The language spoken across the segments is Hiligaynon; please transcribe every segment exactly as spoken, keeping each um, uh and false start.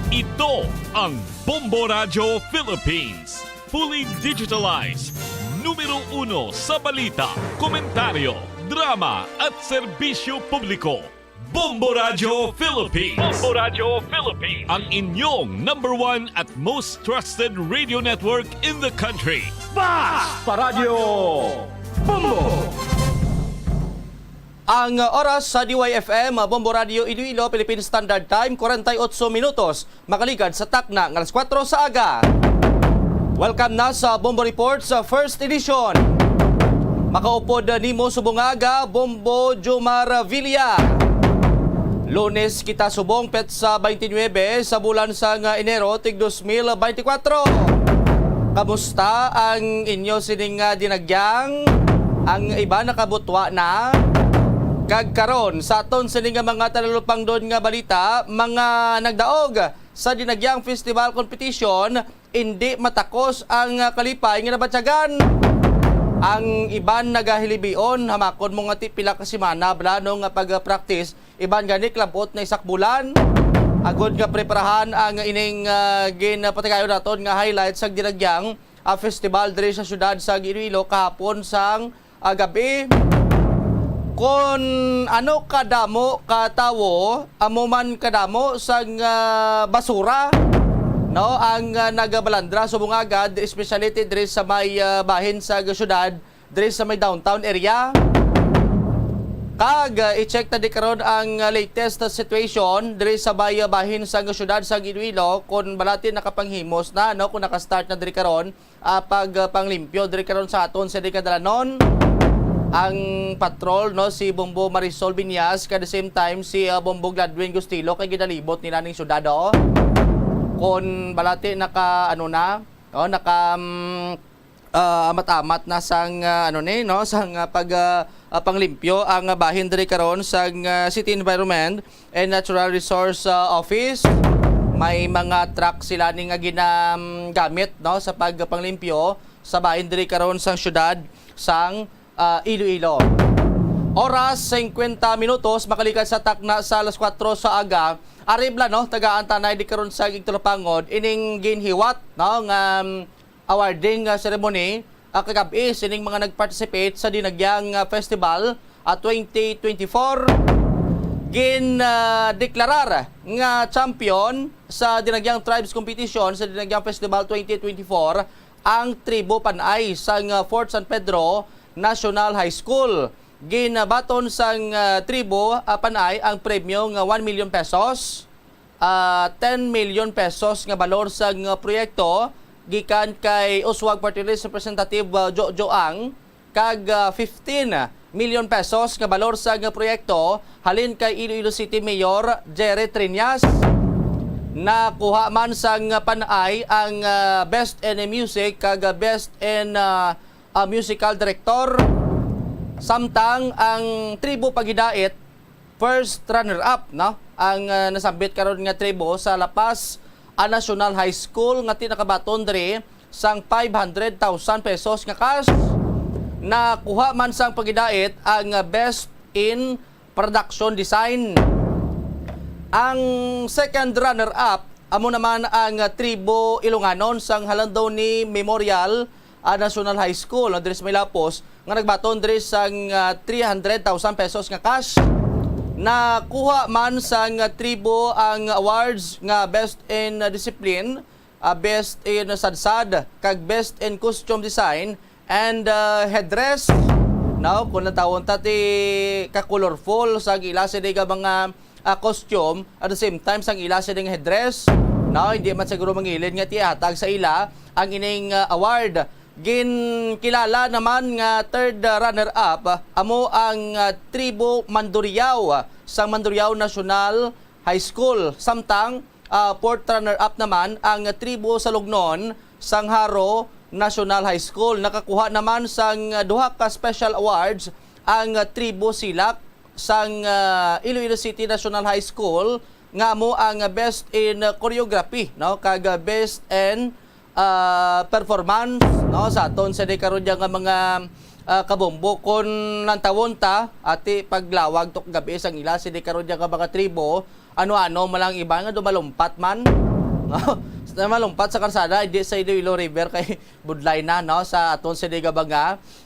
Ito ang Bombo Radyo Philippines. Fully digitalized. Numero uno sa balita, komentaryo, drama, at serbisyo publiko. Bombo Radyo Philippines. Bombo Radyo Philippines. Ang inyong number one at most trusted radio network in the country. Basta Radyo Bombo! Ang oras sa D Y F M, Bombo Radyo Iloilo, Philippine Standard Time, forty-eight minutos, makaligad sa takna nga alas kuwatro sa aga. Welcome na sa Bombo Report sa first edition. Makaupod nimo subong nga aga, Bombo Jomar Villa. Lunes kita subong, petsa twenty-nine sa bulan sang Enero, tig dos mil twenty-four. Kamusta ang inyo sining, ah, dinagyang? Ang iba nakabutwa na. Kag karon, sa aton sini nga mga talupangdon nga balita, mga nagdaog sa Dinagyang Festival Competition, indi matakos ang, ah, kalipay nga nabatyagan. Ang iban nagahilibion, hamakon mo nga ti pila ka semana bala, no, nga pag-practice, iban gani klabot na isak bulan. Agod nga preparahan ang ining, ah, ginpatigayon naton nga highlight sa Dinagyang, ah, festival diri sa siyudad sa Iloilo kahapon sang, ah, gabi. Kon ano kadamo ka tawo, amo man kadamo sang, ah, basura, no, ang, ah, nagabalandra subong agad, especially ti diri sa may, ah, bahin sa siyudad, diri sa may downtown area. Kag, ah, i-check ta di karon ang, ah, latest situation diri sa may, ah, bahin sa siyudad sa Iloilo, kung balati nakapanghimos na, no, kung naka-start na diri karon, ah, pag, ah, panglimpyo diri karon sa aton sa kadalanon. Ang patrol, no, si Bombo Marisol Binyas, kag the same time si, ah, Bombo Gladwin Gustilo, kay ginalibot nila ning syudad, oh. Kon balati naka, ano na, oh, naka, mm, ah, amat-amat na sang, ah, ano ni, no, sang, ah, pag, ah, ah, panglimpyo ang, ah, bahin diri karon sang, ah, City Environment and Natural Resource, ah, Office. May mga truck sila ni nga ginagamit, no, sa pagpanglimpyo sa bahin diri karon sang syudad sang, ah, Iloilo. Oras, singkwenta minutos, makalikat sa takna sa alas kuwatro sa aga. Ari bala, no, tagaan ta na di karon sa igtulapangod ining ginhiwat, no, nga, um, awarding, ah, ceremony, ah, kagab-i sining mga nag-participate sa Dinagyang, ah, Festival, ah, twenty twenty-four. Gin, ah, deklarar nga champion sa Dinagyang Tribes Competition sa Dinagyang Festival twenty twenty-four ang Tribo Panay sang, ah, Fort San Pedro National High School. Ginabaton sang, ah, Tribo, ah, Panay ang premyo nga one million pesos, ah, ten million pesos nga balor sang, ah, proyekto gikan kay Uswag Party List Representative, ah, Jojo Ang, kag, ah, fifteen million pesos nga balor sang, ah, proyekto halin kay Iloilo City Mayor Jerry Triñas. Nakuha man sang, ah, Panay ang, ah, Best in Music kag, ah, Best in, ah, ah, Musical Director. Samtang ang Tribo Pagidait, first runner-up, no? Ang, ah, nasambit karon nga tribo sa La Paz, ah, National High School nga ti nakabaton diri sang five hundred thousand pesos nga cash. Nakuha man sang Pagidait ang, ah, Best in Production Design. Ang second runner-up amo naman ang, ah, Tribo Ilonganon sang Halandoni Memorial, ah, National High School, no, diri sa Maylapos, nga nagbaton diri sang, ah, three hundred thousand pesos nga cash. Nakuha man sang, ah, tribo ang awards nga Best in, ah, Discipline, ah, Best in Sadsad, kag Best in Costume Design and, ah, Headdress. Now, kung natawon ta ti ka-colorful sa ila sini nga mga, ah, costume, at the same time sang ila sining headdress, no, hindi man siguro mangilid nga tihatag sa ila ang ining, ah, award. Ginkilala naman nga third, ah, runner-up, ah, amo ang, ah, Tribo Mandurriao, ah, sa Mandurriao National High School. Samtang, ah, fourth runner-up naman ang Tribo Salugnon sang Jaro National High School. Nakakuha naman sang, ah, duha ka special awards ang, ah, Tribo Silak sang, ah, Iloilo City National High School, nga amo ang Best in Choreography, no, kag, ah, Best in, ah, Performance, no, sa aton sini karon nga mga, ah, kabombo. Kon lantawon ta, ati paglawag to kagabi sang ila sini karon nga mga tribo, ano-ano man lang iba nga dumalumpat man. no? Sa malumpat sa karsada, hindi sa Iloilo River kay budlay na, no? Sa aton sini nga mga,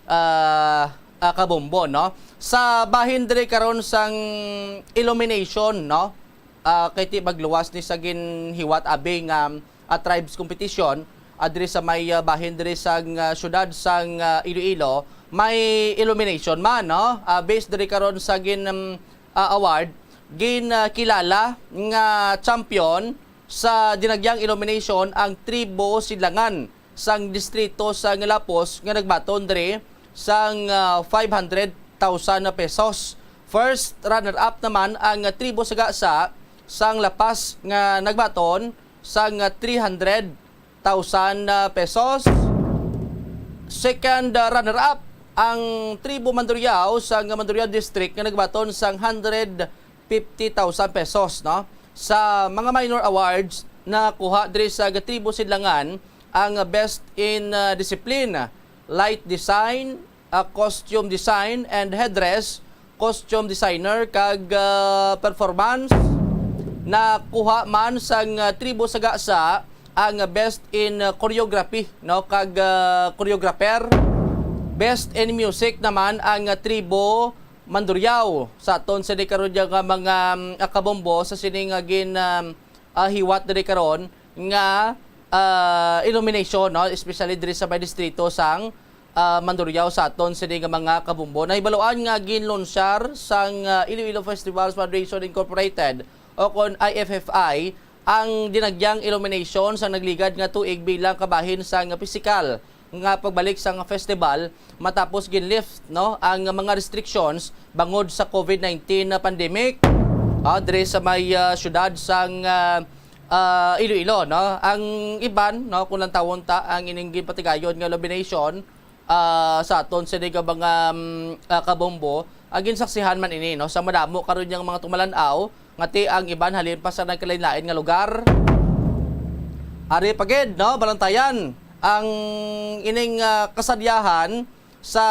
ah, ah, kabombo, no? Sa bahin diri karon sang illumination, no? Ah, kay ti magluwas ni sa ginhiwat abi nga, ah, tribes competition, ah, diri sa may, ah, bahin diri sang, ah, syudad sang, ah, Iloilo, may illumination man, no? Ah, based diri karon sa gin, um, ah, award, gin, ah, kilala nga champion sa dinagyang illumination ang tribo Sidlangan sang distrito sang Lapos nga nagbaton diri sang, ah, five hundred thousand pesos. First runner-up naman ang tribo Sagasa sang La Paz nga nagbaton sang, ah, three hundred thousand, ah, pesos. Second, ah, runner-up ang tribo Mandurriao sang Mandurriao District nga nagbaton sang hundred fifty thousand pesos, no? Sa mga minor awards, nakuha diri sa tribo Sidlangan ang Best in, ah, Discipline, Light Design, ah, Costume Design and Headdress, Costume Designer, kag, ah, Performance. Nakuha man sang, ah, tribo Sagasa ang Best in, ah, Choreography, no, kag, ah, Choreographer. Best in Music naman ang, ah, tribo Mandurriao. Sa aton sini karon nga mga, mm, ah, kabombo sa sini nga gin, ah, ah, hiwat diri karon nga, ah, illumination, no, especially diri sa may distrito sang, ah, Mandurriao sa aton sini nga mga kabombo. Nahibaluan nga ginlunsyar sang, ah, Iloilo Festivals Foundation Incorporated o kon I F F I ang dinagyang illumination sa nagligad nga tuig bilang kabahin sang pisikal nga pagbalik sang festival matapos gin-lift, no, ang mga restrictions bangod sa COVID nineteen na pandemic, ah, diri sa may, ah, syudad sang, ah, ah, Iloilo, no. Ang iban, no, kung lantawon ta ang ining ginpatigayon nga illumination, ah, sa aton sini nga mga, mm, ah, kabombo, ah, ginsaksihan man ini, no, sa madamo karon yang mga tumalan-aw nga ti ang iban halin pa sa nagkalain-lain nga lugar. Ari pa gid, no, balantayan ang ining, ah, kasadyahan sa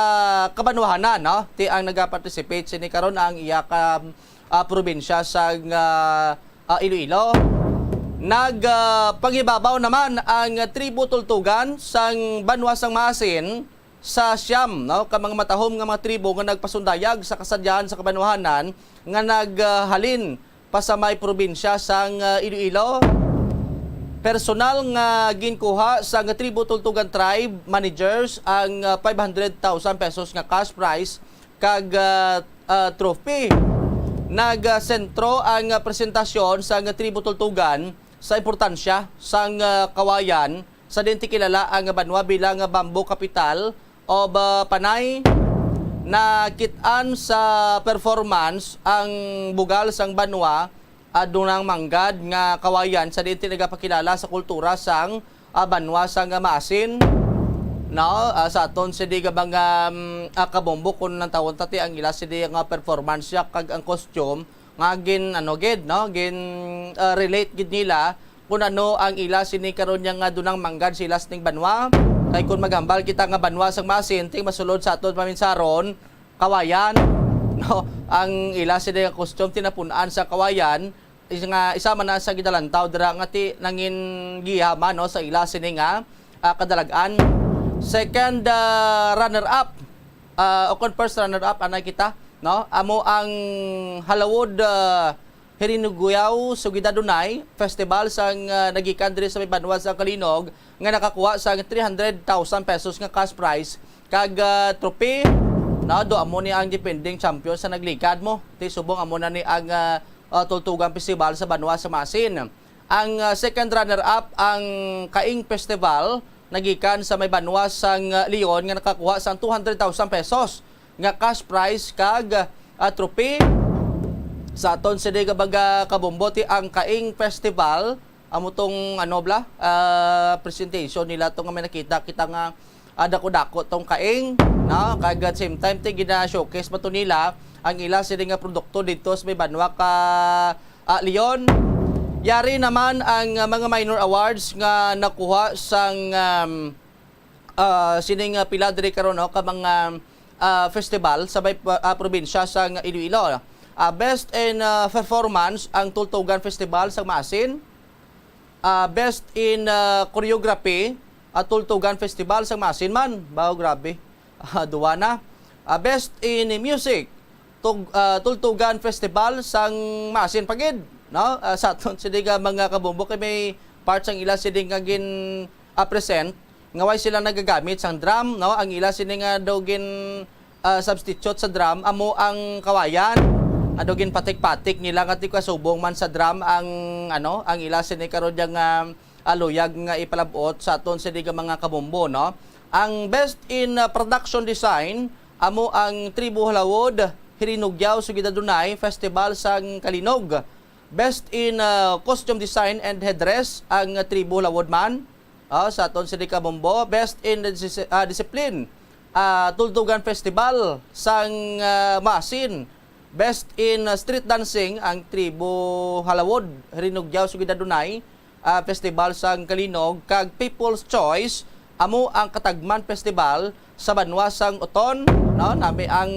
kabanwahanan, no? Ti ang nagaparticipate sini karon ang iya ka, ah, probinsya sa, ah, ah, Iloilo. Nag, ah, pangibabaw naman ang tribo Tultugan sang banwa sang Maasin sa siyam, no, ka mga matahom nga mga tribo nga nagpasundayag sa kasadyahan sa kabanwahanan nga naghalin pa sa may probinsya sang, ah, Iloilo. Personal nga ginkuha sang tribo Tultugan Tribe managers ang, ah, five hundred thousand pesos nga cash prize kag, ah, ah, trophy. Nagsentro ang, ah, presentasyon sang tribo Tultugan sa importansya sang, ah, kawayan sa diin ti kilala ang banwa bilang bamboo capital of, ah, Panay. Nakit-an sa performance ang bugal sang banwa, ah, dunang manggad nga kawayan sa diin ti nagapakilala sa kultura sang, ah, banwa sang Maasin. No, ah, sa aton sini nga mga, mm, ah, kabombo, kung nantawon ta ti ang ila sini nga performance siya kag ang costume nga gin, ano, gid, no, gin, ah, relate gid nila kung ano ang ila sini karon niya nga dunang manggad sila sining banwa. Kay kung maghambal kita nga banwa sang Maasin, ting masulod sa aton paminsaron, kawayan, no? Ang ila sini nga costume tinapun-an sa kawayan, is nga isa man na sa gidalantaw dira nga ti nangin gihaman, no, sa ila sini nga, ah, kadalag-an. Second, ah, runner-up, ah, o kon first runner-up, anay kita, no? Amo ang Halawod, ah, Hirinugyaw Sugidadunay Festival sang, ah, nagikan diri sa may banwa sa Kalinog nga nakakuha sang three hundred thousand pesos nga cash prize kag, ah, trophy. No, do amo ni ang defending champion sa nagligad mo. Ti subong amo na ni ang, ah, ah, Tultugan Festival sa banwa sa Maasin. Ang, ah, second runner-up ang Kaing Festival nagikan sa may banwa sang, ah, Leon nga nakakuha sang two hundred thousand pesos nga cash prize kag, ah, trophy. Sa aton sini nga mga kabombo ti ang Kaing Festival, amo tong, ano bala, ah, presentation nila to nga may nakita kita nga, ah, dako-dako tong kaing, no? Kag at same time ti gina-showcase man to nila ang ila sini nga produkto dito sa may banwa ka, ah, Leon. Yari naman ang, ah, mga minor awards nga nakuha sang, um, ah, sining, ah, pila diri karon, no, ka mga, ah, festival sa may pa-, ah, probinsya sang Iloilo. Ah, best in, ah, performance ang Tultugan Festival sa Maasin. Ah, best in, ah, choreography, ah, Tultugan Festival sang Masin man. Baw, grabe. Ah, duwa na. Ah, best in music, Tug-, ah, Tultugan Festival sang Masin pa gid, no? Ah, sa aton sini nga mga kabombo, kay may part sang ila sini nga gin, ah, present nga way sila nagagamit sang drum, no? Ang ila sini nga daw gin, ah, substitute sa drum amo ang kawayan. Nga daw ginpatik-patik nila nga ti kasubong man sa drum ang, ano, ang ila sini karon nga, ah, luyag nga ipalab-ot sa aton sini nga mga kabombo, no? Ang best in, ah, production design amo ang Tribo Halawod, Hirinugyaw, Sugid Adunay, Festival sang Kalinog. Best in, ah, costume design and headdress ang Tribo Halawod man, ah, sa aton sini kabombo. Best in dis-, ah, discipline, ah, Tultugan Festival sang, ah, Masin. Best in, ah, street dancing ang Tribo Halawod, Hirinugyaw, Sugid Adunay, ah, Festival sang Kalinog, kag People's Choice amo ang Katagman Festival sa banwa sang Oton, no? Nami ang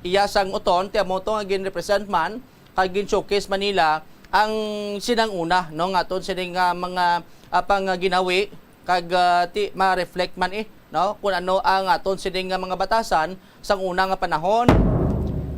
iya sang Oton, ti amo to nga gin-represent man kag gin-showcase man nila ang sinang una, no, nga aton sining, ah, mga, ah, pang, ah, ginawi kag, ah, ti ma-reflect man, eh, no, kung ano ang aton sining nga mga batasan sang una nga panahon.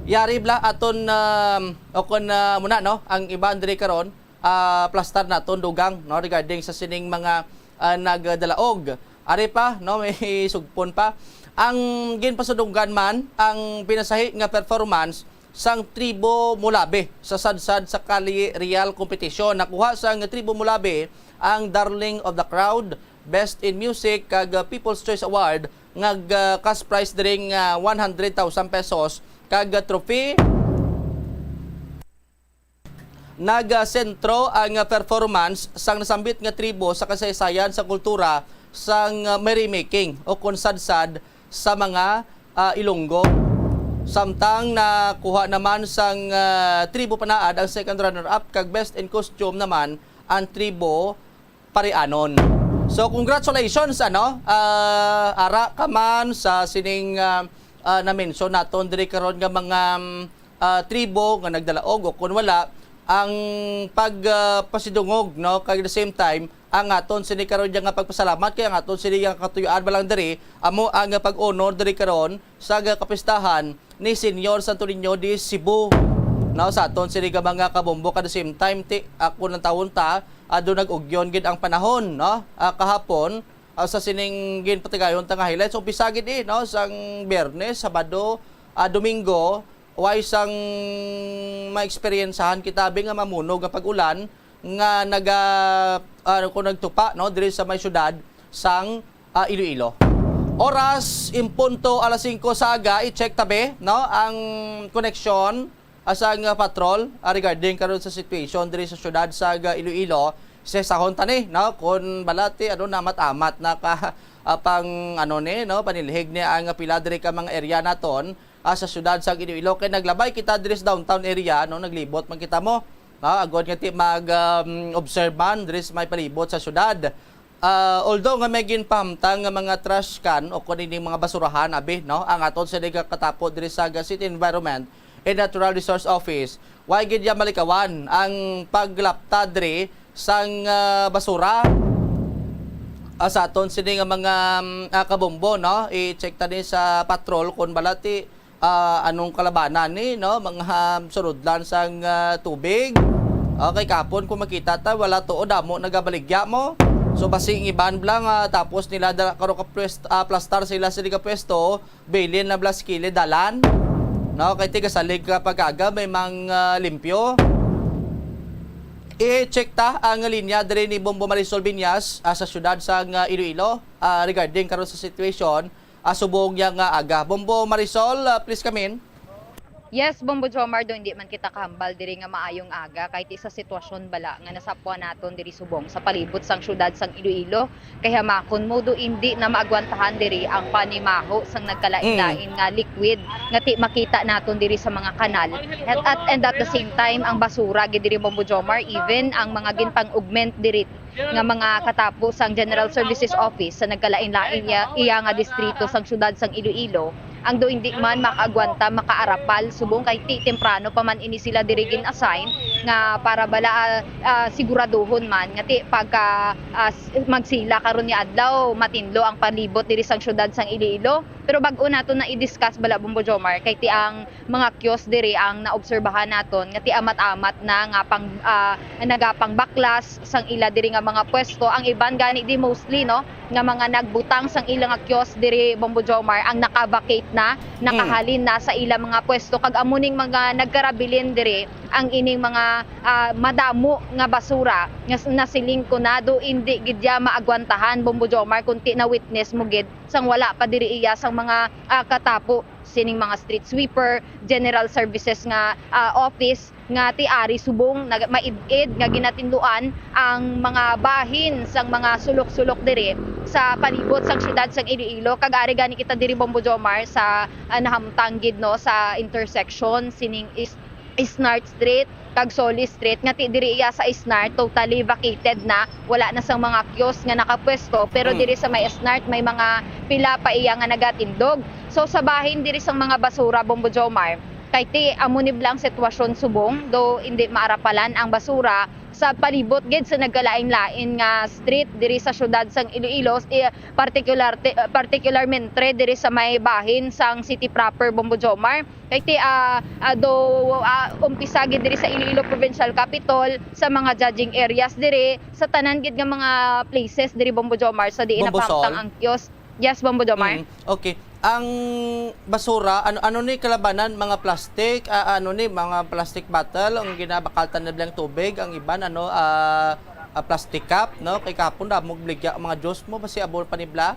Yari bala aton, um, o kun, ah, muna, no, ang iban diri karon, ah, plastar naton dugang, no, regarding sa sining mga, ah, nagdalaog. Ari pa, no, may sugpon pa. Ang ginpasadunggan man ang pinasahi nga performance sang Tribo Mulabe sa sadsad sa Kalye Real competition. Nakuha sang Tribo Mulabe ang Darling of the Crowd, Best in Music, kag, ah, People's Choice Award nga, ah, cash prize diri nga one hundred thousand pesos kag, ah, trophy. Nagasentro ang performance sang nasambit nga tribo sa kasaysayan sa kultura sang merrymaking o kon sadsad sa mga, ah, Ilonggo. Samtang nakuha naman sang, ah, tribo Panaad ang second runner-up kag best in costume naman ang tribo Parianon. So, congratulations, ano, ah, ara ka man sa sining, ah, ah, na-mention naton diri karon nga mga, mm, ah, tribo nga nagdalaog o kun wala ang pag, ah, pasidungog, no, kag at the same time ang aton sini karon nga pagpasalamat kay ang aton sini nga katuyoan ba lang diri amo ang pag-honor diri karon sa kapistahan ni Señor Santo Niño de Cebu. No, sa aton sini nga mga kabombo, at the same time, ti, ako nang tawon ta, ah, do nag-ugyon gid ang panahon, no? Ah, kahapon, ah, sa sining ginpatigayon ta nga highlights, umpisa gid, eh, no, sang Biyernes, Sabado, ah, Domingo, way sang maeksperiyensahan kita, abi, nga mamunog nga pag-ulan nga naga, ah, kung nagtupa, no, diri sa may syudad sang, ah, Iloilo. Oras in punto alas singko sa aga, i-check tabi, no, ang koneksyon, ah, sang, ah, patrol, ah, regarding karon sa situation diri sa syudad sa, ah, Iloilo. Sa sahon tani, no, kung balati, ano, namat-amat na ka, ah, pang, ano ni, no, panilhig ni ang pila diri ka mga area naton, ah, sa syudad sa Iloilo. Kay naglabay kita diri sa downtown area, no, naglibot man kita mo. Ah, agod nga ti mag, um, observe man diri sa may palibot sa syudad. Ah, although nga may ginpahamtang nga mga trash can o kun ining mga basurahan, abi, no, ang aton sini nga katapo diri sa City Environment and Natural Resource Office, way gid ya malikawan ang paglapta diri sang, ah, basura, ah, sa aton sini nga mga, um, ah, kabombo, no? I-check ta ni sa patrol kung balati, ah, anong kalabanan ni, no? Mga, um, surudlan sang, ah, tubig. Okay, kapon kung makita ta, wala tuod, amo nagabaligya mo. So, basi ang iban bala nga tapos nila dala, karo ka pwest-, ah, plastar sila sa di ka pwesto, bilin na bala sa kilid dalan. No, kay tigasalig ka pag-aga, may mang, ah, limpyo. I-check ta ang linya diri ni Bombo Marisol Binyas, ah, sa syudad sang, ah, Iloilo, ah, regarding karon sa situation, ah, subong niya nga aga. Bombo Marisol, ah, please come in. Yes, Bombo Jomar, do hindi man kita kahambal diri nga maayong aga, kay ti sa sitwasyon bala nga nasapuan naton diri subong sa palibot sang syudad sang Iloilo, kay hamakon mo do hindi na maagwantahan diri ang panimaho sang nagkalain-lain Mm. nga liquid nga ti makita naton diri sa mga kanal. At, at, and at the same time, ang basura gid diri, Bombo Jomar, even ang mga ginpang-augment diri nga mga katapo sang General Services Office sa nagkalain-lain iya, iya nga distrito sang syudad sang Iloilo, ang do hindi man makaagwanta, makaarapal, subong kay ti temprano pa man ini sila diri gin-assign, nga para bala, ah, ah, siguraduhon man nga ti pagka, ah, s-, magsila karon nga adlaw, matinlo ang palibot diri sang siyudad sang Iloilo. Pero bag-o nato na i-discuss bala, Bombo Jomar, kay ti ang mga kiosk diri ang naobserbahan naton nga ti amat-amat na nga pang, ah, nagapangbaklas sang ila diri nga mga pwesto. Ang iban gani di mostly, no, nga mga nagbutang sang ila nga kiosk diri, Bombo Jomar, ang naka-vacate na, Mm. nakahalin na sa ila mga pwesto. Kag amo ning mga nagkarabilin diri ang ining mga, ah, madamo nga basura nga s-, nasiling ko na do indi gid ya maagwantahan, Bombo Jomar, kun ti na-witness mo gid sang wala pa diri iya sang mga, ah, katapo sining mga street sweeper, general services nga, ah, office nga ti ari subong nag-, maid-id nga ginatinluan ang mga bahin sang mga sulok-sulok diri sa palibot sang siyudad sang Iloilo. Kag ari gani kita diri, Bombo Jomar, sa, ah, nahamtang gid, no, sa intersection sining Is-, Isnart Street kag Solis Street, nga ti diri iya sa Isnart totally vacated na, wala na sang mga kiosk nga nakapwesto, pero Mm. diri sa may Isnart may mga pila pa iya nga nagatindog. So sa bahin diri sang mga basura, Bombo Jomar, kay ti amo ni bala ang sitwasyon subong, do hindi maarapalan ang basura sa palibot gid sa nagkalain-lain nga street diri sa siyudad sang Iloilo, eh, partikular, ti-, particularmente diri sa may bahin sang city proper, Bombo Jomar. Kay ti, ah, ah, do, ah, umpisa gid diri sa Iloilo Provincial Capitol, sa mga judging areas diri, sa tanan gid nga mga places diri, Bombo Jomar, sa diin Bombo Sol? napahamtang ang kiosk. Yes, Bombo Jomar. Mm, okay. Ang basura, ano, ano ni kalabanan? Mga plastic, ah, ano ni, mga plastic bottle, ang ginabakaltan na bilang tubig, ang iban, ano, ah, ah, plastic cup, no? Kay kahapon, damo baligya ang mga juice mo, basi abo panibla?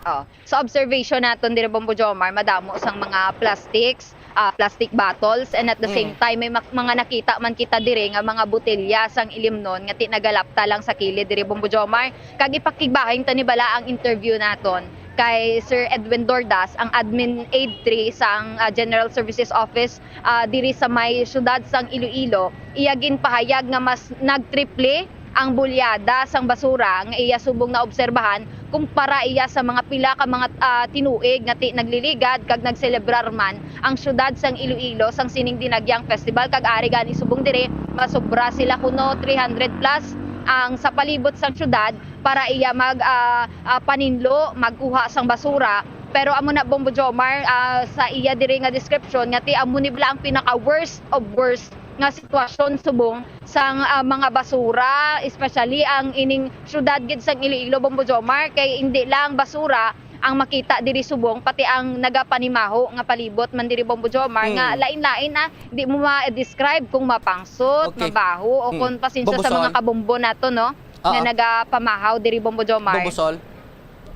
Oh. Sa observation naton diri, Bombo Jomar, madamo sang mga plastics, ah, plastic bottles, and at the same Mm. time, may mak-, mga nakita man kita diri nga mga botelya sang ilimnon nga ti nagalapta lang sa kilid diri, Bombo Jomar. Kag ipakigbahin ta ni bala ang interview naton kay Sir Edwin Dordas, ang admin aid three sang, ah, General Services Office, ah, diri sa may siyudad sang Iloilo. Iya ginpahayag nga mas nagtriple ang bulyada sang basura nga iya subong naobserbahan kumpara iya sa mga pila ka mga, ah, tinuig nga ti-, nagliligad kag nagselebrar man ang siyudad sang Iloilo sang sining Dinagyang Festival. Kag ari gani subong diri, masobra sila kuno three hundred plus ang sa palibot sang siyudad para iya mag, ah, ah, paninlo, magkuha sang basura. Pero amo na, Bombo Jomar, ah, sa iya diri nga description nga ti amo ni bala ang pinaka worst of worst nga sitwasyon subong sang, ah, mga basura, especially ang ining siyudad gid sang Iloilo, Bombo Jomar, kay indi lang basura ang makita diri subong, pati ang nagapanimaho nga palibot man diri, Bombo Jomar, nga Mm. lain-lain, ah, di mo ma-describe kung mapangsot, Okay. mabaho, o Mm. kung pasensya Bombo sa mga Sol. kabombo nato, no, nga Ah, ah. nagapamahaw diri, Bombo Jomar. Bombo Sol.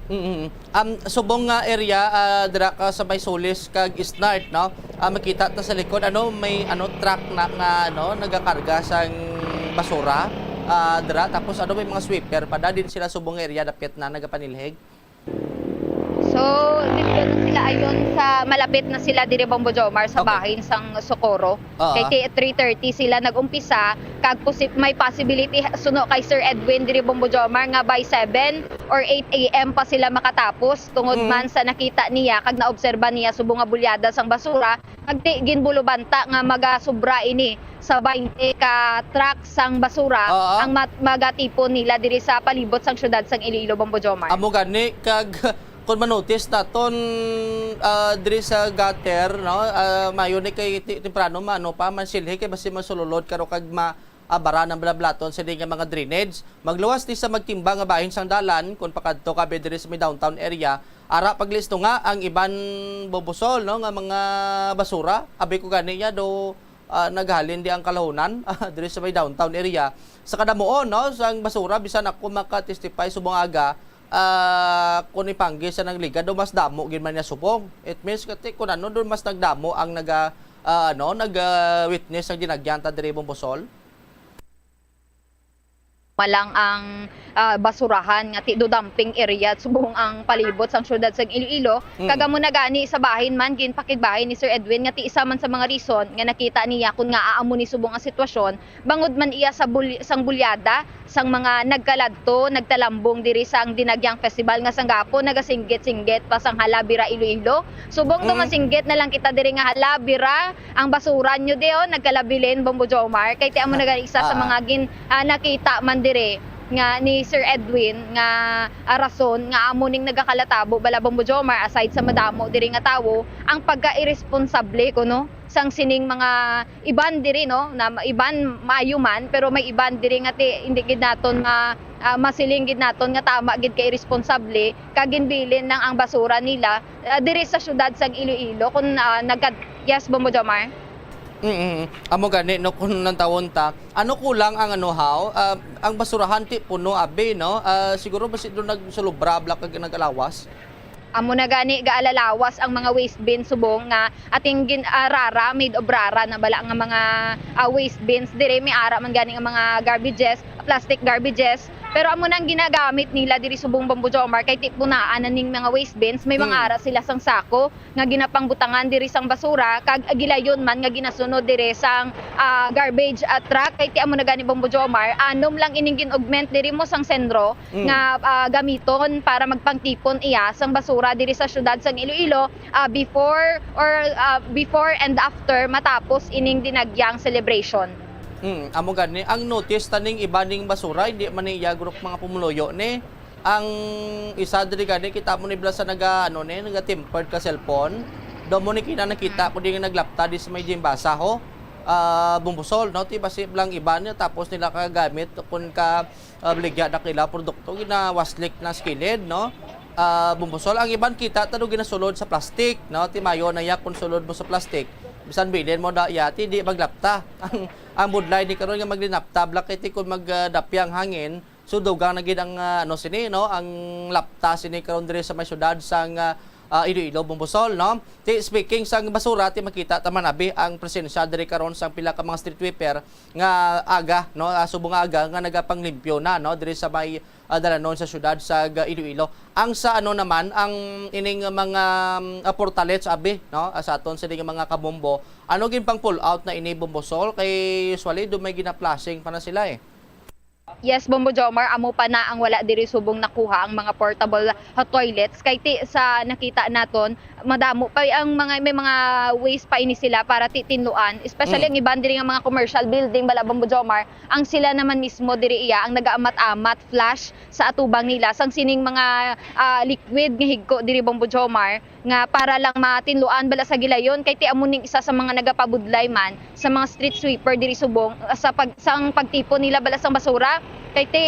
Mm, mm. Um, subong nga area, ah, dira ka sa may Solis kag Isnart, no? Ah, makita ta sa likod, ano, may, ano, truck na nga, ano, nagakarga sang basura, ah, dira. Tapos, ano, may mga sweeper pa da. Din sila subong nga area, dapit na nagapanilhig. So, dito na sila ayon sa, malapit na sila diri, Bombo Jomar, sa Okay. bahin sang Socorro. Oo. Kay ti-, three thirty sila nag-umpisa, kag posi-, may possibility, suno kay Sir Edwin diri, Bombo Jomar, nga by seven or eight A M pa sila makatapos, tungod Mm. man sa nakita niya kag naobserba niya subong nga bulyada sang basura, kag ti-, ginbulubanta nga magasubra ini sa twenty ka truck sang basura Oo. ang mat-, magatipon nila diri sa palibot sang siyudad sang Iloilo, Bombo Jomar. Amo gani, kag kung manotis naton, ah, diri sa gutter, no, ah, mayo ni kay ti-, temprano, maano pa, mansilhi kay basi masululod karo kag ma-, ah, bara ng blablaton sa di nga mga drainage. Magluwas ni sa magtimba nga bahin sang dalan, kung pakadto ka diri sa may downtown area, ara paglisto nga ang iban, Bombo Sol, no, nga mga basura. Abi ko gani niya do, ah, naghalin di ang kalahunan, diri sa may downtown area. Sa kadamuon, no, sang basura, bisan ako makatestify subong aga, ah, kung ipanggi sa nagligad, do mas damo gid man niya subong. It means, kati, kung ano, doon mas nagdamo ang naga, ah, ano, nag, ah, witness ang dinagyan ta diri, Bombo Sol. malang ang, ah, basurahan nga ti do dumping area subong ang palibot sang siyudad sang Iloilo. Mm. Kag amo na gani sa bahin man, ginpakigbahin ni Sir Edwin nga ti isa man sa mga reason nga nakita niya kun ngaa amo ni subong ang sitwasyon, bangod man iya sa bul-, sang bulyada sang mga nagkaladto, nagtalambong diri sang Dinagyang Festival nga sang gahapon nagasinggit-singgit pa sang hala bira Iloilo. Subong do Mm. masinggit na lang kita diri nga hala bira ang basura nyo di, oh, nagkalabilin, Bombo Jomar. Kay ti amo na gani isa sa Ah, ah. mga gin-, ah, nakita man diri nga ni Sir Edwin nga, ah, rason nga amo ning nagakalatabo bala, Bombo Jomar, aside sa madamo diri nga tawo, ang pagka-irresponsable kuno sang sining mga iban diri, no, na ma-, iban maayo man, pero may iban diri nga ti-, hindi gid naton ma-, ah, masiling gid naton nga tama gid ka irresponsable, kag ginbilin lang ang basura nila, ah, diri sa siyudad sang Iloilo. Kun, ah, nagka-, yes, Bombo Jomar? Mm, amo gani, no, kung nantawon ta, ano kulang ang ano, haw? Ah, ang basurahan ti puno, abi, no? Ah, siguro basi doon nagsulubra, bla, kag nag-alawas. Amo na gani, gaalalawas ang mga waste bin subong nga ating gin-, ah, rara, made of rara na bala nga mga, ah, waste bins. Diri may ara man gani nga mga garbages, plastic garbages. Pero amo na ang ginagamit nila diri subong, Bombo Jomar, kay ti punaan na ning mga waste bins. May mga Hmm. ara sila sang sako nga ginapangbutangan diri sang basura, kag gilayon man nga ginasunod diri sang, ah, garbage, ah, truck. Kay ti amo na gani, Bombo Jomar, anom lang ining gin-augment diri mo sang sentro Mm. nga, ah, gamiton para magpangtipon iya sang basura diri sa siyudad sang Iloilo, ah, before or, ah, before and after matapos ining Dinagyang celebration. Mm, amo gani ang notice taning iba ning basura, hindi man ni iya grupo mga pumuluyo ni. Ang isa diri gani, kita mo ni bala sa naga, ano ni, naga-tempered ka cellphone. Daw mo ni kina nakita Mm. ko di nga naglapta di sa may Jimbasa, ho. Ah, Bumbusol, no? Ti basi lang iba niya, tapos nila kagamit kun ka, ah, baligya na kila produkto, ginawaslik na sa kilid, no? Ah, Bumbusol, ang iban kita tado ginasulod sa plastic, no? Ti mayo na ya kung sulod mo sa plastic. Bisan bilin mo da ya, ti di maglapta. Ang, ang budlay ni karon nga maglinapta, bla kay ti kung mag, ah, dapya ang hangin, so dugang na gid ang, ah, ano sini, no? Ang lapta sini karon diri sa may syudad sang, ah, ah, Iloilo, Bumbusol, no? Ti, speaking sang basura, ti makita ta man abi ang presensya diri karon sang pila ka mga street sweeper nga aga, no? Ah, subong nga aga nga nagapanglimpyo na, no? Diri sa may, ah, dalanon sa syudad sa ga-, Iloilo. Ang sa ano naman, ang ining mga, um, ah, portalets abi, no? Ah, sa aton sini nga mga kabombo. Ano gid pang pull out na ini, Bumbusol? Kay usually, do may gina-flushing pa na sila, eh. Yes, Bombo Jomar, amo pa na ang wala diri subong nakuha ang mga portable, ah, toilets. Kay ti, sa nakita naton, madamo pa ang mga, may mga waste pa ini sila para titinluan. Especially Mm. ang iban diri nga mga commercial building, bala, Bombo Jomar, ang sila naman mismo diri iya ang nagaamat-amat, flush sa atubang nila. Sang sining mga, ah, liquid nga higko diri, Bombo Jomar, nga para lang matinluan bala sa gilayon, kay ti amo ning isa sa mga nagapabudlay man sa mga street sweeper diri subong, ah, sa pag-, sang pagtipon nila bala sang basura, kay ti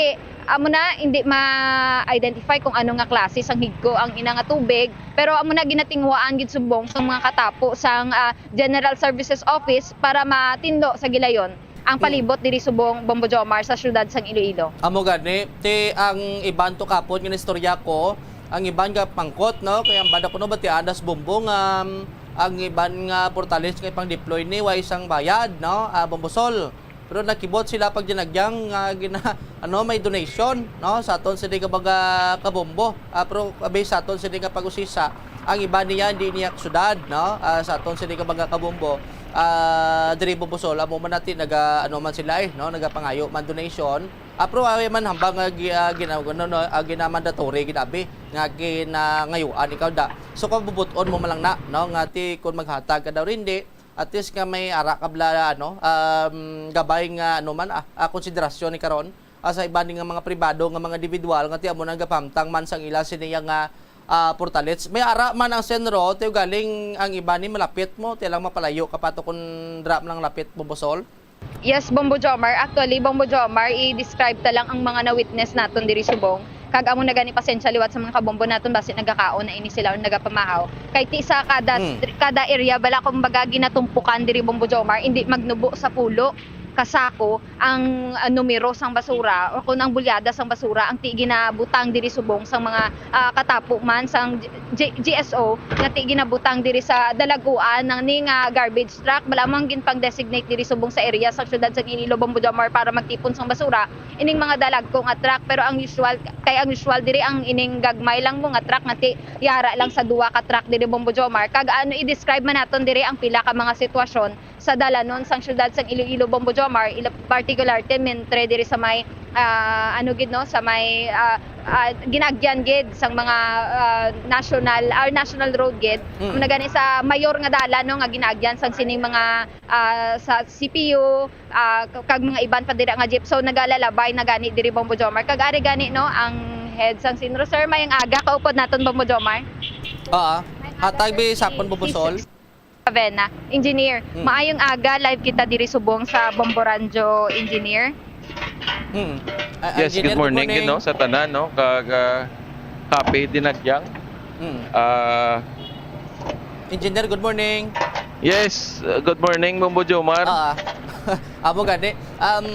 amo na hindi ma-identify kung ano nga klase sang higko ang ina nga tubig, pero amo na ginatinguhaan gid subong sang mga katapo sang, ah, General Services Office para matinlo sa gilayon ang Hmm. palibot diri subong, Bombo Jomar, sa siyudad sang Iloilo. Amo gani, ti ang iban to kapon nga istorya ko, ang iban nga pangkot, no? Kaya ang banda ko, no, batian das Bombo nga, um, ang iban nga portales nga ipang-deploy ni, way sang bayad, no? Ah, Bombo Sol. Pero nakibot sila pag dinagyang nga gina-, ano, may donation, no? Sa aton sini nga mga kabombo. Ah, pero abi sa aton sini nga pag-usisa, ang iba niya, hindi niya syudad, no? Ah, sa aton sini nga mga kabombo, ah, diri Bubusol, amo man natin, naga, ano man sila, eh, no? Nagapangayo man donation. Ah, pero awi man hambang nga gi-, ah, gina-, ano, no, ah, gina-mandatory gid abi nga ginangayuan ikaw da. So, kabubuton mo man lang na, no, nga ti kung maghatag ka daw rin, di, at least nga may ara ka bla, ano, um, gabay nga, ano man, ah, ah, konsiderasyon ni karon, ah, sa iban nga mga pribado nga mga individual nga ti amo nang gapahamtang man sang ila sini nga, ah, portalets. May ara man ang senro, ti galing ang iban ni malapit mo, ti lang mapalayo ka pa to kun dra man lang lapit mo, Bosol. Yes, Bombo Jomar. Actually, Bombo Jomar, i-describe ta lang ang mga na-witness naton diri subong. Kag amo na gani, pasensya liwat sa mga kabombo naton, basi nagakaon na ini sila o nagapamahaw. Kay ti sa kada Hmm. str-, kada area, bala, kumbaga, ginatumpukan diri, Bombo Jomar, hindi magnubo sa pulo. kasako ang, ah, numero sang basura o kung ang bulyada sang basura ang ti ginabutang diri subong sang mga, ah, katapo man sang G-, G S O nga ti ginabutang diri sa dalagkuan ng ni nga garbage truck. Bala mo ang ginpang-designate diri subong sa area sa siyudad sa Iloilo, Bombo Jomar para magtipon sang basura ining mga dalagko nga truck. Pero ang usual, kay ang usual diri ang ining gagmay lang mo nga truck nga ti yara lang sa duha ka truck diri, Bombo Jomar. Kag ano i-describe man naton diri ang pila ka mga sitwasyon sa dalanon sang siyudad sang Iloilo, Bombo Jomar, ila-, particular ti mentre diri sa may, ah, ano gid, no, sa may, ah, ah, ginagyan gid sang mga, ah, national or national road gid. Mm. Amo na gani sa mayor nga dalan, no, nga ginagyan sang sining mga, ah, sa C P U, ah, k-, kag mga iban pa dira nga jeep. So nagalalabay na gani diri, Bombo Jomar. Kag ari gani, no, ang head sang Sinro. Sir, mayong aga, kaupod naton, Bombo Jomar. Oo. Hatag bi sapon, Bombo Sol. Avena, engineer. Hmm. Maayong aga, live kita diri subong sa Bombo Radyo, engineer. Hmm. Ah, Yes, engineer, good good morning, morning. Gid, no, sa tanan, no? Kag, ah, happy Dinagyang. Hmm. Ah, Engineer, good morning. Yes, uh, good morning, Bombo Jomar. Ah, amo gani. Um,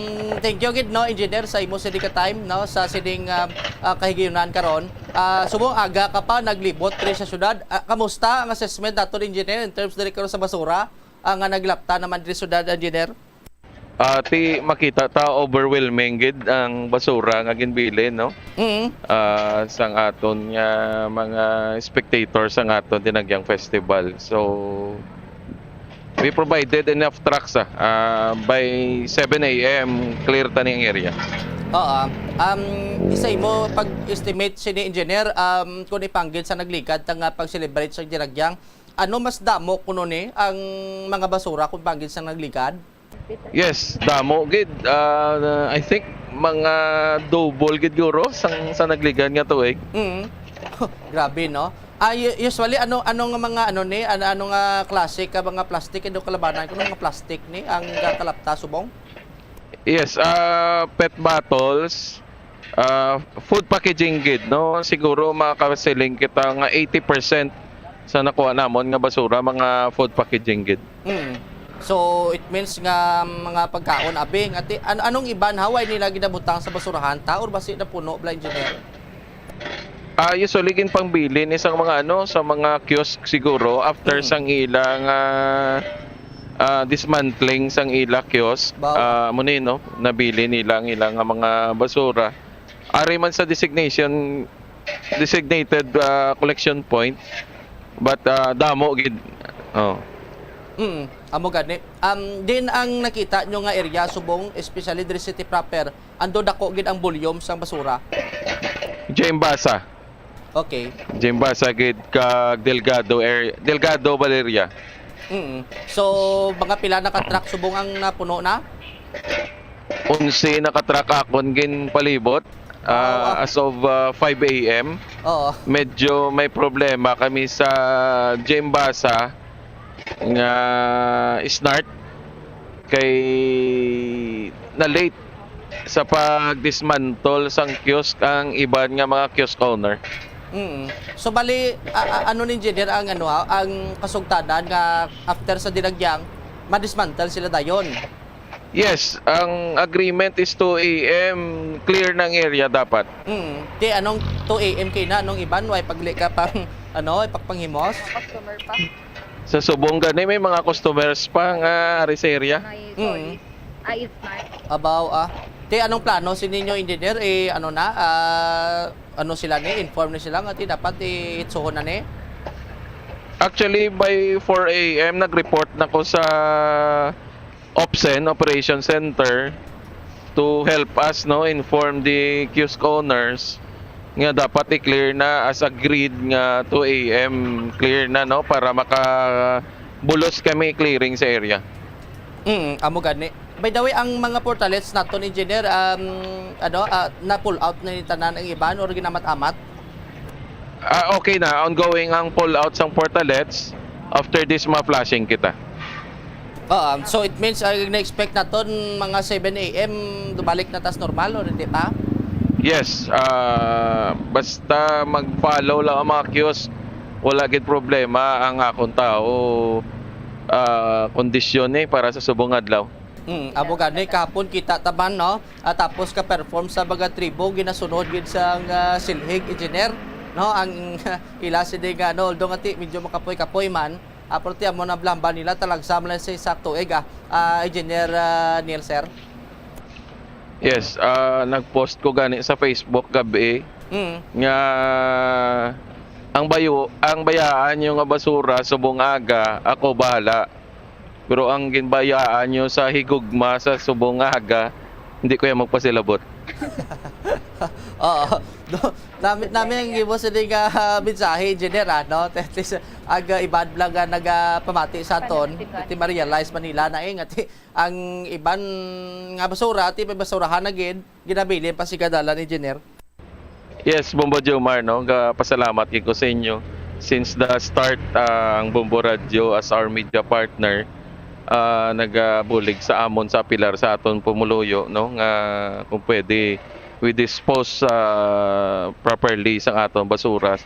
thank you gid, no, engineer, sa imo sini ka time, no, sa sining, um, ah, kahigayunan karon. Ah, subong aga ka pa naglibot diri sa syudad. Ah, kamusta ang assessment naton, engineer, in terms diri karon sa basura, ah, nga naglapta naman diri sa syudad, engineer? Ah, ti makita ta, overwhelming gid ang basura nga ginbilin, no? Mm. Ah, sang aton nga mga spectators sang aton Dinagyang Festival. So, we provided enough trucks, ah. Ah, by seven A M, clear ta ni ang area. Oo. Um, isa imo pag-estimate sini, engineer, um, kung ipanggil sa nagligad ta nga pag-celebrate sa Dinagyang, ano mas damo kuno ni ang mga basura kung ipanggil sa nagligad? Yes, damo gid. Ah, I think mga double gid guro sang sa nagligad nga tuig. Mm. Grabe, no? Ah, u-, usually, ano, ano nga mga, ano ni, ano, ano nga klase ka mga plastic, ano kalabanan, kung mga plastic ni ang gakalapta subong? Yes, ah, pet bottles, ah, food packaging gid, no? Siguro makasiling kita nga eighty percent sa nakuha namon nga basura, mga food packaging gid. Mm. So, it means nga mga pagkaon, abi, nga ti-, an-, anong iban, haway nila ginabutang sa basurahan ta, or basi napuno bala, engineer? Ah, usually ginpangbilin ni sang mga, ano, sa mga kiosk siguro after Mm. sang ilang, ah, ah, dismantling sang ila kiosk. Bawa. Ah, amo ni, no, nabili nila ang ila nga mga basura. Ari man sa designation, designated, ah, collection point, but, ah, damo gid. Oh. Mm, amo gani. Um, din ang nakita nyo nga area subong, especially diri city proper, ando dako gid ang volume sang basura? Jembasa. Okay. Jembasa gid kag Delgado area, Delgado, Valeria. Mm. So, mga pila na ka truck subong ang napuno na? Onse na ka truck akon ginpalibot, ah, Wow. as of, ah, five A M. Oo. Medyo may problema kami sa Jembasa nga snart kay na-late sa pag-dismantle sang kiosk ang iban nga mga kiosk owner. Mm. So, bali, a-, a-, ano ni, engineer, ang, ano, ha, ang kasugtanan nga after sa Dinagyang, ma-dismantle sila dayon? Yes, ang agreement is two A M, clear ng area dapat. Mm. Ti, anong two A M kay na, anong iban, way pagli ka pang, ano, ipagpanghimos? Mga customer pa. Sa subong gani, may mga customers pa nga ari sa area. May, Mm. sorry. Ah, it's not. Abaw, ah. Ti, anong plano si ninyo, engineer? Eh, ano na, ah, ano sila ni? Inform ni sila nga ti dapat i-, itsuhon na ni? Actually, by four A M, nag-report na ko sa OPCEN, Operation Center, to help us, no, inform the kiosk owners nga dapat i-clear na as agreed nga two A M clear na, no, para makabulos kami clearing sa area. Mm, amo gani. By the way, ang mga portalets naton, engineer, um, ano, ah, na-pull out na ni tanan ang iban or ginamat-amat? Ah, okay na, ongoing ang pull out sang portalets after this ma-flushing kita. Oo, so it means, ah, na-expect naton mga seven A M, balik na tas normal, or hindi pa? Yes, ah, basta mag-follow lang ang mga kiosk, wala gid problema ang akon tao, ah, kondisyon ni para sa subong adlaw. Mm, amo gani, kahapon kita ta man, no? Ah, tapos ka-perform sa mga tribo, ginasunod gid sang, ah, silhig, engineer, no? Ang ila sini nga, no, although nga ti medyo makapoy-kapoy man, ah, pero ti amo na blamba nila, talagsa man lang sa isa ka tuig, ah, ah, Engineer, ah, Neil, sir. Yes, ah, nag-post ko gani sa Facebook gab-i Mm. nga ang bayo, ang bayaan nyo nga basura subong aga, ako bahala. Pero ang ginbayaan nyo sa higugma sa subong aga, hindi ko yan magpasilabot. Oo. Do, nami, nami ang imo sini nga mensahe, Engineer, ah, no? At least, ang, ah, iban lang nga nagapamati sa aton, ti ma-realize man nila na, eh, nga ti, ang iban nga basura, ti may basurahan na gid, ginabilin pa sa dalan, Engineer. Yes, Bombo Jomar, no? Gapasalamat gid ko sa inyo. Since the start, ah, ang Bombo Radyo as our media partner, ah, nagabulig sa amon sa apelar sa aton pumuluyo, no? Nga kung pwede, we dispose, ah, properly sang aton basura,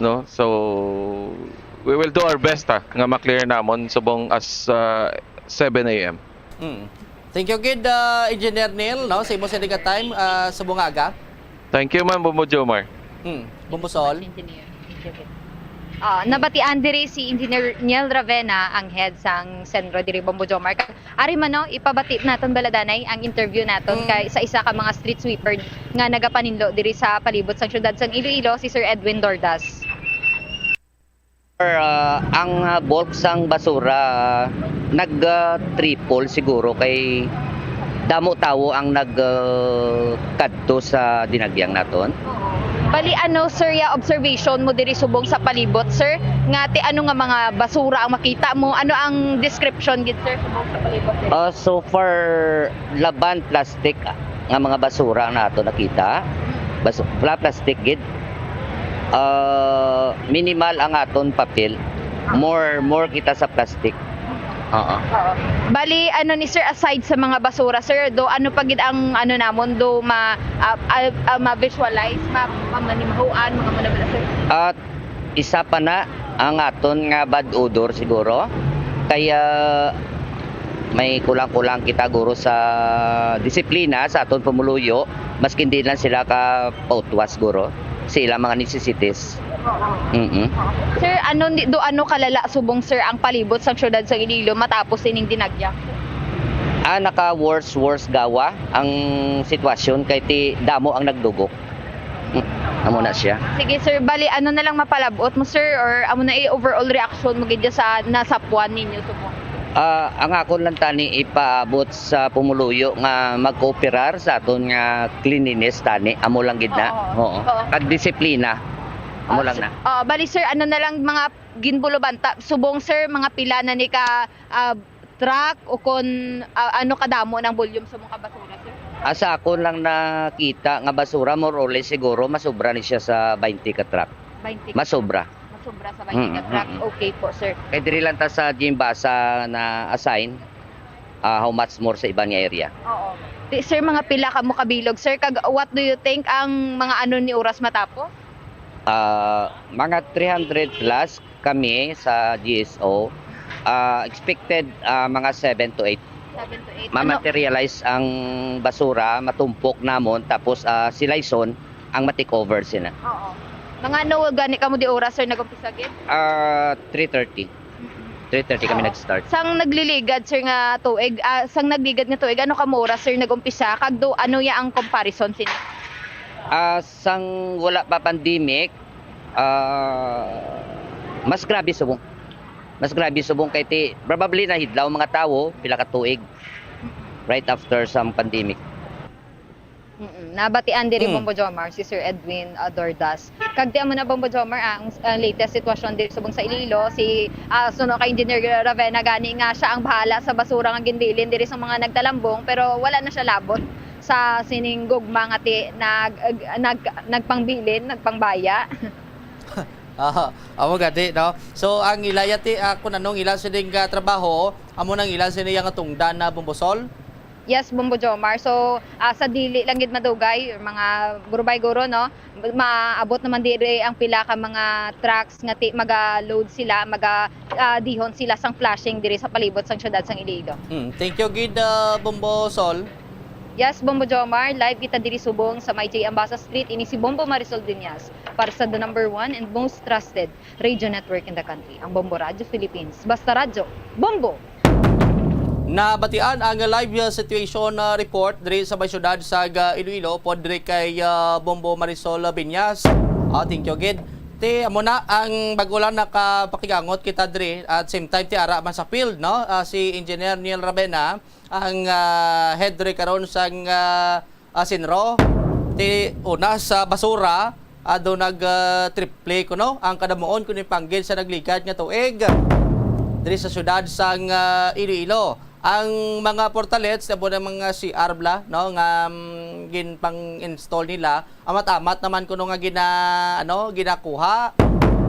no? So, we will do our best, ha, nga ma-clear namon subong as, ah, seven A M. Mm. Thank you gid, ah, Engineer Neil, no, sa imo sini nga time, ah, subong aga. Thank you, ma'am, Bombo Jomar. Mm. Bombo Sol. Engineer. Engineer. Ah, nabatian diri si Engineer Niel Ravena, ang head sang Senro diri, Bombo Jomar. Kag ari man, no, ipabati naton bala danay ang interview naton Mm. kay sa isa ka mga street sweeper nga nagapaninlo diri sa palibot sang siyudad sang Iloilo, si Sir Edwin Dordas. Sir, ah, ang, ah, bulk sang basura, ah, nag, ah, triple siguro kay damo tawo ang nag, ah, kadto sa dinagyang naton. Bali, ano, sir, ya observation mo diri subong sa palibot, sir? Nga ti ano nga mga basura ang makita mo? Ano ang description gid, sir, subong sa palibot diri? Ah, so far, laban plastic, ah, nga mga basura ang nato nakita. Bas-, wala plastic gid. Ah, minimal ang aton papel. More, more kita sa plastic. Oo. Oo. Bali, ano ni sir, aside sa mga basura, sir, do ano pa gid ang ano namon do ma ah, ah, ah, ma-visualize, ma, ma manimahuan, mga muna ba, sir? At isa pa na ang aton nga bad odor siguro. Kaya may kulang-kulang kita guro sa disiplina sa aton pumuluyo, maskin di lang sila ka pautwas guro sa ilang mga necessities. Mm. Sir, ano ni do ano kalala subong, sir, ang palibot sa siyudad sa Iloilo matapos ining dinagya? Ah, naka worse, worse gawa ang sitwasyon kay ti damo ang nagdugok. Mm, amo na siya. Sige, sir, bali ano na lang mapalabot mo, sir, or amo na i-overall reaction mo gid sa nasapuan ninyo subong? Ah, ang akon lang tani ipaabot sa pumuluyo nga magkooperar sa aton nga cleanliness tani, amo lang gid na. Oo. Oo. Oo. Kag disiplina. Amo lang na. Ah, bali, sir, ano na lang mga ginbulubanta subong, sir, mga pila na ni ka ah, truck o kon ah, ano kadamo ng volume sa mga basura, sir? Ah, sa akon lang nakita nga basura, more or less siguro masobra ni siya sa twenty ka truck. twenty. Masobra. Masobra sa twenty ka Mm, truck. mm. Okay po, sir. Kay diri lang ta sa Gimbasa na assign, ah, how much more sa iban nga area. Oo. Di, sir, mga pila ka mo kabilog, sir? Kag what do you think ang mga ano ni oras matapos? Ah, mga three hundred plus kami sa G S O. Ah, expected, ah, mga seven to eight. Seven to eight. Ano? Ma-materialize ang basura, matumpok namon, tapos, ah, si Lyson ang ma-take over sila. Oo. Mga ano gani kamo di oras, sir, nag-umpisa gid? Ah, three thirty. Three thirty kami Oo. Nag-start. Sang nagliligad, sir, nga tuig, ah, sang nagligad nga tuig, ano kamo oras, sir, nag-umpisa? Kag do, ano ya ang comparison sini? Ah, sang wala pa pandemic, ah, mas grabe subong. Mas grabe subong kay ti, probably nahidlaw mga tawo pila ka tuig right after sang pandemic. Mm-mm. Nabatian diri, Mm. Bombo Jomar, si Sir Edwin, ah, Dordas. Kag ti amo na, Bombo Jomar, ah, ang, ang latest sitwasyon diri subong sa Iloilo, si, ah, suno kay Engineer Ravena gani nga siya ang bahala sa basura nga ginbilin diri sa mga nagtalambong, pero wala na siya labot sa sining gugma nga ti nag, nag, nagpangbilin, nagpangbaya. Aha, amo gani, no? So, ang ila ya ti, ah, kung anong ila sining, ah, trabaho, amo nang ila sini nga tungdan na Bombo Sol? Yes, Bombo Jomar. So, ah, sa dili lang gid madugay, mga gurubay guro, no? Maabot naman diri ang pila ka mga trucks nga ti maga-load sila, maga ah, dihon sila sang flushing diri sa palibot sang siyudad sang Iloilo. Mm, thank you gid, ah, Bombo Sol. Yes, Bombo Jomar, live kita diri subong sa may J. Ambasa Street. Ini si Bombo Marisol Dueñas para sa the number one and most trusted radio network in the country, ang Bombo Radyo Philippines. Basta radyo, Bombo! Nabatian ang live, uh, situation, uh, report diri sa may siyudad sa, uh, Iloilo, pod diri kay, uh, Bombo Marisol Binyas. Ah, thank you gid. Ti, amo na ang bago lang nakapakigangot kita diri. At same time, ti ara man sa field, no? Ah, si Engineer Neil Ravena, ang, ah, head diri karon sang, ah, ah, Sinro. Ti una sa basura, ah, do nag, ah, triple kuno ang kadamuon kuno panggil sa nagligad nga tuig diri sa siyudad sang, ah, Iloilo. Ang mga portalets, amo na mga C R bala, no, nga, mm, ginpang-install nila, amat-amat naman kuno nga gina-, ano, ginakuha.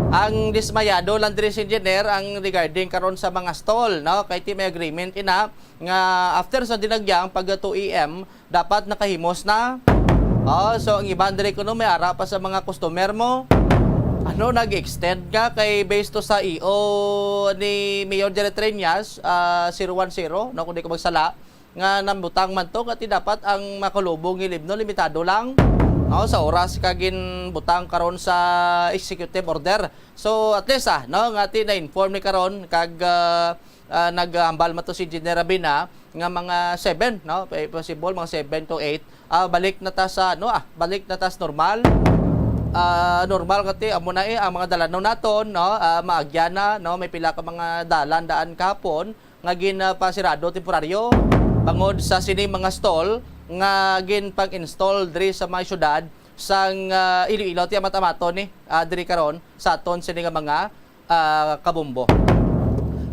Ang dismayado lang diri si Engineer ang regarding karon sa mga stall, no, kay ti may agreement ina nga after sa dinagyang pag two A M, dapat nakahimos na. Oh, so ang iban diri kuno may ara pa sa mga customer mo. Ano, nag-extend nga kay based to sa E O ni Mayor Jerry Treñas, ah, zero one zero, no, kung di ko magsala, nga nambutang man to, nga ti dapat ang makalubong nga ilibno limitado lang, no, sa oras ka ginbutang karon sa executive order. So, at least, ah, no, nga ti na-inform ni karon kag, ah, ah, naghambal man to si Engineer Rabina nga mga seven, no? Pa-, possible mga seven to eight. Ah, balik na ta sa, ano, ah, balik na ta sa normal. Ah, normal kati amo na, eh, ang mga dalan naton, no? Ah, maagyan na, no? May pila ka mga dalan daan kahapon nga ginpasirado temporaryo bangod sa sini mga stall nga ginpang-install diri sa mga syudad sang, ah, Iloilo, ti amat-amaton ni, ah, diri karon sa aton sini nga mga, ah, kabombo.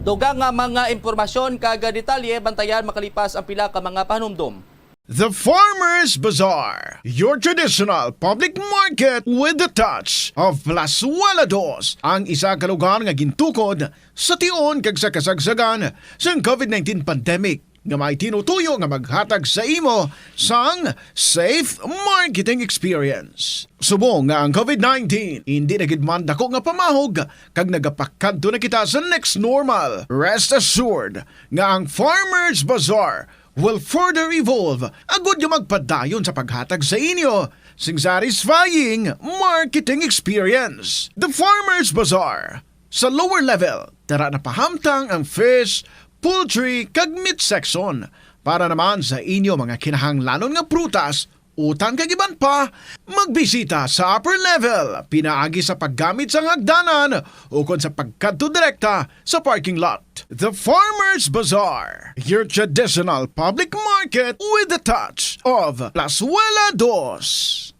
Dugang nga mga impormasyon kag detalye, bantayan makalipas ang pila ka mga pahanumdom. The Farmers Bazaar, your traditional public market with the touch of Plazuela Dos, ang isa ka lugar nga gintukod sa tion kag sa kasagsagan sang COVID nineteen pandemic, nga may tinutuyo nga maghatag sa imo sang safe marketing experience. Subong nga ang COVID nineteen indi na gid man dako nga pamahog kag nagapakadto na kita sa next normal, rest assured nga ang Farmers Bazaar will further evolve agud nga magpadayon sa paghatag sa inyo sing satisfying marketing experience. The Farmers Bazaar. Sa lower level, tara na pahamtang ang fish, poultry, kag meat section. Para naman sa inyo mga kinahanglanon nga prutas, utan kag iban pa, magbisita sa upper level pinaagi sa paggamit sang hagdanan ukon sa pagkadto direkta sa parking lot. The Farmers Bazaar, your traditional public market with the touch of Plazuela Dos.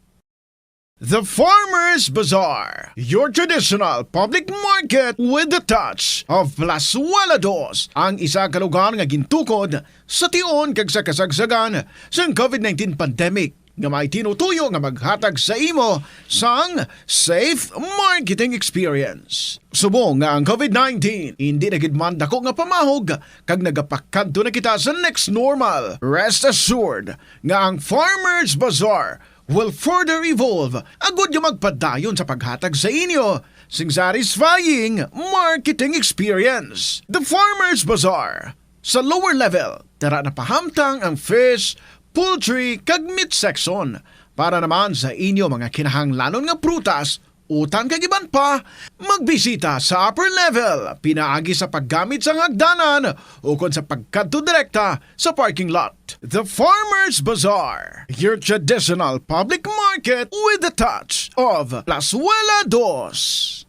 The Farmers Bazaar, your traditional public market with the touch of Plazuela Dos, ang isa ka lugar nga gintukod sa tion kag sa kasagsagan sang COVID nineteen pandemic, nga may tinutuyo nga maghatag sa imo sang safe marketing experience. Subong nga ang COVID nineteen indi na gid man dako nga pamahog kag nagapakadto na kita sa next normal, rest assured nga ang Farmers Bazaar will further evolve agud nga magpadayon sa paghatag sa inyo sing satisfying marketing experience. The Farmers Bazaar. Sa lower level, tara na pahamtang ang fish, poultry, kag meat section. Para naman sa inyo mga kinahanglanon nga prutas, utan kag iban pa, magbisita sa upper level pinaagi sa paggamit sang hagdanan ukon sa pagkadto direkta sa parking lot. The Farmers Bazaar, your traditional public market with the touch of Plazuela Dos.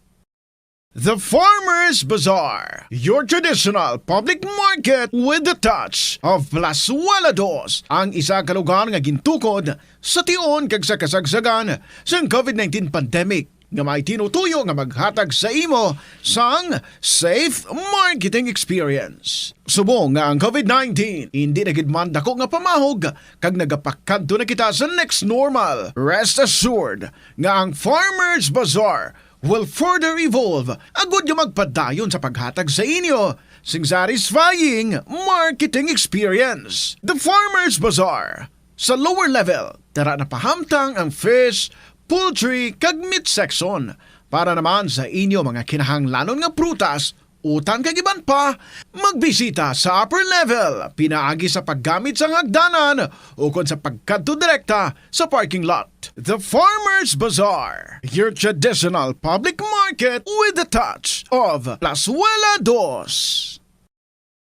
The Farmers Bazaar, your traditional public market with the touch of Plazuela Dos, ang isa ka lugar nga gintukod sa tion kag sa kasagsagan sang COVID nineteen pandemic, nga may tinutuyo nga maghatag sa imo sang safe marketing experience. Subong nga ang COVID nineteen indi na gid man dako nga pamahog kag nagapakadto na kita sa next normal, rest assured nga ang Farmers Bazaar will further evolve agud nga magpadayon sa paghatag sa inyo sing satisfying marketing experience. The Farmers Bazaar. Sa lower level, tara na pahamtang ang fish, poultry, kag meat section. Para naman sa inyo mga kinahanglanon nga prutas, utang kag iban pa, magbisita sa upper level pinaagi sa paggamit sang hagdanan ukon sa pagkadto direkta sa parking lot. The Farmers Bazaar, your traditional public market with a touch of Plazuela Dos.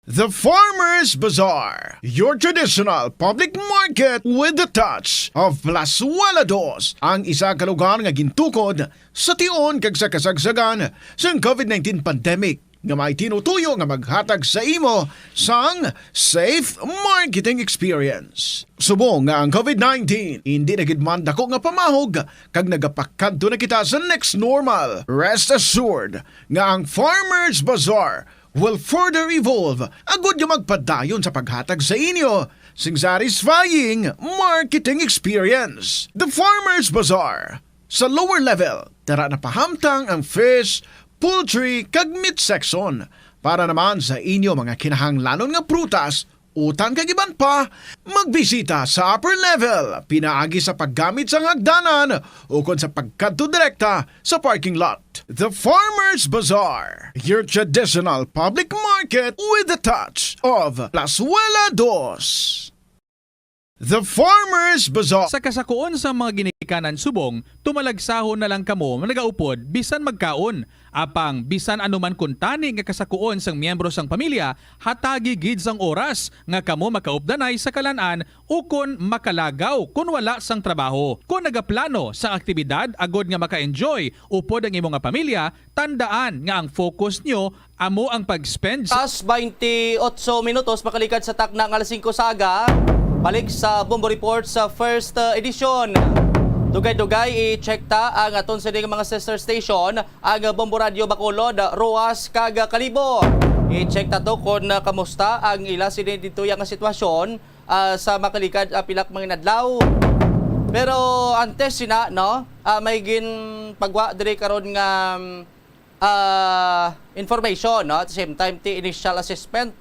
The Farmers Bazaar, your traditional public market with the touch of Plazuela Dos, ang isa ka lugar nga gintukod sa tion kag sa kasagsagan sang covid nineteen pandemic, nga may tinutuyo nga maghatag sa imo sang safe marketing experience. Subong nga ang covid nineteen hindi na gid man dako nga pamahog kag nagapakadto na kita sa next normal, rest assured nga ang Farmers Bazaar will further evolve agud nga magpadayon sa paghatag sa inyo sing satisfying marketing experience. The Farmers Bazaar, sa lower level, tara na pahamtang ang fish, poultry, kag meat section. Para naman sa inyo mga kinahanglanon nga prutas, utang kag iban pa, magbisita sa upper level pinaagi sa paggamit sang hagdanan ukon sa pagkadto direkta sa parking lot. The Farmers Bazaar, your traditional public market with a touch of Plazuela Dos. The Farmers Bazaar. Sa kasakuon sa mga ginikanan subong, tumalagsahon na lang kamo nagaupod bisan magkaon. Apang bisan ano man kuntani nga kasakuon sang miyembro sang pamilya, hatagi gid sang oras nga kamo makaupdanay sa kalan-an ukon makalagaw kon wala sang trabaho. Kon nagaplano sang aktibidad agod nga maka-enjoy upod ang imo nga pamilya, tandaan nga ang focus nyo amo ang pag-spend sa As twenty-eight minutos makalikad sa takna nga alas singko sa aga. Balik sa Bombo Report sa first, uh, edition. Dugay-dugay, i-check ta ang aton sini nga mga sister station, ang Bombo Radio Bacolod, Roxas, kag Kalibo. I-check ta to kung, uh, kamusta ang ila sini dito yang sitwasyon, uh, sa makalikad, uh, pila ka mga inadlaw. Pero antes sina, no, uh, may ginpagwa diri karon nga, um, ah, information, no? At the same time, ti initial assessment,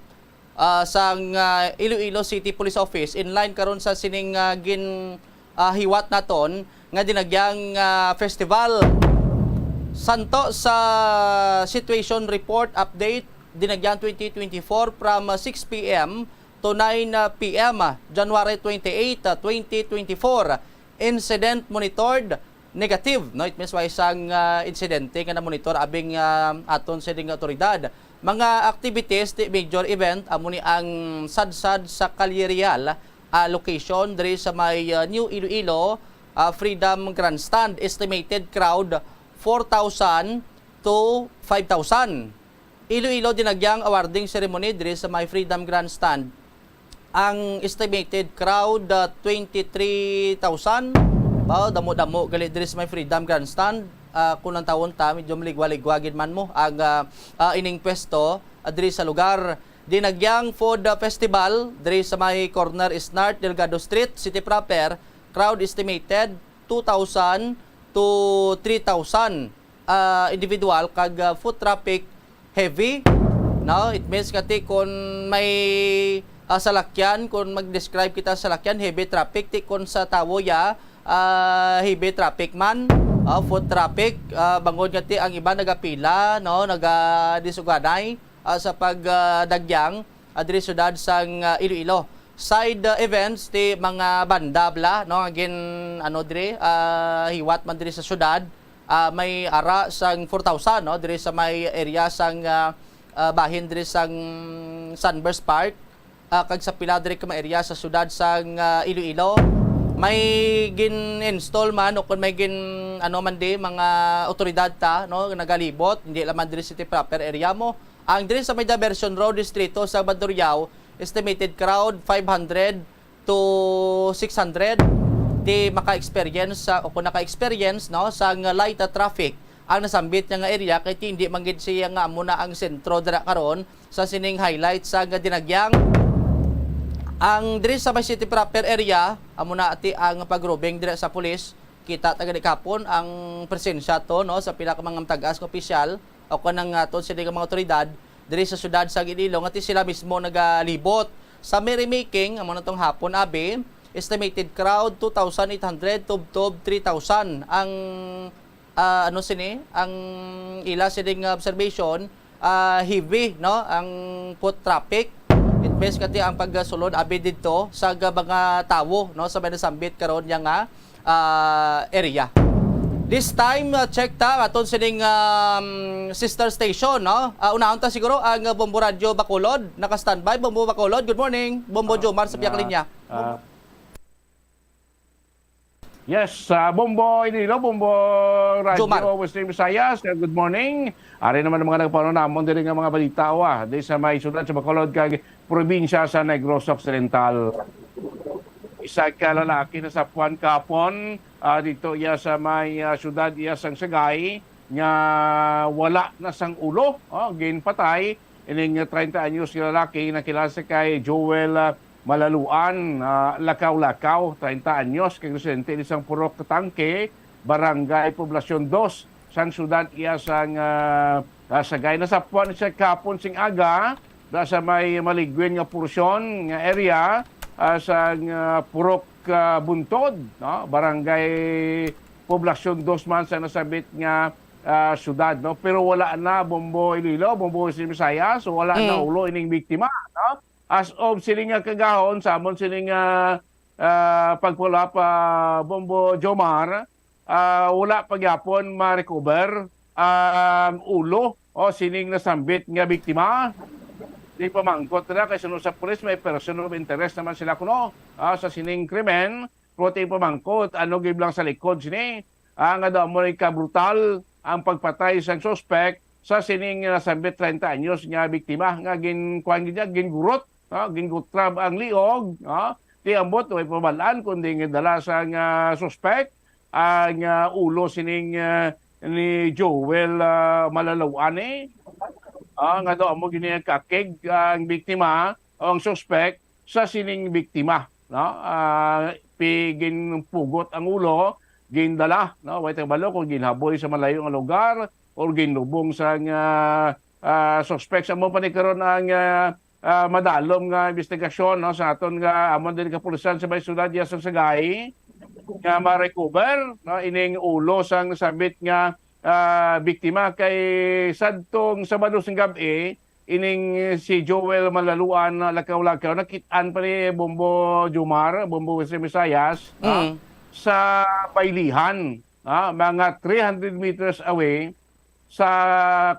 ah, sang, ah, Iloilo City Police Office, in line karon sa sining, ah, gin, ah, hiwat naton nga dinagyang, ah, festival. Santo sa situation report update, dinagyang twenty twenty-four from, ah, six P M to nine P M, ah, January twenty-eight, ah, twenty twenty-four. Incident monitored, negative, no? It means way sang, ah, insidente nga na-monitor abing, ah, aton sining awtoridad. Mga activities ti major event, amo ni ang sadsad sa Calle Real, ah, location diri sa may, ah, New Iloilo, ah, Freedom Grandstand. Estimated crowd, four thousand to five thousand. Iloilo, dinagyang awarding ceremony diri sa may Freedom Grandstand. Ang estimated crowd, ah, twenty-three thousand. Ba, damo-damo gali diri sa may Freedom Grandstand. Ah, kung ang tawon ta, medyo maligwa-ligwa gid man mo ang, ah, ah, ining pwesto, ah, diri sa lugar. Dinagyang Food, ah, Festival diri sa may corner Snart, Delgado Street, City Proper. Crowd estimated two thousand to three thousand, ah, individual kag, ah, foot traffic heavy, no? It means nga ti kun may, ah, salakyan, kun mag-describe kita sa salakyan, heavy traffic, ti kun sa tawo ya, ah, heavy traffic man, ah, foot traffic, ah, bangod nga ti ang iba nagapila, no, nagadisuganay, ah, sa pag, ah, dagyang, ah, diri siyudad sang, ah, Iloilo. Side, ah, events ti mga banda bala, no, nga gin, ano, diri, ah, hiwat man diri sa siyudad, ah, may ara sang four thousand, no, diri sa may area sang, ah, ah, bahin diri sang Sunburst Park, ah, kag sa pila diri ka mga area sa siyudad sang, ah, Iloilo. May gin-install man o kung may gin-, ano man di, mga otoridad ta, no, nagalibot, hindi lang man diri city proper area mo. Ang diri sa may Diversion Road, distrito sa Bandurriao, estimated crowd five hundred to six hundred. Di maka-experience sa, o kung naka-experience, no, sang light traffic ang nasambit niya nga area, kay ti hindi man gid siya nga amo na ang sentro dira karon sa sining highlight sa nga dinagyang. Ang diri sa may city proper area, amo na ati ang pag-roving dira sa pulis. Kita ta gani kahapon ang presensya to, no, sa pila ka mga matag-as nga opisyal o kanang aton sini nga mga otoridad diri sa siyudad sa Iloilo, nga ti sila mismo nagalibot sa merrymaking amo na tong hapon, abi. Estimated crowd two thousand eight hundred, tubtob three thousand ang, ah, ano sini, ang ila sining observation. ah, heavy, no, ang foot traffic. It means kati ang pagsulod abi didto sa ga-, mga tawo, no, sa may nasambit karon niya nga, ah, area. This time, ah, check ta aton sining, um, sister station, no? Ah, unahon ta siguro ang, ah, Bombo Radyo Bacolod. Naka-standby, Bombo Bacolod. Good morning, Bombo Jomar sa pihak linya. Ah, yes, ah, Bombo Iloilo, Bombo Radyo Jomar. Western Visayas, ah, good morning. Ari naman ang mga nagpauna namon diri nga mga balita, wa, di sa may siyudad sa Bacolod kag probinsya sa Negros Occidental. Isa ka lalaki nasapwan kahapon, ah, dito iya sa may, ah, siyudad iya sang Sagay nga wala na sang ulo, oh, ginpatay. Ining treinta anyos nga lalaki nakilala sa kay Joel, ah, Malaluan, ah, Lakaw-Lakaw, treinta anyos, kay residente ni sang Purok Tangke, Barangay Poblacion Dos, sang siyudad iya sang, ah, ah, Sagay. Nasapwan siya kahapon sing aga, da sa may maligwin nga porsyon nga area, ah, sang, ah, Purok, ah, Buntod, no? Barangay Poblacion Dos man sa nasabit nga, ah, siyudad, no? Pero wala na, Bombo Iloilo, Bombo Western Visayas, so wala na Mm. ulo ining biktima, no? As of sini nga kagahon, sa amon sini nga, ah, pagpulap, ah, Bombo Jomar, ah, wala pa gyapon ma-recover ang ulo o sining nasambit nga biktima. Di pamangkot na kay suno sa pulis may person of interest naman sila kuno, ah, sa sining krimen. Pero di pamangkot ano gid lang sa likod sini, ah, nga daw mo ni kabrutal ang pagpatay sang suspek sa sining nasambit treinta anyos nga biktima nga ginkuan gid niya, gingurot, no? Gingutrab ang liog, no? Di ambot way pabal-an kundi gindala sang suspek ang, ah, ulo sining, ah, ni Joel, ah, Malalawane, ah, nga daw amo gini kakig ang biktima o ang suspek sa sining biktima, no? Ah, pi-, ginpugot ang ulo, gindala, no? Way tabalo kung ginhaboy sa malayo nga lugar or ginlubong sang, ah, ah, suspek. Sa mo pa ni karon ang, ah, ah, madalom nga investigasyon, no, sa aton nga amon din kapulisan sa may siyudad ya sang Sagay nga ma-recover, no, ining ulo sang nasambit nga, ah, biktima kay sadtong Sabado sing gab-i, ining si Joel Malaluan na lakaw-lakaw, nakit-an pa ni Bombo Jomar, Bombo Western Visayas, no, Mm. sa baylihan, ah, mga three hundred meters away sa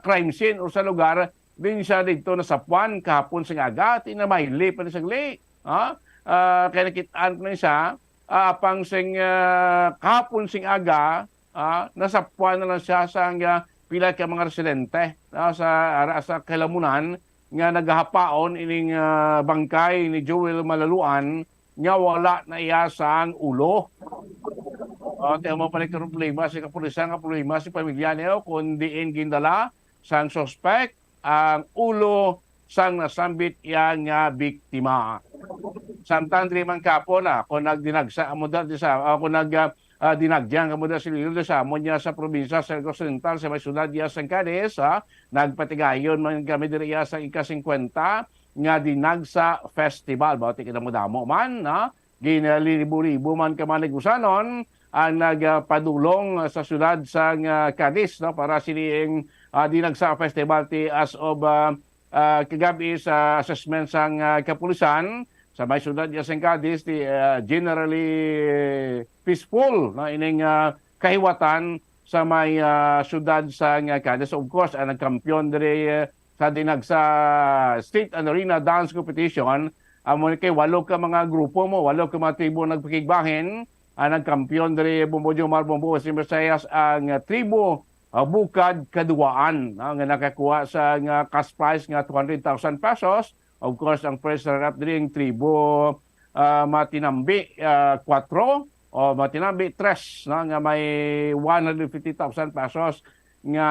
crime scene o sa lugar din siya didto nasapwan kahapon sa aga, tinamayli pa ni sagli. Ha? Ah, kay nakit-an ko na siya, ah, apang sing, ah, kahapon sing aga, ah, nasapwan na lang siya sa, ah, pila ka mga residente, ah, sa ara sa Kalamunan nga nagahapaon ining, ah, bangkay ni Joel Malaluan nga wala na iya sang ulo. Ah, kaya mo pa ni problema si kapulisan nga problema si pamilya niyo kung diin gindala sang suspek ang ulo sang nasambit iya nga biktima. Samtang diri man kapo na, kung nagdinagsa amo da di sa, ah, kung nag, ah, ah, dinagyan kamo da si Lilo de sa amo niya sa probinsya sa Occidental sa may syudad niya sang Cadiz, ha? Nagpatigayon man kami diri iya sa ika-singkwenta nga Dinagsa Festival. Bawat ikadamo-damo man, ha? Ginalibo-libo man ka mga Negrosanon ang nagpadulong sa syudad sang, ah, Cadiz, no, para sining, ah, Dinagsa Festival ti as of, ah, ah, kagabi sa assessment sang, ah, kapulisan sa may syudad niya sang Cadiz, ti, ah, generally peaceful, no, ining, ah, kahiwatan sa may, ah, syudad sang, ah, Cadiz. Of course, ang nagkampiyon diri, ah, sa Dinagsa Street and Arena Dance Competition, amo ni kay walo ka mga grupo mo, walo ka mga tribo nagpakigbahin, ang nagkampiyon diri, Bombo Jomar, Bombo Western Visayas, ang, ah, tribo, ah, Bukad Kaduwaan, ah, nga nakakuha sa, nga cash prize nga two hundred thousand pesos. Of course, ang first runner-up diri ang tribo, ah, Matinambi, ah, Kuwatro, o Matinambi Tres, no, nga may one hundred fifty thousand pesos nga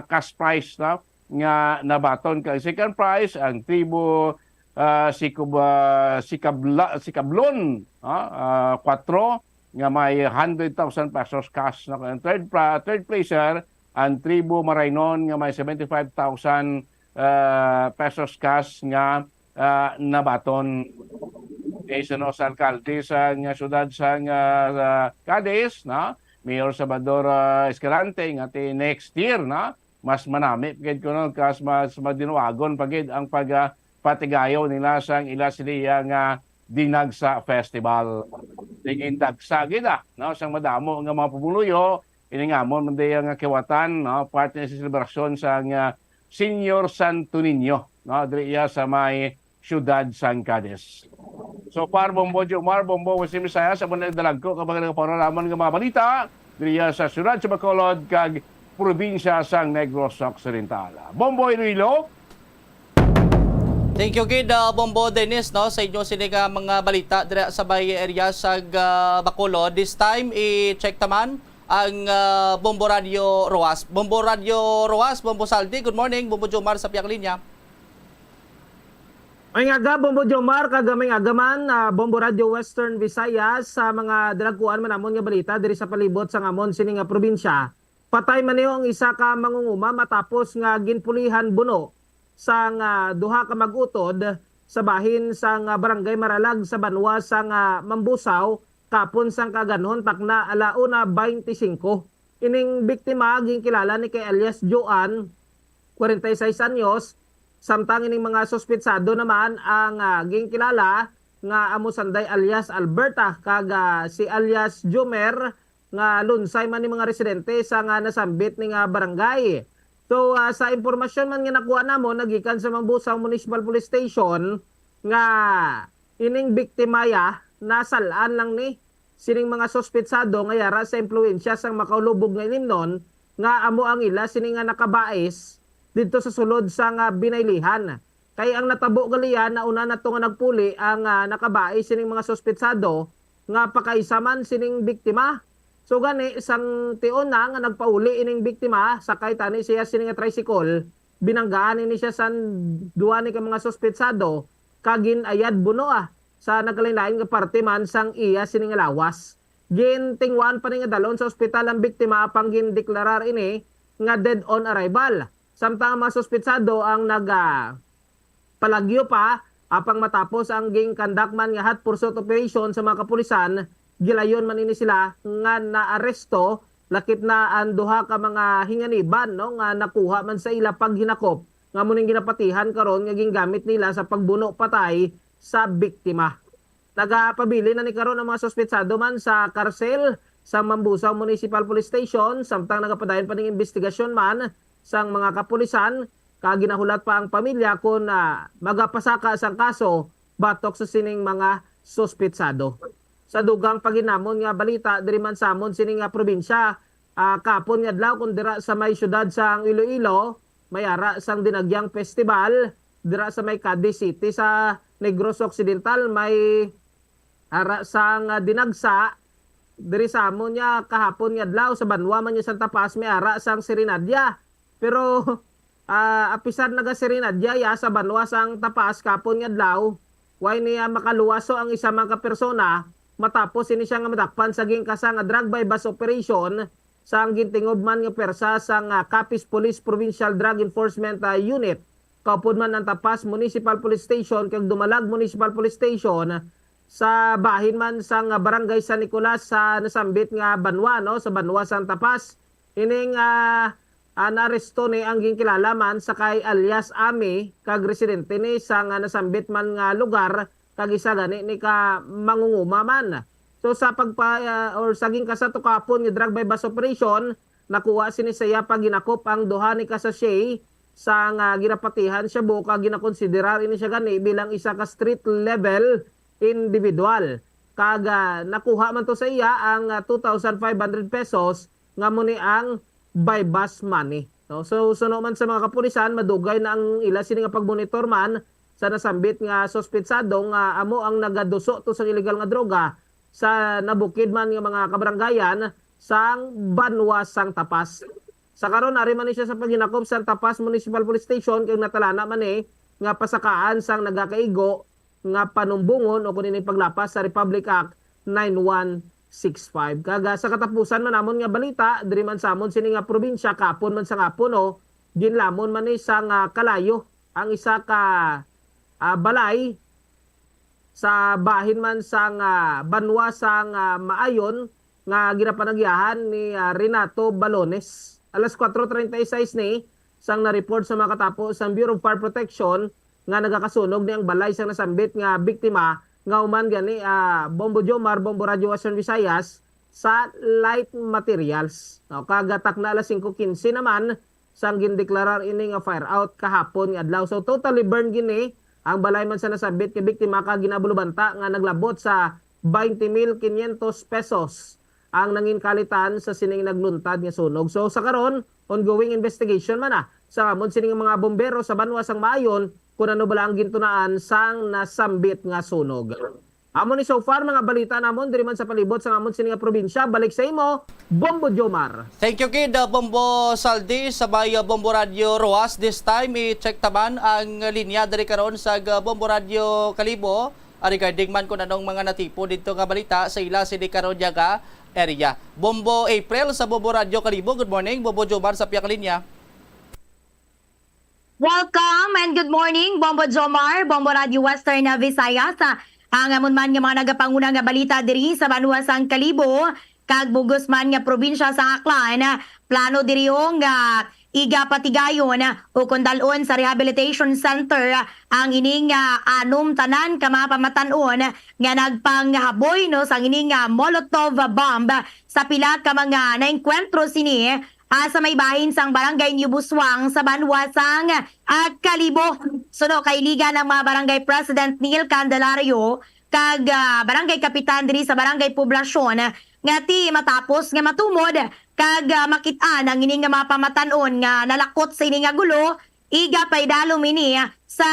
cash prize, no, nga nabaton. Kag second prize, ang tribo, ah, Sikub-, ah, Sikabla-, Sikablon, ah, ah, Kuwatro, nga may hundred thousand pesos cash, no. Ang third pra-, third placer, ang tribo Maraynon, nga may seventy-five thousand, ah, pesos cash nga, ah, nabaton. Kay suno sa alkalde sa nga syudad sa nga, ah, Cadiz, no? Mayor Salvador, ah, Escalante, nga ti next year, no? mas manami pa gid kuno, kas mas madinuagon pa gid ang pag, ah, patigayon nila sang ila sini nga Dinagsa Festival. Tingin dagsa gid, ah, no, sang madamo nga mga pumuluyo, iningamon man diya nga kiwatan, no, parte na sa selebrasyon sang, ah, Señor Santo Niño, no, diri iya sa may siyudad sang Cadiz. So far, Bombo Jomar, Bombo Western Visayas, amo na dalagko ka mga nagapanulamon nga mga balita diri iya sa siyudad sa Bacolod kag probinsya sang Negros Occidental. Bombo Iloilo. Thank you gid, uh, Bombo Dennis, no, sa inyo sini nga mga balita dira sa may area sa uh, Bacolod. This time, i-check taman ang uh, Bombo Radio Roas. Bombo Radio Roas, Bombo Saldi, good morning. Bombo Jomar sa pihak linya. May nga aga, Bombo Jomar, kag may nga aga man, ah, Bombo Radio Western Visayas, sa mga dalagkuan man namon nga balita diri sa palibot sang amon sini nga probinsya. Patay man niyo ang isa ka mangunguma matapos nga ginpulihan buno sang ah, duha ka mag-utod sa bahin sang ah, Barangay Maralag sa banwa sang ah, Mambusaw, kapon sang kaaganhon takna ala una twenty-five. Ining biktima ginkilala ni kay alias Joan, kwarenta y seis anyos, samtang ining mga suspitsado naman ang ah, ginkilala nga amo Sanday alias Alberta kag ah, si alias Jomer nga lunsay man ni mga residente sa nga nasambit ni nga barangay. So ah, sa impormasyon man nga nakuha namo nagikan sa Mambusaw Municipal Police Station nga ining biktima ya nasal-an lang ni sining mga suspitsado nga yara sa impluwensya sang makaulubog nga inimnon nga amo ang ila sini nga nakabais didto sa sulod sa nga binaylihan. Kay ang natabo gali ya nauna na to nga nagpuli ang ah, nakabais sining mga suspitsado nga pakaisa man sining biktima. So gani sang tion na nga nagpauli ining biktima, sakay tani siya sini nga tricycle, binanggaan ini siya sang duha ni ka mga suspitsado kag gin-ayad buno ah, sa nagkalainlain nga parte man sang iya sini nga lawas. Gintinguhaan pa ni nga dalhon sa ospital ang biktima apang gindeklarar ini nga dead on arrival. Samtang ang mga suspitsado ang naga palagyo pa apang matapos ang ginkandak man nga hot pursuit operation sa mga kapulisan, gilayon man ini sila nga naaresto, lakip na ang duha ka mga hinganiban, no, nga nakuha man sa ila paghinakop nga amo ning ginapatihan karon nga gingamit nila sa pagbuno patay sa biktima. Nagapabilin na ni karon ang mga suspetsado man sa karsel sa Mambusaw Municipal Police Station, samtang nagapadayon pa ning imbestigasyon man sang mga kapulisan, kag ginahulat pa ang pamilya kon ah, magapasaka sang kaso batok sa sining mga suspetsado. Sa dugang pa gid namon nga balita diri man sa amon sini nga probinsya, ah, kapon nga adlaw kon dira sa may siyudad sang Iloilo, may ara sang Dinagyang Festival dira sa may Cadiz City sa Negros Occidental, may ara sang ah, Dinagsa diri sa amon niya kahapon nga adlaw. Sa banwa man niya Santa Paz may ara sang Serenadya. Pero ah, apisar nagaserenadya ya sa banwa sang Tapas kapon nga adlaw, way niya makaluwaso ang isa man ka persona matapos ini siya nga madakpan sa gingkasa nga drug buy-bust operation sang gintingob man nga pwersa sang ah, Capiz Police Provincial Drug Enforcement ah, Unit, kaupod man ang Tapas Municipal Police Station kag Dumalag Municipal Police Station, sa bahin man sang ah, Barangay San Nicolas sa nasambit nga banwa, no, sa banwa sang Tapas. Ining ah, ah, naaresto ni ang ginkilala man sa kay alias Ami kag residente ni sa nga nasambit man nga lugar kag isa gani ni ka mangunguma man. So sa pagpa ah, or sa gingkasa to kahapon nga drug buy-bust operation, nakuha sini sa iya paghinakop ang duha ni ka sachet sa nga ginapatihan shabu kag ginakonsiderar ini siya gani bilang isa ka street level individual. Kag ah, nakuha man to sa iya ang ah, two thousand five hundred pesos nga amo ni ang buy-bust money. No? So suno man sa mga kapulisan, madugay na ang ila sini nga pagmonitor man sa nasambit nga suspitsado nga amo ang nagaduso to sang illegal nga droga sa nabukid man nga mga kabaranggayan sang banwa sang Tapas. Sa karon, ari man ni siya sa paghinakop sa Tapas Municipal Police Station kag natalana man ni nga pasakaan sang nagakaigo nga panumbongon o kun ini paglapas sa Republic Act nine one six five. Kag ah, sa katapusan man namon nga balita, diri man sa amon sini nga probinsya, kapon man sa ngapon, no, ginlamon man ni sa nga kalayo ang isa ka ah, balay sa bahin man sang ah, banwa sang ah, Maayon nga ginapanagyahan ni ah, Renato Balones. alas kuwatro treinta y seis ni, sang na-report sa mga katapo sang Bureau of Fire Protection nga nagakasunog ni ang balay sang nasambit nga biktima, nga human gani, ah, Bombo Jomar, Bombo Radyo Western Visayas, sa light materials. No, kag takna alas singko quince naman sang gindeklarar ini nga fire out kahapon nga adlaw. So, totally burned gini ang balay man sa nasambit nga biktima, kag ginabulubanta nga naglabot sa twenty mil quinientos pesos ang nangin kalitan sa sining nagluntad nga sunog. So, sa karon, ongoing investigation man na sa amon sining mga bombero sa banwa sang Maayon kung ano bala ang gintunaan sang nasambit nga sunog. Amo ni so far mga balita namon diri man sa palibot sang amon sini nga probinsya. Balik sa imo, Bombo Jomar. Thank you, Kid. Uh, Bombo Saldi, sa may, uh, Bombo Radio Roas. This time, i-check taman ang linya diri karon sa, uh, Bombo Radio Kalibo, uh, regarding man kung anong mga natipo dito nga balita sa ila sini karon nga area. Bombo April sa Bombo Radio Kalibo. Good morning, Bombo Jomar sa pihak linya. Welcome and good morning, Bombo Jomar, Bombo Radio Western, uh, Visayas. Ah, ang amon man nga mga nagapanguna nga balita diri sa banwa sang Kalibo, kag bugos man nga probinsya sang Aklan, ah, plano diri nga igapatigayon, ah, o kundalon sa rehabilitation center, ah, ang ining, ah, anom tanan ka mga pamatan-on nga nagpanghaboy, no, sang ining, ah, Molotov bomb sa pila ka mga naengkwentro sini ah, sa may bahin sang Barangay New Buswang sa banwa sang, ah, Kalibo. Suno kay liga ng mga barangay president Neil Candelario kag, ah, barangay kapitan diri sa Barangay Poblacion nga ti matapos nga matumod kag, ah, makit-an ang ini nga mga pamatan-on nga nalakot sa ini nga gulo, iga paidalom ini sa,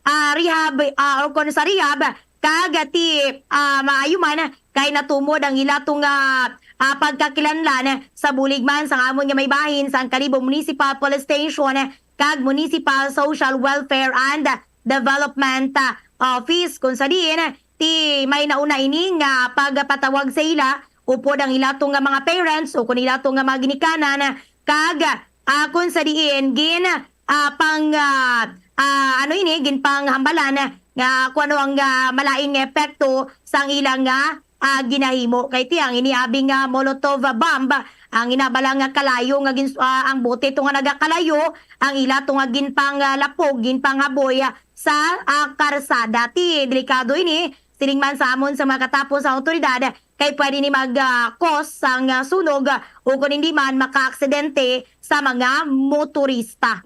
ah, rehab, ah, or kon sa rehab, kag ti, ah, maayo man kay natumod ang ila to nga, ah, pagkakilanlan sa bulig man sa amon nga may bahin sang Kalibo Municipal Police Station kag Municipal Social Welfare and Development, ah, Office, kung sa diin ti may nauna ini nga pagpatawag sa ila upod ang ila to nga mga parents o kung ila to nga mga ginikanan kag, ah, kung sa diin gin, ah, pang, ah, ah, ano ini, ginpanghambalan nga kung ano ang, ah, malain nga epekto sang ilang, ah, ah, ginahimo. Kay ti ang ini abi nga Molotov bomb, ang inabala nga kalayo nga gins-, ah, ang bote to nga nagakalayo, ang ila to nga ginpanglapog, ginpanghaboy, ah, sa, ah, karsada. Ti delikado ini, siling man sa amon sa mga katapo sa awtoridad, kay pwede ni mag, ah, cause sang, ah, sunog, ah, o kung hindi man makaaksidente sa mga motorista.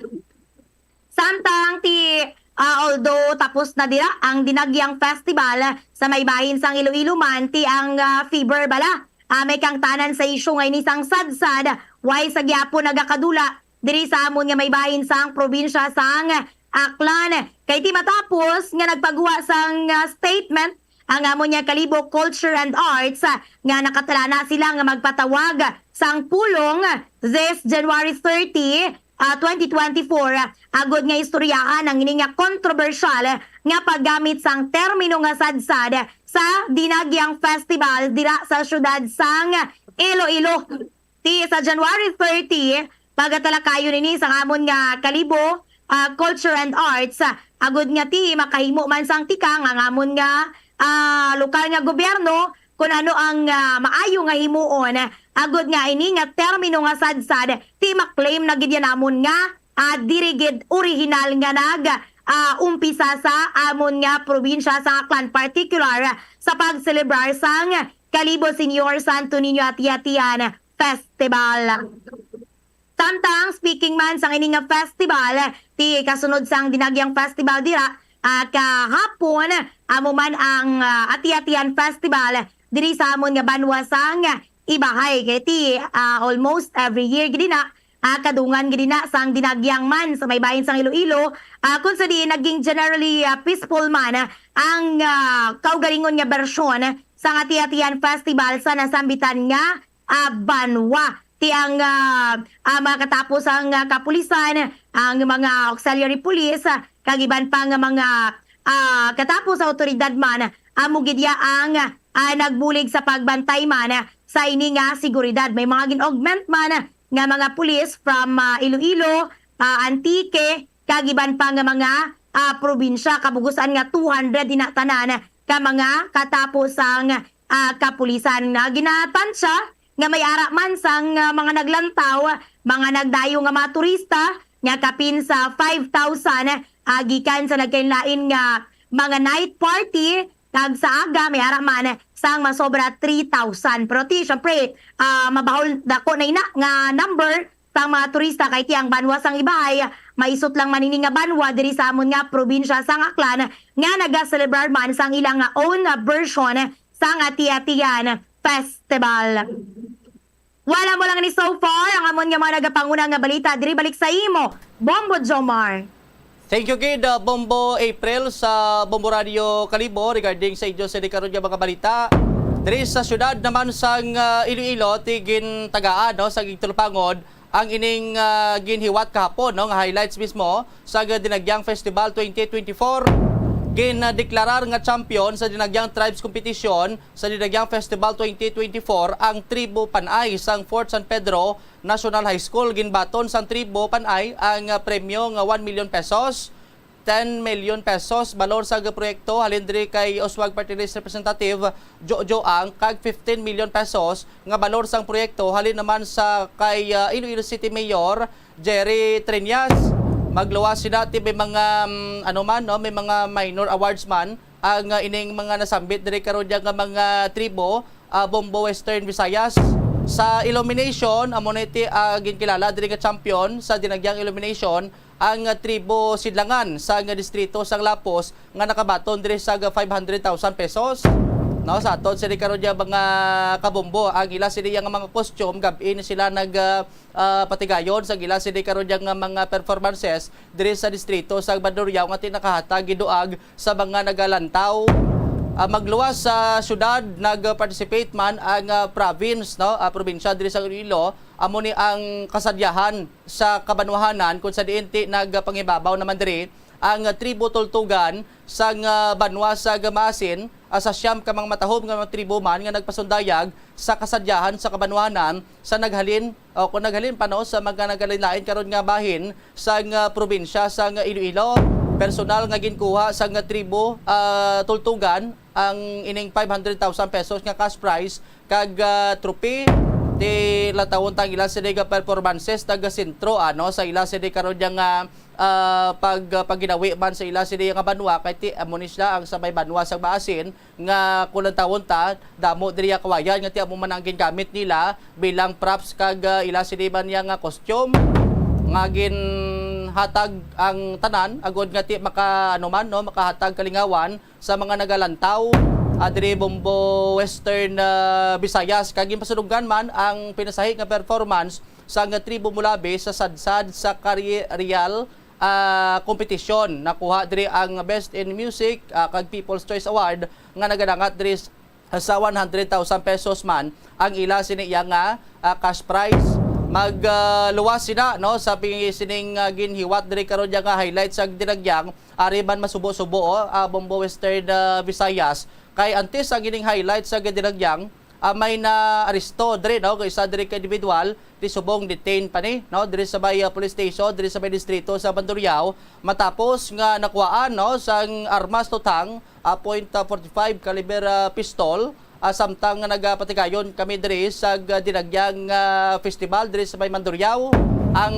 Samtang ti, ah, although tapos na dira ang Dinagyang Festival sa may bahin sang Iloilo man, ti ang, ah, fever bala, ah, may kangtanan sa isyu nga ini sang sadsad, way sa gyapon nagakadula diri sa amon nga may bahin sang probinsya sang Aklan. Kay ti matapos nga nagpagwa sang, ah, statement ang amon nga Kalibo Culture and Arts, ah, nga nakatalana sila nga magpatawag sang pulong this January thirty, ah, twenty twenty-four, ah, agud nga istoryahan ang ini nga kontrobersyal, ah, nga paggamit sang termino nga sadsad sa Dinagyang Festival dira sa siyudad sang Iloilo. Ti sa January thirty, pagatalakayon ini sang amon nga Kalibo, ah, Culture and Arts, ah, agud nga ti makahimo man sang tikang ang amon nga, ah, lokal nga gobyerno, kun ano ang, ah, maayo nga himuon, agud nga ini nga termino nga sadsad, ti ma-claim na gid ya namon nga, ah, diri gid orihinal nga nag, ah, umpisa sa amon nga probinsya sa Aklan, partikular sa pagselebrar sang Kalibo Señor Santo Niño Ati-Atian Festival. Samtang speaking man sang ini nga festival, ti kasunod sang Dinagyang Festival dira, ah, kahapon, amo man ang, ah, Ati-Atian Festival diri sa amon nga banwa sang Ibahay. Kay ti, ah, almost every year gid na, ah, kadungan gid na sang Dinagyang man sa may bahin sang Iloilo, ah, kung sa diin naging generally, ah, peaceful man, ah, ang, ah, kaugalingon nga bersyon sang Ati-Atian Festival sa nasambitan nga, ah, banwa. Ti ang, ah, ah, mga katapo sang, ah, kapulisan, ang mga auxiliary police, ah, kag iban pa nga mga, ah, katapo sa awtoridad man, amo gid ya ang, ah, nagbulig sa pagbantay man sa ini nga seguridad. May mga gin-augment man nga mga pulis from, ah, Iloilo, ah, Antique, kag iban pa nga mga, ah, probinsya. Kabug-usan nga two hundred ina tanan ka mga katapo sang, ah, kapulisan nga ginatansya nga may ara man sang, ah, mga naglantaw, mga nagdayo nga mga turista nga kapin sa five thousand, ah, gikan sa nagkainlain nga mga night party, kag sa aga may ara man sang masobra three thousand. Pero ti, syempre, ah, mabahol dako na ina nga number sang mga turista kay ti ang banwa sang Ibajay, maisot lang man ini nga banwa diri sa amon nga probinsya sang Aklan nga nagaselebrar man sang ilang nga own version sang Ati-Atian Festival. Wala mo lang ni so far ang amon nga mga nagapanguna nga balita diri. Balik sa imo, Bombo Jomar. Thank you gid, uh, Bombo April sa Bombo Radio Kalibo regarding sa inyo sa karon nga mga balita. Diri sa syudad naman sang, uh, Iloilo, ti gintagaan, no, sa Igtulpangod ang ining, uh, ginhiwat kahapon, no, nga highlights mismo sa Dinagyang Festival twenty twenty-four. Gindeklarar nga champion sa Dinagyang Tribes Competition sa Dinagyang Festival twenty twenty-four ang tribo Panay sang Fort San Pedro National High School. Ginbaton sang tribo Panay ang, ah, premyo nga one million pesos, ten million pesos balor sa proyekto halin diri kay Oswag Party List Representative Jojo Ang, kag fifteen million pesos nga balor sang proyekto halin naman sa kay, ah, Iloilo City Mayor Jerry Treñas. Magluwas sila ti may mga, mm, ano man, no, may mga minor awards man ang, ah, ining mga nasambit diri karon nga mga tribo, ah, Bombo Western Visayas. Sa elimination, amo na iti, ah, ginkilala diri nga champion sa Dinagyang elimination ang, ah, tribo Sidlangan sa nga distrito sang Lapos nga nakabaton diri sa five hundred thousand pesos. No, sa aton sini karon nga mga kabombo, ang ila sini nga mga costume, gab-i ni sila nag, ah, ah, patigayon sa ila sini karon nga mga performances diri sa distrito sa Bandurriao nga ti nakahatag giduag sa mga nagalantaw. Ah, magluwas sa syudad, nag-participate man ang, ah, province, no, ah, probinsya diri sa Iloilo. Amo ni ang kasadyahan sa kabanwahanan kung sa diin ti nagpangibabaw naman diri ang tribo Tultugan sang, ah, banwa sa Gamaasin, ah, sa siyam ka mga matahom nga mga tribo man nga nagpasundayag sa kasadyahan sa kabanwahanan sa naghalin, o kung naghalin pa, no, sa mga nagalain-lain karon nga bahin sang, ah, probinsya sang Iloilo. Personal nga ginkuha sang tribo, ah, Tultugan ang ining five hundred thousand pesos nga cash prize kag, ah, trophy. Ti latawon ta ang ila sini nga performances taga sentro, ano, sa ila sini karon nga, ah, pag, ah, pagginawi man sa ila sini nga banwa, kay ti amo ni sila ang sa may banwa sa Maasin nga kung lantawon ta, damo diri ang kawayan nga ti amo man ang gingamit nila bilang props kag, ah, ila sini man nga costume nga ginhatag ang tanan agod nga ti maka, ano man, no, makahatag kalingawan sa mga nagalantaw, ah, diri Bombo Western, ah, Visayas. Kag ginpasulugan man ang pinasahi nga performance sang tribo Mulabi sa sadsad sa Kari-, Real, ah, kompetisyon. Nakuha diri ang Best in Music, ah, kag People's Choice Award nga nagadangat diri s-, sa one hundred thousand pesos man ang ila sini iya nga, ah, cash prize. Mag, ah, luwas sina, no, sa pi-, sining, ah, ginhiwat diri karon nga highlight sa Dinagyang. Ari man masubo-subo, oh, ah, Bombo Western, ah, Visayas. Kay antes ang ining highlight sa Dinagyang, ah, may naaresto diri, no, kay isa diri ka individual ti subong detain pa ni, no, diri sa may, ah, police station diri sa may distrito sa Bandurriao, matapos nga nakuhaan, no, sang armas tutang, ah, point forty-five caliber, ah, pistol, ah, samtang nga nagapatigayon kami diri sa, ah, Dinagyang, ah, Festival diri sa may Bandurriao. Ang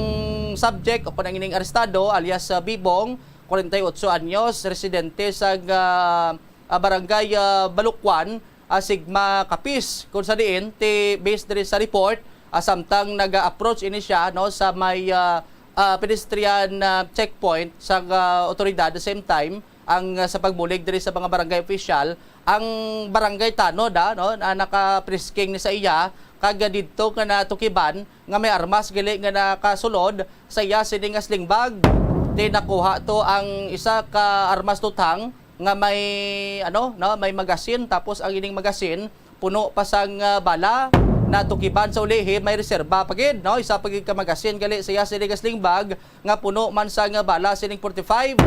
subject o kung ang ining arestado alias, ah, Bibong, kwarenta y otso anyos, residente sa, ah, ah, Barangay, ah, Balukwan, ah, Sigma, Capiz, kung sa diin ti based diri sa report, ah, samtang naga-approach ini siya, no, sa may, ah, ah, pedestrian, ah, checkpoint sa, ah, otoridad, the same time ang, ah, sa pagbulig diri sa mga barangay official, ang barangay tanod, ah, no, na naka-frisking ni sa iya, kag, ah, didto nga natukiban nga may armas gali nga nakasulod sa iya sini nga sling bag. Ti nakuha to ang isa ka armas tutang nga may, ano, no, may magasin, tapos ang ining magasin puno pa sang, ah, bala. Natukiban sa ulihi, may reserba pa gid, no, isa pa gid ka magasin gali sa iya sini nga sling bag nga puno man sang, ah, bala sining forty-five.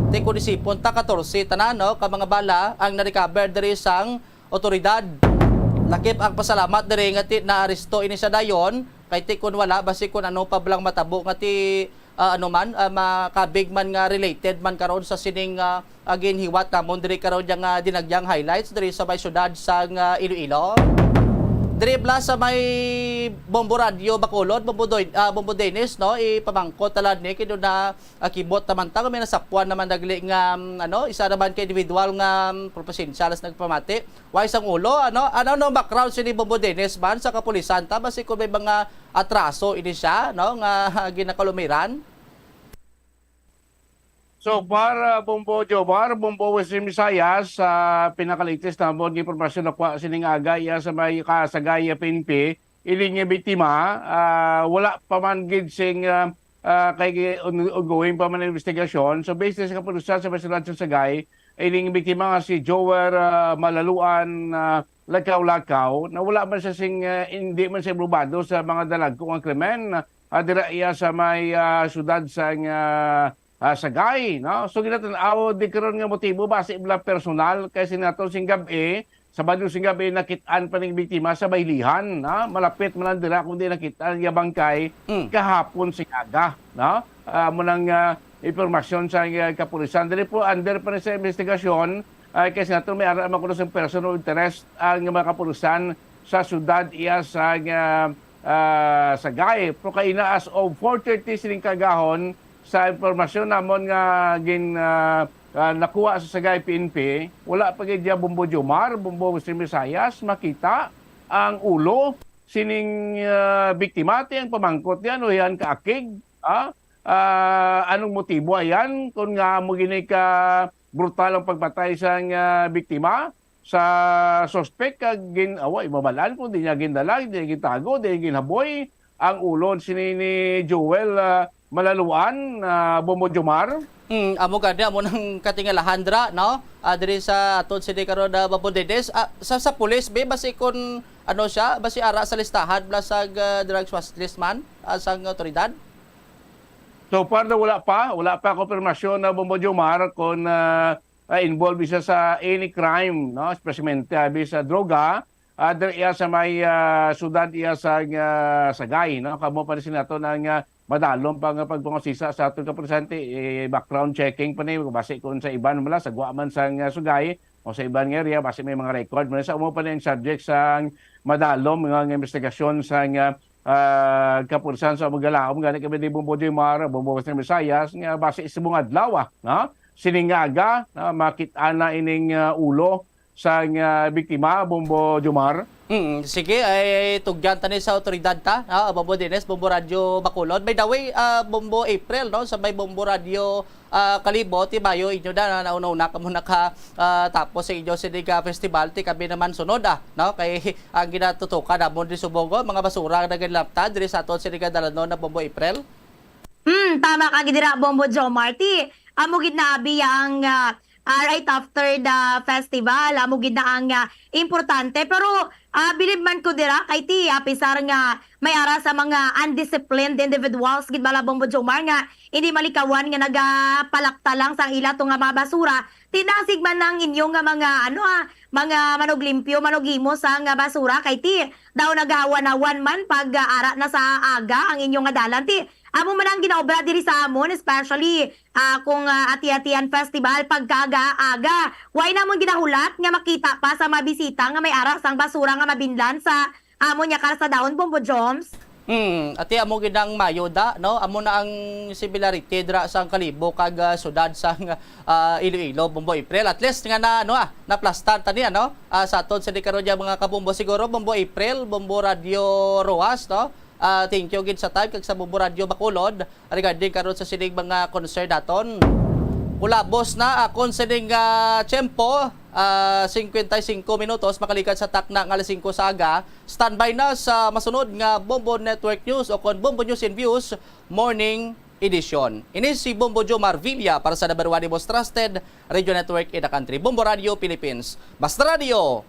Ti kun isipon ta, katorse tanan, no, ka mga bala ang na-recover diri sang otoridad. Lakip ang pasalamat diri nga ti naaresto ini siya dayon, kay ti kun wala, basi kun ano pa bala ang matabo nga ti, ah, ano man, ah, makabig man nga related man karon sa sining, ah, ah, ginhiwat namon diri karon nga, ah, Dinagyang highlights diri sa may syudad sang, ah, Iloilo. Diri bala sa may Bombo Radyo Bacolod, Bombo Doy-, ah, Bombo Dennis, no? Ipamangkot tala ni kay do na, ah, kibot naman ta, may nasapuan naman dagli nga, mm, ano, isa naman ka individual nga, mm, propesensyal sa nagpamati. Wa isang ulo, ano? Ano no background sini Bombo Dennis man sa kapulisan ta? Basi kung may mga atraso ini siya, no? Nga ginakalumiran? So far, ah, Bombo Jomar, Bombo Western Visayas, sa pinaka-latest namon nga impormasyon nakuha sining aga, iya sa may Sagay P N P, ining biktima, ah, wala pa man gid sing, ah, ah, kay on-, ongoing pa man ang investigasyon. So, based sa kapulisan sa may syudad sa Sagay, ining biktima nga si Joel, ah, Malaluan, ah, Lakaw-Lakaw, na wala man siya sing, ah, hindi man siya involbado sa mga dalagko nga krimen, ah, dira iya sa may, ah, syudad sa, ah, ah, Sagay, no? So, ginatan-aw di karon nga motibo, basi bala personal, kay sinaton sing gab-i, Sabado sing gab-i, nakit-an pa ning biktima sa baylihan, no? Malapit man lang dira, kundi nakit-an iya bangkay Mm. kahapon sing aga, no? Ah, amo nang, ah, impormasyon sa, ah, kapulisan. Diri po, under pa ni sa investigasyon, ah, kay sinaton may ara man kuno sa person of interest ang mga kapulisan sa syudad iya sa, ah, ah, Sagay. Pero kaina as of four thirty sining kaagahon, sa impormasyon namon nga gin, ah, ah, nakuha sa Sagay P N P, wala pa gid diya Bombo Jomar, Bombo Western Visayas, makita ang ulo sining, ah, biktima. Ti ang pamangkot niya, ano yan kaakig? Ah, ah, anong motibo ayan? Kung nga mo gini ka brutal ang pagpatay sang, ah, biktima, sa suspek, kag gin-, awa, imabalaan kung di niya gindala, di niya gitago, di niya ginhaboy ang ulo sini ni Joel, ah, Malaluan, ah, Bombo Jomar. Hmm, amo gani, amo nang katingalahan dira, no? Ah, diri sa aton sini karon, ah, Bombo Dennis. Ah, sa, sa pulis, be, basi kun ano siya, basi ara sa listahan bala sa, ah, drugs watch list man, ah, sang otoridad? So far na wala pa, wala pa konfirmasyon na Bombo Jomar kung, ah, ah, involved siya sa any crime, no? Especially abi sa droga, ah, diri iya sa may, ah, syudad iya sa, ah, Sagay, no? Kamo pa rin sinato na nga madalom pa nga pagpangusisa sa aton kapulisan, ti, eh, background checking pa ni, basi kung sa iban man, sa gwa man sa, ah, Sugay o sa iban nga area, basi may mga record man sa, amo pa ni ang subject sa madalom nga, nga investigasyon sa, ah, ah, kapulisan sa Magalaom, gani kami ni Bombo Jomar, Bombo Western Visayas, nga basi subong adlaw, ah, no? Sining nga aga, no? Makit-an na ining, ah, ulo sa, ah, biktima, Bombo Jomar. Mm, sige, ay tugyan ta ni sa otoridad ta, ah, Bombo Dennis, Bombo Radyo Bacolod. By the way, ah, Bombo April, no, sa may Bombo Radyo, ah, Kalibo, ti mayo inyo na, na, nauna-una kamo naka, ah, tapos sa inyo sini nga festival, ti kami naman sunod, ah, no? Kay ang ginatutukan namon di subong, mga basura nga nagalapta diri sa aton sini nga dalanon na Bombo April. Hmm, tama ka gid dira, Bombo Jomar. Ti, amo gid na abi ang, ah, ah, right after the festival, amo gid na ang, ah, importante. Pero, ah, bilib man ko dira kay ti, ah, pisar nga may ara sa mga undisciplined individuals gid bala, Bombo Jomar, nga hindi malikawan nga nagapalakta lang sang ila to nga mga basura. Tinasig man ang inyo nga mga, ano, ah, mga manuglimpyo, manughimo sa nga basura kay ti daw nagahawan-hawan man pag, ah, ara na sa aga ang inyo nga dalan. Ti amo man ang ginaobra diri sa amon, especially, ah, kung, ah, ati-atian festival pagkaaga-aga. Way namon ginahulat nga makita pa sa mga bisita nga may ara sang basura nga mabinlan sa amon nga kalsadahon, Bombo Joms. Hmm, ati amo gid ang mayo da, no? Amo na ang similarity dira sa Kalibo kag, ah, sudad sa, ah, Iloilo, Bombo April. At least nga na, ano, ah, naplastar tani, ano? Ah, sa aton sa di karon nga mga kabombo siguro, Bombo April, Bombo Radyo Roas, no? Ah, thank you gid sa time kag sa Bombo Radyo Bacolod regarding karon sa sining mga concern naton. Kulabos na akon sining, ah, tiyempo, ah, singkwenta y singko minutos makalikat sa takna nga alas singko sa aga. Standby na sa masunod nga Bombo Network News o kon Bombo News and Views Morning Edition. Ini si Bombo Jomar Villa para sa number one, the most trusted radio network in the country, Bombo Radio Philippines. Basta Radio,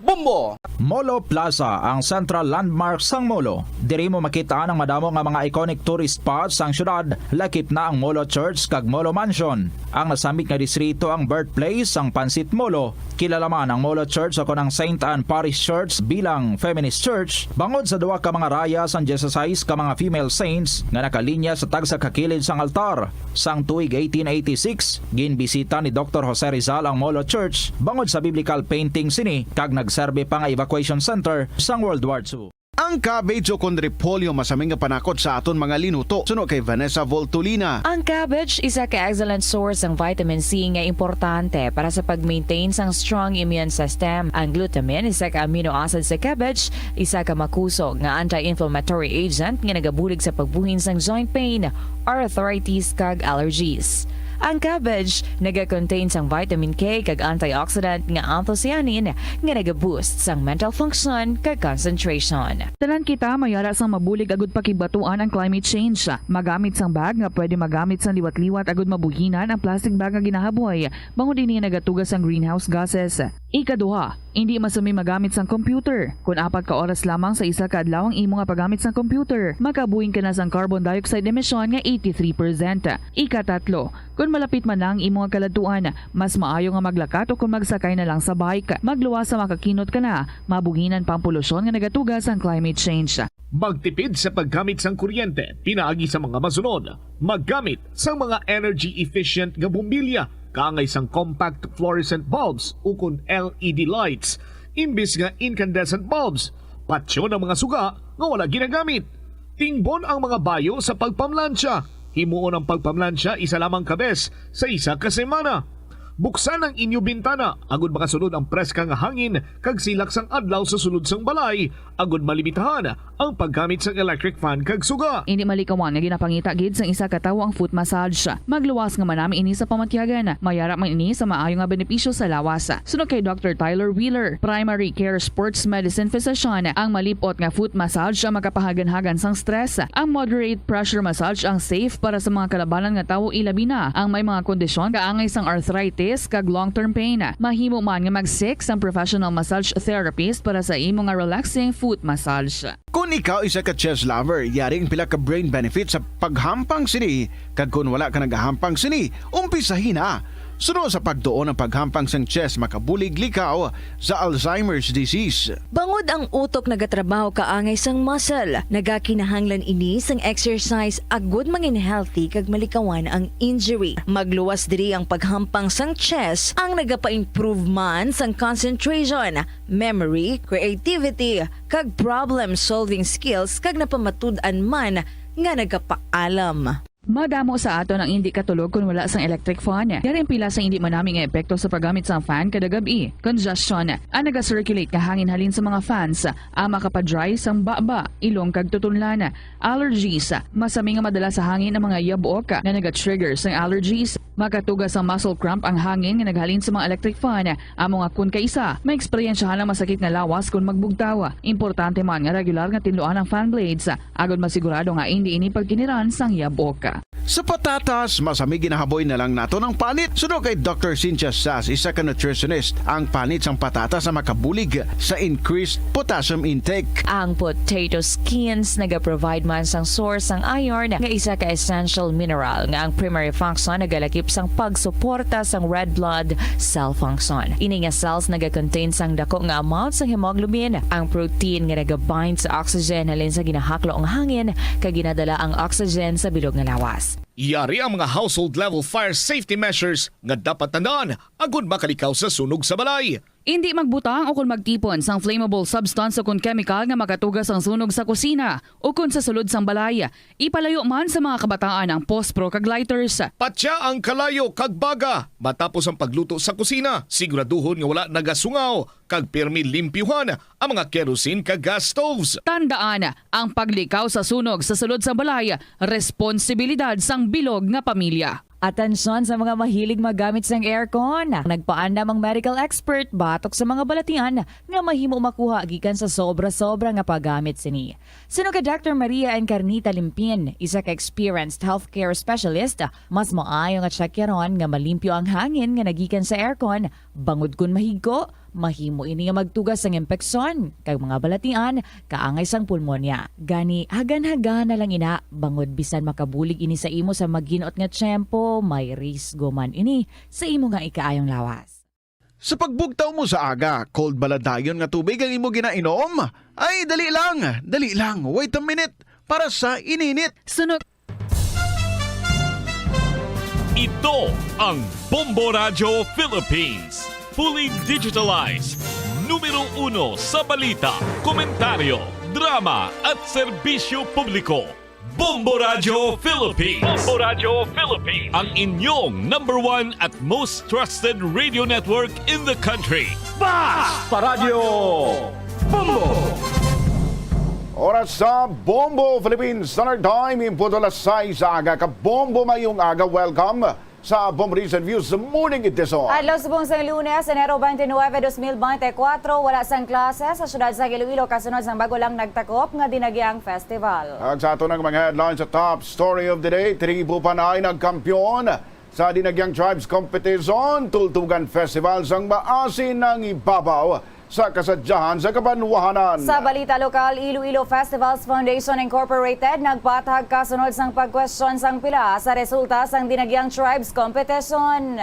Bombo! Molo Plaza, ang central landmark sang Molo. Diri mo makita ang madamo nga mga iconic tourist spots sang syudad, lakip na ang Molo Church kag Molo Mansion. Ang nasambit nga distrito ang birthplace sang Pansit Molo. Kilala man ang Molo Church o kon ang Saint Anne Parish Church bilang feminist church bangod sa duha ka mga raya sang dieciséis ka mga female saints nga nakalinya sa tagsa ka kilid sang altar. Sang tuig eighteen eighty-six, ginbisita ni Doktor Jose Rizal ang Molo Church bangod sa biblical painting sini kag Nagserbi pa nga evacuation center sang World War Two. Ang cabbage o kon repolyo masami nga panakot sa aton mga linuto, suno kay Vanessa Voltolina. Ang cabbage isa ka excellent source sang vitamin C nga importante para sa pag-maintain sang strong immune system. Ang glutamine, isa ka amino acid sa cabbage, isa ka makusog nga anti-inflammatory agent nga nagabulig sa pagbuhin sang joint pain, arthritis, kag allergies. Ang cabbage naga-contain sang vitamin K kag antioxidant nga anthocyanin nga naga-boost sang mental function kag concentration. Tanan kita may ara sang mabulig agud pakigbatuan ang climate change. Magamit sang bag nga pwede magamit sang liwat-liwat agud mabuhinan ang plastic bag nga ginahaboy, bangod ini nagatuga sang greenhouse gases. Ikaduha, indi masami magamit sang computer. Kon apat ka oras lamang sa isa ka adlaw ang imo nga paggamit sang computer, makabuhin ka na sang carbon dioxide emission nga eighty-three percent. Ikatatlo, kon malapit man na ang imo nga kaladtuan, mas maayo nga maglakat o kon magsakay na lang sa bike. Magluwas sa makakinot ka na, mabuhinan pa ang polusyon nga nagatuga sang climate change. Magtipid sa paggamit sang kuryente pinaagi sa mga masunod. Maggamit sang mga energy-efficient nga bombilya, kaangay sang compact fluorescent bulbs ukon L E D lights, imbis nga incandescent bulbs. Patyon ang mga suga nga wala ginagamit. Tingbon ang mga bayo sa pagpamlansya. Himuon ang pagpamlansya isa lamang ka bes sa isa ka semana. Buksan ang inyo bintana agud makasulod ang preska nga hangin kag silak sang adlaw sa sulod sang balay, agud malimitahan ang paggamit sang electric fan kag suga. Indi malikawan nga ginapangita gid sang isa ka tawo ang foot massage. Magluwas nga manami ini sa pamatyagan. May ara man ini sa maayo nga benepisyo sa lawas. Suno kay Doctor Tyler Wheeler, primary care sports medicine physician, ang malip-ot nga foot massage ang makapahaganhagan sang stress. Ang moderate pressure massage ang safe para sa mga kalabanan nga tawo, ilabi na ang may mga kondisyon kaangay sang arthritis kag long-term pain. Mahimo man nga mag-seek sang professional massage therapist para sa imo nga relaxing foot massage. Kon ikaw isa ka chess lover, yari ang pila ka brain benefits sa paghampang sini, kag kon wala ka nagahampang sini, umpisahi na. Suno sa pagtuon, ang paghampang sang chess makabulig likaw sa Alzheimer's disease. Bangod ang utok nagatrabaho kaangay sang muscle, nagakinahanglan ini sang exercise agud mangin healthy kag malikawan ang injury. Magluwas diri ang paghampang sang chess, ang nagapa-improve man sang concentration, memory, creativity, kag problem-solving skills, kag napamatud-an man nga nagapaalam. Madamo sa aton ang indi katulog kon wala sang electric fan. Yari ang pila sa indi manami nga epekto sa paggamit sang fan kada gab-i. Congestion, ang naga-circulate nga hangin halin sa mga fans, ang makapa-dry sang baba, ilong kag tutunlan. Allergies, masami nga madala sa hangin ang mga yabok nga naga-trigger sang allergies. Makatuga sang muscle cramp ang hangin nga naghalin sa mga electric fan. Amo nga kon kaisa, maeksperiensyahan ang masakit nga lawas kon magbugtaw. Importante man nga regular nga tinluan ang fan blades, agod masigurado nga indi ini pagkiniran sang yabok. Sa patatas, masami ginahaboy na lang naton ang panit. Suno kay Doctor Cynthia Sass, isa ka nutritionist, ang panit sang patatas ang makabulig sa increased potassium intake. Ang potato skins nagaprovide man sang source sang iron, nga isa ka essential mineral nga ang primary function nagalakip sang pagsuporta sang red blood cell function. Ini nga cells nagakontain sang dako nga amount sang hemoglobin, ang protein nga nagabind sa oxygen halin sa ginahaklo nga hangin kag ginadala ang oxygen sa bilog nga lawas. Yari ang mga household level fire safety measures nga dapat tandaan agud makalikaw sa sunog sa balay. Indi magbutang o kon magtipon sang flammable substance o kon kemikal nga makatuga sang sunog sa kusina o kon sa sulod sang balay. Ipalayo man sa mga kabataan ang pospro kag lighters. Patya ang kalayo kag baga matapos ang pagluto sa kusina. Siguraduhon nga wala nagasungaw kag pirmi limpyuhan ang mga kerosene kag gas stoves. Tandaan, ang paglikaw sa sunog sa sulod sang balay, responsibilidad sang bilog nga pamilya. Atensyon sa mga mahilig maggamit sang aircon. Nagpaandam ang medical expert batok sa mga balatian nga mahimo makuha gikan sa sobra-sobra nga paggamit sini. Suno kay Doctor Maria Encarnita Limpin, isa ka experienced healthcare specialist, mas maayo nga tsakyaron nga malimpyo ang hangin nga nagikan sa aircon, bangod kon mahigko, mahimo ini nga magtuga sang impeksyon kag mga balatian kaangay sang pulmonya. Gani, hagan-hagan na lang ina, bangod bisan makabulig ini sa imo sa maghinot nga tiyempo, may risgo man ini sa imo nga ikaayong lawas. Sa pagbugtaw mo sa aga, cold bala dayon nga tubig ang imo ginainom? Ay, dali lang, dali lang, wait a minute, para sa ininit. Sunog. Ito ang Bombo Radyo Philippines. Fully digitalized. Numero uno sa balita, komentaryo, drama at serbisyo publiko. Bombo Radyo Philippines. Bombo Radyo Philippines. Ang inyong number one at most trusted radio network in the country. Basta Radyo Bombo! Oras sa Bombo Philippines Standard Time, imputo alas sais sa aga. Kabombo, mayong aga. Welcome sa Bombo News and Views Morning Edition. Adlaw subong sang Lunes, Enero twenty-nine, twenty twenty-four, wala sang klase sa siyudad sa Iloilo kasunod sang bago lang nagtakop nga Dinagyang Festival. Ag sa ato nga mga headlines sa top story of the day, tribo Panay nagkampiyon sa Dinagyang Tribes Competition, Tultugan Festival sang maasin ang ibabaw sa kasadyahan sa kabanwahanan. Sa balita lokal, Iloilo Festivals Foundation Incorporated nagpatag kasunod sang pagkwestiyon sang pila sa resulta sang Dinagyang Tribes Competition.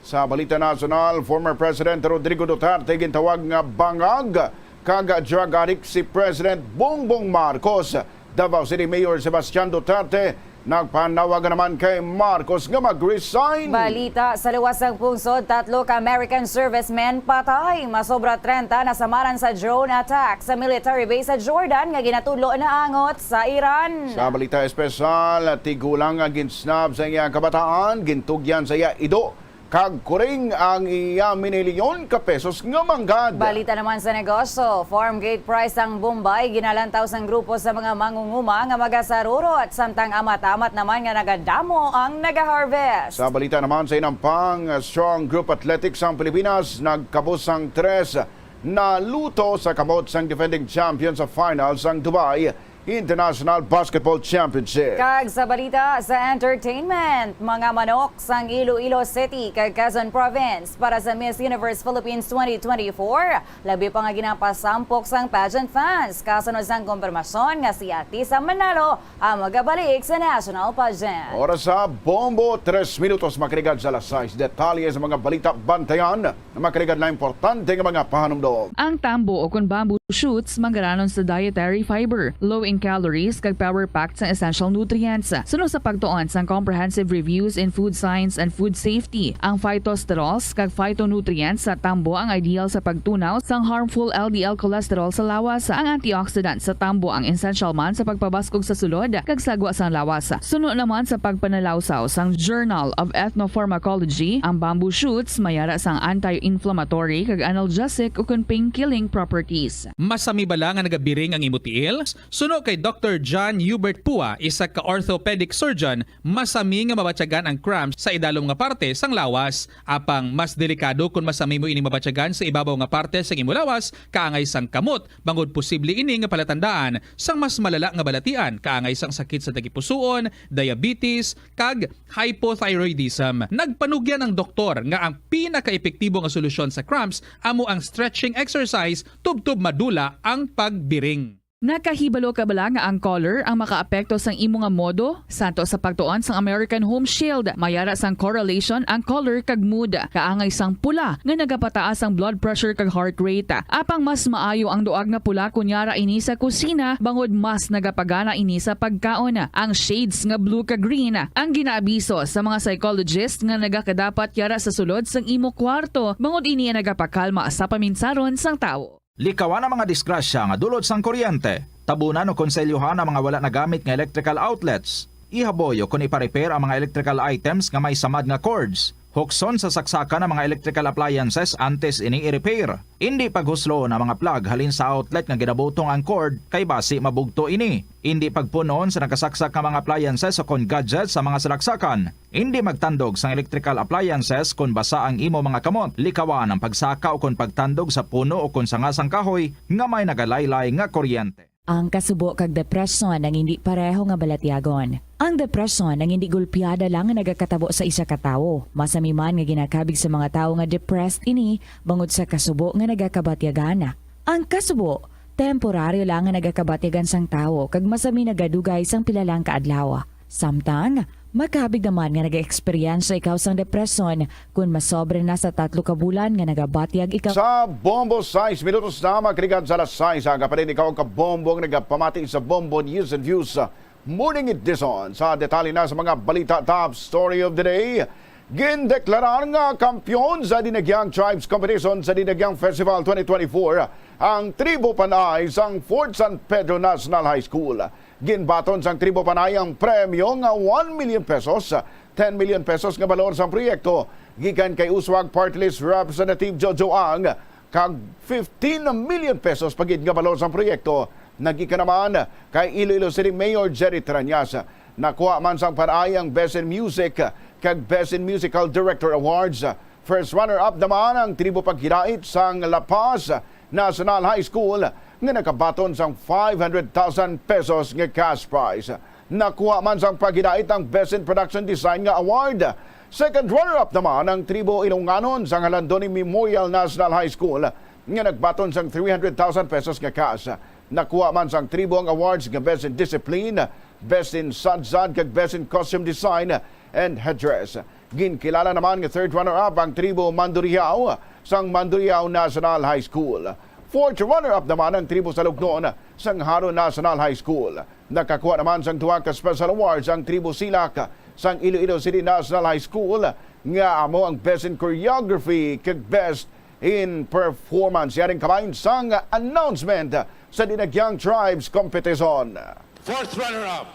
Sa balita nasyonal, former President Rodrigo Duterte gintawag nga bangag kag drug addict si President Bongbong Marcos. Davao City Mayor Sebastian Duterte nagpanawag naman kay Marcos nga mag-resign. Balita sa luwas sang pungsod, tatlo ka American servicemen patay, masobra treinta nasamaran sa drone attack sa military base sa Jordan nga ginatudlo naangot sa Iran. Sa balita espesyal, tigulang nga ginsnab sa iya kabataan, gintugyan sa iya ido kag kuring ang iya minilyon ka pesos nga manggad. Balita naman sa negosyo, farm gate price sang Bombay ginalantaw sang grupo sa mga mangunguma nga magasarurot, samtang amat-amat naman nga nagadamo ang nagaharvest. Sa balita naman sa inampang, Strong Group Athletics sang Pilipinas nagkabus sang tres na luto sa kamot sang defending champion sa final sang Dubai International Basketball Championship. Kag sa balita sa entertainment, mga manok sang Iloilo City kag Quezon Province para sa Miss Universe Philippines twenty twenty-four, labi pa nga ginapasampok sang pageant fans kasunod sang kumpirmasyon nga si Atisa Manalo ang magabalik sa national pageant. Oras sa Bombo, tres minutos makaligad sa alas sais. Detalye sa mga balita, bantayan. Makaligad na importante nga mga pahanumdom. Ang tambo o kon bamboo shoots manggaranon sa dietary fiber, low in calories, kag power-packed sang essential nutrients. Suno sa pagtuon sang Comprehensive Reviews in Food Science and Food Safety, ang phytosterols kag phytonutrients sa tambo ang ideal sa pagtunaw sang harmful L D L cholesterol sa lawas. Ang antioxidant sa tambo ang essential man sa pagpabaskog sa sulod kag sagwa sang lawas. Suno naman sa pagpanalawsaw sang Journal of Ethnopharmacology, ang bamboo shoots may ara sang anti-inflammatory kag analgesic ukon pain-killing properties. Masami bala nga nagabiring ang imo tiil? Suno kay Doctor John Hubert Pua, isa ka orthopedic surgeon, masami nga mabatyagan ang cramps sa idalom nga parte sang lawas. Apang mas delikado kon masami mo ini mabatyagan sa ibabaw nga parte sang imo lawas, kaangay sang kamot, bangod posible ini nga palatandaan sang mas malala nga balatian, kaangay sang sakit sa tagipusoon, diabetes, kag hypothyroidism. Nagpanugyan ang doktor nga ang pinakaepektibo nga solusyon sa cramps amo ang stretching exercise tubtob madula ang pagbiring. Nakahibalo ka bala nga ang color ang makaapekto sang imo nga modo? Santo sa pagtuon sang American Home Shield, may ara sang correlation ang color kag mood. Kaangay sang pula nga nagapataas ang blood pressure kag heart rate. Apang mas maayo ang duag nga pula kon yara ini sa kusina, bangod mas nagapagana ini sa pagkaon. Ang shades nga blue kag green ang ginaabiso sa mga psychologist nga nagakadapat yara sa sulod sang imo kwarto, bangod ini ang nagapakalma sa paminsaron sang tawo. Likawan ang mga disgrasya nga dulot sang kuryente. Tabunan o konselyuhan ang mga wala nagamit nga electrical outlets. Ihaboy o kon ipa-repair ang mga electrical items nga may samad nga cords. Hukson sa saksakan ang mga electrical appliances antes ini i-repair. Indi paghusloon ang mga plug halin sa outlet nga ginabutong ang cord, kay basi mabugto ini. Indi pagpun-on sa nakasaksak nga mga appliances o kon gadgets sa mga salaksakan. Indi magtandog sang electrical appliances kon basa ang imo mga kamot. Likawan ang pagsaka o kon pagtandog sa puno o kon sanga sang kahoy nga may nagalaylay nga kuryente. Ang kasubo kag depresyon ang indi pareho nga balatyagon. Ang depresyon ang indi gulpiada lang nga nagakatabo sa isa ka tawo. Masami man nga ginakabig sa mga tawo nga depressed ini bangod sa kasubo nga nagakabatyagan. Ang kasubo, temporaryo lang nga nagakabatyagan sang tawo kag masami nagadugay sang pila lang ka adlaw. Samtang, makabig naman nga nag-eksperyensya ikaw sang depresyon kon masobra na sa tatlo ka bulan nga nagabatyag ikaw. Sa Bombo, sais minutos na makaligad sa alas sais, aga pa rin ikaw ang kabombo ang nagapamati sa Bombo News and Views Morning Edition. Sa detalye na sa mga balita, top story of the day, Gindeklarar nga kampiyon sa Dinagyang Tribes Competition sa Dinagyang Festival twenty twenty-four ang Tribo Panay sang Fort San Pedro National High School. Ginbaton sang Tribo Panay ang premyo nga one million pesos, ten million pesos nga balor sang proyekto gikan kay Uswag Party List Representative Jojo Ang, kag fifteen million pesos pa gid nga balor sang proyekto nagikan naman kay Iloilo City Mayor Jerry Treñas. Nakuha man sang Panay ang Best in Music kag Best in Musical Director Awards. First runner-up naman ang Tribo Pagkidait sang La Paz National High School nga nakabaton sang five hundred thousand pesos nga cash prize. Nakuha man sang Pagkidait ang Best in Production Design nga award. Second runner-up naman ang Tribo Ilonganon sang Jalandoni Memorial National High School nga nagbaton sang three hundred thousand pesos nga cash. Nakuha man sang tribo ang awards nga Best in Discipline, Best in Sadsad, kag Best in Costume Design and Headdress. Ginkilala naman nga third runner-up ang tribo Mandurriao sang Mandurriao National High School. Fourth runner-up naman ang tribo Salugnon sang Jaro National High School. Nakakuha naman sang duha ka special awards ang tribo Silak sang Iloilo City National High School, nga amo ang Best in Choreography kag Best in Performance. Yari ang kabahin sang announcement sa Dinagyang Tribes Competition. Fourth runner-up,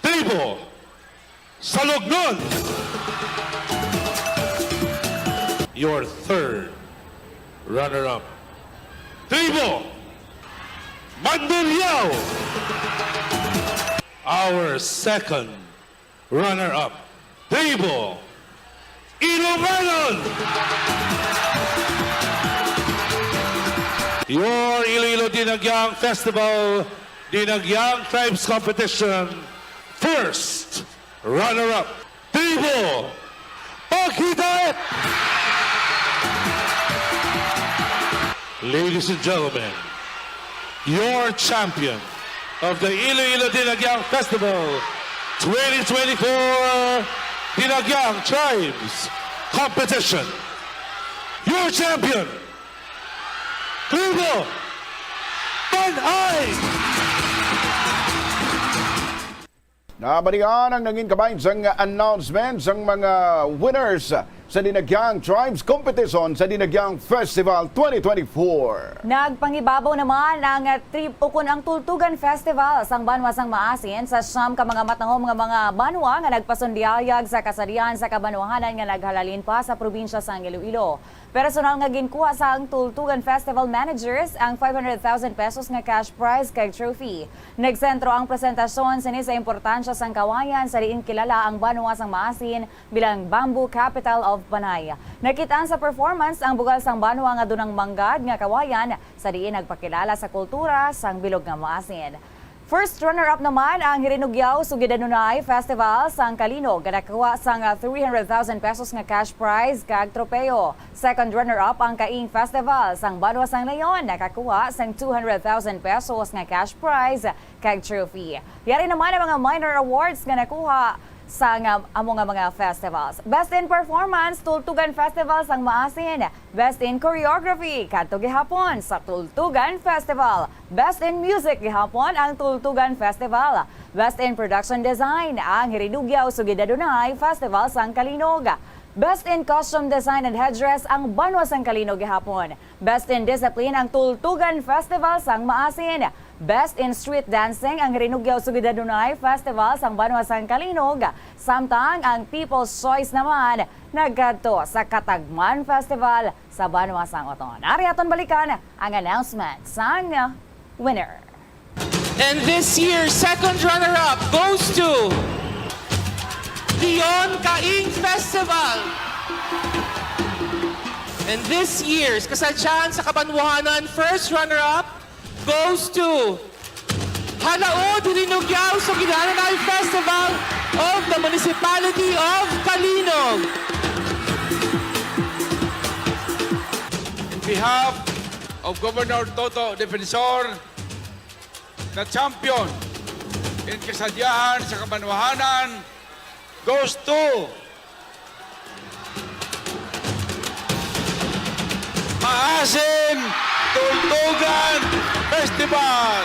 Tribo Salugnon. Your third runner-up, Tribo Mandurriao. Our second runner-up, Tribo Ilonganon. Your Iloilo Dinagyang Festival, Dinagyang Tribes Competition, first runner-up, Tribo Pagkidait. Ladies and gentlemen, your champion of the Iloilo Dinagyang Festival twenty twenty-four Dinagyang Tribes Competition. Your champion, Tribo Panay! Nabalian ang nangin kabahin sang announcement sang mga winners sa Dinagyang Tribes Competition sa Dinagyang Festival twenty twenty-four. Nagpangibabaw naman ang, ah, trip ukon ang Tultugan Festival sang banwa sang Maasin sa siyam ka mga matahom nga mga banwa nga nagpasundayag sa kasarian sa kabanwahanan nga naghalalin pa sa probinsya sang Iloilo. Personal nga ginkuha sang Tultugan Festival Managers ang five hundred thousand pesos nga cash prize kag trophy. Nagsentro ang presentasyon sini sa importansya sang kawayan sa diin kilala ang banwa sang Maasin bilang Bamboo Capital of Panay. Nakit-an sa performance ang bugal sang banwa nga dunang manggad nga kawayan sa diin nagpakilala sa kultura sang bilog nga Maasin. First runner-up naman ang Hirinugyaw Sugid Adunay Festival sang Kalinog, nga nakakuha sang, ah, three hundred thousand pesos nga cash prize kag tropeyo. Second runner-up ang Kaing Festival sang Banwa sang Leon, nakakuha sang two hundred thousand pesos nga cash prize kag trophy. Yari naman ang mga minor awards nga nakuha sang, ah, amo nga mga festivals. Best in Performance, Tultugan Festival sang Maasin. Best in Choreography, kadto gihapon sa Tultugan Festival. Best in Music gihapon ang Tultugan Festival. Best in Production Design ang Hirinugyaw Sugid Adunay Festival sang Kalinog. Best in Costume Design and Headdress ang Banwa sang Kalinog gihapon. Best in Discipline ang Tultugan Festival sang Maasin. Best in Street Dancing ang Hirinugyaw Sugid Adunay Festival sang Banwa sang Kalinog. Samtang ang People's Choice naman nagkadto sa Katagman Festival sa Banwa sang Oton. Ari aton balikan ang announcement sang winner. And this year's second runner-up goes to Dion Kaing Festival. And this year's Kasadyahan sa Kabanwahanan first runner-up goes to Halaod Hirinugyaw Sugid Adunay Festival of the Municipality of Kalinog. In behalf of Governor Toto Defensor, the champion in Kasadyahan sa Kabanwahanan goes to Maasin Tultugan Festival.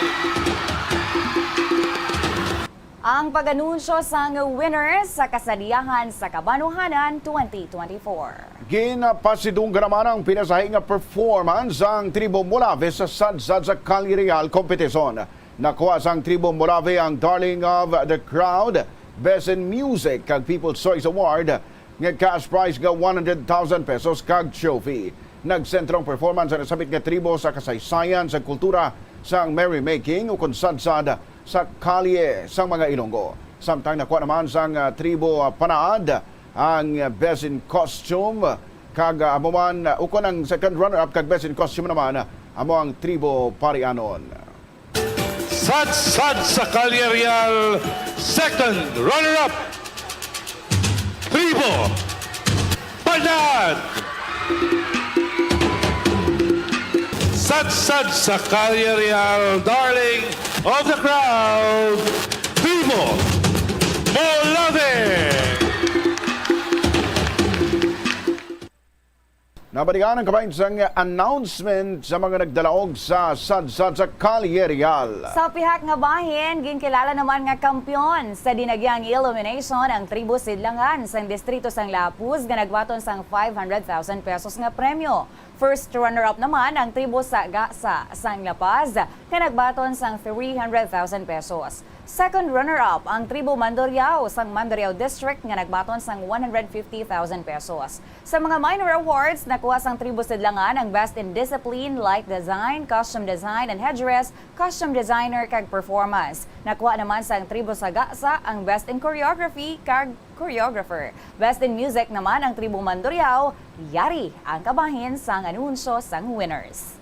Ang pag-anunsyo sang winners sa Kasaliyahan sa Kabanwahanan twenty twenty-four. Ginapasidunggan naman ang pinasahi nga performance sang Tribo Molave sa Sadsad sa Kalye Real competition. Nakuha sang Tribo Molave ang Darling of the Crowd, Best in Music, kag People's Choice Award nga cash prize nga one hundred thousand pesos kag trophy. Nagsentro ang performance sa nasambit nga tribo sa kasaysayan sa kultura sang merrymaking ukon sadsad sa kalye sang mga Ilonggo. Samtang nakuha naman sang, ah, tribo, ah, Panaad ang, ah, Best in Costume, kag, ah, amo man, ah, ukon ang second runner-up kag Best in Costume naman, ah, amo ang tribo Parianon. Sadsad sa Kalye Real, second runner-up, Tribo Panaad. Sadsad sa Kalye Real, Darling of the Crowd, Tribo Molave. Nabatian ang kabahin sang announcement sa mga nagdalaog sa Sadsad sa Kalye Real. Sa pihak nga bahin, ginkilala naman nga kampiyon sa dinagyang illumination ang Tribo Sidlangan sang distrito sang Lapuz nga nagbaton sang five hundred thousand pesos nga premyo. First runner-up naman ang Tribo Sagasa sang La Paz nga nagbaton sang three hundred thousand pesos. Second runner-up ang Tribo Mandurriao sang Mandurriao District nga nagbaton sang one hundred fifty thousand pesos. Sa mga minor awards, nakuha sang Tribo Sidlangan ang Best in Discipline, Light Design, Costume Design and Headdress, Costume Designer, kag Performance. Nakuha naman sang Tribo Sagasa ang Best in Choreography kag Choreographer. Best in Music naman ang Tribo Mandurriao. Yari ang kabahin sang anunsyo sang winners.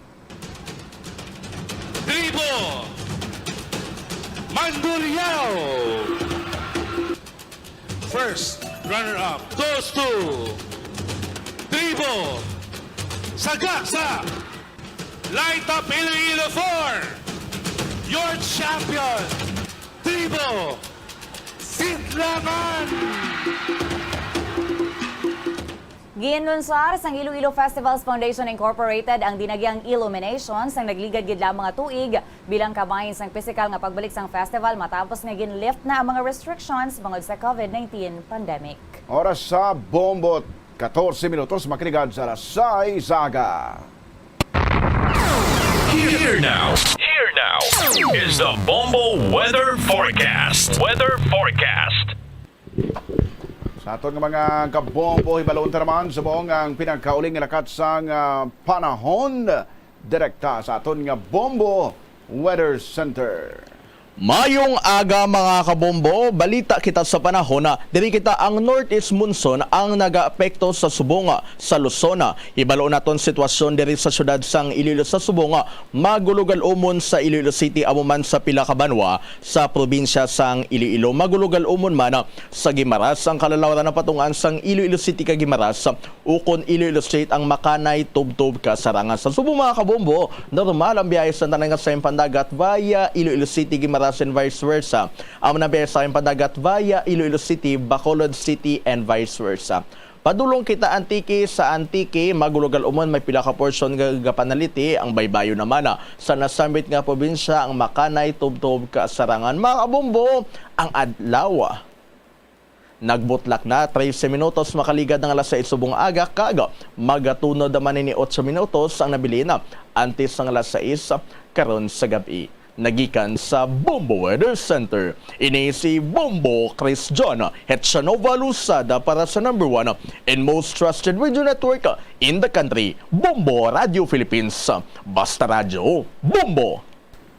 Tribo Mandurriao. First runner-up goes to Tribo Sagasa. Light up Iloilo for your champion, Tribo Sidlangan. Ginunsar sang Iloilo Festivals Foundation Incorporated ang dinagyang illumination sang nagligad gid lamang nga tuig bilang kabahin sang pisikal nga pagbalik sang festival matapos nga gin-lift na ang mga restrictions bangod sa COVID nineteen pandemic. Oras sa Bombo, katorse minutos, makiligad sa alas sais aga. Here now. Here now is the Bombo Weather Forecast. Weather Forecast. Sa aton nga mga kabombo, hibalon ta naman subong ang pinakauling nga lakat sang, ah, panahon direkta sa aton nga Bombo Weather Center. Mayong aga, mga kabombo. Balita kita sa panahon, ah, diri kita ang northeast monsoon ang nagaapekto sa subong, ah, sa Luzon, ah. Hibalo naton sitwasyon diri sa siyudad sang Iloilo sa subong, ah, magulugal umon sa Iloilo City, amo man sa pila ka banwa sa probinsya sang Iloilo. Magulugal umon man, ah, sa Guimaras ang kalalawaran napatungan sang Iloilo City kag Guimaras, ah, ukon Iloilo State ang makanay tubtob kasarangan. Sa subong, mga kabombo, normal ang biyahe sa tanan nga sayon pandagat via Iloilo City, Guimaras, and vice versa. Amo na biyahe sa sayon pandagat via Iloilo City, Bacolod City, and vice versa. Padulong kita Antique, sa Antique, magulugal umon may pila ka porsyon nga gapanaliti ang baybayon naman, ah, sa nasambit nga probinsya ang makanay tubtob kasarangan. Mga kabombo, ang adlaw, ah, nagbutlak na, trese minutos makaligad ang alas sais subong aga, kag magatunod naman ini otso minutos ang nabilin antes sang alas sais karon sa gab-i. Nagikan sa Bombo Weather Center, ini si Bombo Chris John Hetchanova Luzada para sa number one and most trusted radio network in the country, Bombo Radio Philippines. Basta Radyo, Bombo!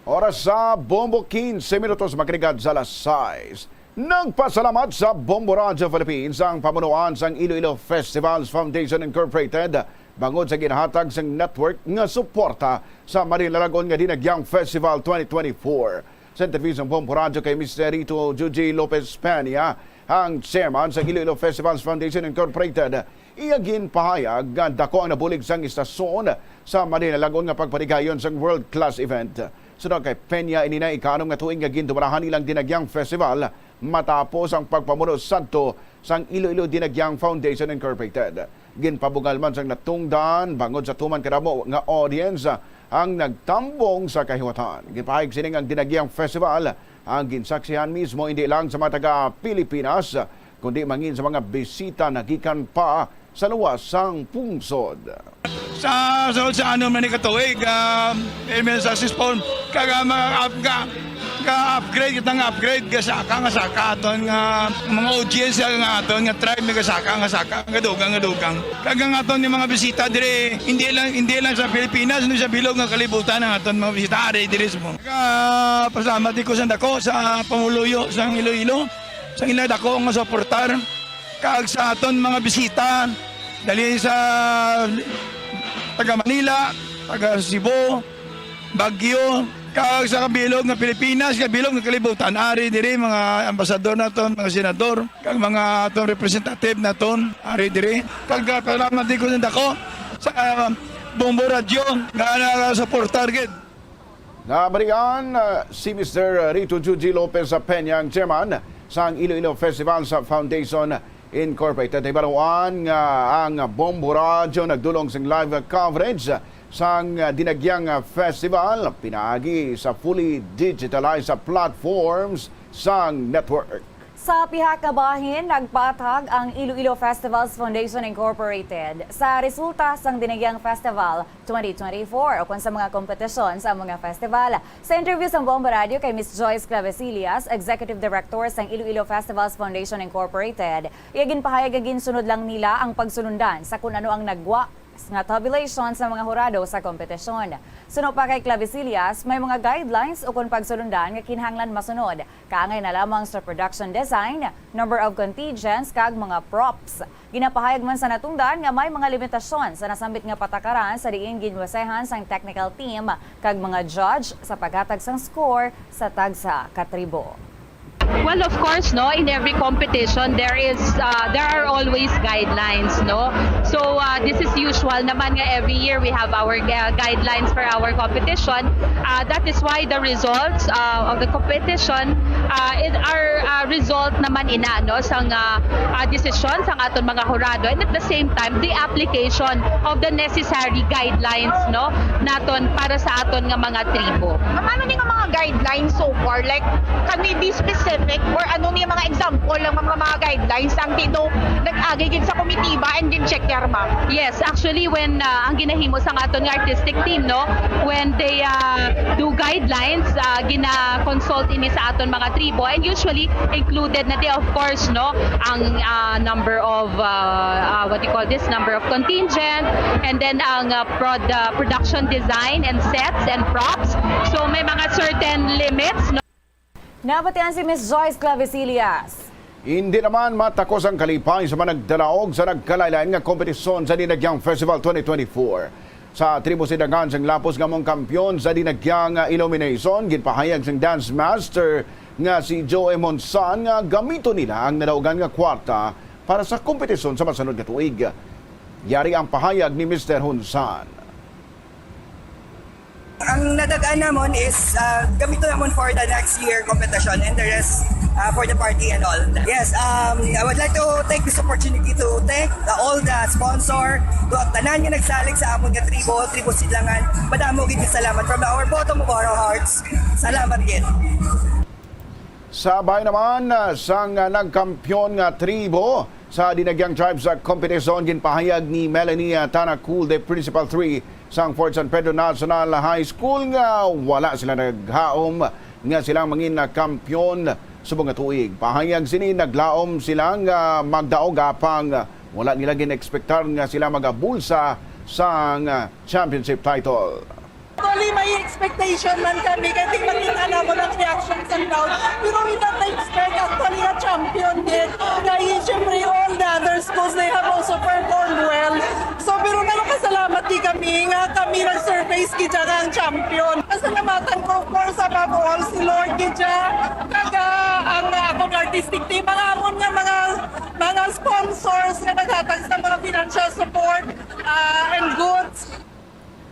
Oras sa Bombo, kinse minutos makaligad sa alas sais. Nagpasalamat sa Bombo Radyo Philippines ang pamunuan sang Iloilo Festivals Foundation Incorporated bangod sa ginhatag sang network nga suporta sa malinalagon nga Dinagyang Festival twenty twenty-four. Sa interview sang Bombo Radyo kay Mister Rito Juji Lopez Peña, ang chairman sang Iloilo Festivals Foundation Incorporated, iya ginpahayag nga dako ang nabulig sang istasyon sa malinalagon nga pagpatigayon sang world-class event. Suno kay Peña, ini na ikaanom nga tuig nga gindumalahan nilang Dinagyang Festival matapos ang pagpamuno sadto sang Iloilo Dinagyang Foundation Incorporated. Ginpabugal man sang natungdan bangod sa tuman kadamo nga audience ang nagtambong sa kahiwatan. Ginpahayag sining ang Dinagyang Festival Ang ginsaksihan mismo hindi lang sa mga taga-Pilipinas, kundi mangin sa mga bisita nagikan pa sa luwas sang pungsod. Sa sunod sa ano man ni katuig, ah, may, may successful kag, ah, mga up-, ga-, ga-upgrade, kitang upgrade, gasaka, gasaka aton nga mga audience, nga aton nga tribe, may gasaka, gasaka, gadugang, gadugang. Kag ang aton nga mga bisita diri, hindi lang, hindi lang sa Pilipinas, no, sa bilog nga kalibutan ang aton mga bisita ari diri sa Nagapasalamat di ko sa dako sa pumuluyo sang Iloilo, sa ila dako nga suportar, kag sa aton mga bisita dali sa taga Manila, taga Cebu, Baguio, kag sa kabilog nga Pilipinas, kabilog nga kalibutan. Ari diri mga ambasador naton, mga senador, kag mga aton representative naton, ari diri. Kag, ah, salamat di ko sa dako sa, ah, Bombo Radio nga nagasuportar gid. Nabalian, uh, si Mister Rito Juji Lopez Peña, ang chairman sang Iloilo Festival sa Foundation Incorporated. Ibaluan nga ang Bombo Radyo nagdulong sing live coverage sang dinagyang festival pinaagi sa fully digitalized platforms sang network. Sa pihak nga bahin, nagpatag ang Iloilo Festivals Foundation Incorporated sa resulta sang Dinagyang Festival twenty twenty-four ukon sa mga kompetisyon sa mga festival. Sa interview sang Bombo Radio kay Miss Joyce Clavesillas, Executive Director sang Iloilo Festivals Foundation Incorporated, iya ginpahayag nga ginsunod lang nila ang pagsulundan sa kun ano ang nagwa nga tabulation sa mga hurado sa kompetisyon. Suno pa kay Clavesillas, may mga guidelines ukon pagsulundan nga kinahanglan masunod, kaangay na lamang sa production design, number of contingents, kag mga props. Ginapahayag man sa natundan nga may mga limitasyon sa nasambit nga patakaran sa diin ginbasehan sang technical team kag mga judge sa paghatag sang score sa tagsa ka tribo. Well, of course, no, in every competition, there is, uh, there are always guidelines, no? So, uh, this is usual naman nga every year we have our, uh, guidelines for our competition. Uh, that is why the results, uh, of the competition, uh, it are, uh, result naman ina, no, sang, uh, uh, desisyon sang aton mga hurado, and at the same time, the application of the necessary guidelines, no, naton para sa aton nga mga tribo. Ma'am, ano ni nga mga guidelines so far? Like, can we be specific, or ano ni mga example ng mga, mga guidelines ang di do nag-agi gid sa komitiba and gin-check yar, ma'am? Yes, actually, when, uh, ang ginahimo sang aton nga artistic team, no, when they, uh, do guidelines, uh, gina-consult ini sa aton mga tribo, and usually included na di, of course, no, ang, uh, number of, uh, uh, what you call this, number of contingent, and then ang, uh, prod-, uh, production design and sets and props. So may mga certain limits, no? Nabatian si Miss Joyce Clavesillas. Hindi naman matakos ang kalipay sa mga nagdalaog sa nagkalain-lain nga kompetisyon sa Dinagyang Festival twenty twenty-four. Sa tribo Sidangan, sang lapos nga among kampiyon sa Dinagyang Illumination, ginpahayag sang dance master nga si Joe M. Honsan nga gamiton nila ang nadaugan nga kwarta para sa kompetisyon sa masunod nga tuig. Yari ang pahayag ni Mister Honsan. Ang nadagan namon is, ah, gamiton namon for the next year competition and the rest, ah, for the party and all. Yes, um, I would like to take this opportunity to thank the, all the sponsor, to ang tanan nga nagsalig sa amon nga tribo, Tribo Sidlangan. Madamo gid nga salamat from our bottom of our hearts. Salamat gid. Sa bahin naman, ah, sang, ah, nagkampiyon nga tribo sa Dinagyang Tribes, ah, Competition, ginpahayag ni Melanie, ah, Tana Cool de Principal three sang Fort San Pedro National High School nga wala sila naghaom nga sila mangin, ah, kampiyon subong nga tuig. Pahayag sini, naglaom sila nga magdaog, apang wala nila gin-ekspektar nga sila magabulsa sang, ah, championship title. Actually, may expectation man kami kasi makita namon ang reaction sa crowd. Pero we don't expect actually nga champion din. Kaya siyempre, all the other schools, they have also performed well. So, pero nagpasalamat di kami nga kami nag-surface gid siya nga ang champion. Pasalamatan ko, of course, above all, si Lord gid siya. Kag ang, ah, akong artistic team, ang amon nga mga, mga sponsors nga naghatag sa mga financial support, ah, and goods.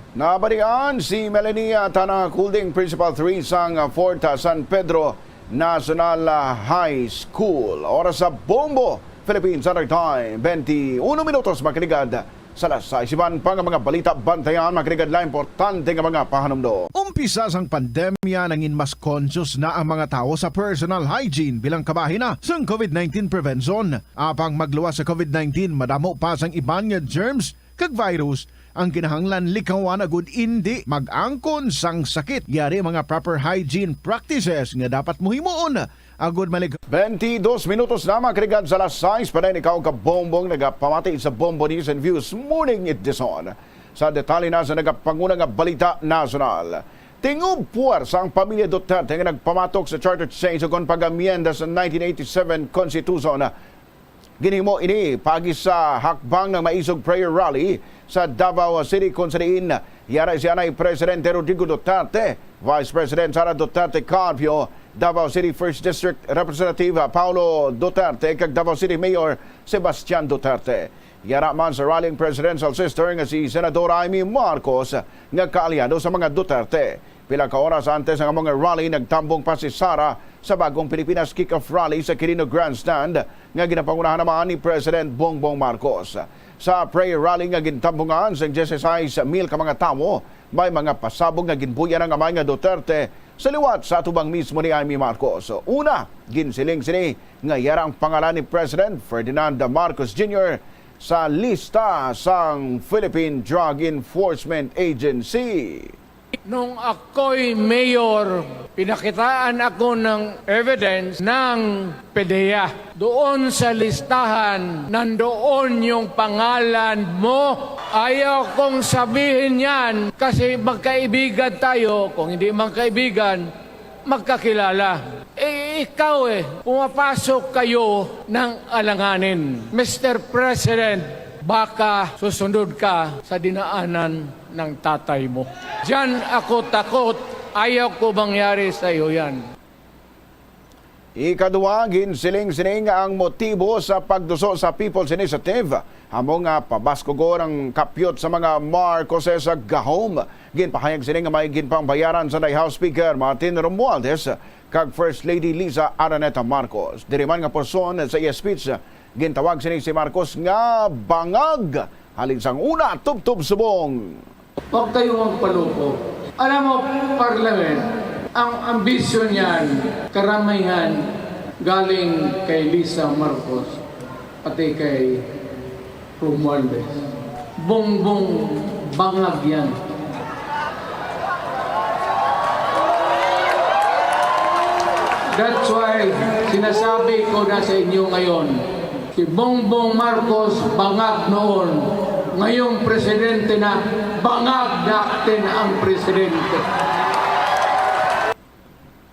Nabalian si Melanie, ah, Tana Kulding, Principal three sang, ah, Fort, ah, San Pedro National, ah, High School. Oras sa Bombo, Philippine Standard Time, twenty-one minutos, mga kaligad, Sa alas sais, iban pa nga mga balita, bantayan, mga kaligad, la importante nga mga pahanumdom. Umpisa sang pandemya, nangin mas conscious na ang mga tawo sa personal hygiene bilang kabahin na sang COVID nineteen prevention. Apang magluwas sa COVID nineteen, madamo pa sang iban nga germs kag virus ang kinahanglan likawan agud indi mag-angkon sang sakit. Yari mga proper hygiene practices nga dapat mo himuon agud malig. Twenty-dos minutos na, mga kaligad, sa alas sais. Padayon ikaw ka Bongbong nagapamati sa Bombo News and Views Morning Edition. Sa detalye na sa nagapanguna nga balita nasyonal. Tingob puwersa ang pamilya Duterte nga nagpamatok sa Charter Change ukon pag-amyenda sa nineteen eighty-seven Constitution. Ginhimo ini paagi sa hakbang nga maisog prayer rally sa Davao City, kung sa diin yara si anay Presidente Rodrigo Duterte, Vice President Sara Duterte Carpio, Davao City First District Representative Paulo Duterte, kag Davao City Mayor Sebastian Duterte. Yara man sa rally ang presidential sister nga si Senadora Imee Marcos, nga kaalyado sa mga Duterte. Pila ka oras antes ang among rally, nagtambong pa si Sara sa Bagong Pilipinas kick-off rally sa Quirino Grandstand nga ginapangunahan naman ni President Bongbong Marcos. Sa prayer rally nga gintambungan sang dieciséis mil ka mga tawo, may mga pasabog nga ginbuya ang amay nga Duterte sa liwat sa atubang mismo ni Imee Marcos. Una, ginsiling sini nga yara ang pangalan ni President Ferdinand Marcos Junior sa lista sang Philippine Drug Enforcement Agency. Nung ako'y mayor, pinakitaan ako ng evidence ng PDEA. Doon sa listahan, nandoon yung pangalan mo. Ayaw kong sabihin yan kasi magkaibigan tayo. Kung hindi magkaibigan, magkakilala. Eh, ikaw eh, pumapasok kayo ng alanganin. Mister President, baka susunod ka sa dinaanan ng tatay mo. Diyan ako takot. Ayaw ko mangyari sa iyo yan. Ikadua, ginsiling sini nga ang motibo sa pagduso sa People's Initiative amo nga pabaskugon ang kapyot sa mga Marcoses sa gahom. Ginpahayag sini nga may ginpangbayaran sa House Speaker Martin Romualdez kag First Lady Liza Araneta Marcos. Diri man nga porson sa iya speech, gintawag sini si Marcos nga bangag halin sang una tubtob subong. Huwag kayo magpaloko. Alam mo, Parliament, ang ambisyon niyan, karamihan galing kay Liza Marcos, pati kay Romualdez. Bongbong bangag yan. That's why sinasabi ko na sa inyo ngayon, si Bongbong Marcos bangag noon, ngayong presidente na, bangag natin ang presidente.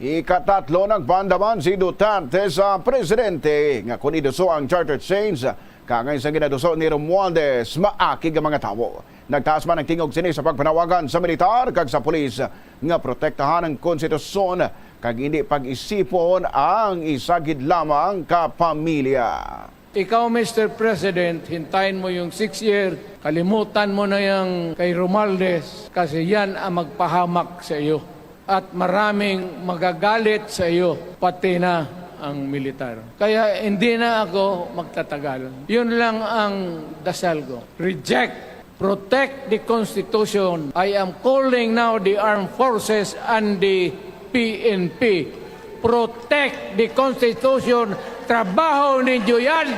Ikatatlo, nagpandaman si Duterte sa presidente nga kon iduso ang charter change, kangay sa ginaduso ni Romualdez, maakig ang mga tawo. Nagtaas man ang tingog sini sa pagpanawagan sa militar kag sa pulis nga protektahan ang konstitusyon kag hindi pag-isipon ang isa gid lamang ka pamilya. Ikaw, Mister President, hintayin mo yung six year, kalimutan mo na yung kay Romualdez kasi yan ang magpahamak sa iyo. At maraming magagalit sa iyo, pati na ang militar. Kaya hindi na ako magtatagal. Yun lang ang dasal ko. Reject. Protect the Constitution. I am calling now the armed forces and the P N P. Protect the Constitution. Trabaho ninyo yan.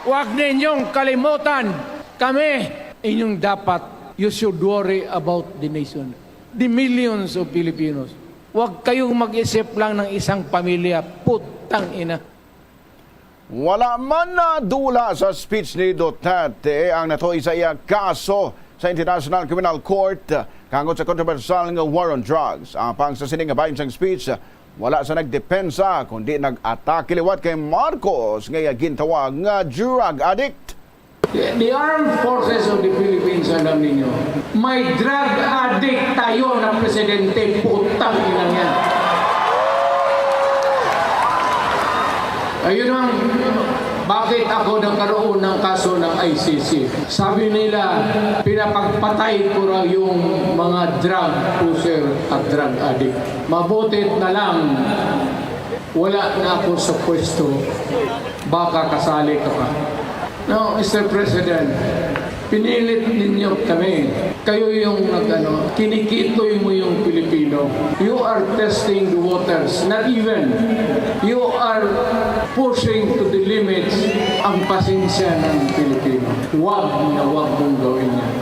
Huwag ninyong kalimutan. Kami, inyong dapat, you should worry about the nation. The millions of Filipinos. Huwag kayong mag-isip lang ng isang pamilya. Putang ina. Wala man nadula sa speech ni Duterte ang natuoy sa iya kaso sa International Criminal Court kangod sa kontrobersyal nga war on drugs. Apang sa sini nga bahin sang speech, wala sa nagdepensa kundi nag-atake liwat kay Marcos nga iya gintawag nga drug addict. The, the armed forces of the Philippines, alam ninyo, may drug addict tayo na presidente, putang ina niya. Ayun ang bakit ako nagkaroon ng kaso ng I C C. Sabi nila, pinapagpatay ko raw yung mga drug pusher at drug addict. Mabutit na lang, wala na ako sa pwesto. Baka kasali ka pa. No, Mister President, Pinilit ninyo kami. Kayo yung nag-ano, kinikitoy mo yung Pilipino. You are testing the waters. Not even. You are pushing to the limits ang pasensya ng Pilipino. Wag na wag mong gawin yan.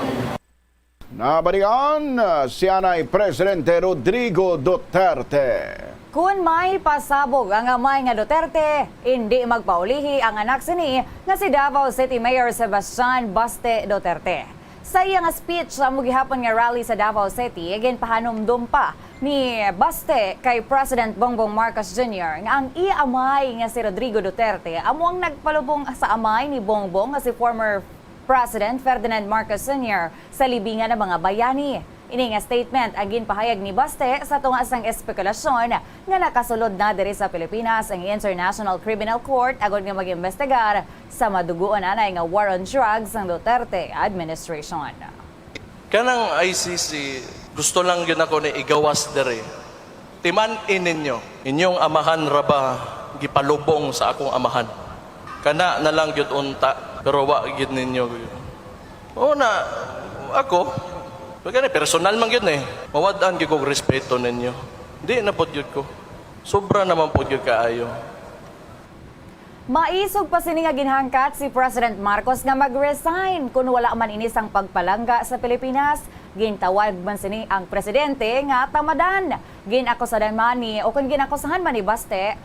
Nabalian, uh, si anay Presidente Rodrigo Duterte. Kun may pasabog ang amay nga Duterte, indi magpaulihi ang anak sini nga si Davao City Mayor Sebastian Baste Duterte. Sa iya nga speech sa amo gihapon nga rally sa Davao City, ginpahanumdom pa ni Baste kay President Bongbong Marcos Junior nga ang iya amay nga si Rodrigo Duterte amo ang nagpalubong sa amay ni Bongbong nga si former President Ferdinand Marcos Senior sa libingan ng mga bayani. Ini nga statement ang ginpahayag ni Baste sa tunga sang espekulasyon nga nakasulod na diri sa Pilipinas ang International Criminal Court agod nga mag-imbestigar sa maduguon anay nga war on drugs sang Duterte administration. Kanang I C C, gusto lang gyud ako ni igawas diri. Timan-i ninyo, inyong amahan ra ba gipalubong sa akong amahan? Kana na lang gyud unta, pero wa gyud ninyo. Oo na, ako, kani personal man gyud ni. Mawad-an gyud kog respeto ninyo. Di na pod gyud ko. Sobra naman pod gyud kaayo. Maisog pa sini nga ginhangkat si President Marcos nga mag-resign kun wala man ini sang pagpalangga sa Pilipinas. Gintawag man sini ang presidente nga tamadan. Ginakusahan man ni, o kun ginakusahan man ni Baste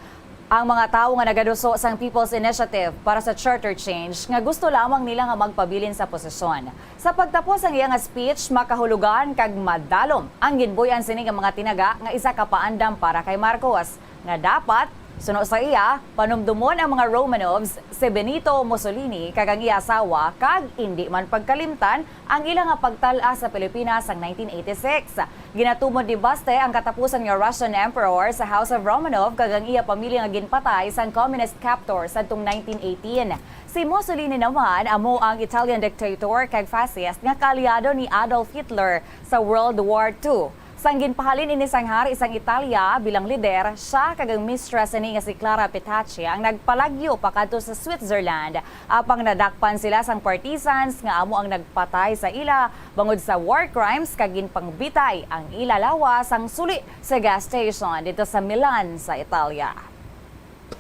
ang mga tawo nga nagaduso sang People's Initiative para sa Charter Change nga gusto lamang nila nga magpabilin sa posisyon. Sa pagtapos ang iya nga speech, makahulugan kag madalom ang ginbuy-an sini nga mga tinaga nga isa ka paandam para kay Marcos, nga dapat, suno sa iya, panumdomon ang mga Romanovs, si Benito Mussolini kag ang iya asawa, kag indi man pagkalimtan ang ila nga pagtal-a sa Pilipinas sang nineteen eighty-six. Ginatumod ni Baste ang katapusan nga Russian Emperor sa House of Romanov kag ang iya pamilya nga ginpatay sang communist captor sadtong nineteen eighteen. Si Mussolini naman amo ang Italian dictator kag fascist nga kaalyado ni Adolf Hitler sa World War Two. Sang ginpahalin ini sang hari sang Italia bilang lider, siya kag ang mistress sini nga si Clara Petacci ang nagpalagyo pakadto sa Switzerland, apang nadakpan sila sang partisans nga amo ang nagpatay sa ila bangod sa war crimes kag ginpangbitay ang ila lawas sang suli sa gas station didto sa Milan sa Italia.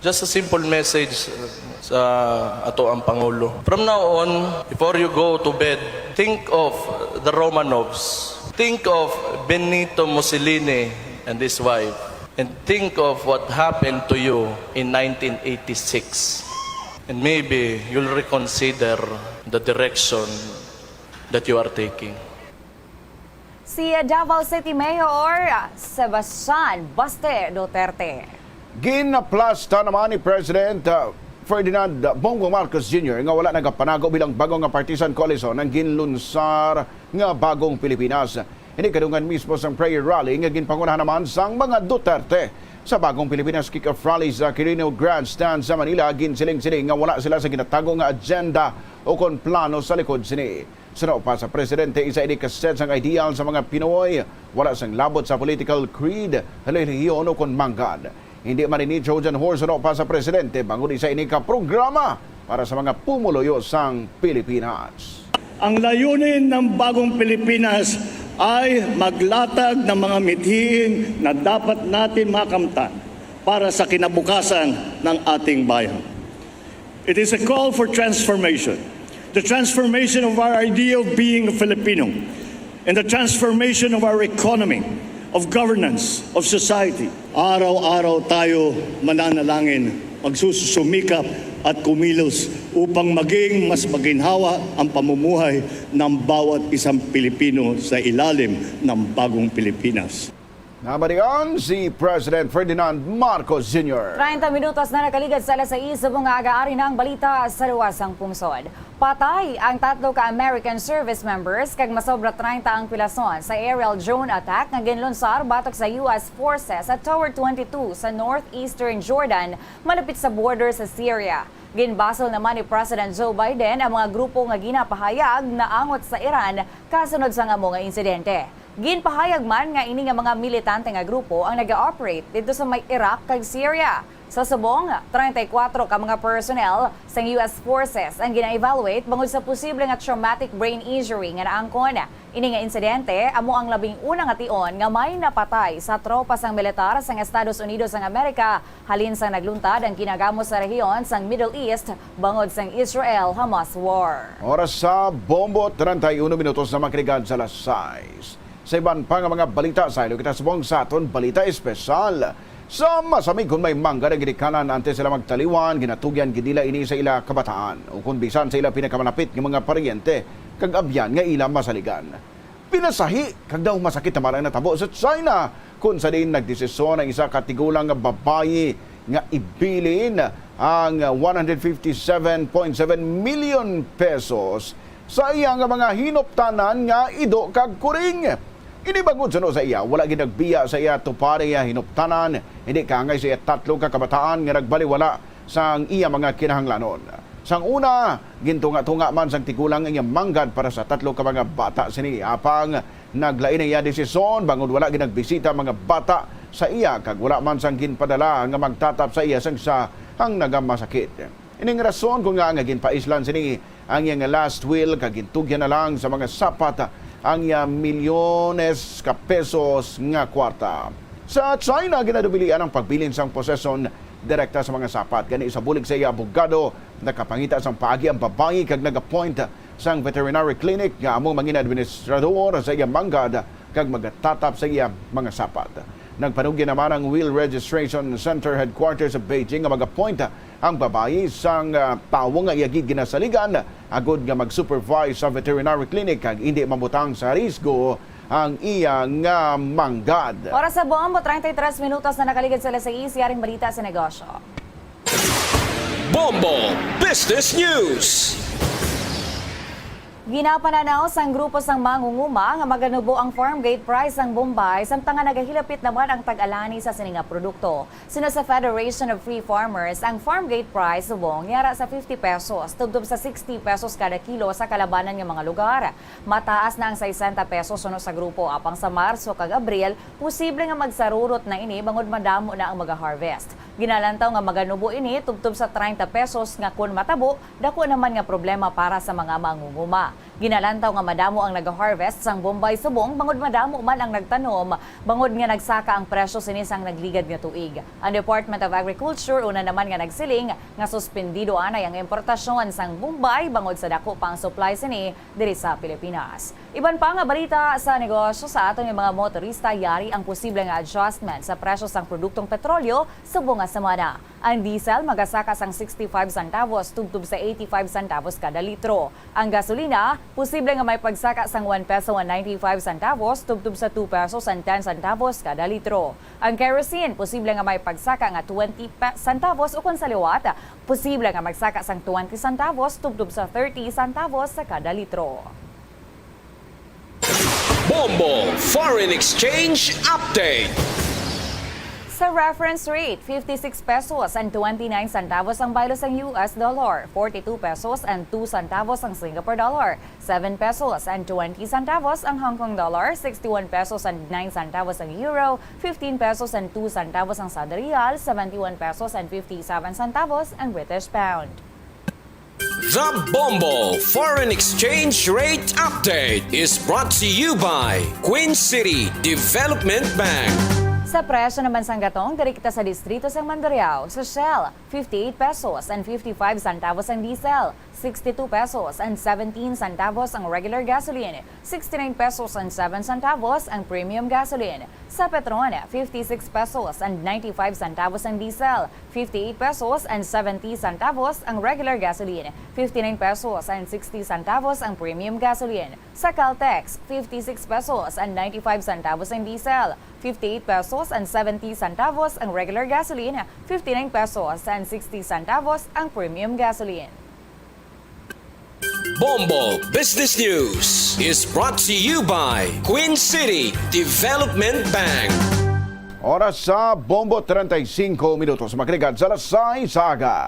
Just a simple message, uh, sa atoang Pangulo. From now on, before you go to bed, think of the Romanovs. Think of Benito Mussolini and his wife. And think of what happened to you in nineteen eighty-six. And maybe you'll reconsider the direction that you are taking. Si Davao City Mayor Sebastian Baste Duterte. Ginaplasta naman ni President, uh, Ferdinand Bongbong Marcos Junior nga wala nagapanago bilang bago nga partisan koalisyon ang ginlunsar nga Bagong Pilipinas. Ini kadungan mismo sang prayer rally nga ginpangunahan naman sang mga Duterte. Sa Bagong Pilipinas kick-off rally sa Quirino Grandstand sa Manila, ginsiling sini nga wala sila sa ginatago nga agenda o kon plano sa likod sini. Suno pa sa presidente, isa ini ka set sang ideal sa mga Pinoy, wala sang labot sa political creed, relihiyon o kon manggad. Hindi man ini Trojan horse suno pa sa presidente, bangod isa ini ka programa para sa mga pumuluyo sang Pilipinas. Ang layunin ng Bagong Pilipinas ay maglatag ng mga mithiin na dapat natin makamtan para sa kinabukasan ng ating bayan. It is a call for transformation. The transformation of our idea of being a Filipino and the transformation of our economy, of governance, of society. Araw-araw tayo mananalangin, magsususumikap at kumilos upang maging mas maginhawa ang pamumuhay ng bawat isang Pilipino sa ilalim ng Bagong Pilipinas. Nabalian si President Ferdinand Marcos Junior. Treinta minutos na nakaligad sa alas sais sa mga aga, ari na ang balita sa luwas sang pungsod. Patay ang tatlo ka American service members kag masobra treinta ang pilason sa aerial drone attack nga ginlunsar batok sa U S forces sa Tower twenty-two sa northeastern Jordan, malapit sa border sa Syria. Ginbasol naman ni President Joe Biden ang mga grupo nga ginapahayag naangot sa Iran kasunod sang amo nga insidente. Ginpahayag man nga ini nga mga militante nga grupo ang nag-ooperate didto sa may Iraq kag Syria. Sa subong, treinta y cuatro ka mga personnel sang U S Forces ang gina-evaluate bangod sa posible nga traumatic brain injury nga naangkon. Ini nga insidente amo ang labing una nga tion nga may napatay sa tropa sang militar sang Estados Unidos sang Amerika halin sang nagluntad ang ginagamo sa rehiyon sang Middle East bangod sang Israel-Hamas war. Oras sa bombo, treinta y uno minutos na makaligiran sa alas sais. Sa iban pa nga mga balita, saylo kita subong sa aton balita espesyal. Sa masami kon may manggad nga ginikanan antes sila magtaliwan, ginatugyan gid nila ini sa ila kabataan, o kon bisan sa ila pinakamalapit nga mga paryente kag abyan nga ila masaligan. Pinasahi kag daw masakit naman ang natabo sa China, kung sa diin nagdesisyon ang isa ka tigulang nga babayi nga ibilin ang one hundred fifty-seven point seven million pesos sa iya nga mga hinuptanan nga ido kag kuring. Ini bangod suno sa iya, wala gid nagbiya sa iya tupari nga hinuptanan, hindi kaangay sa iya tatlo ka kabataan nga nagbaliwala sang iya mga kinahanglanon. Sang una, gintunga-tunga man sang tigulang ang iya manggad para sa tatlo ka mga bata sini, apang naglain ang iya desisyon bangod wala gid nagbisita ang mga bata sa iya kag wala man sang ginpadala nga magtatap sa iya sang sa ang nagamasakit. Ining rason kon ngaa nga ginpaislan sini ang iya nga last will kag gintugyan na lang sa mga sapat ang iya milyones ka pesos nga kwarta. Sa China, ginadubilian ang pagbilin sang possession direkta sa mga sapat. Gani, sa bulig sa iya abogado, nakapangita sang paagi ang babayi kag nag-appoint sang veterinary clinic nga amo mangin administrador sa iya manggad kag magatatap sa iya mga sapat. Nagpanugyan naman ang Will Registration Center headquarters sa Beijing nga mag-appoint ang babayi sang, ah, tawo nga iya gid ginasaligan agud nga mag-supervise sa veterinary clinic kag hindi mabutang sa risgo ang iya nga manggad. Oras sa bombo, treinta y tres minutos na nakaligid sa alas sais, yaring balita sa negosyo. Bombo Business News. Ginapananaw sang grupo sang mangunguma nga maganubo ang farm gate price sang Bombay, samtang nga nagahilapit naman ang tag-alani sa sini nga produkto. Suno sa Federation of Free Farmers, ang farm gate price subong yara sa fifty pesos tubtob sa sixty pesos kada kilo sa kalabanan nga mga lugar. Mataas na ang sesenta pesos suno sa grupo, apang sa Marso kag Abril, posible nga magsarurot na ini bangod madamo na ang mag-harvest. Ginalantaw nga maganubo ini tubtob sa treinta pesos nga kon matabo, dako naman nga problema para sa mga mangunguma. Ginalantaw nga madamo ang nag-harvest sang Bombay subong bangod madamo man ang nagtanom, bangod nga nagsaka ang presyo sini sang nagligad nga tuig. Ang Department of Agriculture una naman nga nagsiling nga suspendido anay ang importasyon sang Bombay bangod sa dako pa ang supply sini diri sa Pilipinas. Iban pa nga balita sa negosyo, sa aton nga mga motorista, yari ang posible nga adjustment sa presyo sang produktong petrolyo subong nga semana. Ang diesel magasaka sang sixty-five centavos tubtob sa eighty-five centavos kada litro. Ang gasolina posible nga may pagsaka sang one peso and ninety-five centavos tubtob sa two pesos and ten centavos kada litro. Ang kerosene posible nga may pagsaka nga twenty pe-, centavos, ukon sa liwat, posible nga magsaka sang twenty centavos tubtob sa thirty centavos sa kada litro. Bombo Foreign Exchange Update. Sa reference rate, fifty-six pesos and twenty-nine centavos ang baylo sang U S dollar, forty-two pesos and two centavos ang Singapore dollar, seven pesos and twenty centavos ang Hong Kong dollar, sixty-one pesos and nine centavos ang euro, fifteen pesos and two centavos ang Saudi riyal, seventy-one pesos and fifty-seven centavos ang British pound. The Bombo Foreign Exchange Rate Update is brought to you by Queen City Development Bank. Sa presyo naman sang gatong, diri kita sa distrito sang Mandurriao. Sa Shell, fifty-eight pesos and fifty-five centavos ang diesel, sixty-two pesos and seventeen centavos ang regular gasoline, sixty-nine pesos and seven centavos ang premium gasoline. Sa Petron, fifty-six pesos and ninety-five centavos ang diesel, fifty-eight pesos and seventy centavos ang regular gasoline, fifty-nine pesos and sixty centavos ang premium gasoline. Sa Caltex, fifty-six pesos and ninety-five centavos ang diesel, fifty-eight pesos and seventy centavos ang regular gasoline, fifty-nine pesos and sixty centavos ang premium gasoline. Bombo Business News is brought to you by Queen City Development Bank. Oras sa Bombo, treinta y cinco minutos. Makaligiran sa alas sais sa aga.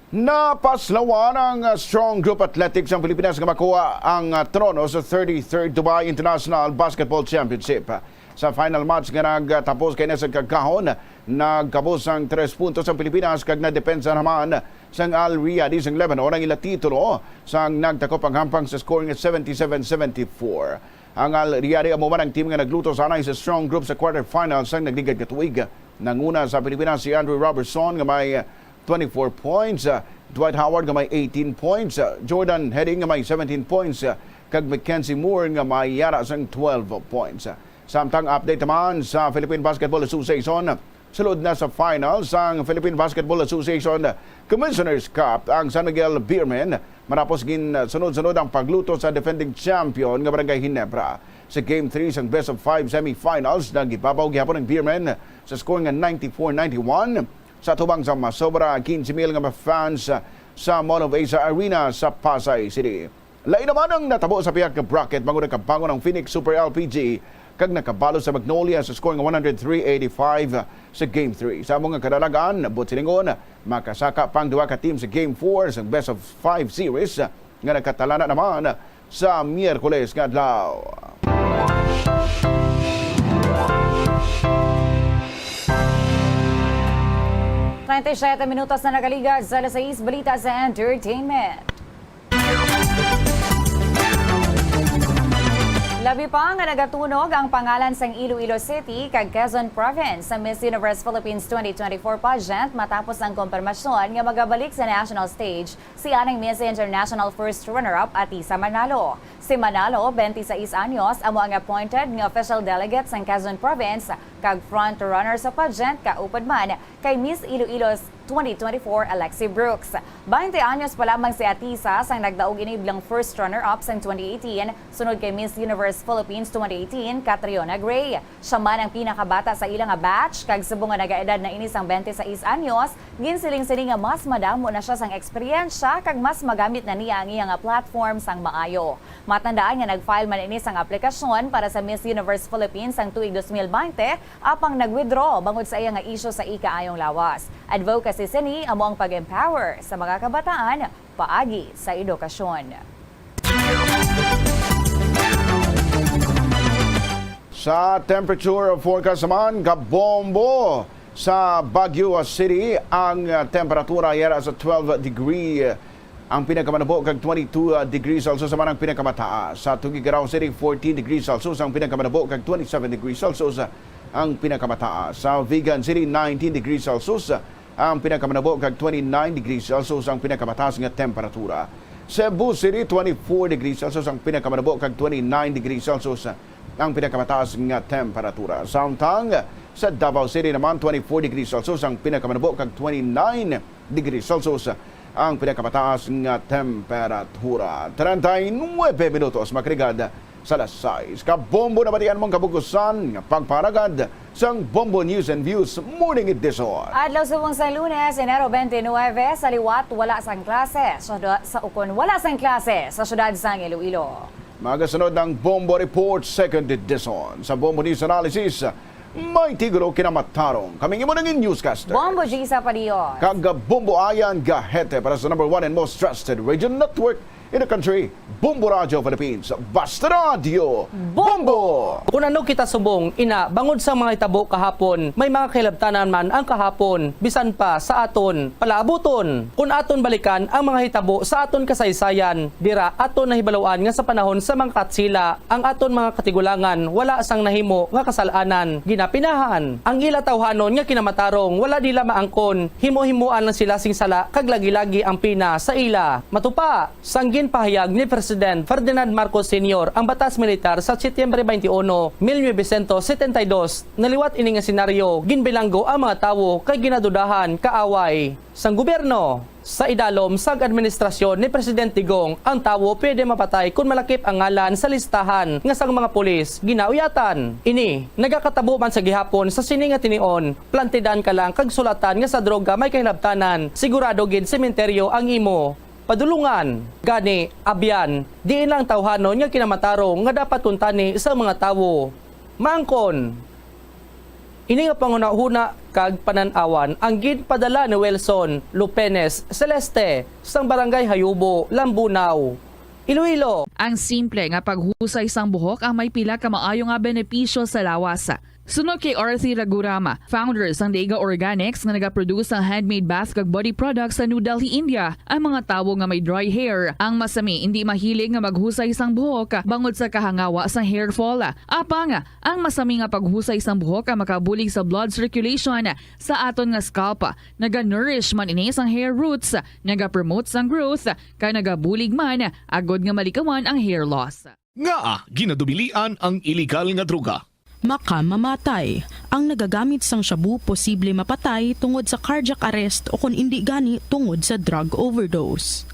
Napaslawan ang, ah, Strong Group Athletics ng Pilipinas nga makuha ang, ah, trono sa thirty-third Dubai International Basketball Championship. Sa final match nga nagtapos kay nasa kagahon, nagkabos ang tres puntos ang Pilipinas kag nadepensa naman sang Al Riyadi sang Lebanon ang ila titulo sang nagtakop ang hampang sa score nga seventy-seven seventy-four. Ang Al Riyadi amo man ang team nga nagluto sa anay sa Strong Group sa quarterfinals sang nagligad nga tuig. Nanguna sa Pilipinas si Andrew Robertson nga may twenty-four points, uh, Dwight Howard nga may eighteen points, uh, Jordan Heading nga may seventeen points, uh, kag Mackenzie Moore nga may yara sang twelve points. Samtang update naman sa Philippine Basketball Association, sulod na sa finals ang Philippine Basketball Association Commissioner's Cup ang San Miguel Beermen matapos ginsunod-sunod ang pagluto sa defending champion nga Barangay Ginebra. Sa Game three sang best of five semifinals, nagibabaw gihapon ang Beermen sa score nga ninety-four ninety-one sa atubang sa masobra quince mil nga mga fans sa Mall of Asia Arena sa Pasay City. Lain naman ang natabo sa pihak nga bracket, bangod nakabangon ang Phoenix Super L P G kag nakabalo sa Magnolia sa score nga one hundred three eighty-five sa Game three. Sa amo nga kadalagan, buot silingon, makasaka pa ang duha ka team sa Game four sa best of five series nga nakatalana naman sa Miyerkules nga adlaw. Treinta y siete minutos na nakaligad sa alas sais, balita sa entertainment. Labi pa nga nagatunog ang pangalan sang Iloilo City kag Quezon Province sa Miss Universe Philippines twenty twenty-four pageant matapos ang kumpirmasyon nga magabalik sa national stage si anang Miss International first runner-up Atisa Manalo. Si Manalo, twenty-sais anyos, amo ang appointed nga official delegate sang Quezon Province kag front runner sa pageant, kaupod man kay Miss Iloilo twenty twenty-four Alexi Brooks. Baynte anyos pa lamang si Atisa sang nagdaog ini bilang first runner-up sang twenty eighteen, sunod kay Miss Universe Philippines twenty eighteen Catriona Gray. Siya man ang pinakabata sa ila nga batch, kag subong nga nagaedad na ini sang twenty-sais anyos, ginsiling sini nga mas madamo na siya sang eksperyensya kag mas magamit na niya ang iya nga platform sang maayo. Matandaan nga nag-file man ini sang aplikasyon para sa Miss Universe Philippines sang tuig dos mil baynte, apang nag-withdraw bangod sa iya nga isyu sa ikaayong lawas. Advocacy sini amo ang pag-empower sa mga kabataan paagi sa edukasyon. Sa temperature forecast naman, kabombo sa Baguio City ang, ah, temperatura, yara sa twelve degree ang pinakamanubo kag twenty-two degrees Celsius naman ang pinakamataas. Sa Tuguegarao City, fourteen degrees Celsius ang pinakamanubo kag twenty-seven degrees Celsius ang pinakamataas. Sa Vigan City, nineteen degrees Celsius ang pinakamanubo kag twenty-nine degrees Celsius ang pinakamataas nga temperatura. Cebu City, twenty-four degrees Celsius ang pinakamanubo kag twenty-nine degrees Celsius ang pinakamataas nga temperatura. Samtang sa Davao City naman, twenty-four degrees Celsius ang pinakamanubo kag twenty-nine degrees Celsius ang pinakamataas nga temperatura. Treinta y nueve minutos makaligad sa alas sais. Kabombo, nabatian mo ang kabukusan nga pagparagad sang Bombo News and Views Morning Edition. Adlaw subong sa Lunes, Enero twenty-nine, sa liwat wala sang klase sa, sa ukon wala sang klase sa siyudad sang Iloilo. Magasunod ang Bombo Report Second Edition. Sa Bombo News Analysis, may titulo: Kinamatarong. Kami ang imo nangin newscaster, Bombo Gisa Padillos. Kag Bombo Ayan Gahete para sa number one and most trusted radio network in the country, Bombo Radyo Philippines. Basta Radyo Bombo! Bombo! Kun ano kita subong, ina, bangod sa mga hitabo kahapon, may mga kahilabtanan man ang kahapon, bisan pa sa aton palaabuton. Kun aton balikan ang mga hitabo sa aton kasaysayan, dira aton nahibaluan nga sa panahon sa mga Katsila, ang aton mga katigulangan wala sang nahimo nga kasal-anan. Ginapinahan ang ila tawhanon nga kinamatarong, wala nila maangkon, himo-himoan lang sila sing sala kag lagi-lagi ang pina sa ila. Matupa sang ginpahayag ni President Ferdinand Marcos Senior ang batas militar sa Setyembre twenty-one, mil novecientos setenta y dos, naliwat ini nga senaryo, ginbilanggo ang mga tawo kay ginadudahan kaaway sang gobyerno. Sa idalom sang administrasyon ni Presidente Digong, ang tawo pwede mapatay kon malakip ang ngalan sa listahan nga sang mga pulis ginauyatan. Ini nagakatabo man sa gihapon sa sini nga tinion, plantidaan ka lang kag sulatan nga sa droga may kahilabtanan, sigurado gid sementeryo ang imo padulungan. Gani, abyan, diin lang tawhanon nga kinamatarong nga dapat kuntani sa mga tawo. Maangkon. Ini nga panghunahuna kag panan-awan ang ginpadala ni Wilson Lupenes Celeste sang Barangay Hayubo, Lambunao, Iloilo. Ang simple nga paghusay sang buhok ang may pila ka maayo nga benepisyo sa lawas. Suno kay Arthi Ragurama, founder sang Deiga Organics nga nagaproduce sang handmade bath kag body products sa New Delhi, India, ang mga tawo nga may dry hair ang masami indi mahilig nga maghusay sang buhok bangod sa kahangawa sang hair fall. Apang ang masami nga paghusay sang buhok ang makabulig sa blood circulation sa aton nga scalp. Naga-nourish man ini sang hair roots, nagapromote sang growth, kag nagabulig man agod nga malikawan ang hair loss. Ngaa ginadubilian ang iligal nga droga? Makamamatay. Ang nagagamit sang shabu posible mapatay tungod sa cardiac arrest o kon indi gani tungod sa drug overdose.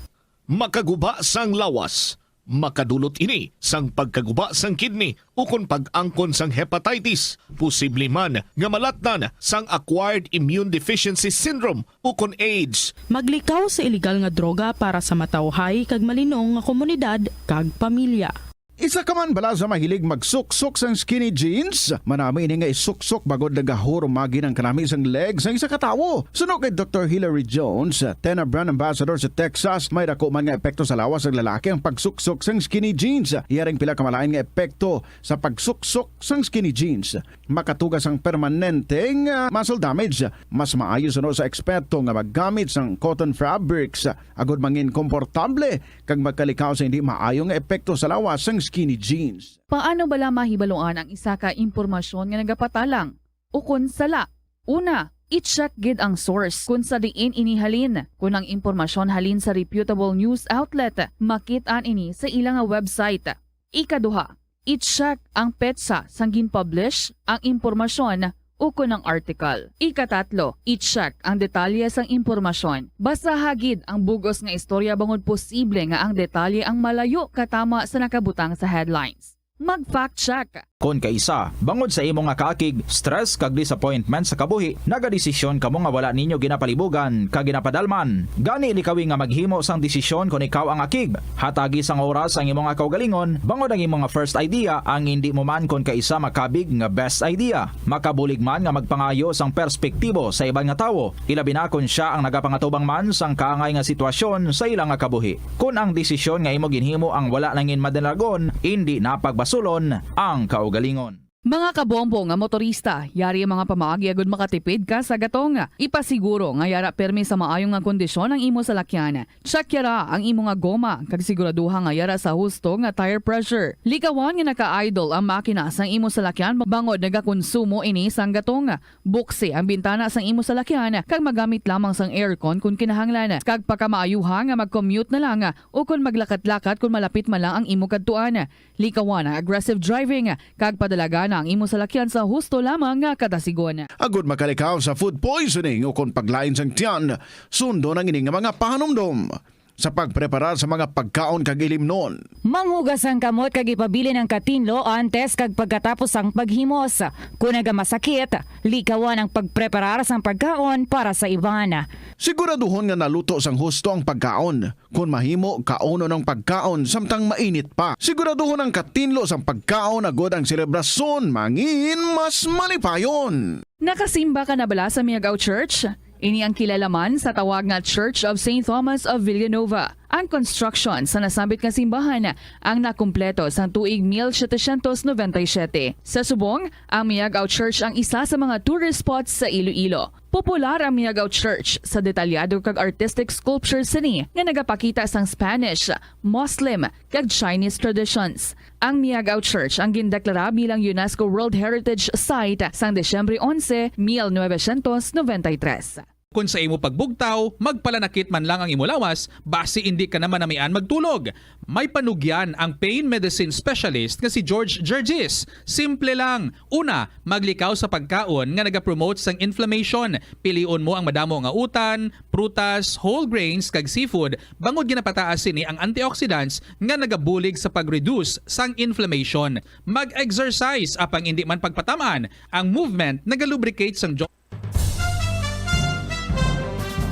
Makaguba sang lawas. Makadulot ini sang pagkaguba sang kidney ukon pag-angkon sang hepatitis. Posible man nga malatnan sang acquired immune deficiency syndrome ukon AIDS. Maglikaw sa iligal nga droga para sa matawhay kag malinong nga komunidad kag pamilya. Isa ka man bala sa mahilig magsuksok sang skinny jeans? Manami ini nga isuksok bangod nagahurumagi ang kanami sang leg sang isa ka tawo. Suno kay Doktor Hilary Jones, tenna brand ambassador sa Texas, may daku man nga epekto sa lawas sang lalaki ang pagsuksok sang skinny jeans. Iya ring pila ka malain nga epekto sa pagsuksok sang skinny jeans. Makatuga sang permanente nga muscle damage. Mas maayo suno sa eksperto nga maggamit sang cotton fabrics agod mangin komportable kag magkalikaw sa hindi maayo nga epekto sa lawas sang skinny jeans. Paano bala mahibaluan ang isa ka impormasyon nga nagapatalang ukon sala? Una, i-check gid ang source kon sa diin ini halin. Kon ang impormasyon halin sa reputable news outlet, makit-an ini sa ila nga website. Ikaduha, i-check ang petsa sang gin-publish ang impormasyon ukon ang article. Ikatatlo, i-check ang detalye sang impormasyon. Basaha gid ang bug-os nga istorya bangod posible nga ang detalye ang malayo katama sa nakabutang sa headlines. Mag-fact check. Kon kaisa, bangod sa imo nga kaakig, stress kag disappointment sa kabuhi, nagadesisyon kamo nga wala ninyo ginapalibugan kag ginapadalman. Gani, likawi nga maghimo sang desisyon kon ikaw ang akig. Hatagi sang oras ang imo nga kaugalingon, bangod ang imo nga first idea ang indi mo man kon kaisa makabig nga best idea. Makabulig man nga magpangayo sang perspektibo sa iban nga tawo, ilabi na kon sia ang nagapangatubang man sang kaangay nga sitwasyon sa ila nga kabuhi. Kon ang desisyon nga imo ginhimo ang wala nangin madalagon, indi na pagbasulon ang kaugalingon. Mga kabombo nga motorista, yari ang mga pamaagi agud makatipid ka sa gatong. Ipasiguro nga yara pirmi sa maayo nga kondisyon ang imo salakyan. Check yara ang imo nga goma, kag siguraduha nga yara sa husto nga tire pressure. Likawan nga naka-idle ang makina sang imo salakyan bangod nagakonsumo ini sang gatong. Buksi ang bintana sang imo salakyan kag magamit lamang sang aircon kon kinahanglan, kag pakamaayuha nga mag-commute na lang o kon maglakat-lakat kon malapit man lang ang imo kadtuan. Likawan ang aggressive driving kag padalagan ang imo salakyan sa husto lamang nga kadasigon. Agud makalikaw sa food poisoning o kon paglain sang tiyan, sundon ang ini nga mga pahanumdom sa pagpreparar sa mga pagkaon kag ilimnon. Manghugas ang kamot kag ipabilin ang katinlo antes kag pagkatapos sang paghimos. Kon nagamasakit, likawan ang pagpreparar sang pagkaon para sa iban. Siguraduhon nga naluto sang husto ang pagkaon. Kon mahimo, kaunon ang pagkaon samtang mainit pa. Siguraduhon ang katinlo sang pagkaon agud ang selebrasyon mangin mas malipayon. Nakasimba ka na bala sa Miagao Church? Ini ang kilala man sa tawag nga Church of Saint Thomas of Villanueva. Ang construction sa nasambit nga simbahan ang nakumpleto sang tuig mil setecientos noventa y siete. Sa subong, ang Miagao Church ang isa sa mga tourist spots sa Iloilo. Popular ang Miagao Church sa detalyado kag artistic sculptures sini nga nagapakita sang Spanish, Muslim, kag Chinese traditions. Ang Miagao Church ang gindeklara bilang UNESCO World Heritage Site sang Disyembre onse, mil novecientos noventa y tres. Kon sa imo pagbugtaw, magpalanakit man lang ang imo lawas, basi indi ka na manamian magtulog. May panugyan ang pain medicine specialist nga si George Gergis. Simple lang. Una, maglikaw sa pagkaon nga nagapromote sang inflammation. Pilion mo ang madamo nga utan, prutas, whole grains, kag seafood, bangod ginapataas sini ang antioxidants nga nagabulig sa pag-reduce sang inflammation. Mag-exercise, apang indi man pagpatam-an, ang movement nagalubricate sang jo-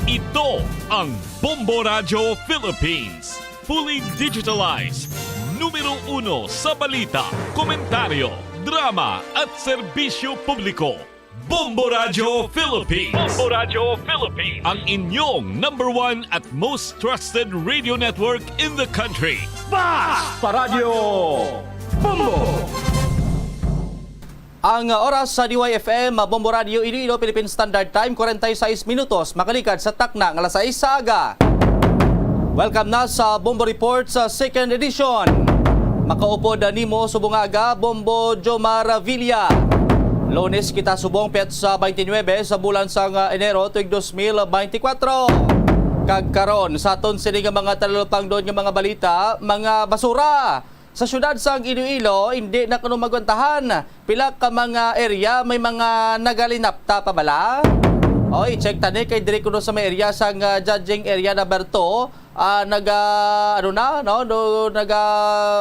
Ito ang Bombo Radyo Philippines. Fully digitalized. Numero uno sa balita, komentaryo, drama, at serbisyo publiko. Bombo Radio Philippines. Bombo Radio Philippines. Ang inyong number one at most trusted radio network in the country. Basta Radio Bombo! Ang oras sa D Y F M, Bombo Radio Iloilo, Philippine Standard Time, forty-six minutos, makalikad sa takna nga alas sais sa aga. Welcome na sa Bombo Report sa second edition. Makaupod nimo subong aga, Bombo Jomar Villa. Lunes kita subong, petsa twenty-nine sa bulan sang, ah, Enero tuig dos mil beintikwatro. Kag karon, sa aton sini nga mga talupangdon nga mga balita, mga basura sa siyudad sang Iloilo, hindi na kuno magwantahan. Pila ka mga area may mga nagalinapta pa bala? O, i-check tani kay diri kuno sa may area sang, ah, judging area number two, ah, naga, ano na, no? Do, naga,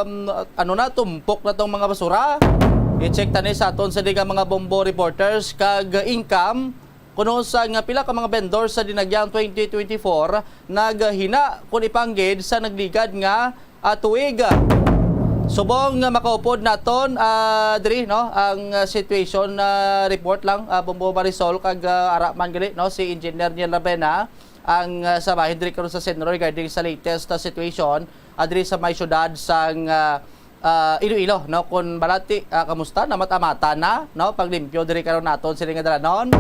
um, ano na, tumpok na tong mga basura. I-check tani sa aton sini nga mga Bombo reporters kag income kuno sa nga pila ka mga vendor sa dinagyang twenty twenty-four naghina kon ipanggid sa nagligad nga, ah, tuig. Subong nga makaupod naton, ah, diri, no, ang, ah, situation, ah, report lang, ah, Bombo Marisol, kag, ah, ara man gali, no, si Engineer Niel Ravena, ang, ah, sa bahin diri karon sa Senro regarding sa latest, ah, situation, ah, diri sa may syudad sang, ah, ah, Iloilo, no, kun balati, ah, kamusta, namat-amata na, no, paglimpyo diri karon naton sini nga dalanon.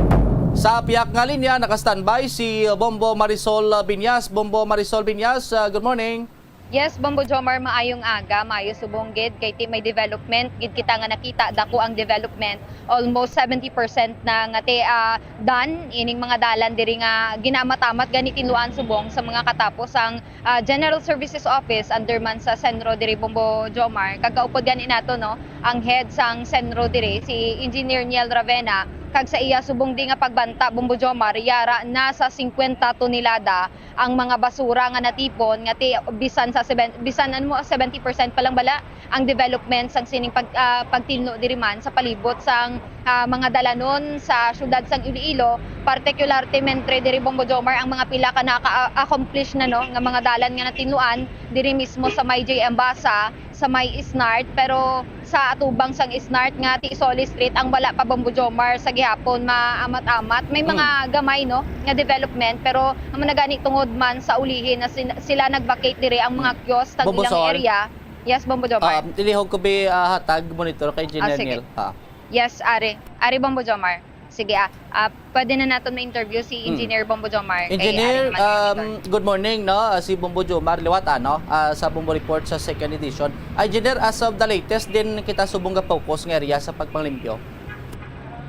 Sa piyak nga linya, naka-standby si Bombo Marisol Binyas. Bombo Marisol Binyas, ah, good morning. Yes, Bombo Jomar, maayong aga, maayo subong gid, kay ti may development gid kita nga nakita, dako ang development, almost seventy percent na nga ti, ah, done ining mga dalan diri nga ginamat-amat gani tinluan subong sa mga katapos ang, ah, General Services Office under man sa Senro diri, Bombo Jomar. Kag kaupod gani nato, no, ang head sang Senro diri, si Engineer Niel Ravena, kag sa iya subong di nga pagbanta, Bombo Jomar, yara na sa singkwenta tonelada ang mga basura nga natipon, nga ti, bisan sa seben-, bisan, ano mo, seventy percent pa lang bala ang development sang sining pag-, ah, pagtinlo diri man sa palibot sang, ah, mga dalanon sa siyudad sang Iloilo, partikularmente diri, Bombo Jomar, ang mga pila ka naka-accomplish na, no, nga mga dalan nga natinluan diri mismo sa may J M Basa, sa may Isnart, pero sa atubang sang Isnart nga ti Soli Street ang wala pa, Bombo Jomar, sa gihapon maamat-amat. May mga Mm. gamay, no, nga development, pero amo na gani tungod man sa ulihi na sin-, sila nag-vacate diri ang mga Mm. kiosk sa Bombo ilang Sol. area. Yes, Bombo Jomar. Ah, ilihog ko bi, ah, hatag monitor kay Ah, Engineer sige. Neil. Ah. Yes, Ari. Ari, Bombo Jomar. Sige, ah. Ah, pwede na naton ma-interview si Mm. Engineer Bombo Jomar. Kay Engineer, Ari naman ang um, monitor. Good morning, no? Ah, si Bombo Jomar liwat, ano? Ah, sa Bombo Report sa second edition. Ah, Engineer, as of the latest, din kita subong ga focus nga area sa pagpanglimpyo?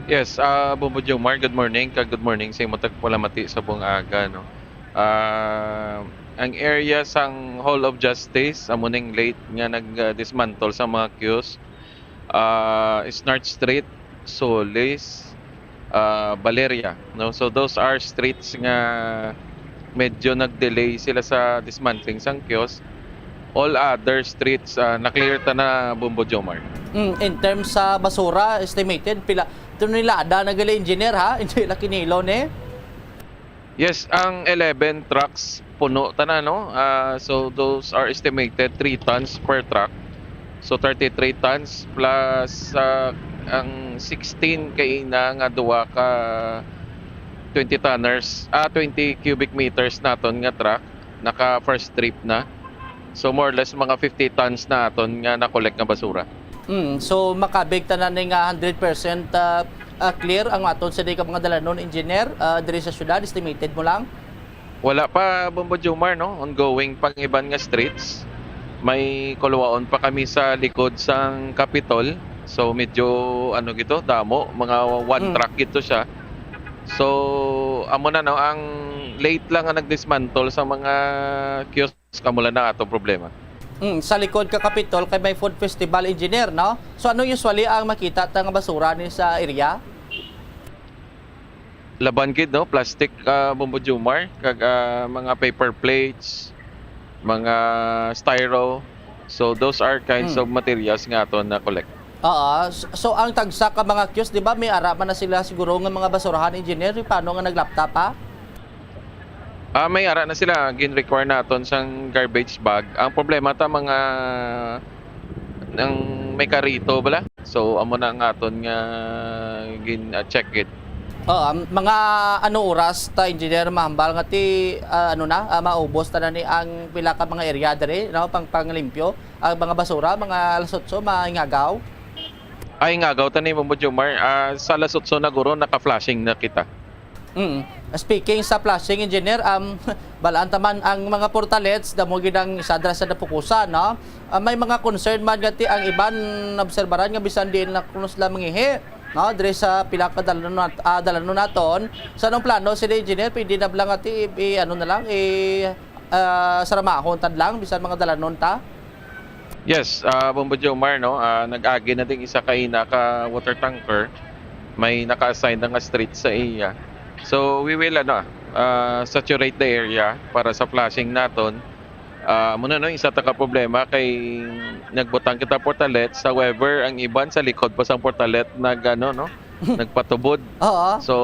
Yes, ah, Bombo Jomar, good morning. Kag good morning sa imo tagpalamati sa buong aga, no? Ah, ang area sang Hall of Justice, amo ning late nga nag-dismantle sa mga kiosk, ah, Snart Street, Solis, ah, Valeria, no? So, those are streets nga medyo nag-delay sila sa dismantling sang kiosk. All other streets, ah, na-clear ta na, Bombo Jomar. Mm, in terms sa basura, estimated, pila tonelada na gali, Engineer, ha? Hindi la kinilo, ne? Yes, ang eleven trucks puno tanan, no? Ah, so those are estimated three tons per truck. So thirty-three tons plus, ah, ang sixteen kaina nga duha ka twenty tonners, ah, twenty cubic meters naton nga truck, naka first trip na. So more or less mga fifty tons na aton nga na-collect nga basura. Mm, so makabig tanan ni nga hundred percent, ah, ah, clear ang aton sini ka mga dalanon, Engineer, ah, diri sa syudad, estimated mo lang? Wala pa, Bombo Jomar, no? Ongoing pang iban nga streets. May kuluwaon pa kami sa likod sang Capitol. So, medyo, ano gito, damo. Mga one Mm. truck gito siya. So, amo na, no? Ang late lang ang nag-dismantle sa mga kiosk, amo lang na ato problema. Mm, sa likod ka Capitol kay may food festival, Engineer, no? So, ano usually ang makita ta nga basura ni sa area? Laban gid, no? Plastic, ah, Bombo Jomar, kag, ah, mga paper plates, mga styro. So, those are kinds Hmm. of materials nga aton na-collect. Oo. So, so, ang tagsa ka mga kiosk, di ba, may ara man na sila siguro nga mga basurahan, Engineer? Paano nga naglapta pa? Ah, may ara na sila. Gin-require naton sang garbage bag. Ang problema ta, mga, ang may karito, bala? So, amo na ang aton nga gin-, ah, check gid. Oh, um, mga ano oras ta, Engineer, mahambal nga ti, ah, ano na, ah, maubos ta na ni ang pila ka mga area diri, no, pang panglimpyo, ang mga basura, mga alas otso, mga ingagaw? Ay, ingagaw ta ni, Bombo Jomar. Ah, sa alas otso na guro, naka-flushing na kita. Mm. Speaking sa flushing, Engineer, um, balaan ta man ang mga portalets, damo gid ang isa dira sa napukusan, no? Ah, may mga concern man nga ti ang iban naobserbaran nga bisan diin na kuno sila mangihi, no? Diri sa pila ka dalanon nat-, ah, dalanon naton. Sa anong plano sila, Engineer? Pwede na ba lang nga ti i, i-, ano na lang, i, ah, saramahon tad lang bisan mga dalanon ta? Yes, ah, Bombo Jomar, no? Ah, nag-agi na ding isa ka ina ka water tanker. May naka-assign na nga street sa iya. So, we will, ano, ah, saturate the area para sa flushing naton. Ah, amo na, no, isa ta ka problema kay nagbutang kita portalets. However, ang iban sa likod pa sang portalet nag, ano, no, nagpatubod. Oo. So,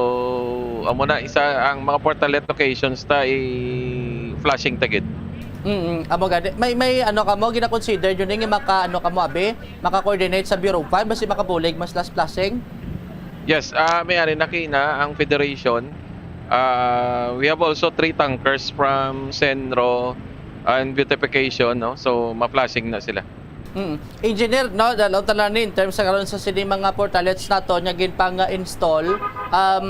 amo na, isa ang mga portalet locations ta, i-flushing ta gid. Mm, amo gani. May, may ano kamo, gina-consider yun nga maka, ano kamo, abi? Maka-coordinate sa Bureau of Fire, basi makabulig mas last flushing? Yes, ah, may ari na kina ang federation. Ah, we have also three tankers from Senro and Beautification, no? So, ma-flushing na sila. Mm. Engineer, no, dalaw tanan ni in terms sa karon sa sini mga portalets nato nga ginpang-install. Um,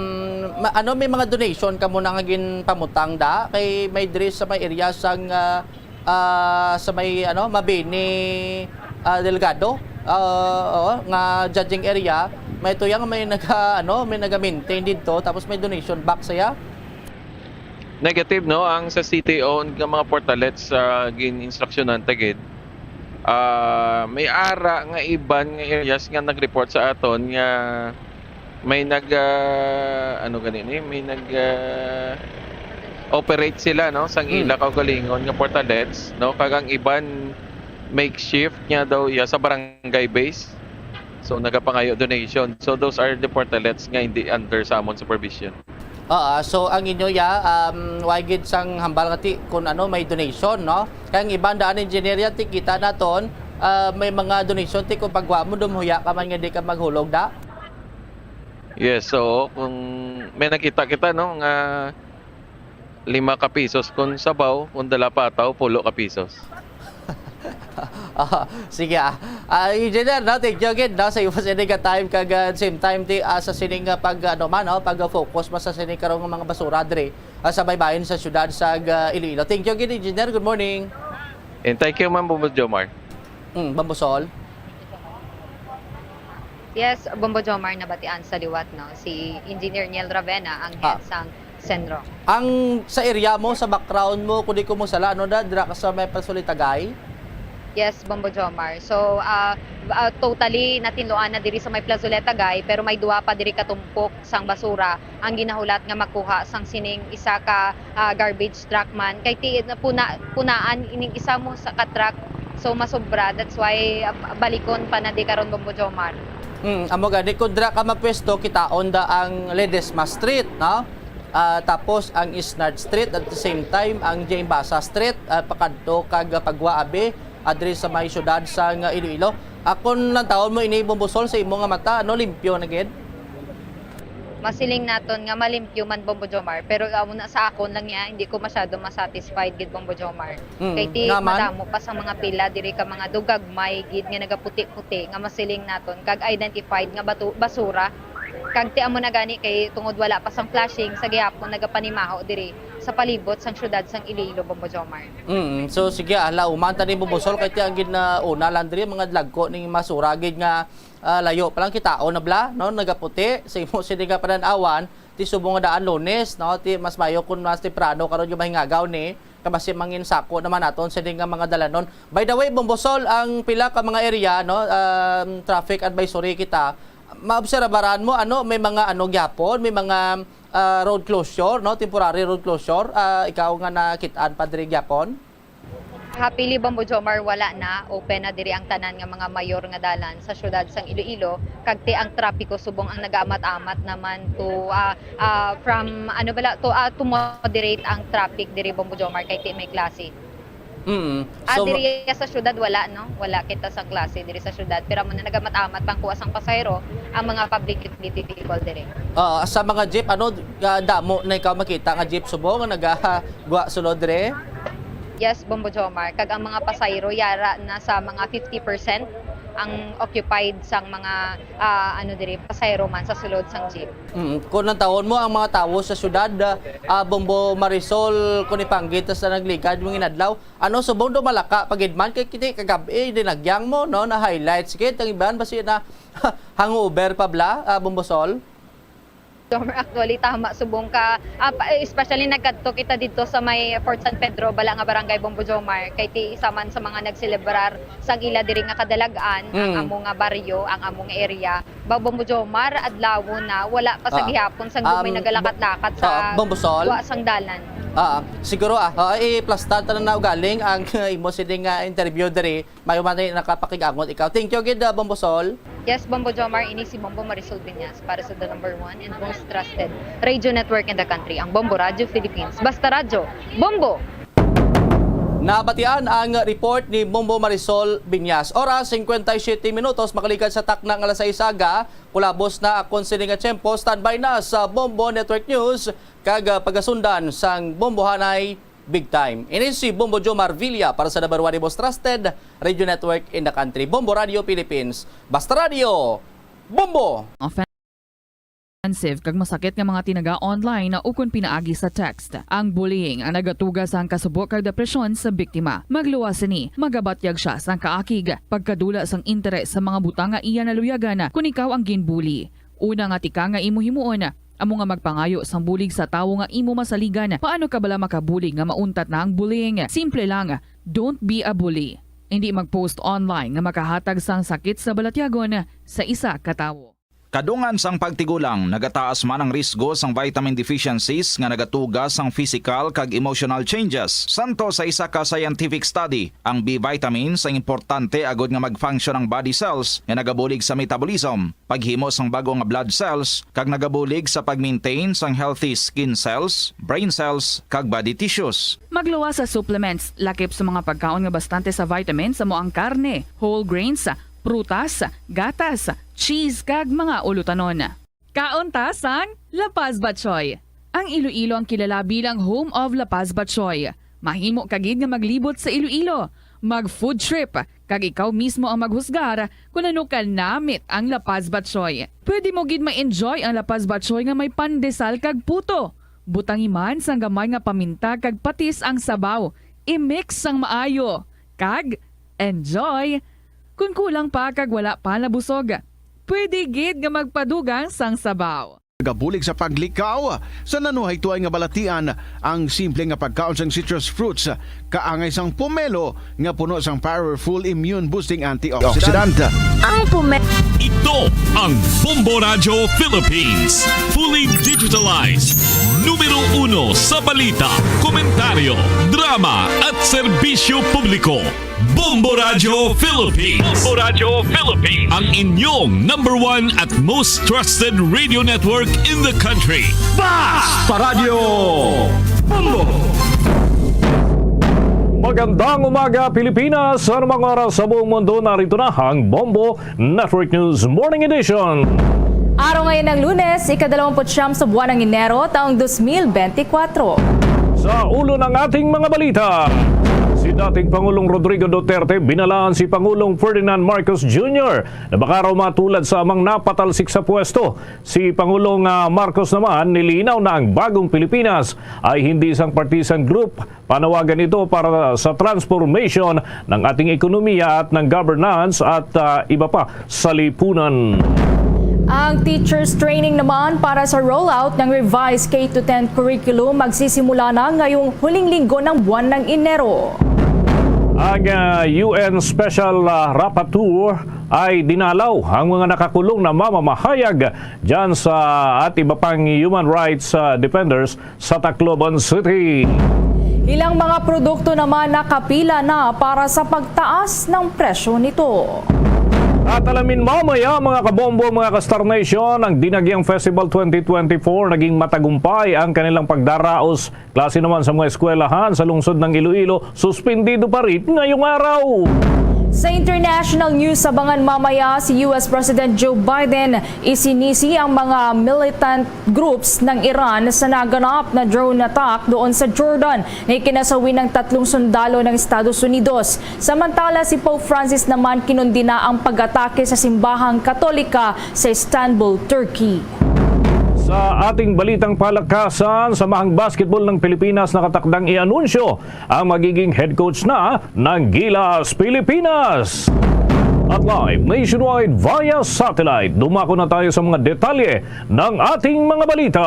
ma-, ano, may mga donation kamo na nga ginpamutang da? Kay may diri sa may area sang, ah, ah, sa may, ano, Mabini, ah, Delgado. Ah, oo, nga judging area. May tuya nga may naga, ano, may naga-maintain didto, tapos may donation box siya. Negative, no? Ang sa city-owned nga mga portalets, ah, gin-instruksyonan ta gid. Ah, may ara nga iban nga areas nga nag-report sa aton nga may nag, ah, ano gani ni, may nag, ah, operate sila, no, sang Hmm. ila kaugalingon nga portalets, no, kag ang iban makeshift nga daw iya sa barangay base. So, nagapangayo donation. So, those are the portalets nga hindi under sa amon supervision. Oo, so ang inyo ya, um, way gid sang hambal nga ti kun ano may donation, no? Kay ang iban daan, Engineer, ya ti kita naton, ah, may mga donation ti kung pagwa mo dumhuya ka man nga di ka maghulog da. Yes, so kung may nakita kita, no, nga lima ka pisos kun sabaw, kung dala pataw, pulo ka pisos. Ah, sige, ah. Ah, Engineer, no, thank you again, no, sa imo sa ining time kag, ah, same time ti, ah, sa sining, ah, pag, ano man, no, pag, ah, focus mo sa sining karong mga basura diri, ah, sa baybayon sa siyudad sa, ah, Iloilo. Thank you again, Engineer. Good morning. And thank you, Ma'am Bombo Jomar. Mm, Bambusol. Yes, Bombo Jomar, nabatian sa liwat, no, si Engineer Niel Ravena, ang Ah. head sang Senro. Ang sa area mo, sa background mo, kung di ko mo sala, ano na, dira ka sa may Plazuela Tagay? Yes, Bombo Jomar. So, ah, ah, totally natinluan na diri sa may Plazuela Tagay, pero may duha pa diri ka tumpok sang basura ang ginahulat nga makuha sang sining isa ka, ah, garbage truck man. Kay ti, puna, punaan ining isa mo sa ka truck, so masobra. That's why, ah, balikon pa na di karon, Bombo Jomar. Hmm, amo gani, kung dira ka mapwesto, kitaon da ang Ledesma Street, no? Ah, tapos ang Isnard Street, at the same time ang James Basa Street, ah, pakadto kag, ah, pagwa abi, adri sa may siyudad sa nga Iloilo. Akon lang taon mo ini, Bombosol, sa imo nga mata, ano, limpyo na gid? Masiling naton nga malimpyo man, Bombo Jomar, pero amo na sa akon lang niya, hindi ko masyado masatisfied gid, Bombo Jomar. Mm, Kay ti nga man? Madamo pa sang mga pila diri ka mga dugagmay gid nga nagaputi-puti nga masiling naton kag identified nga batu-, basura. Kag ti amo na gani kay tungod wala pa sang flushing sa gihapon nagapanimaho diri sa palibot sang siyudad sang Iloilo, Bombo Jomar. Mm, so sige, ah, lauman ta ni, Bombosol, kay ti ang gid na una lang diri mga dlagko ning masura gid nga, ah, layo pa lang kitaon na bala, no? Nagaputi sa imo sini nga panan-awan, ti subong nga daan Lunes, no? Ti mas mayo kung mas temprano karon nga mahingagaw ni, kabasi mangin sako naman naton sini nga mga dalanon. By the way, Bombosol, ang pila ka mga area, no, um, traffic advisory kita, maobserbaran mo, ano, may mga, ano, gyapon, may mga, ah, road closure, no, temporary road closure, ah, ikaw nga nakit-an pa diri gyapon? Happily, Bombo Jomar, wala na. Open na diri ang tanan nga mga mayor nga dalan sa siyudad sang Iloilo. Kag ti ang trapiko subong ang nagaamat-amat naman to, ah, ah, from, ano bala, to, ah, to moderate ang traffic diri, Bombo Jomar, kay ti may klase. Mm. Ah, So, diri sa syudad wala, no? Wala kita sa klase diri sa syudad. Pero amo na nagamat-amat pang kuha sang pasahero ang mga public utility vehicle diri. Ah, sa mga jeep, ano, ah, damo na ikaw makita nga jeep subong nga nagagwa sulod diri? Yes, Bombo Jomar. Kag ang mga pasahero yara na sa mga fifty percent ang occupied sang mga, ah, ano diri, pasahero man sa sulod sang jeep. Mm, kung nantawon mo ang mga tawo sa syudad, ah, ah, Bombo Marisol, kung ipanggit sa nagligad mong inadlaw, ano, subong do malaka pa gid man kay kiti kagab-i dinagyang mo, no, na highlights gid ang iban basi na hangover pa bala, ah, Bombo Sol? Jomar, actually, tama, subong ka, ah, pa- especially nagkadto kita dito sa may Fort San Pedro, bala nga barangay, Bombo Jomar, kay ti isa man sa mga nagselebrar sang ila diri nga kadalag-an, ang Mm. amo nga baryo, ang amo nga area. Ba, Bombo Jomar, adlaw na, wala pa sa Ah. gihapon sang dumay Um, nagalakat-lakat sa Ah, Bombo Sol? Wa sang dalan. Ah, siguro, ah, ah, i-plastar ta na ugaling ang imo sining, ah, interview diri. Mayo man ay nakapakig-angot ikaw. Thank you gid, ah, Bombo Sol. Yes, Bombo Jomar, ini si Bombo Marisol Viñas para sa the number one and most trusted radio network in the country, ang Bombo Radio Philippines. Basta radyo, Bombo! Nabatian ang report ni Bombo Marisol Binyas. Oras, cincuenta y siete minutos, makalikan sa takna nga alas sais aga. Kulabos na akon sini nga tiyempo, standby na sa Bombo Network News, kag, ah, pagasundan sang Bombohanay Big Time. Ini si Bombo Joe Marvilla para sa number one most trusted radio network in the country, Bombo Radio Philippines. Basta Radio, Bombo! Offensive kag masakit nga mga tinaga online na ukon pinaagi sa text. Ang bullying ang nagatuga sang kasubo kag depresyon sa biktima. Magluwas sini, magabatyag siya sang kaakig, pagkadula sang interes sa mga butang nga iya naluyagan kon ikaw ang ginbully. Una nga tika nga imo himuon, amo nga magpangayo sang bulig sa tawo nga imo masaligan. Paano ka bala makabulig nga mauntat na ang bullying? Simple lang, don't be a bully. Hindi mag-post online nga makahatag sang sakit sa balatyagon sa isa ka tawo. Kadungan sang pagtigulang, nagataas man ang risgo sang vitamin deficiencies nga nagatuga sang physical kag emotional changes. Santo sa isa ka scientific study, ang B vitamins ang importante agod nga mag-function ang body cells nga nagabulig sa metabolism, paghimo sang bag-o nga blood cells, kag nagabulig sa pag-maintain sang healthy skin cells, brain cells, kag body tissues. Magluwas sa supplements, lakip sa mga pagkaon nga bastante sa vitamins, amo ang karne, whole grains, prutas, gatas, cheese, kag mga ulutanon. Kaon ta sang La Paz Batchoy. Ang Iloilo ang kilala bilang home of La Paz Batchoy. Mahimo ka gid nga maglibot sa Iloilo, mag food trip, kag ikaw mismo ang maghusgar kon ano ka namit ang La Paz Batchoy. Pwede mo gid ma-enjoy ang La Paz Batchoy nga may pandesal kag puto. Butangi man sang gamay nga paminta kag patis ang sabaw. I-mix sang maayo. Kag enjoy! Kon kulang pa kag wala pa nabusog, pwede gid nga magpadugang sang sabaw. Nagabulig sa paglikaw sa nanuhay tuay nga balatian ang simple nga pagkaon sang citrus fruits, kaangay sang pomelo nga puno sang powerful immune boosting antioxidant. Ang pume- Ito ang Bombo Radyo Philippines. Fully digitalized. Numero uno sa balita, komentaryo, drama at serbisyo publiko. Bombo Radyo Philippines. Bombo Radyo Philippines. Ang inyong number one at most trusted radio network in the country. Basta Radyo Bombo! Magandang umaga, Pilipinas. Sa anumang oras sa buong mundo, narito na ang Bombo Network News Morning Edition. Araw ngayon ng Lunes, ikadalawamput-siyam sa buwan ng Enero, taong dos mil bente kwatro. Sa ulo ng ating mga balita, si dating Pangulong Rodrigo Duterte binalaan si Pangulong Ferdinand Marcos Junior na baka raw matulad sa amang napatalsik sa pwesto. Si Pangulong, ah, Marcos naman nilinaw na ang bagong Pilipinas ay hindi isang partisan group. Panawagan ito para sa transformation ng ating ekonomiya at ng governance at, ah, iba pa sa lipunan. Ang teachers training naman para sa rollout ng revised K to ten curriculum magsisimula na ngayong huling linggo ng buwan ng Enero. Ang, ah, U N Special, ah, Rapporteur ay dinalaw ang mga nakakulong na mamamahayag dyan sa at iba pang human rights, ah, defenders sa Tacloban City. Ilang mga produkto naman nakapila na para sa pagtaas ng presyo nito. At alamin mamaya, mga kabombo, mga ka-Star Nation, ang Dinagyang Festival twenty twenty-four, naging matagumpay ang kanilang pagdaraos. Klase naman sa mga eskwelahan sa lungsod ng Iloilo, suspendido pa rin ngayong araw. Sa international news, abangan mamaya si U S President Joe Biden. Isinisi ang mga militant groups ng Iran sa naganap na drone attack doon sa Jordan na ikinasawi ng tatlong sundalo ng Estados Unidos. Samantala, si Pope Francis naman kinundina ang pag-atake sa simbahang Katolika sa Istanbul, Turkey. Sa ating balitang palakasan, samahang basketball ng Pilipinas nakatakdang i-anunsyo ang magiging head coach na ng Gilas Pilipinas. At live nationwide via satellite, dumako na tayo sa mga detalye ng ating mga balita.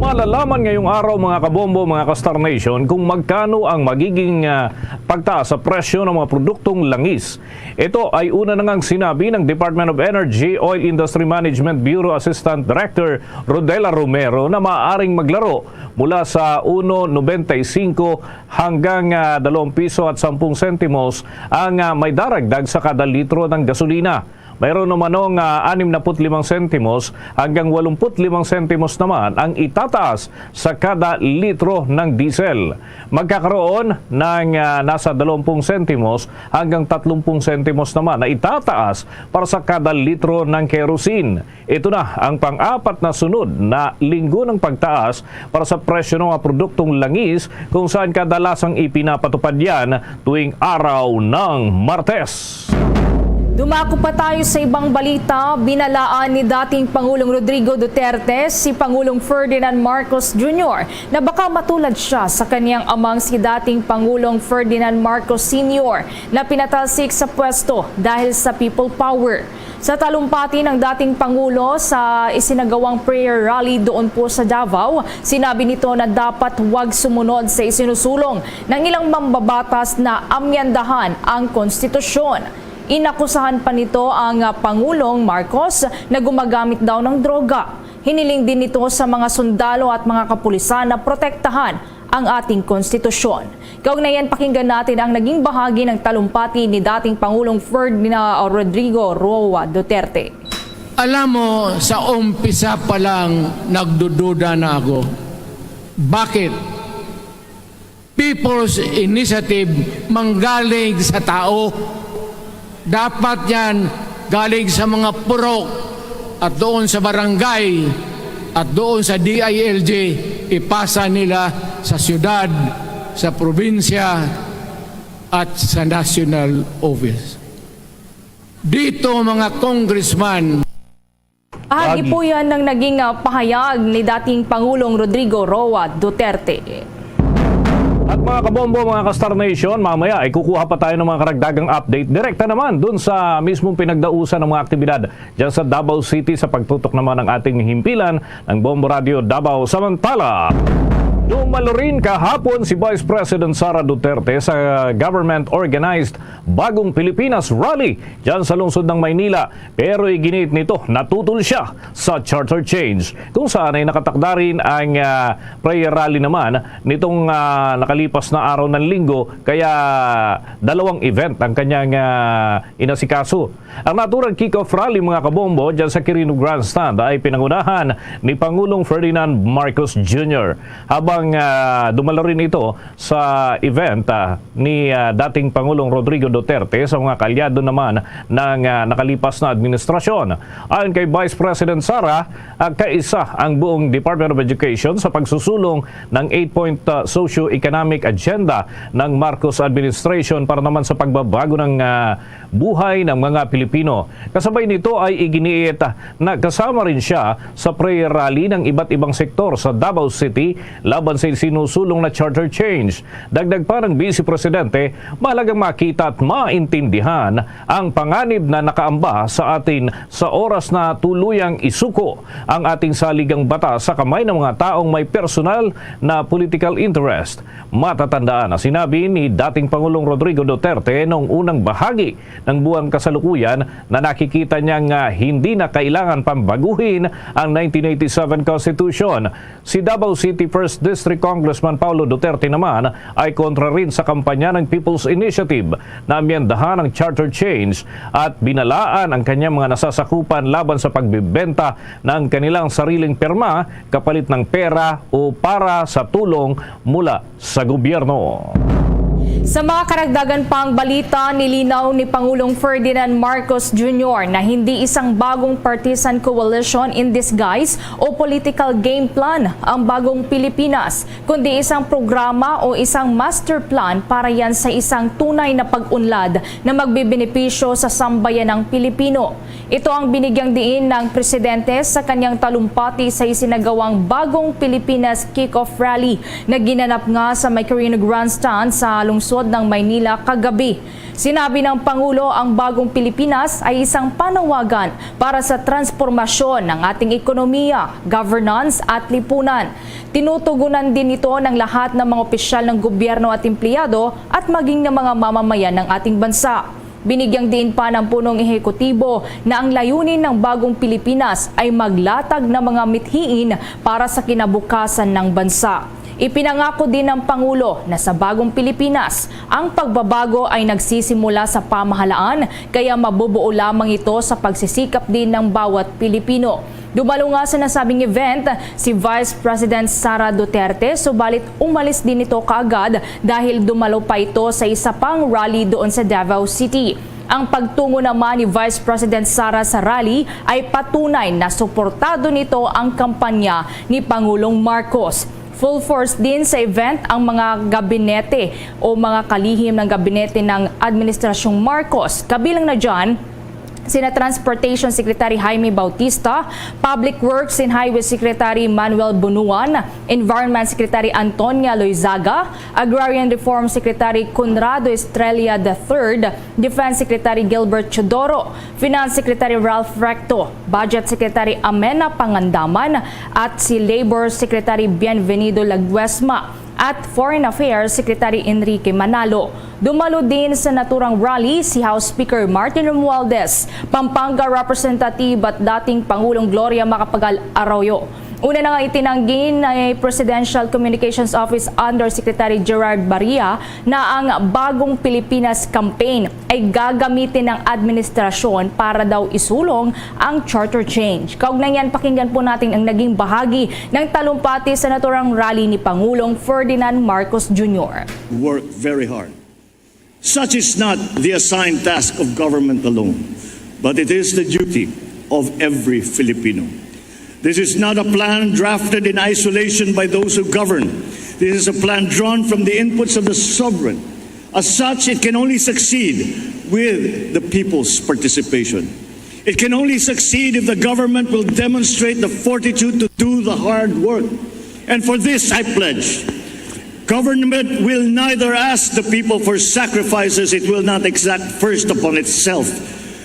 Malalaman ngayong araw, mga kabombo, mga ka-Star Nation, kung magkano ang magiging, ah, pagtaas sa presyo ng mga produktong langis. Ito ay una na ngang sinabi ng Department of Energy Oil Industry Management Bureau Assistant Director Rodela Romero na maaaring maglaro mula sa uno nobenta y cinco hanggang, ah, dalawang piso at sampung sentimos ang, ah, may daragdag sa kada litro ng gasolina. Mayroon naman nga anim na put limang sentimos hanggang walumput limang sentimos naman ang itataas sa kada litro ng diesel. Magkakaroon ng, ah, nasa dalawampung sentimos hanggang tatlumpung sentimos naman na itataas para sa kada litro ng kerosene. Ito na ang pang-apat na sunod na linggo ng pagtaas para sa presyo ng mga produktong langis, kung saan kadalasang ipinapatupad yan tuwing araw ng Martes. Dumako pa tayo sa ibang balita. Binalaan ni dating Pangulong Rodrigo Duterte si Pangulong Ferdinand Marcos Junior na baka matulad siya sa kaniyang amang, si dating Pangulong Ferdinand Marcos Senior, na pinatalsik sa pwesto dahil sa People Power. Sa talumpati ng dating Pangulo sa isinagawang prayer rally doon po sa Davao, sinabi nito na dapat huwag sumunod sa isinusulong ng ilang mambabatas na amyandahan ang konstitusyon. Inakusahan pa nito ang, ah, Pangulong Marcos na gumagamit daw ng droga. Hiniling din nito sa mga sundalo at mga kapulisan na protektahan ang ating konstitusyon. Kaugnayan, pakinggan natin ang naging bahagi ng talumpati ni dating Pangulong Ferdinand Rodrigo Roa Duterte. Alam mo, sa umpisa pa lang, nagdududa na ako. Bakit? People's Initiative manggaling sa tao. Dapat yan galing sa mga purok at doon sa barangay at doon sa D I L G, ipasa nila sa siyudad, sa probinsya, at sa national office. Dito, mga congressman, Bahagi po yan ng naging, ah, pahayag ni dating Pangulong Rodrigo Roa Duterte. At mga kabombo, mga ka-Star Nation, mamaya ay kukuha pa tayo ng mga karagdagang update. Direkta naman dun sa mismong pinagdausan ng mga aktibidad dyan sa Davao City sa pagtutok naman ng ating himpilan ng Bombo Radio Davao. Samantala, dumalo rin kahapon si Vice President Sara Duterte sa government-organized Bagong Pilipinas Rally dyan sa lungsod ng Maynila. Pero iginiit nito, natutol siya sa charter change, kung saan ay nakatakda rin ang, ah, prayer rally naman nitong, ah, nakalipas na araw ng linggo. Kaya dalawang event ang kanyang, ah, inasikaso. Ang naturang kick-off rally, mga kabombo, dyan sa Quirino Grandstand ay pinangunahan ni Pangulong Ferdinand Marcos Junior, habang, ah, dumalo rin ito sa event, ah, ni, ah, dating Pangulong Rodrigo Duterte sa mga kaalyado naman ng, ah, nakalipas na administrasyon. Ayon kay Vice President Sara, ah, kaisa ang buong Department of Education sa pagsusulong ng eight-point, ah, socio-economic agenda ng Marcos administration para naman sa pagbabago ng, ah, buhay ng mga Pilipino. Kasabay nito ay iginiit na kasama rin siya sa prayer rally ng iba't ibang sektor sa Davao City laban sa sinusulong na charter change. Dagdag pa ng Vice Presidente, mahalagang makita at maintindihan ang panganib na nakaamba sa atin sa oras na tuluyang isuko ang ating saligang batas sa kamay ng mga taong may personal na political interest. Matatandaan na sinabi ni dating Pangulong Rodrigo Duterte noong unang bahagi ng buwan kasalukuyan na nakikita niya nga hindi na kailangan pang baguhin ang nineteen eighty-seven Constitution. Si Davao City First District Congressman Paulo Duterte naman ay kontra rin sa kampanya ng People's Initiative na amyendahan ang charter change at binalaan ang kanyang mga nasasakupan laban sa pagbibenta ng kanilang sariling pirma kapalit ng pera o para sa tulong mula sa gobyerno. Sa mga karagdagan pang balita, nilinaw ni Pangulong Ferdinand Marcos Junior na hindi isang bagong partisan coalition in disguise o political game plan ang Bagong Pilipinas, kundi isang programa o isang master plan para yan sa isang tunay na pag-unlad na magbebenepisyo sa sambayanang Pilipino. Ito ang binigyang diin ng presidente sa kanyang talumpati sa isinagawang Bagong Pilipinas Kick-Off Rally na ginanap nga sa may Quirino Grandstand sa lungsod ng Maynila kagabi. Sinabi ng Pangulo, ang Bagong Pilipinas ay isang panawagan para sa transformasyon ng ating ekonomiya, governance at lipunan. Tinutugunan din ito ng lahat ng mga opisyal ng gobyerno at empleyado at maging ng mga mamamayan ng ating bansa. Binigyang diin pa ng punong ehekutibo na ang layunin ng Bagong Pilipinas ay maglatag ng mga mithiin para sa kinabukasan ng bansa. Ipinangako din ng Pangulo na sa Bagong Pilipinas, ang pagbabago ay nagsisimula sa pamahalaan, kaya mabubuo lamang ito sa pagsisikap din ng bawat Pilipino. Dumalo nga sa nasabing event si Vice President Sara Duterte, subalit umalis din ito kaagad dahil dumalo pa ito sa isa pang rally doon sa Davao City. Ang pagtungo naman ni Vice President Sara sa rally ay patunay na suportado nito ang kampanya ni Pangulong Marcos. Full force din sa event ang mga gabinete o mga kalihim ng gabinete ng Administrasyong Marcos, kabilang na dyan sina Transportation Secretary Jaime Bautista, Public Works and Highway Secretary Manuel Bunuan, Environment Secretary Antonia Loizaga, Agrarian Reform Secretary Conrado Estrella the third, Defense Secretary Gilbert Teodoro, Finance Secretary Ralph Recto, Budget Secretary Amenah Pangandaman, at si Labor Secretary Bienvenido Laguesma at Foreign Affairs Secretary Enrique Manalo. Dumalo din sa naturang rally si House Speaker Martin Romualdez, Pampanga Representative at dating Pangulong Gloria Macapagal Arroyo. Una na nga itinanggi ni Presidential Communications Office Undersecretary Gerard Baria na ang Bagong Pilipinas Campaign ay gagamitin ng administrasyon para daw isulong ang charter change. Kaugnay niyan, pakinggan po natin ang naging bahagi ng talumpati sa naturang rally ni Pangulong Ferdinand Marcos Junior. Work very hard. Such is not the assigned task of government alone, but it is the duty of every Filipino. This is not a plan drafted in isolation by those who govern. This is a plan drawn from the inputs of the sovereign. As such, it can only succeed with the people's participation. It can only succeed if the government will demonstrate the fortitude to do the hard work. And for this, I pledge, government will neither ask the people for sacrifices it will not exact first upon itself,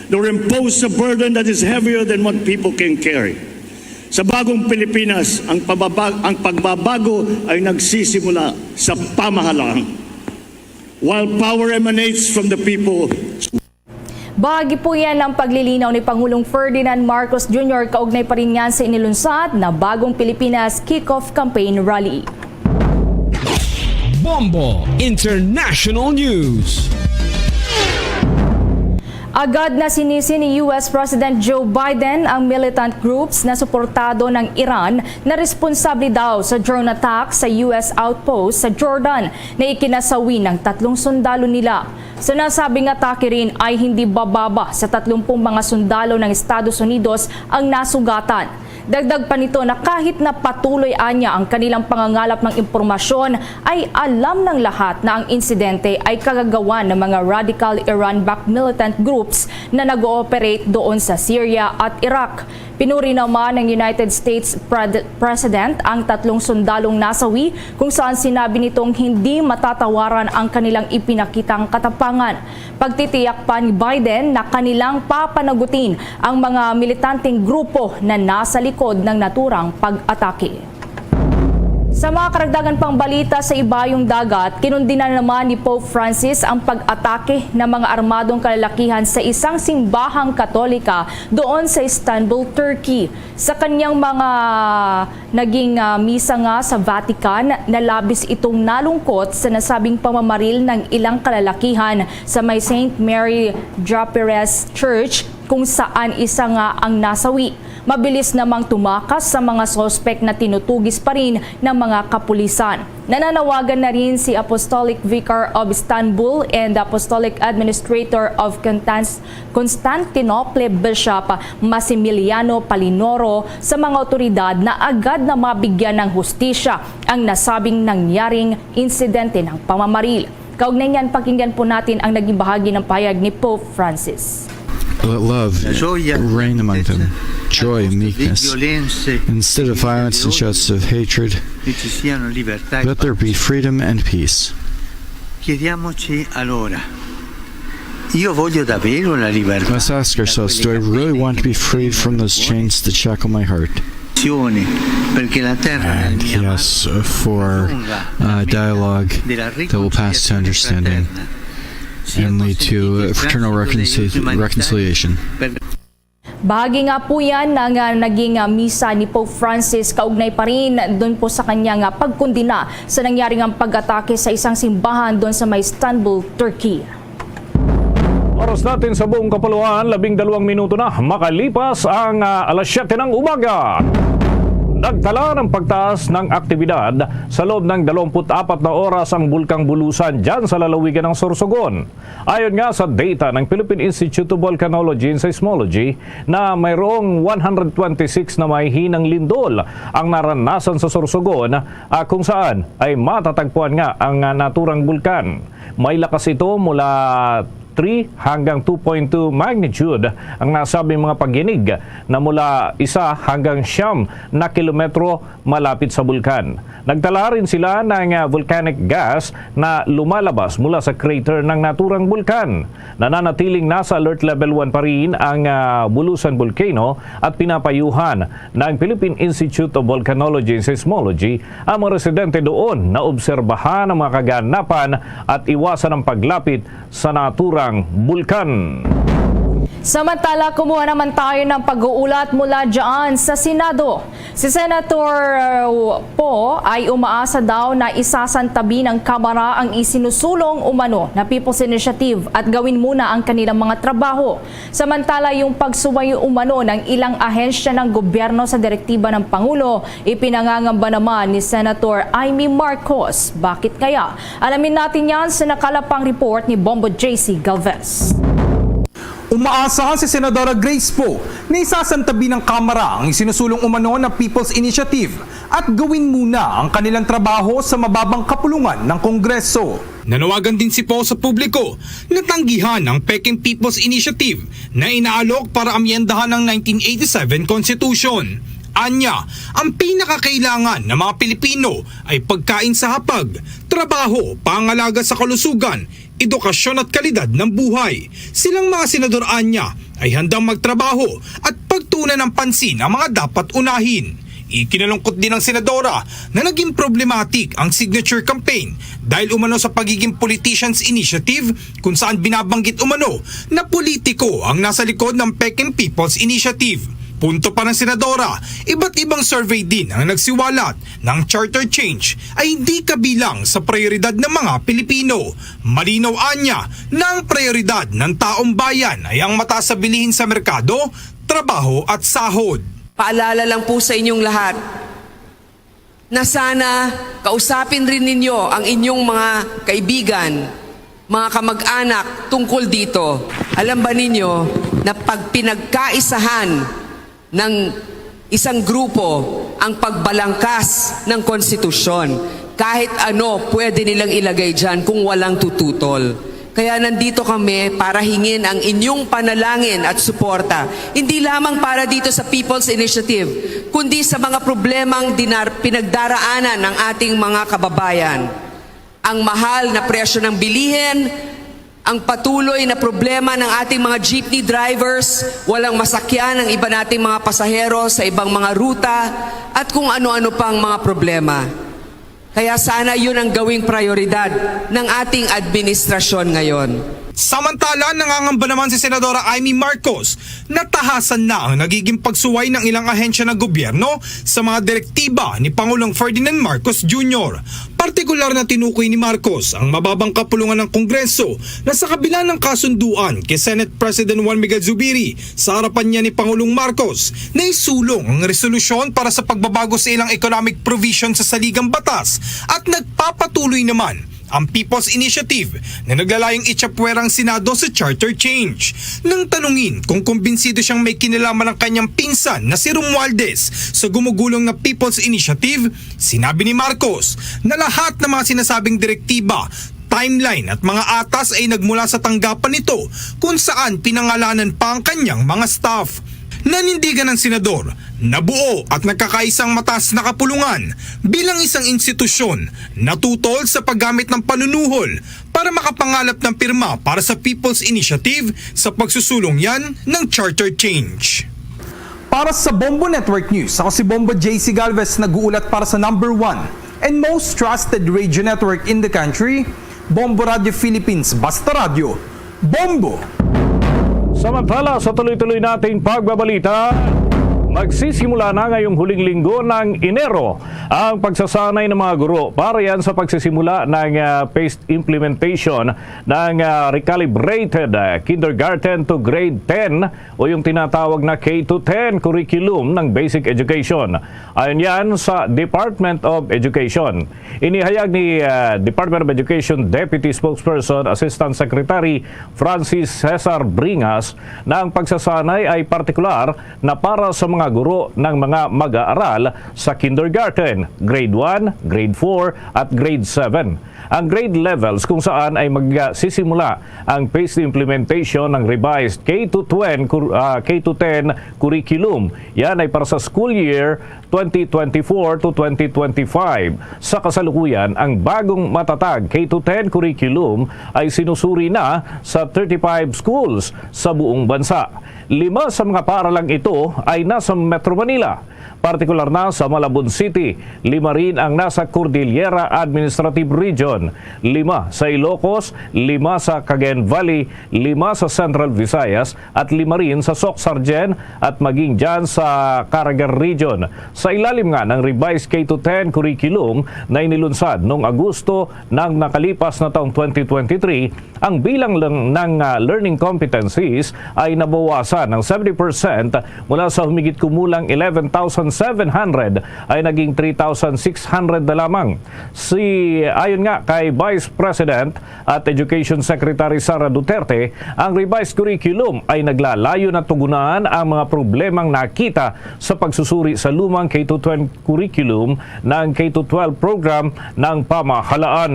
nor impose a burden that is heavier than what people can carry. Sa bagong Pilipinas, ang, pababa- ang pagbabago ay nagsisimula sa pamahalaan. While power emanates from the people, Bahagi po yan ng paglilinaw ni Pangulong Ferdinand Marcos Junior kaugnay pa rin yan sa inilunsad na Bagong Pilipinas Kick-Off Campaign Rally. Bombo International News. Agad na sinisi ni U S President Joe Biden ang militant groups na suportado ng Iran na responsable daw sa drone attack sa U S outpost sa Jordan na ikinasawi ng tatlong sundalo nila. Sa nasabing atake rin ay hindi bababa sa tatlumpung mga sundalo ng Estados Unidos ang nasugatan. Dagdag pa nito na kahit na patuloy anya ang kanilang pangangalap ng impormasyon, ay alam ng lahat na ang insidente ay kagagawan ng mga radical Iran-backed militant groups na nag-ooperate doon sa Syria at Iraq. Pinuri naman ng United States Pred- President ang tatlong sundalong nasawi, kung saan sinabi nitong hindi matatawaran ang kanilang ipinakitang katapangan. Pagtitiyak pa ni Biden na kanilang papanagutin ang mga militanteng grupo na nasa likod ng naturang pag-atake. Sa mga karagdagan pang balita sa Ibayong Dagat, kinundina naman ni Pope Francis ang pag-atake ng mga armadong kalalakihan sa isang simbahang Katolika doon sa Istanbul, Turkey. Sa kanyang mga naging, ah, misa nga sa Vatican, nalabis itong nalungkot sa nasabing pamamaril ng ilang kalalakihan sa may Saint Mary Draperess Church, kung saan isa nga ang nasawi. Mabilis namang tumakas sa mga suspek na tinutugis pa rin ng mga kapulisan. Nananawagan na rin si Apostolic Vicar of Istanbul and Apostolic Administrator of Constans-, Constantinople Bishop Massimiliano Palinoro sa mga awtoridad na agad na mabigyan ng hustisya ang nasabing nangyaring insidente ng pamamaril. Kaugnay niyan, pakinggan po natin ang naging bahagi ng pahayag ni Pope Francis. Let love reign among them, joy and meekness. Instead of violence and shouts of hatred, let there be freedom and peace. Chiediamoci allora, io voglio davvero la libertà? Let's ask ourselves, do I really want to be freed from those chains that shackle my heart? Perché la terra nel And he mio asks for a dialogue that will pass to understanding and lead to fraternal reconcil- reconciliation. Bahagi nga po yan ng, ah, naging, ah, misa ni Pope Francis kaugnay pa rin doon po sa kanyang, ah, pagkundina sa nangyaring ang pag-atake sa isang simbahan doon sa may Istanbul, Turkey. Oras natin sa buong kapuluan, labing dalawang minuto na makalipas ang, ah, alas siyete ng umaga. Nagtala ng pagtaas ng aktibidad sa loob ng dalawampu't apat na oras ang Bulkang Bulusan dyan sa lalawigan ng Sorsogon. Ayon nga sa data ng Philippine Institute of Volcanology and Seismology na mayroong one hundred twenty-six na mahihinang lindol ang naranasan sa Sorsogon, ah, kung saan ay matatagpuan nga ang, ah, naturang bulkan. May lakas ito mula three hanggang two point two magnitude ang nasabing mga pagyanig na mula isa hanggang siyam na kilometro malapit sa bulkan. Nagtala rin sila ng, ah, volcanic gas na lumalabas mula sa crater ng naturang bulkan. Nananatiling nasa alert level one pa rin ang, ah, Bulusan Volcano at pinapayuhan ng Philippine Institute of Volcanology and Seismology ang mga residente doon na obserbahan ang mga kaganapan at iwasan ang paglapit sa naturang bulkan. Samantala, kumuha naman tayo ng pag-uulat mula dyan sa Senado. Si Senator, uh, Poe ay umaasa daw na isasantabi ng Kamara ang isinusulong umano na People's Initiative at gawin muna ang kanilang mga trabaho. Samantala, yung pagsuway umano ng ilang ahensya ng gobyerno sa direktiba ng Pangulo, ipinangangamba naman ni Senator Imee Marcos. Bakit kaya? Alamin natin yan sa nakalapang report ni Bombo J C Galvez. Umaasa si Senadora Grace Poe na isasantabi ng Kamara ang isinusulong umano na People's Initiative at gawin muna ang kanilang trabaho sa mababang kapulungan ng Kongreso. Nanawagan din si Poe sa publiko na tanggihan ang pekeng People's Initiative na inaalok para amyendahan ang nineteen eighty-seven Constitution. Anya, ang pinakakailangan ng mga Pilipino ay pagkain sa hapag, trabaho, pangalaga sa kalusugan, edukasyon at kalidad ng buhay. Silang mga senador anya ay handang magtrabaho at pagtuunan ng pansin ang mga dapat unahin. Ikinalungkot din ng senadora na naging problematic ang signature campaign dahil umano sa pagiging politician's initiative kung saan binabanggit umano na politiko ang nasa likod ng Peking People's Initiative. Punto pa ng senadora, iba't ibang survey din ang nagsiwalat na ang charter change ay hindi kabilang sa prioridad ng mga Pilipino. Malinaw anya na ang prioridad ng taong bayan ay ang mataas na bilihin sa merkado, trabaho at sahod. Paalala lang po sa inyong lahat na sana kausapin rin ninyo ang inyong mga kaibigan, mga kamag-anak tungkol dito. Alam ba ninyo na pag pinagkaisahan ng isang grupo ang pagbalangkas ng konstitusyon, kahit ano pwede nilang ilagay dyan kung walang tututol. Kaya nandito kami para hingin ang inyong panalangin at suporta, hindi lamang para dito sa People's Initiative, kundi sa mga problemang dinar- pinagdaraanan ng ating mga kababayan. Ang mahal na presyo ng bilihin, ang patuloy na problema ng ating mga jeepney drivers, walang masakyan ang iba nating mga pasahero sa ibang mga ruta, at kung ano-ano pang mga problema. Kaya sana yun ang gawing prioridad ng ating administrasyon ngayon. Samantala, nangangamba naman si Senadora Imee Marcos na tahasan na ang nagiging pagsuway ng ilang ahensya ng gobyerno sa mga direktiba ni Pangulong Ferdinand Marcos Junior. Partikular na tinukoy ni Marcos ang mababang kapulungan ng Kongreso na sa kabila ng kasunduan kay Senate President Juan Miguel Zubiri, sa harapan niya ni Pangulong Marcos, naisulong ang resolusyon para sa pagbabago sa ilang economic provision sa saligang batas at nagpapatuloy naman ang People's Initiative na naglalayong itsapwera ang Senado sa charter change. Nang tanungin kung kumbinsido siyang may kinalaman ang kanyang pinsan na si Romualdez sa gumugulong na People's Initiative, sinabi ni Marcos na lahat ng mga sinasabing direktiba, timeline at mga atas ay nagmula sa tanggapan nito kung saan pinangalanan pa ang kanyang mga staff. Nanindigan ang senador na buo at nagkakaisa ang mataas na kapulungan bilang isang institusyon na tutol sa paggamit ng panunuhol para makapangalap ng pirma para sa People's Initiative sa pagsusulong yan ng charter change. Para sa Bombo Network News, ako si Bombo J C Galvez, nag-uulat para sa number one and most trusted radio network in the country, Bombo Radio Philippines, Basta Radyo, Bombo! Samantala, sa tuloy-tuloy nating pagbabalita, magsisimula na ngayong huling linggo ng Enero ang pagsasanay ng mga guro para yan sa pagsisimula ng, ah, phased implementation ng, ah, recalibrated, ah, kindergarten to grade ten o yung tinatawag na K to ten curriculum ng basic education. Ayon yan sa Department of Education. Inihayag ni, ah, Department of Education Deputy Spokesperson Assistant Secretary Francis Cesar Bringas na ang pagsasanay ay partikular na para sa mga guro ng mga mag-aaral sa kindergarten, grade one, grade four, at grade seven. Ang grade levels kung saan ay magsisimula ang phased implementation ng revised K to ten cur-, ah, K to ten curriculum. Yan ay para sa school year twenty twenty-four to twenty twenty-five. Sa kasalukuyan, ang bagong matatag K to ten curriculum ay sinusuri na sa thirty-five schools sa buong bansa. Lima sa mga paaralang ito ay nasa Metro Manila, partikular na sa Malabon City. Lima rin ang nasa Cordillera Administrative Region, lima sa Ilocos, lima sa Cagayan Valley, lima sa Central Visayas, at lima rin sa Soc-Sargen at maging dyan sa Caraga Region. Sa ilalim nga ng revised K to ten curriculum na inilunsad noong Agosto ng nakalipas na taong twenty twenty-three, ang bilang lang ng, ah, learning competencies ay nabawasan ng seventy percent, mula sa humigit kumulang eleven thousand seven hundred ay naging three thousand six hundred na lamang. Si, ayon nga kay Vice President at Education Secretary Sara Duterte, ang revised curriculum ay naglalayo na tugunan ang mga problemang nakita sa pagsusuri sa lumang K to twelve curriculum ng K to twelve program ng pamahalaan.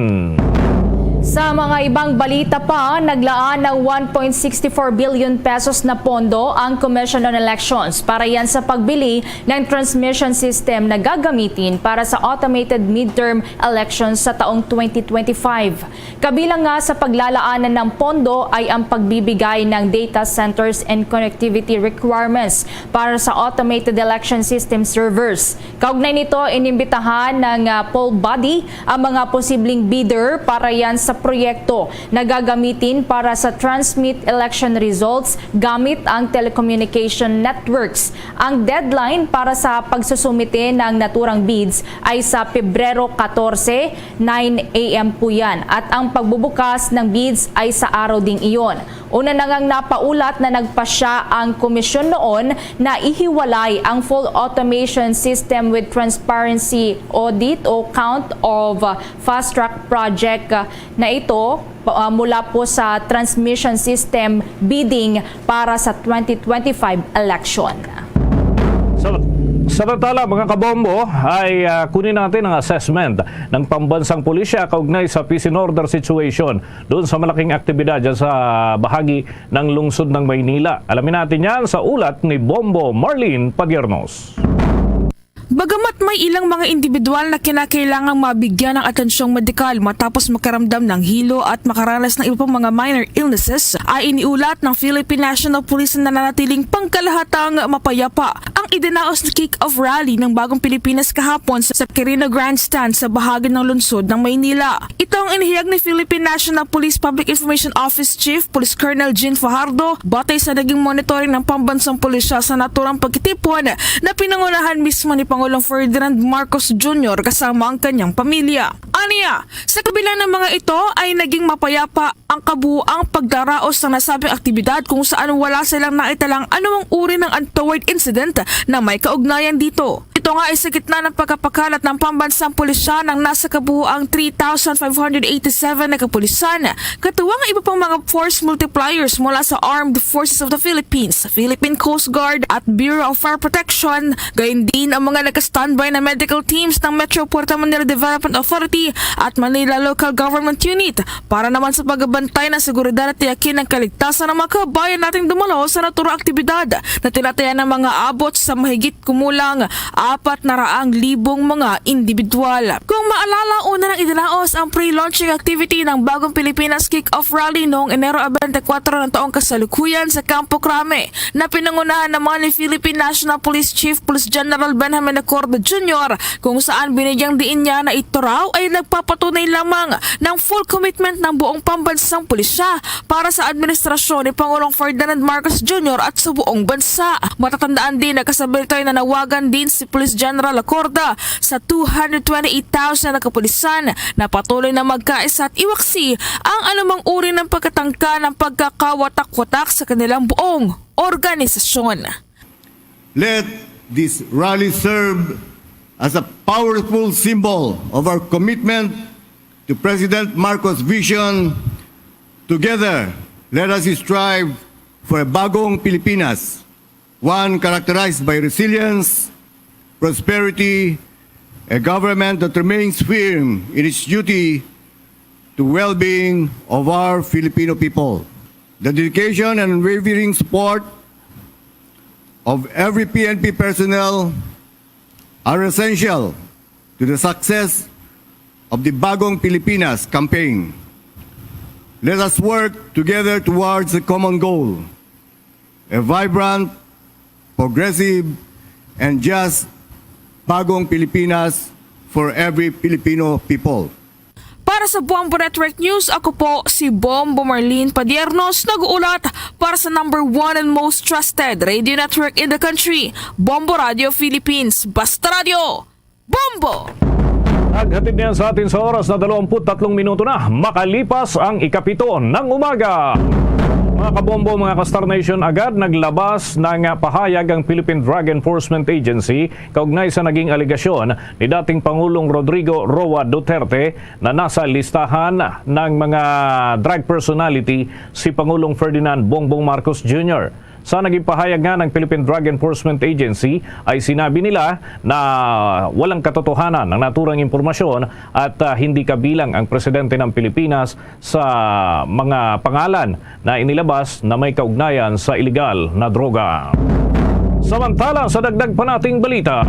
Sa mga ibang balita pa, naglaan ng one point six four billion pesos na pondo ang Commission on Elections para yan sa pagbili ng transmission system na gagamitin para sa automated midterm elections sa taong twenty twenty-five. Kabilang nga sa paglalaanan ng pondo ay ang pagbibigay ng data centers and connectivity requirements para sa automated election system servers. Kaugnay nito, inimbitahan ng, ah, poll body ang mga posibleng bidder para yan sa proyekto na gagamitin para sa transmit election results gamit ang telecommunication networks. Ang deadline para sa pagsusumite ng naturang bids ay sa Pebrero katorse, nine A M po yan, at ang pagbubukas ng bids ay sa araw ding iyon. Una na ngang napaulat na nagpasya ang komisyon noon na ihiwalay ang full automation system with transparency audit o count of, uh, fast track project, uh, na ito, uh, mula po sa transmission system bidding para sa twenty twenty-five election. Sa-, samantala, mga kabombo, ay, ah, kunin natin ang assessment ng pambansang pulisya kaugnay sa peace and order situation doon sa malaking aktibidad dyan sa bahagi ng lungsod ng Maynila. Alamin natin yan sa ulat ni Bombo Marlene Padiernos. Bagamat may ilang mga individual na kinakailangang mabigyan ng atensyong medikal matapos makaramdam ng hilo at makaranas ng iba pang mga minor illnesses, ay iniulat ng Philippine National Police na nanatiling pangkalahatang mapayapa ang Idinaos na kick-off rally ng Bagong Pilipinas kahapon sa Quirino Grandstand sa bahagi ng lungsod ng Maynila. Ito ang inihayag ni Philippine National Police Public Information Office Chief Police Colonel Jean Fajardo batay sa naging monitoring ng pambansang pulisya sa naturang pagtitipon na pinangunahan mismo ni Pangulong Ferdinand Marcos Junior kasama ang kanyang pamilya. Aniya, sa kabila ng mga ito ay naging mapayapa ang kabuoang pagdaraos ng nasabing aktibidad kung saan wala silang nakitalang anumang uri ng untoward incident na may kaugnayan dito. Ito nga ay sa gitna ng pagkapakalat ng pambansang pulisya ng nasa kabuoang three thousand five hundred eighty-seven na kapulisan, katuwang ang iba pang mga force multipliers mula sa Armed Forces of the Philippines, Philippine Coast Guard at Bureau of Fire Protection, gayon din ang mga naka-standby na medical teams ng Metro Puerto Manila Development Authority at Manila Local Government Unit para naman sa pagbantay ng seguridad at tiyakin ang kaligtasan ng mga kabayan nating dumalo sa naturang aktibidad na tinatayan ng mga abot sa mahigit kumulang apat na raang libong mga individual. Kung maalala, una nang idinaos ang pre-launching activity ng Bagong Pilipinas Kick-Off Rally noong Enero twenty-four ng taong kasalukuyan sa Campo Crame na pinangunahan naman ni Philippine National Police Chief Police General Benjamin Acorde Junior, kung saan binigyang diin niya na ito raw ay nagpapatunay lamang ng full commitment ng buong pambansang pulisya para sa administrasyon ni Pangulong Ferdinand Marcos Junior at sa buong bansa. Matatandaan din na kasabay nito ay nanawagan din si Police General Acorde sa two hundred twenty-eight thousand na kapulisan na patuloy na magkaisa at iwaksi ang anumang uri ng pagkatangka ng pagkakawatak-watak sa kanilang buong organisasyon. Let this rally serve as a powerful symbol of our commitment to President Marcos' vision. Together, let us strive for a bagong Pilipinas, one characterized by resilience, prosperity, a government that remains firm in its duty to well-being of our Filipino people. The dedication and unwavering support of every P N P personnel are essential to the success of the Bagong Pilipinas campaign. Let us work together towards a common goal, a vibrant, progressive, and just Bagong Pilipinas for every Filipino people. Para sa Bombo Network News, ako po si Bombo Marlene Padiernos, nag-uulat para sa number one and most trusted radio network in the country, Bombo Radio Philippines. Basta Radio, Bombo! Naghatid niyan sa atin sa oras na dalawampu't tatlong minuto na makalipas ang ikapito ng umaga. Mga kabombo, mga ka-Star Nation, agad naglabas ng pahayag ang Philippine Drug Enforcement Agency kaugnay sa naging alegasyon ni dating Pangulong Rodrigo Roa Duterte na nasa listahan ng mga drug personality si Pangulong Ferdinand Bongbong Marcos Junior. Sa naging pahayag nga ng Philippine Drug Enforcement Agency ay sinabi nila na walang katotohanan ang naturang impormasyon at, ah, hindi kabilang ang presidente ng Pilipinas sa mga pangalan na inilabas na may kaugnayan sa iligal na droga. Samantala, sa dagdag pa nating balita,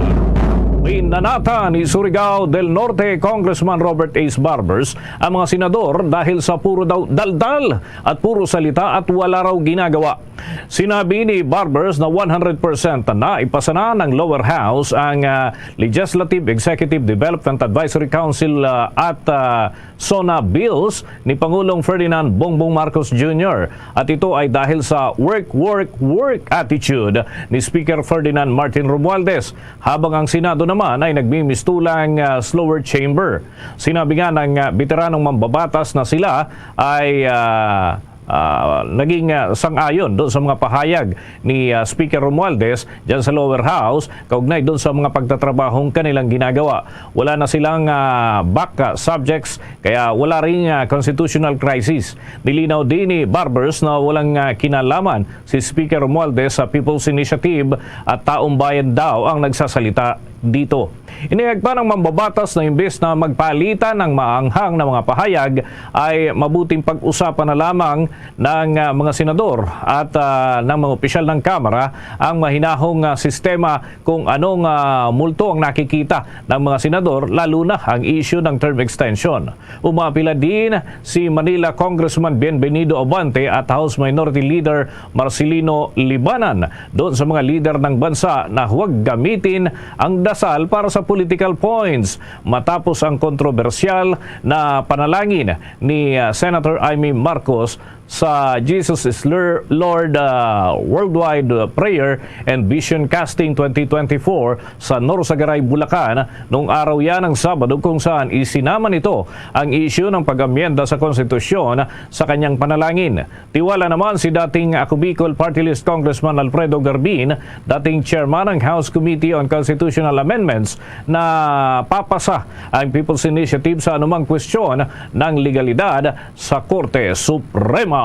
pinanata ni Surigao del Norte Congressman Robert Ace Barbers ang mga senador dahil sa puro daw daldal at puro salita at wala raw ginagawa. Sinabi ni Barbers na one hundred percent na ipasa na ng lower house ang, ah, Legislative Executive Development Advisory Council, ah, at, ah, SONA bills ni Pangulong Ferdinand Bongbong Marcos Junior. At ito ay dahil sa work, work, work attitude ni Speaker Ferdinand Martin Romualdez, habang ang Senado naman ay nagmimistulang, ah, slower chamber. Sinabi nga ng, ah, veteranong mambabatas na sila ay, ah, ah, naging, ah, sang-ayon doon sa mga pahayag ni, ah, Speaker Romualdez dyan sa lower house kaugnay doon sa mga pagtatrabahong kanilang ginagawa. Wala na silang, ah, back, ah, subjects, kaya wala ring, ah, constitutional crisis. Nilinaw din ni Barbers na walang, ah, kinalaman si Speaker Romualdez sa People's Initiative at Taong Bayan daw ang nagsasalita. dito. Inihayag pa ng mambabatas na imbes na magpalitan ng maanghang na mga pahayag, ay mabuting pag-usapan na lamang ng, ah, mga senador at, ah, ng mga opisyal ng Kamara ang mahinahong, ah, sistema kung anong, ah, multo ang nakikita ng mga senador, lalo na ang issue ng term extension. Umapila din si Manila Congressman Bienvenido Abante at House Minority Leader Marcelino Libanan doon sa mga lider ng bansa na huwag gamitin ang dasal para sa political points, matapos ang kontrobersyal na panalangin ni, ah, Senator Imee Marcos sa Jesus is Lor-, Lord, ah, Worldwide, ah, Prayer and Vision Casting twenty twenty-four sa Norsagaray, Bulacan, noong araw yan ng Sabado, kung saan isinama nito ang isyu ng pag-amyenda sa konstitusyon sa kanyang panalangin. Tiwala naman si dating Ako Bicol Party List Congressman Alfredo Garbin, dating chairman ng House Committee on Constitutional Amendments, na papasa ang People's Initiative sa anumang kwestiyon ng legalidad sa Korte Suprema.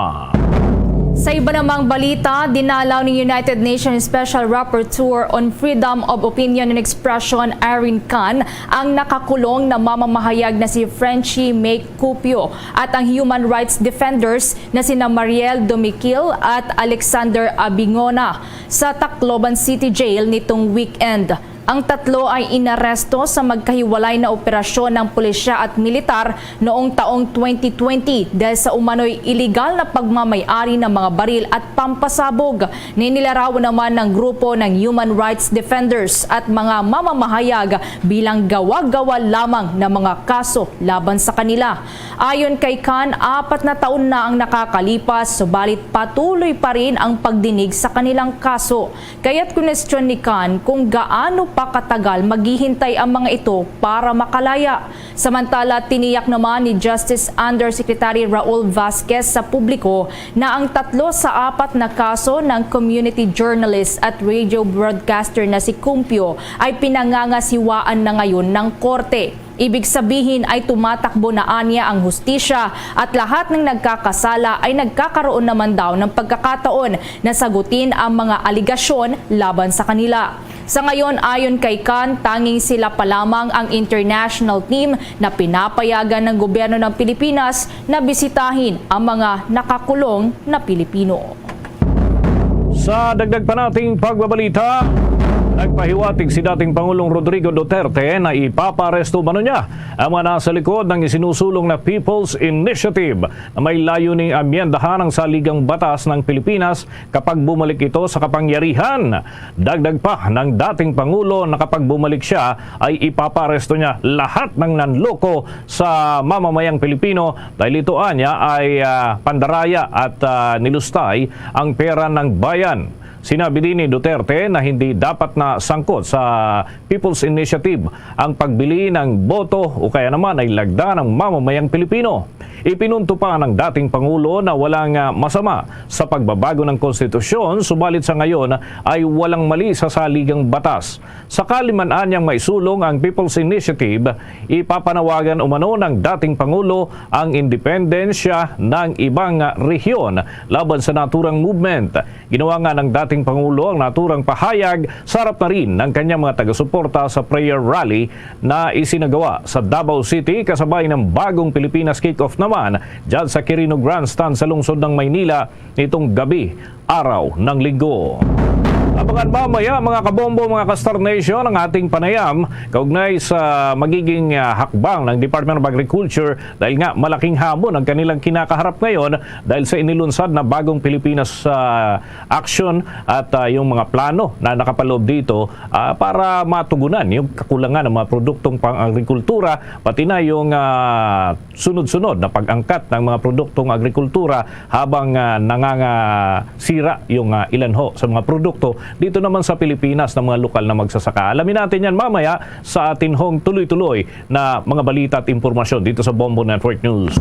Sa iba namang balita, dinalaw ni United Nations Special Rapporteur on Freedom of Opinion and Expression, Irene Khan, ang nakakulong na mamamahayag na si Frenchie May Cupio at ang human rights defenders na sina Mariel Domiquil at Alexander Abingona sa Tacloban City Jail nitong weekend. Ang tatlo ay inaresto sa magkahiwalay na operasyon ng pulisya at militar noong taong twenty twenty dahil sa umano'y iligal na pagmamay-ari ng mga baril at pampasabog. Ninilarawan naman ng grupo ng human rights defenders at mga mamamahayag bilang gawa-gawa lamang na mga kaso laban sa kanila. Ayon kay Khan, apat na taon na ang nakakalipas, subalit patuloy pa rin ang pagdinig sa kanilang kaso. Kaya't kinwestiyon ni Khan kung gaano pa katagal maghihintay ang mga ito para makalaya. Samantala, tiniyak naman ni Justice Undersecretary Raul Vasquez sa publiko na ang tatlo sa apat na kaso ng community journalist at radio broadcaster na si Cupio ay pinangangasiwaan na ngayon ng korte. Ibig sabihin ay tumatakbo na anya ang hustisya at lahat ng nagkakasala ay nagkakaroon naman daw ng pagkakataon na sagutin ang mga aligasyon laban sa kanila. Sa ngayon, ayon kay Khan, tanging sila pa lamang ang international team na pinapayagan ng gobyerno ng Pilipinas na bisitahin ang mga nakakulong na Pilipino. Sa dagdag pa nating pagbabalita, nagpahiwatig si dating Pangulong Rodrigo Duterte na ipapaaresto umano niya ang mga nasa likod ng isinusulong na People's Initiative na may layuning amyendahan ang saligang batas ng Pilipinas kapag bumalik ito sa kapangyarihan. Dagdag pa ng dating Pangulo na kapag bumalik siya ay ipapaaresto niya lahat ng nanloko sa mamamayang Pilipino dahil ito anya ay, ah, pandaraya at, ah, nilustay ang pera ng bayan. Sinabi din ni Duterte na hindi dapat na sangkot sa People's Initiative ang pagbili ng boto o kaya naman ay lagda ng mamamayang Pilipino. Ipinunto pa ng dating Pangulo na walang, ah, masama sa pagbabago ng konstitusyon, subalit sa ngayon ay walang mali sa saligang batas. Sakali man anyang maisulong ang People's Initiative, ipapanawagan umano ng dating Pangulo ang independensya ng ibang, ah, rehiyon laban sa naturang movement. Ginawa nga ng dating Pangulo ang naturang pahayag sa harap na rin ng kanyang mga taga-suporta sa prayer rally na isinagawa sa Davao City kasabay ng bagong Pilipinas Kick-Off naman dyan sa Quirino Grandstand sa lungsod ng Maynila nitong gabi, araw ng Linggo. Abangan mamaya, mga kabombo, mga ka-Star Nation, ang ating panayam kaugnay sa magiging, ah, hakbang ng Department of Agriculture dahil nga malaking hamon ang kanilang kinakaharap ngayon dahil sa inilunsad na bagong Pilipinas, ah, Action at, ah, yung mga plano na nakapaloob dito, ah, para matugunan yung kakulangan ng mga produktong pang-agrikultura, pati na yung, ah, sunod-sunod na pag-angkat ng mga produktong agrikultura habang, ah, nangangasira yung, ah, ilan ho sa mga produkto dito naman sa Pilipinas ng mga lokal na magsasaka. Alamin natin yan mamaya sa atin hong tuloy-tuloy na mga balita at impormasyon dito sa Bombo Network News.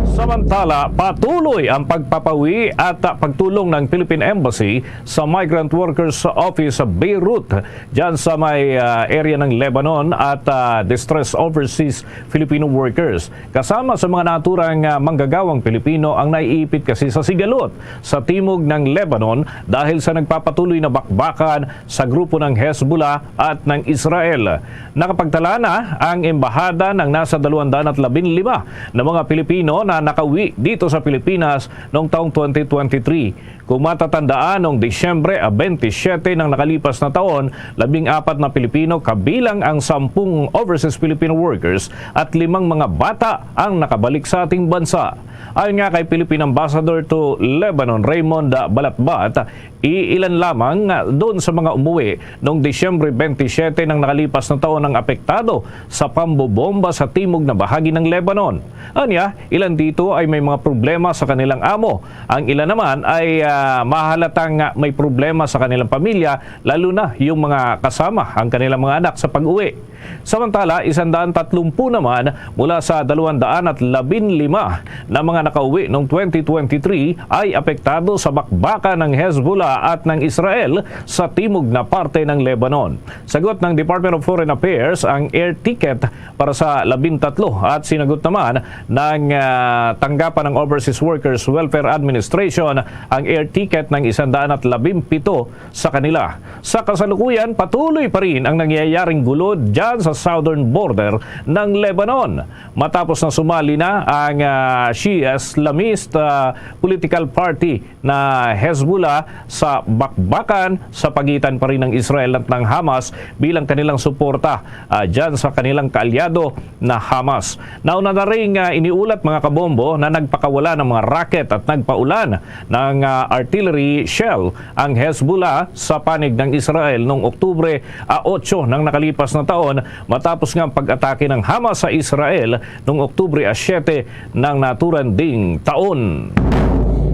Samantala, patuloy ang pagpapauwi at, ah, pagtulong ng Philippine Embassy sa Migrant Workers Office sa Beirut, dyan sa may, ah, area ng Lebanon at, ah, distressed overseas Filipino workers. Kasama sa mga naturang, ah, manggagawang Pilipino ang naiipit kasi sa sigalot sa timog ng Lebanon dahil sa nagpapatuloy na bakbakan sa grupo ng Hezbollah at ng Israel. Nakapagtala na ang embahada ng nasa dalawang daan at labing lima na mga Pilipino na nakauwi dito sa Pilipinas noong taong twenty twenty-three. Kung matatandaan, noong Disyembre, ah, twenty-seven ng nakalipas na taon, labing apat na Pilipino, kabilang ang sampung overseas Filipino workers at limang mga bata, ang nakabalik sa ating bansa. Ayon nga kay Philippine Ambassador to Lebanon, Raymond Balatbat, iilan lamang doon sa mga umuwi noong Disyembre twenty-seven ng nakalipas na taon ang apektado sa pambobomba sa timog na bahagi ng Lebanon. Anya, ilan dito ay may mga problema sa kanilang amo. Ang ilan naman ay, ah, mahalatang may problema sa kanilang pamilya, lalo na yung mga kasama ang kanilang mga anak sa pag-uwi. Samantala, isang daan tatlumpu naman mula sa dalawang daan at labing lima na mga nakauwi noong twenty twenty-three ay apektado sa bakbakan ng Hezbollah at ng Israel sa timog na parte ng Lebanon. Sagot ng Department of Foreign Affairs ang air ticket para sa labing tatlo at sinagot naman ng, ah, tanggapan ng Overseas Workers Welfare Administration ang air ticket ng isang daan at labing pito sa kanila. Sa kasalukuyan, patuloy pa rin ang nangyayaring gulo dyan sa southern border ng Lebanon. Matapos na sumali na ang, ah, Shia Islamist, ah, political party na Hezbollah sa bakbakan sa pagitan pa rin ng Israel at ng Hamas bilang kanilang suporta, ah, dyan sa kanilang kaalyado na Hamas. Nauna na rin, ah, iniulat, mga kabombo, na nagpakawala ng mga rocket at nagpaulan ng, ah, artillery shell ang Hezbollah sa panig ng Israel noong Oktubre, ah, otso ng nakalipas na taon, matapos nga ang pag-atake ng Hamas sa Israel noong Oktubre, ah, siyete ng naturang ding taon.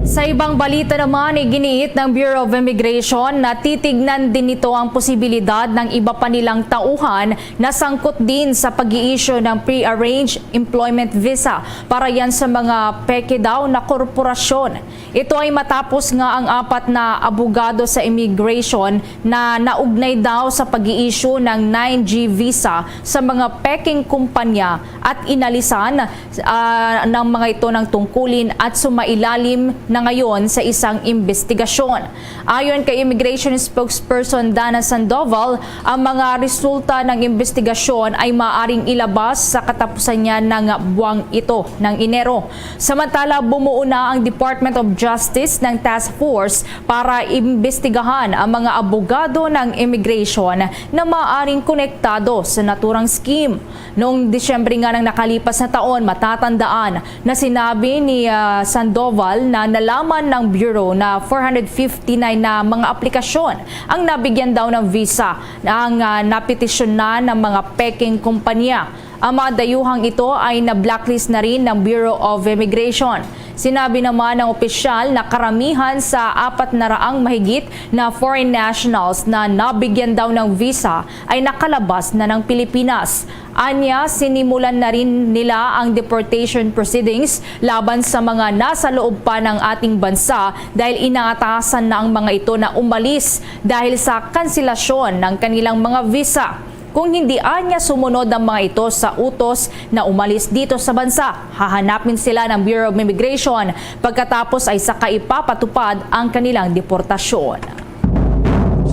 Sa ibang balita naman, iginiit ng Bureau of Immigration na titignan din nito ang posibilidad ng iba pa nilang tauhan na sangkot din sa pag-i-issue ng pre-arranged employment visa para yan sa mga peke daw na korporasyon. Ito ay matapos nga ang apat na abogado sa immigration na naugnay daw sa pag-i-issue ng nine G visa sa mga peking kumpanya at inalisan, ah, ng mga ito ng tungkulin at sumailalim na ngayon sa isang imbestigasyon. Ayon kay Immigration Spokesperson Dana Sandoval, ang mga resulta ng imbestigasyon ay maaring ilabas sa katapusan niya ng buwang ito ng Enero. Samantala, bumuo na ang Department of Justice ng task force para imbestigahan ang mga abogado ng immigration na maaring konektado sa naturang scheme. Noong Disyembre nga ng nakalipas na taon, matatandaan na sinabi ni, ah, Sandoval na nalaman ng Bureau na four hundred fifty-nine na mga aplikasyon ang nabigyan daw ng visa ang, ah, napetisyonan ng mga peking kumpanya. Ang mga dayuhang ito ay na-blacklist na rin ng Bureau of Immigration. Sinabi naman ng opisyal na karamihan sa apat na raang mahigit na foreign nationals na nabigyan daw ng visa ay nakalabas na ng Pilipinas. Anya, sinimulan na rin nila ang deportation proceedings laban sa mga nasa loob pa ng ating bansa dahil inaatasan na ang mga ito na umalis dahil sa kanselasyon ng kanilang mga visa. Kung hindi anya sumunod ang mga ito sa utos na umalis dito sa bansa, hahanapin sila ng Bureau of Immigration, pagkatapos ay saka ipapatupad ang kanilang deportasyon.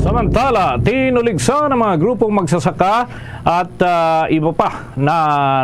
Samantala, tinuligsa ng mga grupong magsasaka at, ah, iba pa na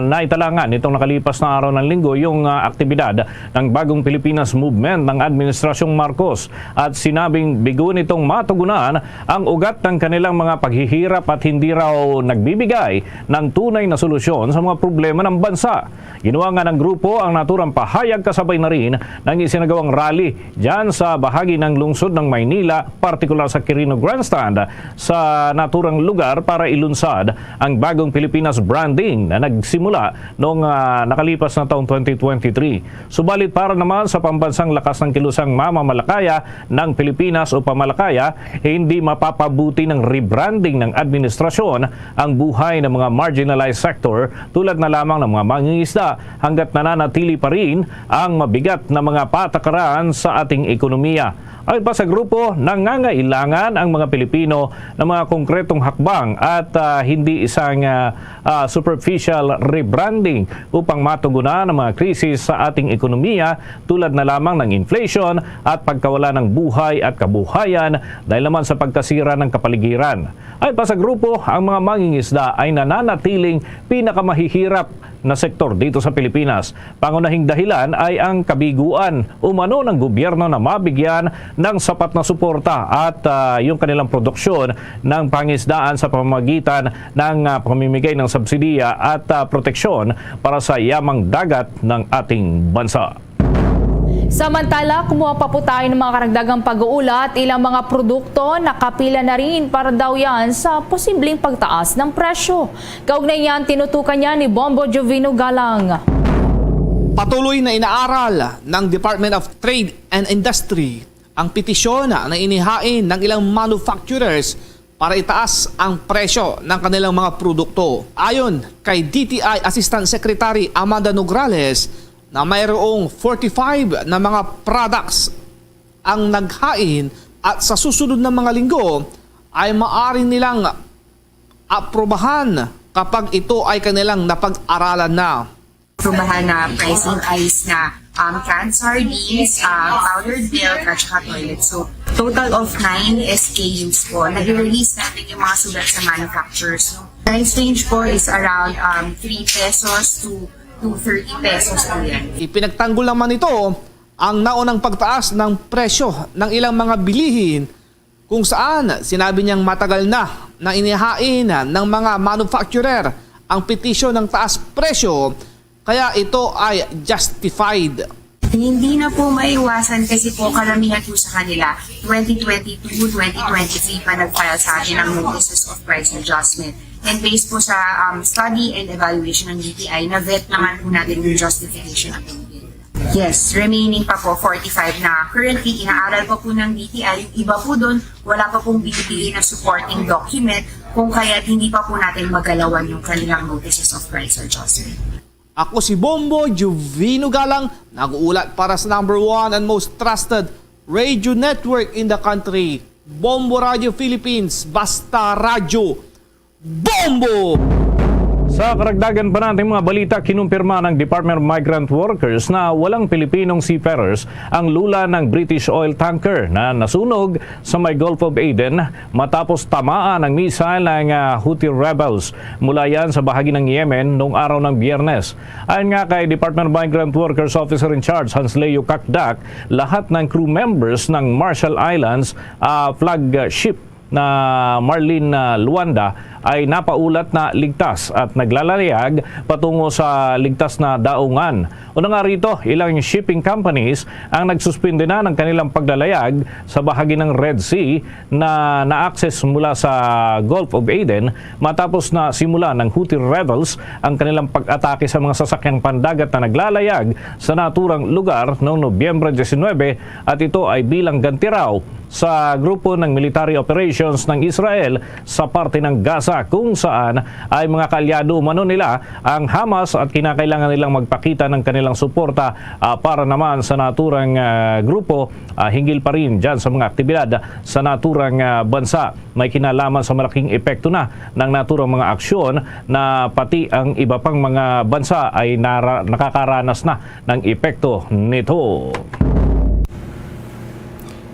naitalangan nitong nakalipas na araw ng Linggo yung, ah, aktibidad ng Bagong Pilipinas Movement ng Administrasyong Marcos at sinabing bigo nitong matugunan ang ugat ng kanilang mga paghihirap at hindi raw nagbibigay ng tunay na solusyon sa mga problema ng bansa. Ginawa nga ng grupo ang naturang pahayag kasabay na rin ng isinagawang rally dyan sa bahagi ng lungsod ng Maynila, partikular sa Quirino Grandstand. stand sa naturang lugar para ilunsad ang bagong Pilipinas branding na nagsimula noong, ah, nakalipas na taong twenty twenty-three. Subalit para naman sa pambansang lakas ng kilusang mamamalakaya ng Pilipinas o pamalakaya, hindi mapapabuti ng rebranding ng administrasyon ang buhay ng mga marginalized sector tulad na lamang ng mga mangingisda hanggat nananatili pa rin ang mabigat na mga patakaran sa ating ekonomiya. Ayon pa sa grupo, nangangailangan ang mga Pilipino ng mga konkretong hakbang at, ah, hindi isang, ah, ah, superficial rebranding upang matugunan ang mga krisis sa ating ekonomiya tulad na lamang ng inflation at pagkawala ng buhay at kabuhayan dahil naman sa pagkasira ng kapaligiran. Ayon pa sa grupo, ang mga mangingisda ay nananatiling pinakamahihirap na sektor dito sa Pilipinas. Pangunahing dahilan ay ang kabiguan umano ng gobyerno na mabigyan ng sapat na suporta at, ah, yung kanilang produksyon ng pangisdaan sa pamamagitan ng, ah, pamimigay ng subsidiya at, ah, proteksyon para sa yamang dagat ng ating bansa. Samantala, kumuha pa po tayo ng mga karagdagang pag-uulat, ilang mga produkto nakapila na rin para daw yan sa posibleng pagtaas ng presyo. Kaugnay niyan, tinutukan niya ni Bombo Jovino Galang. Patuloy na inaaral ng Department of Trade and Industry ang petisyon na inihain ng ilang manufacturers para itaas ang presyo ng kanilang mga produkto. Ayon kay D T I Assistant Secretary Amanda Nograles, na mayroong forty-five na mga products ang naghain at sa susunod na mga linggo ay maaari nilang aprobahan kapag ito ay kanilang napag-aralan na. Aprobahan na price increase na um, canned sardines, uh, powdered milk, at saka toilet soap. Total of nine S K Us po. Nag-release natin yung mga sulat sa manufacturers. Price range po is around um, three pesos to, to thirty pesos po yan. Ipinagtanggol naman nito ang naunang pagtaas ng presyo ng ilang mga bilihin, kung saan sinabi niyang matagal na na inihain ng mga manufacturer ang petisyon ng taas presyo, kaya ito ay justified. Hindi na po maiwasan kasi po karamihan po sa kanila twenty twenty-two, twenty twenty-three pa nag-file sa atin ng notices of price adjustment. And based po sa um, study and evaluation ng D T I, na-vet naman po natin yung justification ng pagpili. Yes, remaining pa po forty-five na currently inaaral pa po ng D T I. Yung iba po doon, wala pa pong binibigay na supporting document kung kaya hindi pa po natin magalawan yung kanilang notices of price adjustment. Ako si Bombo Jovino Galang, nag-uulat para sa number one and most trusted radio network in the country, Bombo Radio Philippines. Basta radyo, Bombo! Sa karagdagan pa nating mga balita, kinumpirma ng Department of Migrant Workers na walang Pilipinong seafarers ang lula ng British oil tanker na nasunog sa may Gulf of Aden matapos tamaan ng missile ng, ah, Houthi rebels mula yan sa bahagi ng Yemen noong araw ng Biyernes. Ayon nga kay Department of Migrant Workers Officer in Charge Hans Leo Kakdak, lahat ng crew members ng Marshall Islands, ah, flagship na Marlene, ah, Luanda ay napaulat na ligtas at naglalayag patungo sa ligtas na daungan. Una nga rito, ilang shipping companies ang nagsuspindi na ng kanilang paglalayag sa bahagi ng Red Sea na na-access mula sa Gulf of Aden matapos na simulan ng Houthi rebels ang kanilang pag-atake sa mga sasakyang pandagat na naglalayag sa naturang lugar noong Nobyembre diecinuebe, at ito ay bilang ganti raw sa grupo ng military operations ng Israel sa parte ng Gaza, kung saan ay mga kaalyado umano nila ang Hamas at kinakailangan nilang magpakita ng kanilang suporta, ah, para naman sa naturang, ah, grupo, ah, hinggil pa rin dyan sa mga aktibidad sa naturang, ah, bansa. May kinalaman sa malaking epekto na ng naturang mga aksyon na pati ang iba pang mga bansa ay nara-, nakakaranas na ng epekto nito.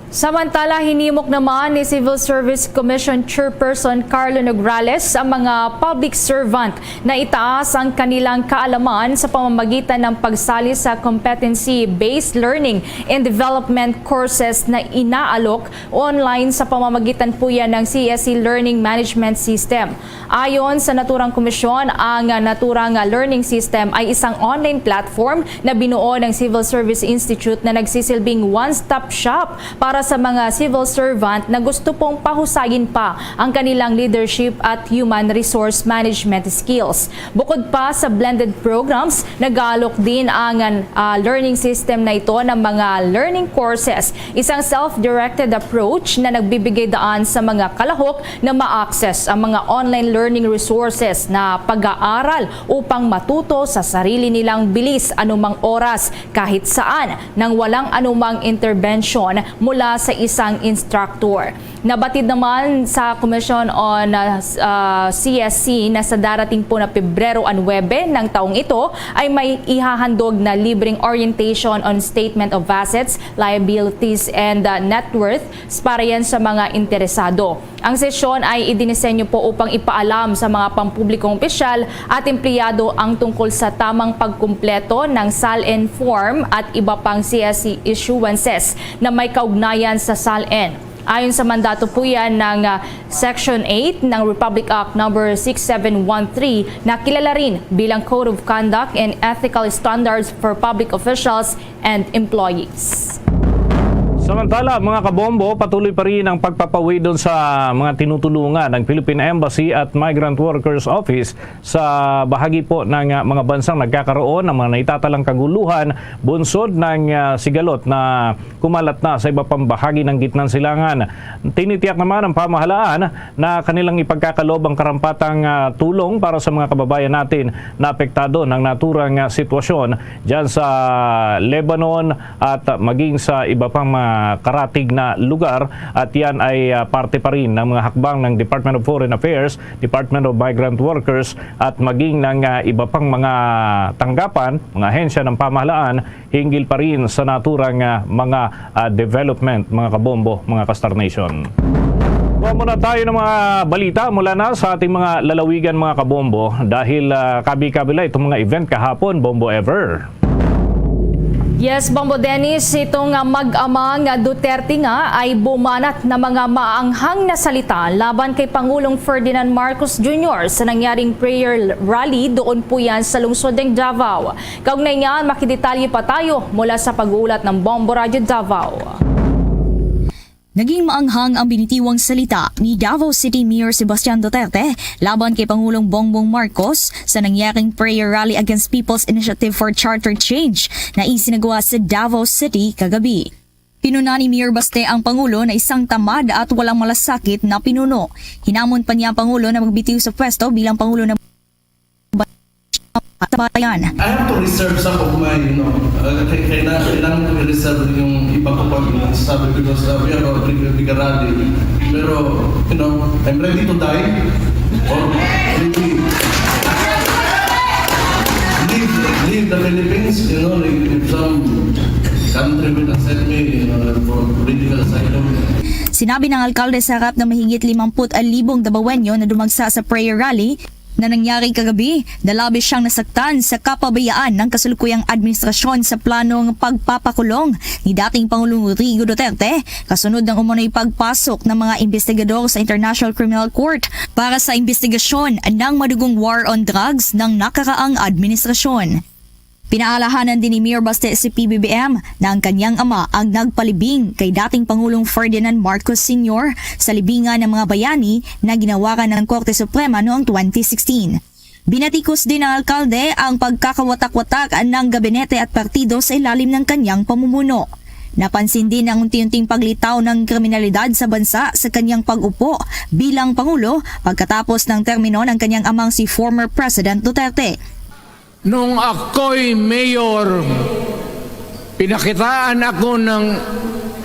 Samantala, hinimok naman ni Civil Service Commission Chairperson Carlo Nograles ang mga public servant na itaas ang kanilang kaalaman sa pamamagitan ng pagsali sa competency-based learning and development courses na inaalok online sa pamamagitan po yan ng C S C Learning Management System. Ayon sa naturang komisyon, ang naturang learning system ay isang online platform na binuo ng Civil Service Institute na nagsisilbing one-stop shop para sa mga civil servant na gusto pong pahusayin pa ang kanilang leadership at human resource management skills. Bukod pa sa blended programs, nag-aalok din ang, ah, learning system na ito ng mga learning courses, isang self-directed approach na nagbibigay daan sa mga kalahok na ma-access ang mga online learning resources na pag-aaral upang matuto sa sarili nilang bilis anumang oras, kahit saan, nang walang anumang intervention mula sa isang instructor. Nabatid naman sa Commission on, uh, s- uh, C S C na sa darating po na Pebrero nuebe ng taong ito ay may ihahandog na libreng orientation on statement of assets, liabilities, and, uh, net worth para yan sa mga interesado. Ang sesyon ay idinisenyo po upang ipaalam sa mga pampublikong opisyal at empleyado ang tungkol sa tamang pagkumpleto ng SALN form at iba pang C S C issuances na may kaugnayan sa SALN. Ayon sa mandato po yan ng, ah, Section eight ng Republic Act Number six seven one three, na kilala rin bilang Code of Conduct and Ethical Standards for Public Officials and Employees. Samantala, mga kabombo, patuloy pa rin ang pagpapawidon sa mga tinutulungan ng Philippine Embassy at Migrant Workers Office sa bahagi po ng, ah, mga bansang nagkakaroon ng mga naitatalang kaguluhan bunsod ng, ah, sigalot na kumalat na sa iba pang bahagi ng Gitnang Silangan. Tinitiyak naman ang pamahalaan na kanilang ipagkakalob ang karampatang, ah, tulong para sa mga kababayan natin na apektado ng naturang, ah, sitwasyon dyan sa Lebanon at, ah, maging sa iba pang mga karatig na lugar. At yan ay, ah, parte pa rin ng mga hakbang ng Department of Foreign Affairs, Department of Migrant Workers at maging ng, ah, iba pang mga tanggapan, mga ahensya ng pamahalaan hinggil pa rin sa naturang, ah, mga, ah, development, mga kabombo, mga ka-Star Nation. Kuha muna tayo ng mga balita mula na sa ating mga lalawigan, mga kabombo, dahil, ah, kabi-kabi la itong mga event kahapon, Bombo Ever. Yes, Bombo Dennis, itong, ah, mag-amang Duterte nga ay bumanat na mga maanghang na salita laban kay Pangulong Ferdinand Marcos Junior sa nangyaring prayer rally doon po yan sa lungsod ng Davao. Kaugnay niyan, makidetalye pa tayo mula sa pag-uulat ng Bombo Radyo Davao. Naging maanghang ang binitiwang salita ni Davao City Mayor Sebastian Duterte laban kay Pangulong Bongbong Marcos sa nangyaring prayer rally against People's Initiative for Charter Change na isinagawa sa Davao City kagabi. Pinuna ni Mayor Baste ang Pangulo na isang tamad at walang malasakit na pinuno. Hinamon pa niya ang Pangulo na magbitiw sa pwesto bilang Pangulo ng Bayan. I have to reserve some of my, you know, uh, kay, kailangan, kailangan ko i-reserve yung iba ko pag sabi because uh, we have a big, big rally. Pero, you know, I'm ready to die or maybe leave, leave the Philippines, you know, like, if some country will accept me, you know, for political asylum. Sinabi ng alkalde sa harap ng mahigit limampu't libong Dabawenyo na dumagsa sa prayer rally na nangyari kagabi na labis siyang nasaktan sa kapabayaan ng kasalukuyang administrasyon sa planong pagpapakulong ni dating Pangulong Rodrigo Duterte kasunod ng umano'y pagpasok ng mga investigador sa International Criminal Court para sa investigasyon ng madugong war on drugs ng nakaraang administrasyon. Pinaalahanan din ni Mayor Baste si P B B M na ang kanyang ama ang nagpalibing kay dating Pangulong Ferdinand Marcos Senior sa libingan ng mga bayani na ginawaran ng Korte Suprema noong twenty sixteen. Binatikos din ng alkalde ang pagkakawatak-watak ng gabinete at partido sa ilalim ng kanyang pamumuno. Napansin din ang unti-unting paglitaw ng kriminalidad sa bansa sa kanyang pag-upo bilang Pangulo pagkatapos ng termino ng kanyang amang si former President Duterte. Nung ako'y mayor, pinakitaan ako ng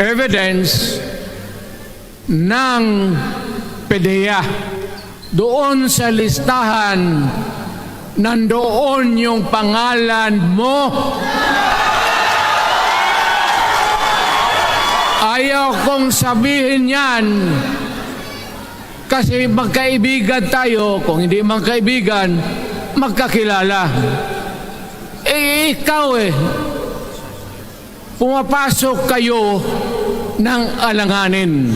evidence ng PDEA. Doon sa listahan, nandoon yung pangalan mo. Ayaw kong sabihin yan. Kasi magkaibigan tayo, kung hindi magkaibigan, magkakilala. Eh, ikaw eh, pumapasok kayo ng alanganin.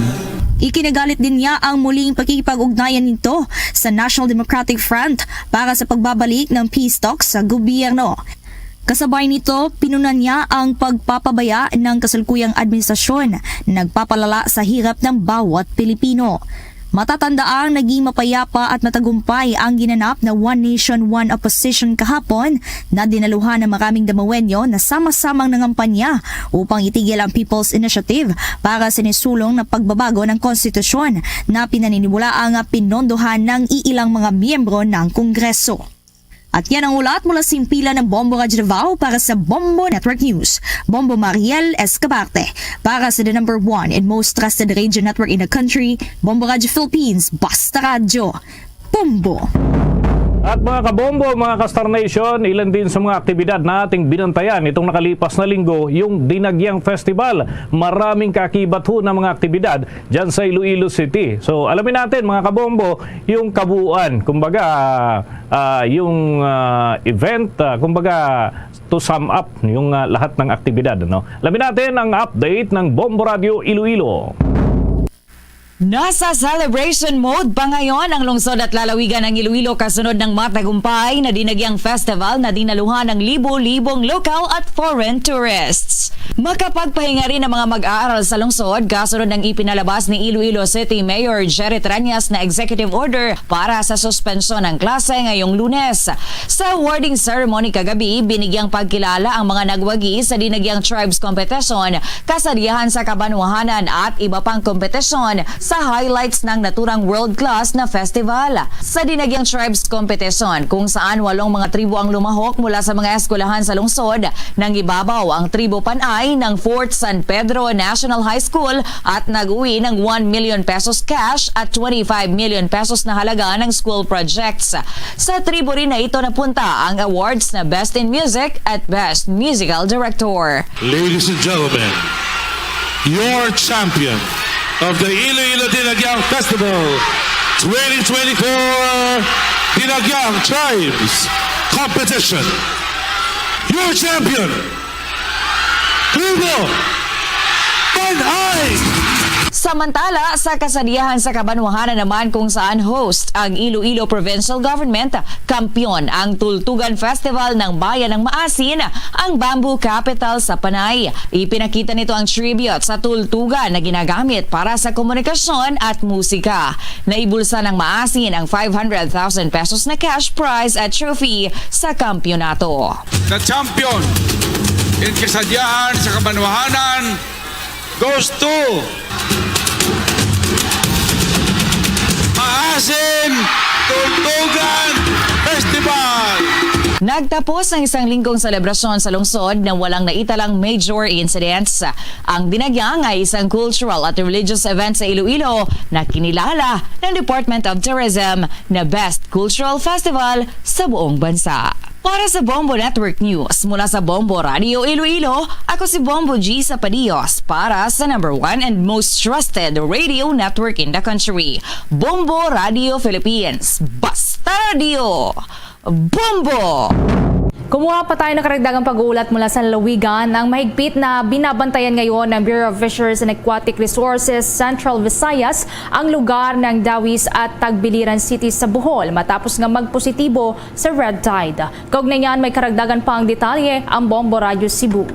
Ikinagalit din niya ang muling pakikipag-ugnayan nito sa National Democratic Front para sa pagbabalik ng peace talks sa gobyerno. Kasabay nito, pinuna niya ang pagpapabaya ng kasalukuyang administrasyon na nagpapalala sa hirap ng bawat Pilipino. Matatandaang naging mapayapa at matagumpay ang ginanap na One Nation, One Opposition kahapon na dinaluhan ng maraming Damawenyo na sama-samang nangampanya upang itigil ang People's Initiative para sa inisulong na pagbabago ng konstitusyon na pinaniniwalaang pinondohan ng iilang mga miyembro ng Kongreso. At yan ang ulat mula sa himpilan ng Bombo Radyo Davao para sa Bombo Network News. Bombo Mariel Escabarte para sa the number one and most trusted radio network in the country, Bombo Radyo Philippines, Basta Radyo, Bombo. At mga kabombo, mga ka-Star Nation, ilan din sa mga aktibidad na ating binantayan itong nakalipas na linggo, yung Dinagyang Festival. Maraming kaakibat ho na mga aktibidad dyan sa Iloilo City. So, alamin natin, mga kabombo, yung kabuuan, kumbaga, ah, yung, ah, event, ah, kumbaga, to sum up yung, ah, lahat ng aktibidad, no? Alamin natin ang update ng Bombo Radio Iloilo. Nasa celebration mode pa ngayon ang lungsod at lalawigan ng Iloilo kasunod ng matagumpay na Dinagyang Festival na dinaluhan ng libo-libong local at foreign tourists. Makapagpahinga rin ang mga mag-aaral sa lungsod kasunod ng ipinalabas ni Iloilo City Mayor Jerry Treñas na executive order para sa suspensyon ng klase ngayong Lunes. Sa awarding ceremony kagabi, binigyang pagkilala ang mga nagwagi sa Dinagyang Tribes Competition, Kasariahan sa Kabanwahanan at iba pang kompetisyon sa highlights ng naturang world-class na festival. Sa Dinagyang Tribes Competition, kung saan walong mga tribo ang lumahok mula sa mga eskwelahan sa lungsod, nangibabaw ang tribo Panay ng Fort San Pedro National High School at nag-uwi ng one million pesos cash at twenty-five million pesos na halaga ng school projects. Sa tribo rin na ito napunta ang awards na Best in Music at Best Musical Director. Ladies and gentlemen, your champion of the Iloilo Dinagyang Festival twenty twenty-four Dinagyang Tribes Competition. Your champion, Tribo Panay! Samantala, sa kasariahan sa Kabanwahanan naman kung saan host ang Iloilo Provincial Government, kampiyon ang Tultugan Festival ng Bayan ng Maasin, ang Bamboo Capital sa Panay. Ipinakita nito ang tribute sa tultugan na ginagamit para sa komunikasyon at musika. Naibulsa ng Maasin ang five hundred thousand pesos na cash prize at trophy sa kampiyonato. The champion in Kasadiahan sa Kabanwahanan goes to Maasin Tultugan Festival. Nagtapos ang isang linggong selebrasyon sa lungsod na walang naitalang major incidents. Ang Dinagyang ay isang cultural at religious event sa Iloilo na kinilala ng Department of Tourism na Best Cultural Festival sa buong bansa. Para sa Bombo Network News, mula sa Bombo Radio Iloilo, ako si Bombo G Sapadios para sa number one and most trusted radio network in the country, Bombo Radio Philippines. Basta Radio! Bombo! Kumuha pa tayo ng karagdagang pag-uulat mula sa lalawigan. Ang mahigpit na binabantayan ngayon ng Bureau of Fisheries and Aquatic Resources Central Visayas ang lugar ng Dawis at Tagbiliran City sa Bohol matapos nga magpositibo sa red tide. Kaugnay niyan, may karagdagan pang detalye ang Bombo Radyo Cebu.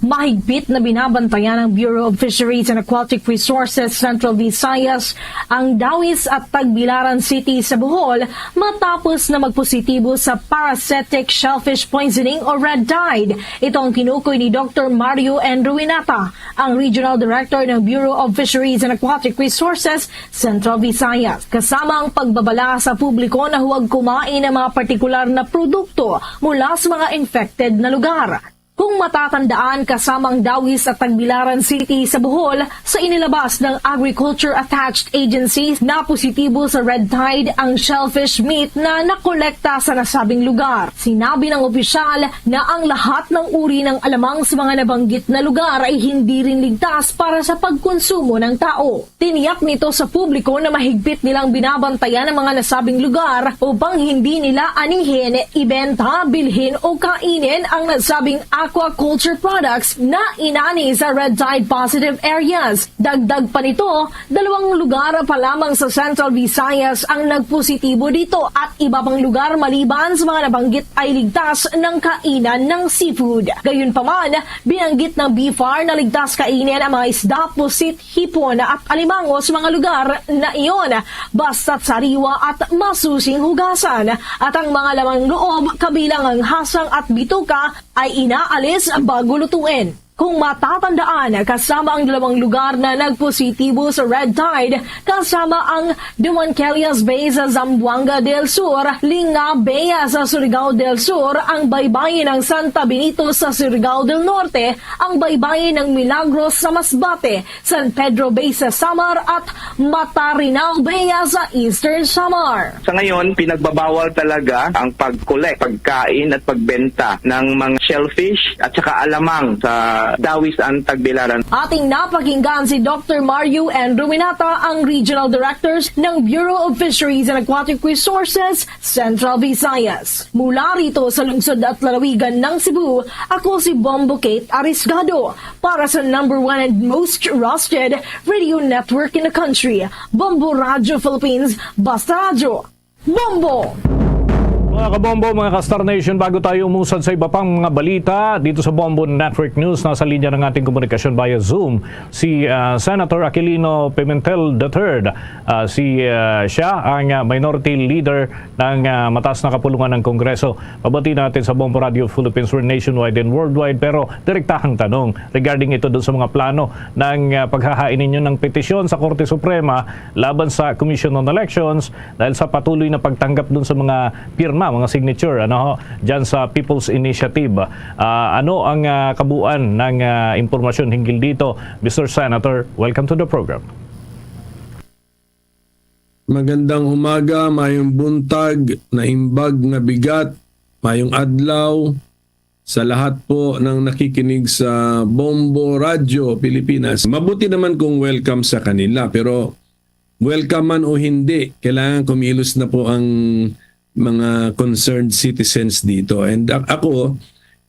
Mahigpit na binabantayan ng Bureau of Fisheries and Aquatic Resources Central Visayas ang Dawis at Tagbilaran City sa Bohol matapos na magpositibo sa parasitic shellfish poisoning o red tide. Ito ang kinukoy ni Doktor Mario N. Ruinata, ang Regional Director ng Bureau of Fisheries and Aquatic Resources Central Visayas, kasama ang pagbabala sa publiko na huwag kumain ng mga partikular na produkto mula sa mga infected na lugar. Kung matatandaan, kasama ang Dawis at Tagbilaran City sa Bohol sa inilabas ng Agriculture Attached Agency na positibo sa red tide ang shellfish meat na nakolekta sa nasabing lugar. Sinabi ng opisyal na ang lahat ng uri ng alamang sa mga nabanggit na lugar ay hindi rin ligtas para sa pagkonsumo ng tao. Tiniyak nito sa publiko na mahigpit nilang binabantayan ang mga nasabing lugar upang hindi nila anihin, ibenta, bilhin o kainin ang nasabing aquaculture products na inani sa Red Tide positive areas. Dagdag pa nito, dalawang lugar pa lamang sa Central Visayas ang nagpositibo dito at iba pang lugar maliban sa mga nabanggit ay ligtas ng kainan ng seafood. Gayunpaman, binanggit ng BFAR na ligtas kainin ang mga isda, pusit, hipon at alimango sa mga lugar na iyon, basta't sariwa at masusing hugasan, at ang mga lamang loob kabilang ang hasang at bituka ay inaalis bago lutuin. Kung matatandaan, kasama ang dalawang lugar na nagpositibo sa Red Tide, kasama ang Duangelias Bay sa Zamboanga del Sur, Linga Bay sa Surigao del Sur, ang baybayin ng Santa Benito sa Surigao del Norte, ang baybayin ng Milagros sa Masbate, San Pedro Bay sa Samar at Matarinao Bay sa Eastern Samar. Sa ngayon, pinagbabawal talaga ang pag-collect, pagkain at pagbenta ng mga shellfish at saka alamang sa Dawis and Tagbilaran. Ating napakinggan si Doctor Mario N. Ruminata, ang Regional Director ng Bureau of Fisheries and Aquatic Resources, Central Visayas. Mula rito sa lungsod at lalawigan ng Cebu, ako si Bombo Kate Arisgado para sa number one and most trusted radio network in the country, Bombo Radio Philippines, Basta Radyo, Bombo! Mga kabombo, mga ka-Star Nation, bago tayo umusad sa iba pang mga balita dito sa Bombo Network News, nasa linya ng ating komunikasyon via Zoom si, ah, Senator Aquilino Pimentel the third. Ah, si, ah, siya ang, ah, minority leader ng, ah, mataas na kapulungan ng Kongreso. Mabati natin sa Bombo Radio Philippines, we're nationwide and worldwide, pero direktahang tanong regarding ito dun sa mga plano ng, ah, paghahain ninyo ng petisyon sa Korte Suprema laban sa Commission on Elections dahil sa patuloy na pagtanggap dun sa mga pirma, mga signature, ano ho, dyan sa People's Initiative. Ah, ano ang, ah, kabuuan ng, ah, impormasyon hinggil dito? Mister Senator, welcome to the program. Magandang umaga, mayong buntag, naimbag nga bigat, mayong adlaw sa lahat po ng nakikinig sa Bombo Radyo Pilipinas. Mabuti naman kung welcome sa kanila, pero welcome man o hindi, kailangan kumilos na po ang mga concerned citizens dito. And a-, ako,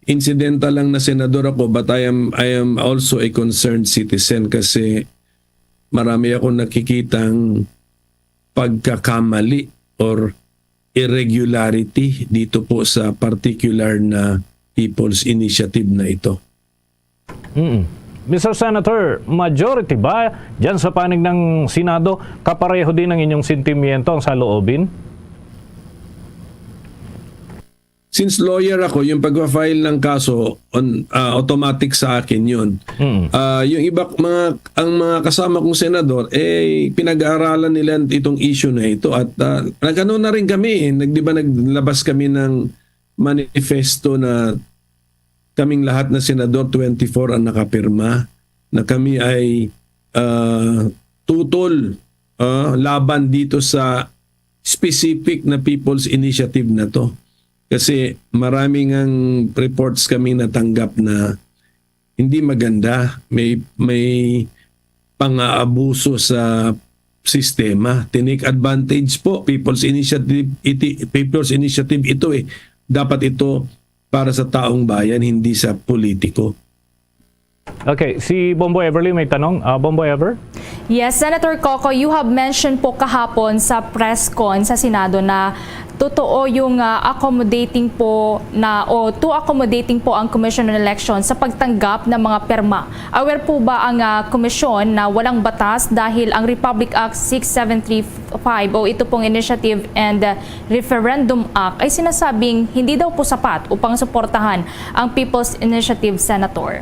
incidental lang na senador ako, but I am, I am also a concerned citizen kasi marami akong nakikitang pagkakamali or irregularity dito po sa particular na People's Initiative na ito. Mm. Mister Senator, majority ba dyan sa panig ng Senado, kapareho din ang inyong sentimiento, ang saloobin? Since lawyer ako, yung pagpa-file ng kaso, on, ah, automatic sa akin yun. Mm. Ah, yung iba, mga, ang mga kasama kong senador, eh, pinag-aaralan nila itong issue na ito. At, ah, nagano na rin kami, eh. Nag-, di ba naglabas kami ng manifesto na kaming lahat na senador, twenty-four ang nakapirma, na kami ay, ah, tutol, ah, laban dito sa specific na People's Initiative na to. Kasi maraming ang reports kami natanggap na hindi maganda, may, may pang-aabuso sa sistema. Tinake advantage po, People's Initiative, iti-, People's Initiative ito eh. Dapat ito para sa taong bayan, hindi sa politiko. Okay, si Bombo Everly may tanong. Ah, Bombo Ever? Yes, Senator Coco, you have mentioned po kahapon sa press con sa Senado na totoo yung, ah, accommodating po na, o too accommodating po ang Commission on Election sa pagtanggap ng mga pirma. Aware po ba ang, ah, komisyon na walang batas dahil ang Republic Act six seven three five o ito pong initiative and, ah, Referendum Act ay sinasabing hindi daw po sapat upang suportahan ang People's Initiative, Senator?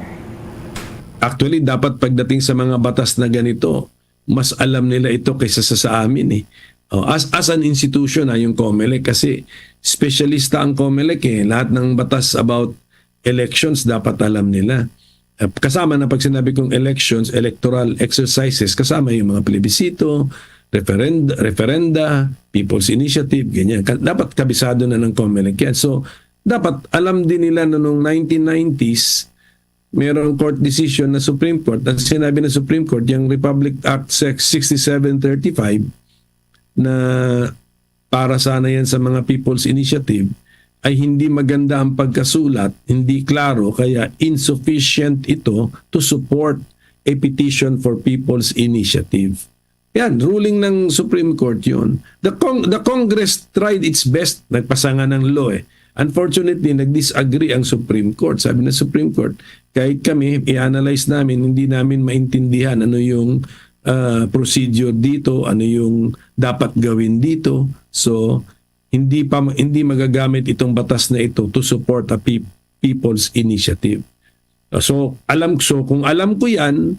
Actually, dapat pagdating sa mga batas na ganito, mas alam nila ito kaysa sa, sa amin eh. Oh, as, as an institution, ah, yung COMELEC, kasi espesyalista ang COMELEC eh. Lahat ng batas about elections, dapat alam nila. Eh, kasama na pag sinabi kong elections, electoral exercises, kasama yung mga plebisito, referend-, referenda, people's initiative, ganyan. Ka-, dapat kabisado na ng COMELEC yan. So, dapat alam din nila na nung nineteen nineties, mayroong court decision na Supreme Court, ang sinabi ng Supreme Court, yung Republic Act Sec-, sixty-seven thirty-five, na para sana yan sa mga People's Initiative, ay hindi maganda ang pagkasulat, hindi klaro, kaya insufficient ito to support a petition for people's initiative. Yan, ruling ng Supreme Court yun. The, Cong- the Congress tried its best, nagpasa nga ng law eh. Unfortunately, nag-disagree ang Supreme Court. Sabi ng Supreme Court, kahit kami, i-analyze namin, hindi namin maintindihan ano yung ah, procedure dito, ano yung dapat gawin dito. So, hindi pa hindi magagamit itong batas na ito to support a peop- people's initiative. So, alam so kung alam ko 'yan,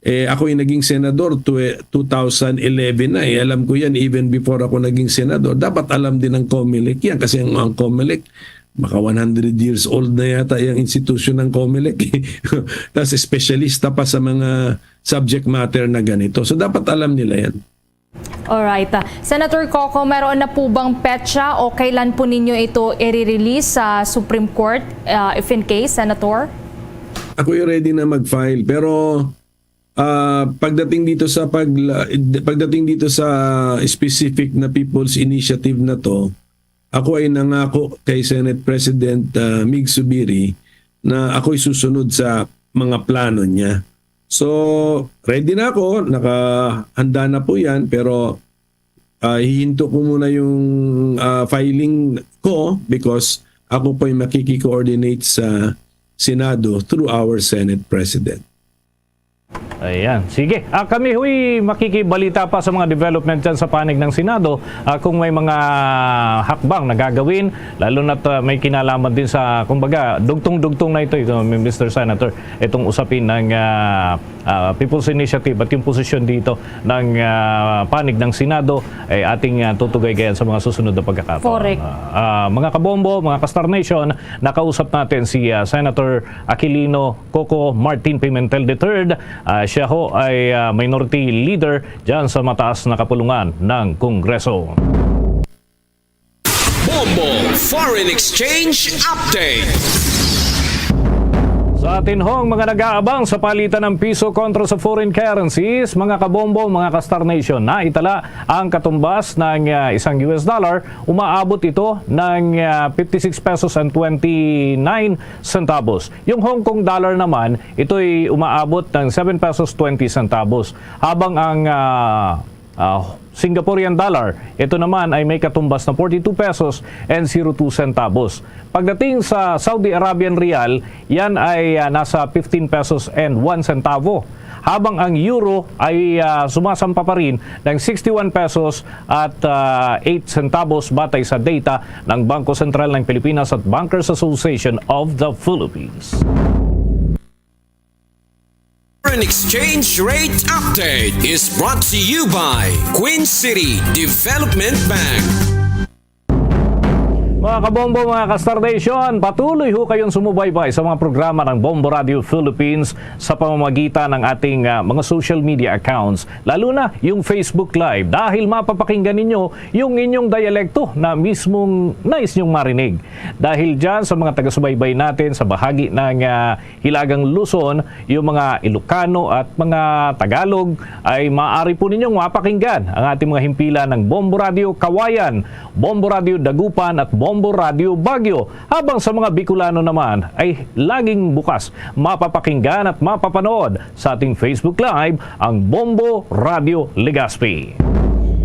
eh, ako yung naging senador to, two thousand eleven na eh. Alam ko 'yan even before ako naging senador. Dapat alam din ng COMELEC 'yan kasi ang, ang COMELEC baka one hundred years old na yata yung institution ng COMELEC. Tapos espesyalista pa sa mga subject matter na ganito. So dapat alam nila 'yan. Alright. Ah, Senator Coco, meron na po bang petsa o kailan po ninyo ito i-release sa Supreme Court, ah, if in case, Senator? Ako yung ready na mag-file pero ah, pagdating dito sa pag pagdating dito sa specific na people's initiative na to, ako ay nangako kay Senate President ah, Mig Subiri na ako'y susunod sa mga plano niya. So, ready na ako, nakahanda na po 'yan, pero ah, hihinto ko muna yung ah, filing ko because ako po'y makiki-coordinate sa Senado through our Senate President. Ayan. Sige. Ah, kami huy makikibalita pa sa mga development dyan sa panig ng Senado ah, kung may mga hakbang na gagawin, lalo na't ah, may kinalaman din sa, kumbaga, dugtong-dugtong na ito, ito, Mister Senator, itong usapin ng ah, ah, People's Initiative at yung posisyon dito ng ah, panig ng Senado ay ating ah, tutugay gayan sa mga susunod na pagkakataon. Correct. Ah, ah, mga kabombo, mga ka-Star Nation, nakausap natin si ah, Senator Aquilino Coco Martin Pimentel the third. Ah, siya ho ay ah, minority leader dyan sa mataas na kapulungan ng Kongreso. Bombo Foreign Exchange Update. Sa atin hong mga nag-aabang sa palitan ng piso kontra sa foreign currencies, mga kabombo, mga ka-Star Nation, naitala ang katumbas ng ah, isang U S dollar, umaabot ito ng ah, fifty-six pesos and twenty-nine centavos. Yung Hong Kong dollar naman, ito'y umaabot ng seven pesos twenty centavos. Habang ang ah, ah, Singaporean dollar, ito naman ay may katumbas na forty-two pesos and zero two centavos. Pagdating sa Saudi Arabian riyal, yan ay ah, nasa fifteen pesos and one centavo. Habang ang euro ay ah, sumasampa pa rin ng sixty-one pesos at ah, eight centavos batay sa data ng Bangko Sentral ng Pilipinas at Bankers Association of the Philippines. Foreign Exchange Rate Update is brought to you by Queen City Development Bank. Mga kabombo, mga ka-Star Nation, patuloy ho kayong sumubaybay sa mga programa ng Bombo Radio Philippines sa pamamagitan ng ating ah, mga social media accounts, lalo na yung Facebook Live, dahil mapapakinggan ninyo yung inyong dialekto na mismong nais nyong marinig. Dahil dyan sa mga taga-subaybay natin sa bahagi ng ah, Hilagang Luzon, yung mga Ilocano at mga Tagalog, ay maaari po ninyong mapakinggan ang ating mga himpilan ng Bombo Radio Kawayan, Bombo Radio Dagupan at Bombo Radio Baguio. Habang sa mga Bicolano naman ay laging bukas mapapakinggan at mapapanood sa ating Facebook Live ang Bombo Radio Legazpi.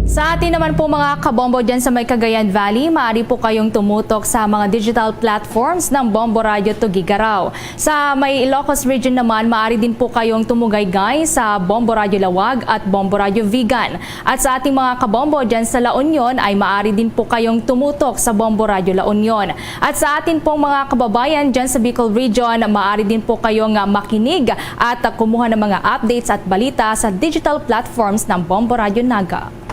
Sa atin naman po mga kabombo dyan sa may Cagayan Valley, maaari po kayong tumutok sa mga digital platforms ng Bombo Radio Tuguegarao. Sa may Ilocos Region naman, maaari din po kayong tumugaygay sa Bombo Radio Laoag at Bombo Radio Vigan. At sa ating mga kabombo dyan sa La Union ay maaari din po kayong tumutok sa Bombo Radio La Union. At sa atin pong mga kababayan dyan sa Bicol Region, maaari din po kayong ah, makinig at ah, kumuha ng mga updates at balita sa digital platforms ng Bombo Radio Naga.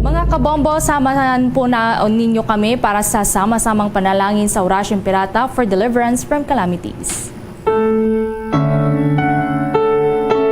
Mga kabombo, samahan po na ninyo kami para sa sama-samang panalangin sa Orasyong Pirata for deliverance from calamities.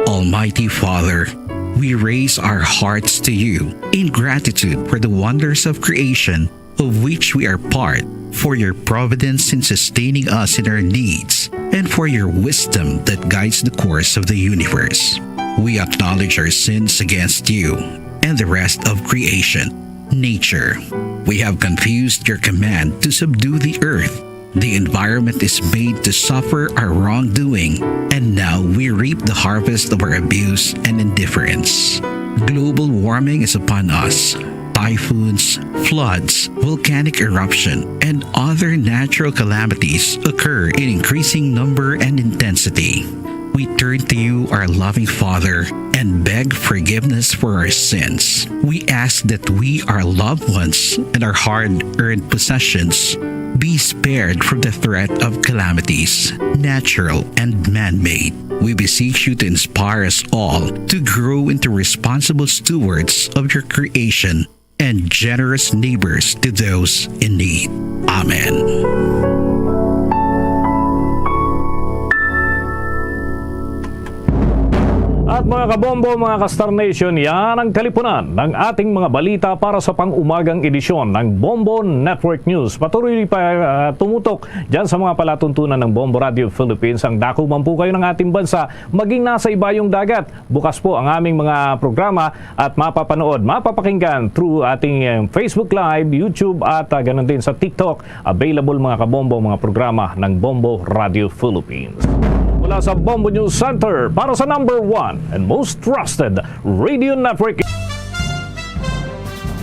Almighty Father, we raise our hearts to you in gratitude for the wonders of creation of which we are part, for your providence in sustaining us in our needs, and for your wisdom that guides the course of the universe. We acknowledge our sins against you and the rest of creation. Nature, we have confused your command to subdue the earth. The environment is made to suffer our wrongdoing, and now we reap the harvest of our abuse and indifference. Global warming is upon us. Typhoons, floods, volcanic eruption, and other natural calamities occur in increasing number and intensity. We turn to you, our loving Father, and beg forgiveness for our sins. We ask that we, our loved ones, and our hard earned possessions be spared from the threat of calamities, natural and man made. We beseech you to inspire us all to grow into responsible stewards of your creation and generous neighbors to those in need. Amen. At mga kabombo, mga ka-Star Nation, yan ang kalipunan ng ating mga balita para sa pang-umagang edisyon ng Bombo Network News. Patuloy pa, ah, tumutok dyan sa mga palatuntunan ng Bombo Radio Philippines. Ang dako man po kayo ng ating bansa, maging nasa ibayong dagat. Bukas po ang aming mga programa at mapapanood, mapapakinggan through ating, eh, Facebook Live, YouTube at, ah, ganun din sa TikTok. Available, mga kabombo, ang mga programa ng Bombo Radio Philippines. Mula sa Bombo News Center, para sa number one and most trusted radio network.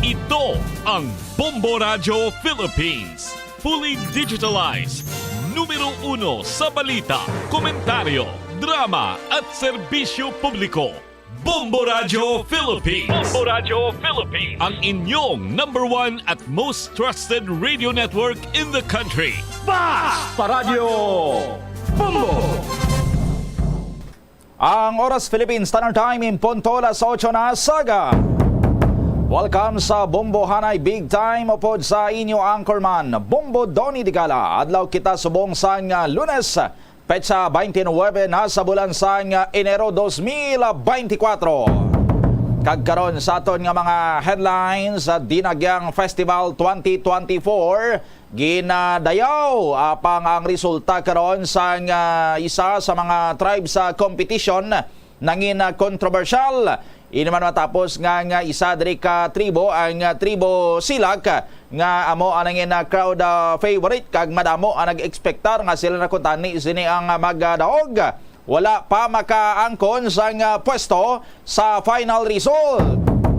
Ito ang Bombo Radio Philippines. Fully digitalized. Numero uno sa balita, komentaryo, drama at serbisyo publiko. Bombo Radio Philippines. Bombo Radio Philippines. Ang inyong number one at most trusted radio network in the country. Basta Radio Bombo! Ang oras, Philippine Standard Time, in punto alas otso na sa aga. Welcome sa Bombo Hanay Big Time, upod sa inyo anchorman, Bombo Donny Digala. Adlaw kita subong sang, ah, Lunes, petsa twenty-nine na sa bulan sang, ah, Enero dos mil beintikwatro. Kag karon sa aton nga mga headlines, ah, Dinagyang Festival twenty twenty-four, ginadayaw. Apang ang resulta karon sang, ah, isa sa mga tribe sa competition nangin, ah, kontrobersyal. Ini man matapos nga, nga isa diri ka tribo, ang, ah, tribo Silak, nga amo ang nangin, ah, crowd, ah, favorite, kag madamo ang nag-ekspektar nga sila na kuntani sini ang, ah, magadaog. Wala pa makaangkon sang, ah, pwesto sa final result.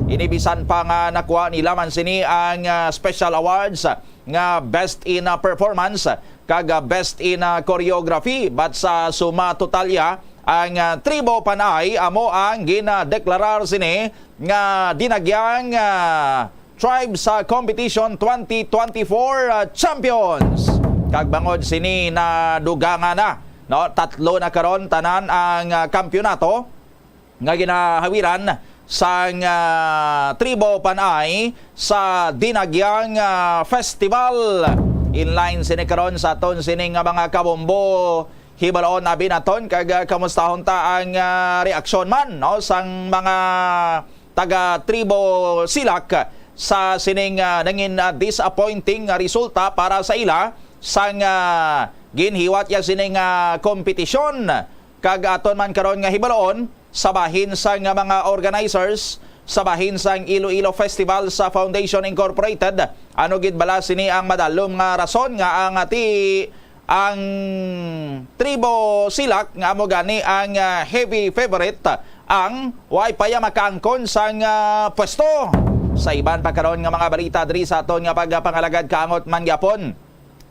Ini bisan pa nga nakuha nila man sini ang, ah, special awards nga Best in, ah, Performance kag, ah, Best in, ah, Choreography. But sa suma totalya, ang, ah, Tribo Panay amo ang ginadeklarar sini nga Dinagyang, ah, Tribe sa Competition twenty twenty-four, ah, champions. Kag bangod sini, nadugangan na, no? Tatlo na karon tanan ang, ah, kampiyonato nga ginahawiran sang, ah, Tribo Panay sa Dinagyang, ah, Festival. In line sini karon sa aton sini nga mga kabombo. Hibalon abi naton kag, ah, kamustahon ta ang, ah, reaksyon man, no, sang mga taga Tribo Silak sa sining, ah, nangin, ah, disappointing nga resulta para sa ila sang, ah, ginhiwat ya sining, ah, kompetisyon. Kag aton man karon nga hibalon, sa bahin sang mga organizers sa bahin sang Iloilo Festival sa Foundation Incorporated, ano gid bala sini ang madalom nga rason nga ang ti-, ang Tribo Silak nga amo gani ang, ah, heavy favorite, ang way pa ya makaangkon sang, ah, pwesto. Sa iban pa karon nga mga balita diri sa aton nga pagpangalagad, kaangot man gyapon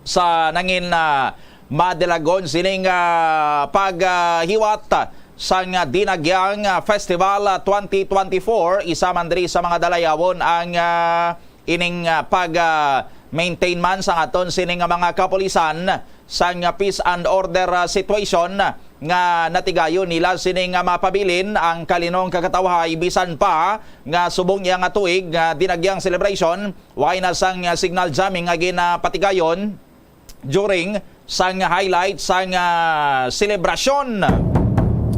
sa nangin, ah, madalagon sining, ah, paghiwat sang Dinagyang, ah, Festival, ah, twenty twenty-four. Isa man diri sa mga dalayawon ang, ah, ining, ah, pag, ah, maintain man sang aton sining nga mga kapulisan sang, ah, peace and order, ah, situation nga natigayon nila sini nga mapabilin ang kalinong kag katawhay, bisan pa nga subong iya nga tuig nga Dinagyang celebration, way na sang, ah, signal jamming nga ginapatigayon during sang highlight sang, ah, selebrasyon.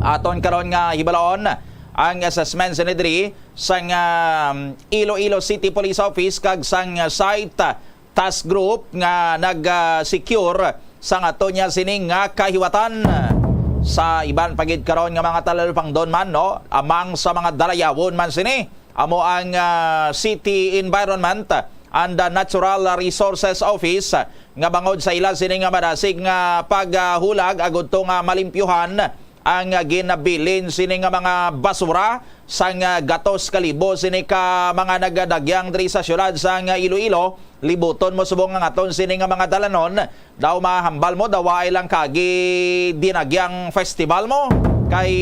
Aton karon nga hibalaon ang assessment sini diri sang, ah, Iloilo City Police Office kag sang, ah, site task group nga nag, ah, secure sang aton niya sini nga kahiwatan. Sa iban pa gid karon nga mga talalupangdon man, no, amang sa mga dalayawon man sini, amo ang, ah, City Environment and, ah, Natural Resources Office, ah, nga bangod sa ila sini nga madasig nga paghulag agud to nga malimpyuhan ang, ah, ginabilin sini nga mga basura sang, ah, gatos ka libo sini ka mga nagadagyang diri sa siyudad sang, ah, Iloilo. Libuton mo subong nga aton sini nga mga dalanon, daw mahambal mo daw waay lang kagi dinagyang festival mo, kay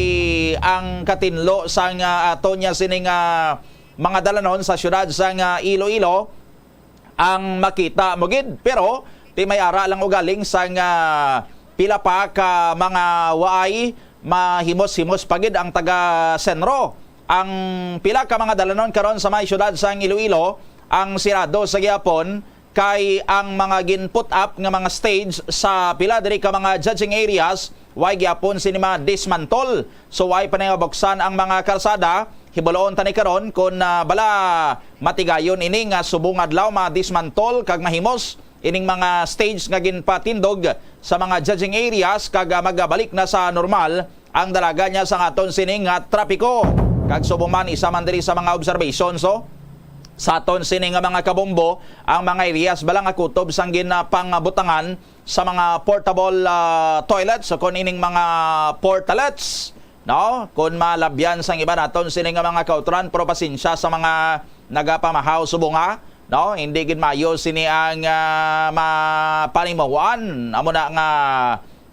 ang katinlo sang, ah, aton niya sini nga mga dalanon sa siyudad sang, ah, Iloilo ang makita mo gid. Pero ti may ara lang ugaling sang, ah, pila pa ka mga waay mahimos-himos pa gid ang taga Senro. Ang pila ka mga dalanon karon sa may siyudad sang Iloilo ang sirado sa gihapon, kay ang mga gin-put up nga mga stage sa pila diri ka mga judging areas, way gyapon sini ma-dismantle. So, way pa na nga buksan ang mga kalsada. Hibaluon ta ni karon kon, ah, bala matigayon ini nga subong adlaw ma-dismantle kag mahimos ining mga stage nga ginpatindog sa mga judging areas kag, ah, magabalik na sa normal ang dalaga niya sa aton sini nga trapiko. Kag subong man, isa man diri sa mga observations, oh, sa aton sini nga mga kabombo, ang mga areas bala nga kutob sang gin, ah, pangbutangan sa mga portable, ah, toilets o kon ining mga portalets, no? Kon malabyan sang iba naton sini nga mga kautran, pero pasensya sa mga nagapamahaw subong, ha, no? Hindi gid maayo sini ang, ah, mapanimuan. Amo na nga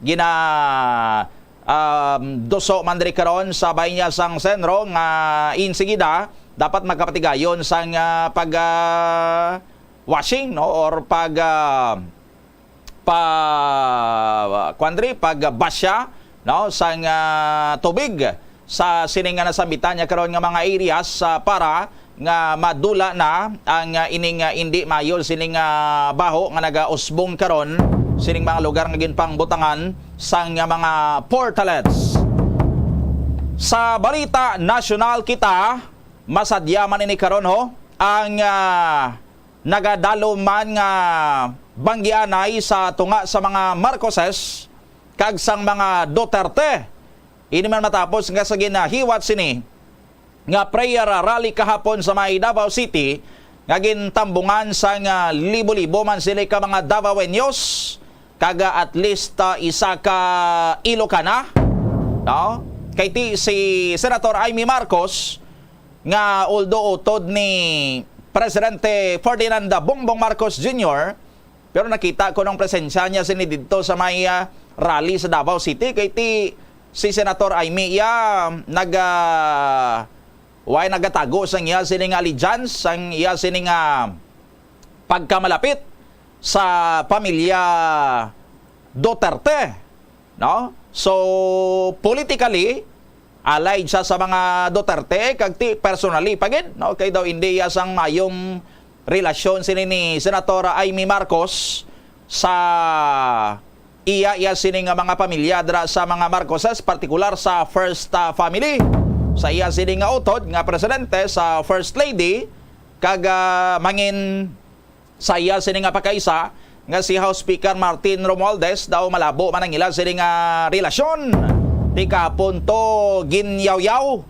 gina um, duso man diri karon sa Bayan sang Senro nga insigida dapat magkapatigayon sang, ah, pag, ah, washing, no, or pag, ah, pa kuan diri, pag basya, no, sang, ah, tubig sa sini nga nasambitan niya karon nga mga areas, ah, para nga madula na ang, ah, ining, ah, indi maayo sining, ah, baho nga nagausbong karon sining mga lugar nga ginpangbutangan sang, ah, mga portalets. Sa balita nasyonal kita, masadya man ini karon, ho, ang, ah, nagadalo man nga banggianay sa tunga sa mga Marcoses kag sang mga Duterte. Ini man matapos nga sa ginahiwat sini nga prayer rally kahapon sa may Davao City nga gintambungan sang, ah, libo-libo man sini ka mga Davaoeños kag, ah, at least, ah, isa ka Ilocana, no? Kay ti si Senator Imee Marcos nga although utod ni Presidente Ferdinand Bongbong Marcos Junior, pero nakita ko nung presensya niya sini didto sa may, ah, rally sa Davao City, kay ti si Senator Imee iya nag, ah, way nagatago sang iya sini nga allegiance, sang iya sini nga pagkamalapit sa pamilya Duterte, no? So, politically, allied siya sa mga Duterte, kag ti personally pa gid, no? Kay daw hindi iya sang mayong relasyon sini ni Senator Imee Marcos sa iya, iya sini nga mga pamilya dira sa mga Marcoses, partikular sa First, ah, Family. Sa iya sini nga utod nga presidente sa First Lady, kag, ah, mangin sa iya sini nga pagkaisa nga si House Speaker Martin Romualdez daw malabo man ang ila sini nga relasyon. Ti kahapon to ginyawyaw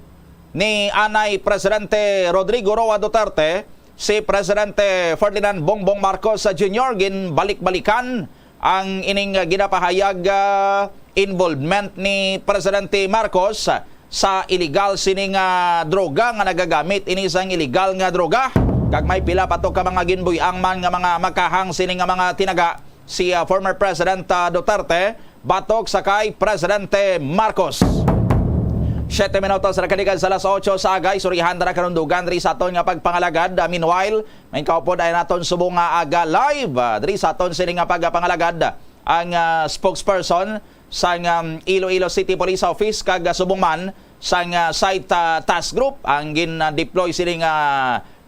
ni anay Presidente Rodrigo Roa Duterte si Presidente Ferdinand Bongbong Marcos Junior, ginbalik-balikan ang ining ginapahayag, ah, involvement ni Presidente Marcos sa iligal sini nga droga nga nagagamit ini sang iligal nga droga. Kag may pila pa to ka mga ginbuy-ang man nga mga makahang sini nga mga tinaga si, ah, former President, ah, Duterte batok sa kay Presidente Marcos. Siyete minutos na kaligad sa alas otso sa aga, istoryahan ta na kanundugan diri sa aton nga pagpangalagad. Ah, meanwhile, may kaupod ay naton subong nga aga live, ah, diri sa aton sini nga pagpangalagad ang, ah, spokesperson sang, um, Iloilo City Police Office kag, ah, subong man sang, ah, site, ah, task group ang gin-deploy sini nga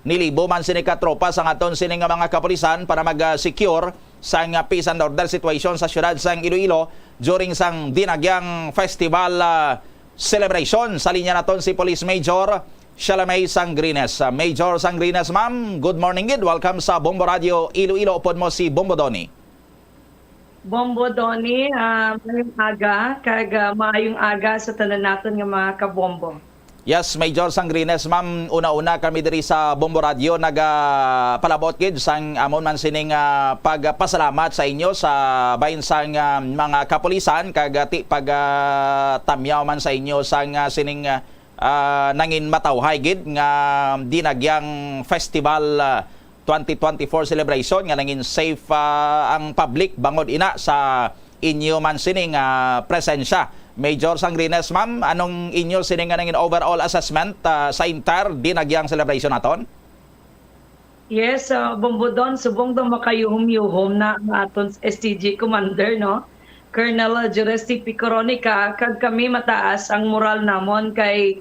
nilibo man sini ka tropa sang aton sini nga mga kapulisan para mag, ah, secure sang, ah, peace and order situation sa siyudad sang Iloilo during sang dinagyang festival, ah, celebration. Sa linya naton si Police Major Shalomay Sangrines. Ah, Major Sangrines, ma'am, good morning gid. Welcome sa Bombo Radio Iloilo. Upod mo si Bombo Donny. Bombo Donny, ah, maayong aga, kag, ah, maayong aga sa tanan naton nga mga kabombo. Yes, Major Sangrines, ma'am, una-una kami diri sa Bombo Radio nagapalabot gid sang amon man sining, ah, pagpasalamat sa inyo sa bahin sang, ah, mga kapulisan kag, ah, ti pag, ah, tamyaw man sa inyo sang, ah, sining, ah, ah, nangin matawhay gid nga Dinagyang Festival, ah, twenty twenty-four celebration nga nangin safe, ah, ang public bangod ina sa inyo man sining, ah, presensya. Major Sangrines, ma'am, anong inyo sini nga nangin overall assessment, ah, sa entire Dinagyang celebration naton? Yes, ah, Bombo Don, subong daw makayuhom-yuhom na ang aton S T G commander, no? Colonel Juresti P. Coronica, kag kami mataas ang moral namon kay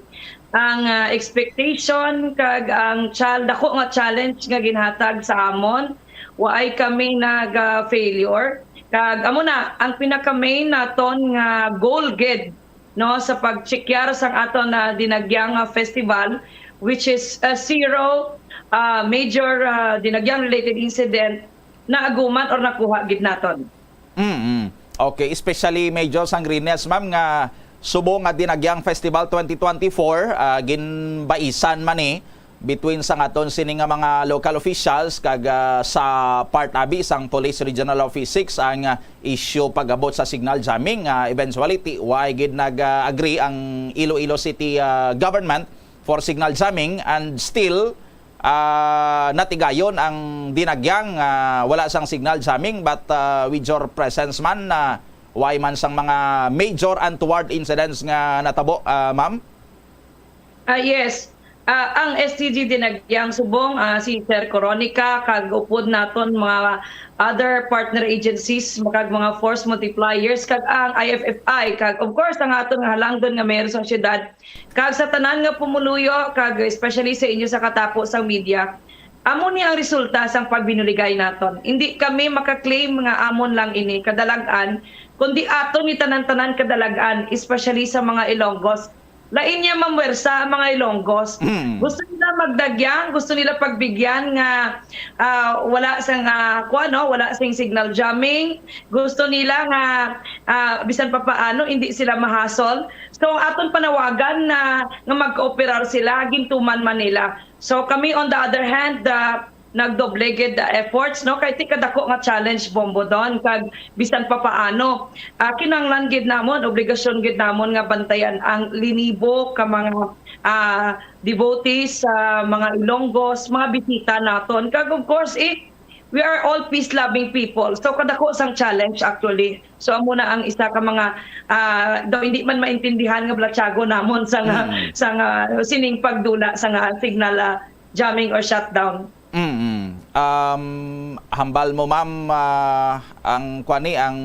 ang, ah, expectation kag ang chal-, dako nga challenge nga ginhatag sa amon, waay kami nag, ah, failure. Kag amo na ang pinaka-main naton nga goal gid, no, sa pagtsikar sang aton, ah, Dinagyang, ah, Festival, which is, ah, zero, ah, major, ah, Dinagyang related incident na aguman or nakuha gid naton. Mm. Okay, especially Major Sangrines, ma'am, nga subong nga Dinagyang Festival twenty twenty-four, ah, ginbaisan man ni between sang aton sini nga mga local officials kag, ah, sa part abi sang Police Regional Office six ang, ah, issue pag-abot sa signal jamming. Ah, eventually, ti-, way gid nag-agree ang Iloilo City, ah, government for signal jamming, and still, ah, natigayon ang Dinagyang, ah, wala sang signal jamming, but, ah, with your presence man, ah, way man sang mga major untoward incidents nga natabo, ah, ma'am? Ah, yes. Ah, ang S T G Dinagyang subong, ah, si Sir Coronica, kag upod naton mga other partner agencies, kag mga force multipliers, kag ang I F F I, kag of course, ang aton nga halangdon nga mayor sang syudad, kag sa tanan nga pumuluyo, kag especially sa inyo sa katapo sang media. Amo ni ang resulta sang pagbinuligay naton. Hindi kami maka-claim nga amon lang ini kadalag-an, kundi aton ni tanan-tanan kadalag-an, especially sa mga Ilonggos. Lain niya mamwersa ang mga Ilonggos. Mm. Gusto nila magdagyang, gusto nila pagbigyan nga, ah, wala sang, ah, kuwan, no? Wala sing signal jamming. Gusto nila nga, ah, bisan pa paano, hindi sila mahasol. So, ang aton panawagan na nga magkooperar sila, gintuman man nila. So, kami, on the other hand, ah, nagdoble gid the efforts, no? Kay ti kadako nga challenge, Bombo Don, kag bisan pa paano, ah, kinahanglan gid namon, obligasyon gid namon nga bantayan ang linibo ka mga, ah, devotees, sa mga Ilonggos, mga bisita naton. Kag of course, eh, we are all peace-loving people. So, kadako sang challenge actually. So, amo na ang isa ka mga, ah, daw hindi man maintindihan nga blatyago namon sa nga, Mm. sa nga sining pagdula sa nga signal, ah, jamming or shutdown. Mm. Um, hambal mo, ma'am, ah, ang kuan ni, ang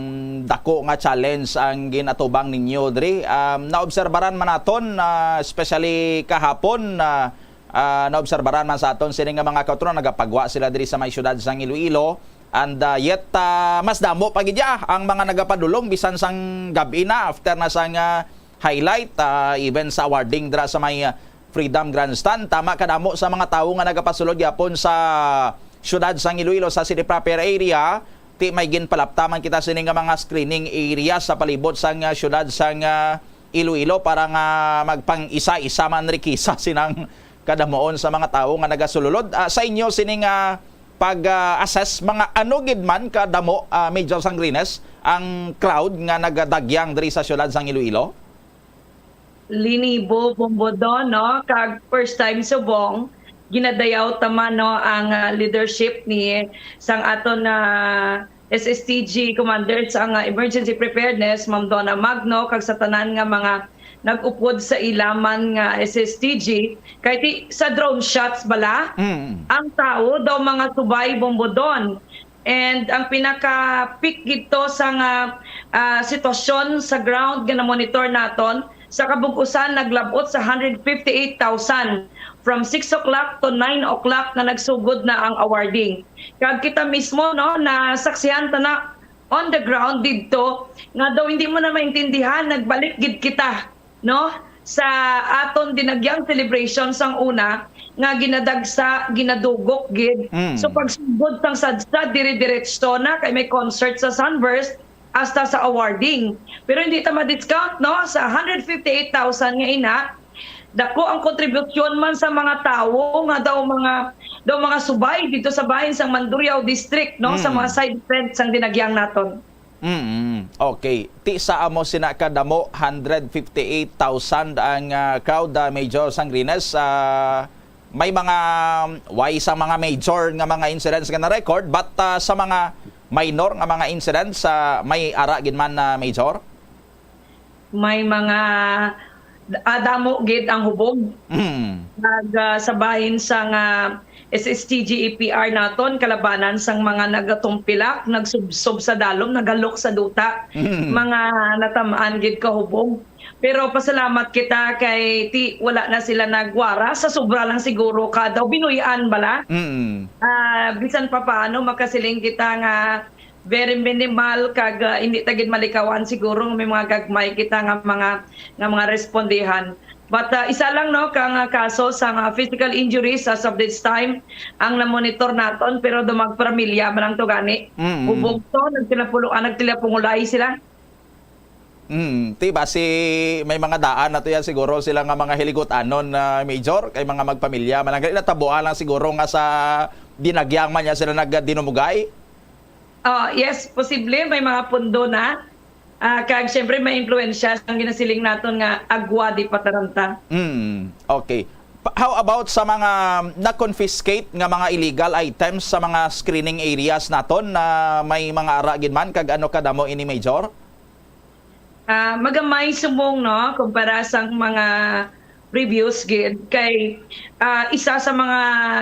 dako nga challenge ang ginatubang ninyo diri. Um, naobserbaran man naton, ah, especially kahapon, ah, ah, naobserbaran man sa aton sini nga mga kauturan, nagapagwa sila diri sa may siyudad sang Iloilo. And, ah, yet, ah, mas damo pa gid ya ang mga nagapadulong bisan sang gab-i na, after na sang, ah, highlight, ah, even sa awarding dira sa may, ah, Freedom Grandstand. Tama kadamo sa mga tawo nga nagapasulod gyapon sa siyudad sang Iloilo, sa city proper area. Ti may ginpalapta man kita sini nga mga screening area sa palibot sang, ah, siyudad sang, ah, Iloilo para nga magpang-isa-isa man rikisa sinang kadamuon sa mga tawo nga nagasululod. Ah, sa inyo sini nga pag, ah, assess, mga ano gid man kadamo, ah, Major Sangrines, ang crowd nga nagadagyang diri sa siyudad sang Iloilo? Linibo, Bombo Don, no? Kag first time subong, ginadayaw ta man, no, ang, ah, leadership ni sang aton na S S T G commander sa nga emergency preparedness, Ma'am Donna Magno, kag sa tanan nga mga nag-upod sa ila man nga S S T G. Kay ti, sa drone shots bala, Mm. ang tawo daw mga subay, Bombo Don. And ang pinaka-peak gid to sa nga, ah, sitwasyon sa ground nga na-monitor naton, sa kabug-usan naglab-ot sa hundred fifty-eight thousand from six o'clock to nine o'clock nga nagsugod na ang awarding. Kag kita mismo, no, nasaksihan ta na on the ground didto nga daw hindi mo na maintindihan, nagbalik gid kita, no, sa aton Dinagyang celebration sang una nga ginadagsa, ginadugok gid. Mm. So, pagsugod sang sadsad, dire-diretso na kay may concert sa Sunburst hasta sa awarding. Pero hindi ta ma-discount, no, sa hundred fifty-eight thousand nga ina, dako ang kontribusyon man sa mga tawo nga daw mga, daw mga subay dito sa bahin sang Mandurriao District, no, sa mga Mm. side effects sang dinagyang naton. Mm, okay. Ti sa amo sina kadamo, hundred fifty-eight thousand ang, ah, crowd, ah, Major Sangrines. Ah, may mga, why sa mga major nga mga incidents nga na-record, but, ah, sa mga minor nga mga incidents, ah, may ara gid man, ah, Major? May mga, ah, damo gid ang hubog. Mm. Nag, ah, sa bahin sang S S T G A P R naton, kalabanan sang mga nagatumpilak, nagsubsob sa dalom, nagalok sa duta, Mm. mga natamaan gid ka hubog. Pero pasalamat kita kay ti, wala na sila nagwara, sa sobra lang siguro ka daw binuy-an bala. Mm. Ah, bisan pa paano, makasiling kita nga very minimal kag, ah, hindi ta gid malikawan siguro nga may mga gagmay kita nga mga, nga mga respondihan. But, ah, isa lang, no, ka nga kaso sa nga physical injuries as of this time ang namonitor naton, pero daw magpamilya man lang to gani. Mm. Hubog to, nagtilapulo-, ah, nagtilapungulay sila. Mm, ti basi may mga daan na to yan siguro sila nga mga hiliguanon, ah, Major, kay mga magpamilya man lang. Natabuan lang siguro nga sa dinagyang man niya sila nagdinumugay. Ah, yes, posible may mga pundo na. Ah, kag siyempre may impluwensya sang ginasiling naton nga agwa di pataranta. Mm, okay. Pa-, how about sa mga na-confiscate nga mga illegal items sa mga screening areas naton, na may mga ara gid man, kag ano kadamo ini, Major? Ah, magamay subong, no, kumpara sang mga previous gid kay, ah, isa sa mga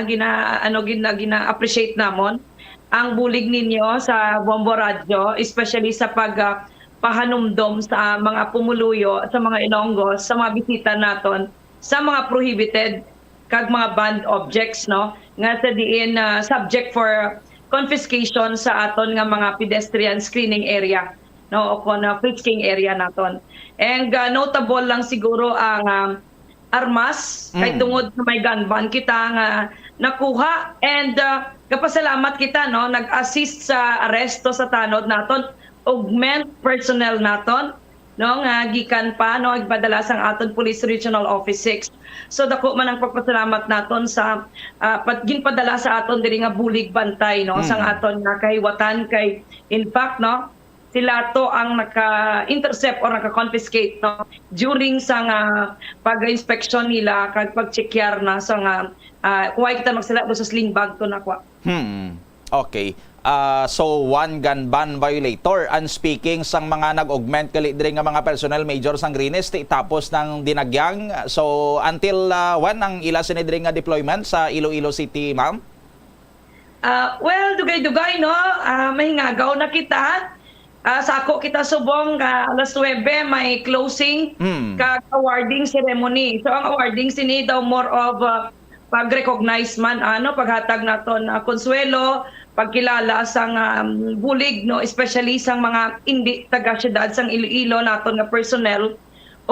gina-, ano, gina-, gina-appreciate namon ang bulig ninyo sa Bombo Radyo, especially sa pag, ah, pahanumdom sa mga pumuluyo, sa mga Ilonggos, sa mga bisita naton, sa mga prohibited kag mga banned objects, no, nga sa diin, ah, subject for confiscation sa aton nga mga pedestrian screening area, no, o kon, ah, frisking area naton. And, ah, notable lang siguro ang, ah, armas, kay Mm. tungod sa may gun ban kita nga nakuha, and, ah, kapasalamat kita, no, nag-assist sa aresto sa tanod naton, augment personnel naton, no, nga gikan pa, no, ipadala sang aton Police Regional Office six. So, dako man ang pagpasalamat naton sa, ah, pat-, ginpadala sa aton diri nga bulig bantay, no, sang Mm. aton nga kahiwatan kay, in fact, no, sila to ang naka-intercept or naka-confiscate, no, during sa nga pag-inspection nila kag pag-checkar na sa nga, ah, why kita magsala do sa sling bag to na kwa. Hmm. Okay. Ah, so, one gun ban violator. And speaking sang mga nag-augment gali diri nga mga personnel, Major Sangrines, ti tapos ng dinagyang. So, until, ah, when ang ila sini diri nga deployment sa Iloilo City, ma'am? Ah, well, dugay-dugay, no? Ah, mahingagaw na kita. Ah, sako kita subong nga alas nuwebe may closing Mm. kag awarding ceremony. So, ang awarding sini daw more of, ah, pag-recognize man, ano, paghatag naton, ah, konsuwelo, pagkilala sang, um, bulig, no, especially sang mga indi taga-siyudad sang Iloilo naton nga personnel,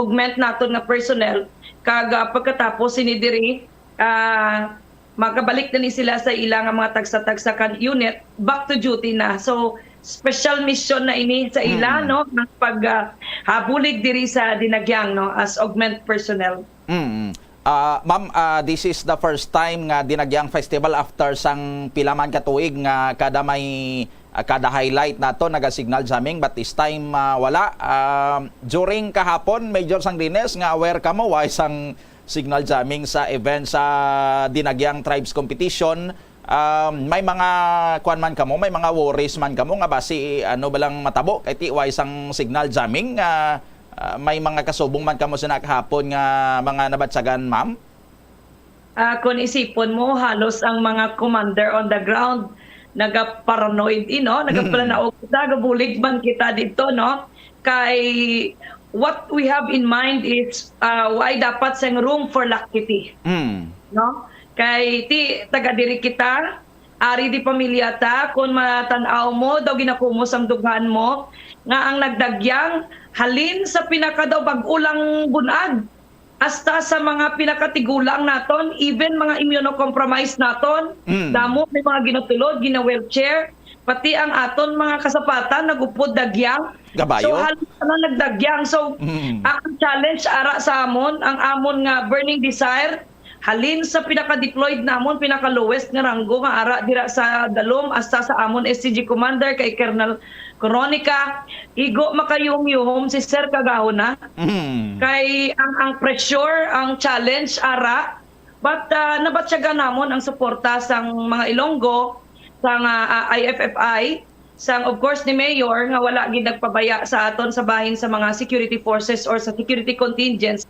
augment naton nga personnel, kag, ah, pagkatapos sini diri, ah, makabalik na ni sila sa ila nga mga tagsa-tagsa ka unit, back to duty na. So, special mission na ini sa ila, Mm. no, ang pag, ah, habulig diri sa Dinagyang, no, as augment personnel. Mm. Ah, ma'am, ah, this is the first time nga Dinagyang Festival after sang pila man ka tuig nga kada may, ah, kada highlight nato naga-signal jamming, but this time, ah, wala. Ah, during kahapon, Major Sangrines, nga aware kamo, wa sang signal jamming sa event sa Dinagyang Tribes Competition. Um, may mga kuan man kamo, may mga worries man kamo nga basi ano ba lang matabo kay ti wa sang signal jamming nga, ah, may mga kasubong man kamo sina kahapon nga mga nabatyagan, ma'am? Ah, kung isipon mo, halos ang mga commander on the ground nagaparanoid, eh, no? Mm. Nagaparanaog kita, gabulig man kita dito, no? Kay what we have in mind is, ah, why dapat sang room for laxity, Mm. no? Kay ti taga diri kita, ari di pamilya ta, kung matan-aw mo, daw ginakumos ang dughan mo, nga ang nagdagyang halin sa pinaka daw bag-o lang bunag, hasta sa mga pinakatigulang naton, even mga immunocompromised naton, Mm. damo may mga ginatulod, gina-wheelchair, pati ang aton mga kasapatan nagupod dagyang. Kabayo? So, halos na nagdagyang. So, Mm. ang challenge ara sa amon, ang amon nga burning desire, halin sa pinaka-deployed namon, pinaka-lowest nga ranggo nga ara dira sa Dalom, hasta sa amon S C G commander kay Colonel Coronica, igo makayuhom-yuhom si Sir Kagahon na. Mm. Kay ang, ang pressure, ang challenge ara, but, ah, nabatyagan namon ang suporta sang mga Ilonggo, sang, ah, I F F I, sang, of course, ni Mayor nga wala gid nagpabaya sa aton sa bahin sa mga security forces or sa security contingents.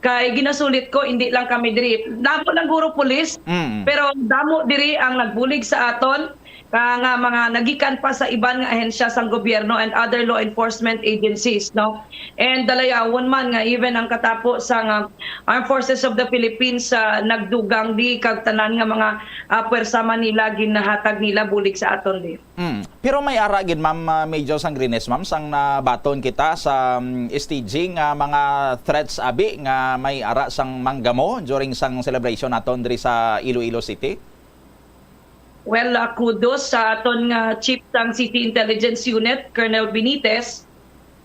Kay ginasulit ko, hindi lang kami diri. Damo lang guro pulis, Mm. pero damo diri ang nagbulig sa aton, ka, nga mga nagikan pa sa iban nga ahensya sang gobyerno and other law enforcement agencies, no? And dalayawon man nga even ang katapo sang, ah, Armed Forces of the Philippines, ah, nagdugang di kag tanan nga mga, ah, pwersa man nila ginahatag nila bulig sa aton di. Mm. Pero may ara gid, Ma'am, ah, Major Sangrines, ma'am, sang nabaton kita sa, mm, S T G nga mga threats abi nga may ara sang manggamo during sang celebration naton diri sa Iloilo City? Well, ah, kudos sa aton nga chief sang City Intelligence Unit, Colonel Benitez,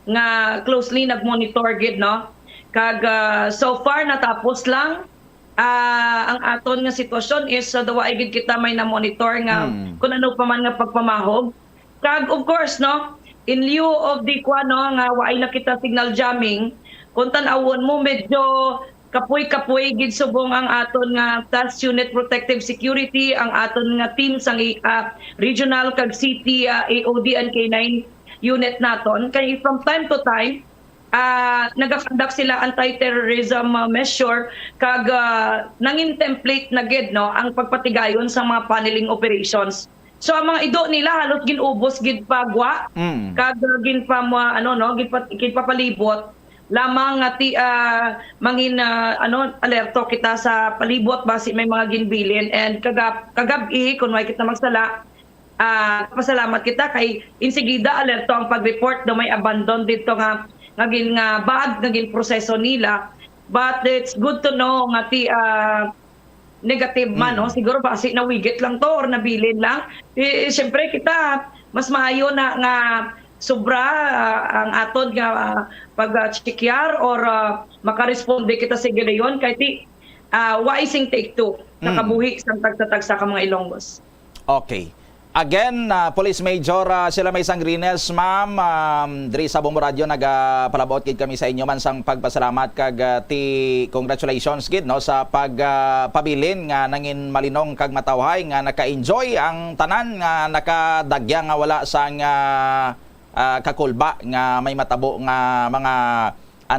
nga closely nag-monitor gid, no? Kag, ah, so far natapos lang, ah, ang aton nga sitwasyon is, ah, daw ay gid kita may na-monitor nga Hmm. kung ano pa man nga pagpamahog. Kag of course, no, in lieu of the, kuwan, no, nga waay na kita signal jamming, kung tan-awon mo, medyo kapoy-kapoy gid subong ang aton nga task unit protective security, ang aton nga team sang, ah, regional kag city, ah, A O D and K nine unit naton. Kay from time to time, ah, nagakonduct sila anti-terrorism, ah, measure kag, ah, nangin template na gid, no, ang pagpatigayon sa mga paneling operations. So, ang mga ido nila halos gin-ubos gid pa gwa, Mm. kag, uh, ginpama-, ano, no, ginpa-, ginpapalibot lamang nga ti-, ah, mangin, ah, ano, alerto kita sa palibot basi may mga ginbilin. And kagab-, kagab-i, kung may kita magsala, ah, pasalamat kita kay insigida alerto ang pag-report daw may abandon dito nga, nga gin-, nga bag nga ginproseso nila. But it's good to know nga ti-, ah, negative man, no? Mm. Siguro basi nawigit lang to or nabilin lang. Eh, siyempre kita, mas maayo na nga sobra, ah, ang aton nga, ah, pag-, ah, check-yar or, ah, makaresponde kita sa gilayon kay ti, ah, wa sing take two sa Mm. kabuhi sang tagsa-tagsa ka mga Ilonggos. Okay. Again, ah, Police Major, ah, Sheila May Sangrines, ma'am, um, diri sa Bombo Radio, nagapalabot gid kami sa inyo man sang pagpasalamat kag, ah, ti congratulations gid, no, sa pag, ah, pabilin nga nangin malinong kag matawhay nga naka-enjoy ang tanan nga nakadagyang nga wala sang, ah, ah, kakulba nga may matabo nga mga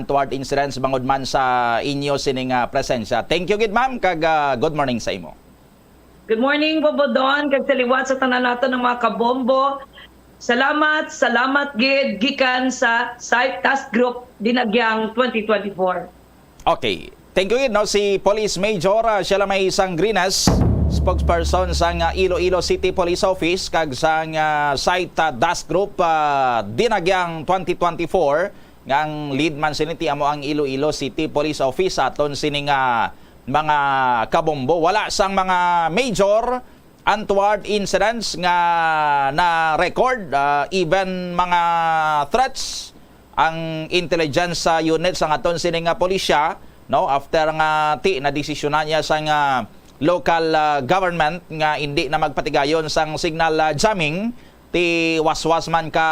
untoward incidents bangod man sa inyo sining, ah, presensya. Thank you gid, ma'am, kag, ah, good morning sa imo. Good morning, Bobo Don, kag sa liwat sa tanan nato ng mga kabombo. Salamat, salamat gid gikan sa Site Task Group Dinagyang twenty twenty-four. Okay. Thank you gid, no, si Police Major, ah, Sheila May Sangrines, spokesperson sang, ah, Iloilo City Police Office kag sang, ah, Site, ah, Task Group, ah, Dinagyang twenty twenty-four, nga ang lead man sini ti amo ang Iloilo City Police Office. Aton sini nga mga kabombo, wala sang mga major untoward incidents nga na-record, ah, even mga threats ang intelligence, ah, units sang aton sini nga pulisya, no, after nga ti nadesisyonan niya sang, ah, local, ah, government nga hindi na magpatigayon sang signal, ah, jamming, ti waswas man ka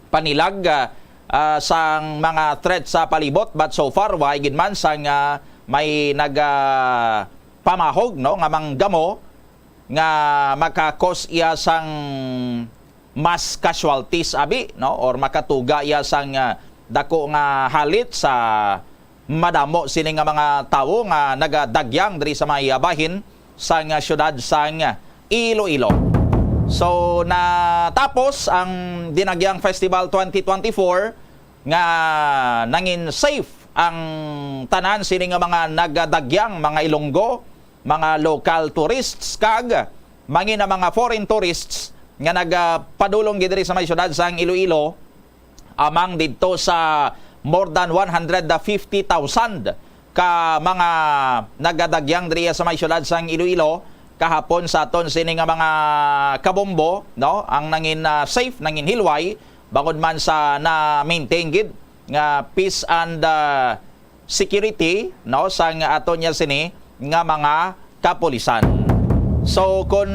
panilag, ah, ah, sang mga threat sa palibot, but so far, wa gid man sang, ah, may nag, ah, pamahog, no, nga manggamo nga maka-cause iya sang mass casualties, abi, no, or makatuga iya sang, ah, dako nga halit sa madamo sini nga mga tawo nga nagadagyang diri sa may bahin sang, ah, siyudad sang Iloilo. So, natapos ang Dinagyang Festival twenty twenty-four nga nangin safe ang tanan sini nga mga nagadagyang mga Ilonggo, mga local tourists, kag mangin na mga foreign tourists nga nagapadulong gid diri sa may siyudad sang Iloilo. Amang didto sa more than one hundred fifty thousand ka mga nagadagyang diriya sa may siyudad sang Iloilo, kahapon sa aton sini nga mga kabombo, no? Ang nangin, ah, safe, nangin hilway, bangod man sa na-maintain gid nga peace and, ah, security, no, sang aton niya sini nga mga kapulisan. So, kung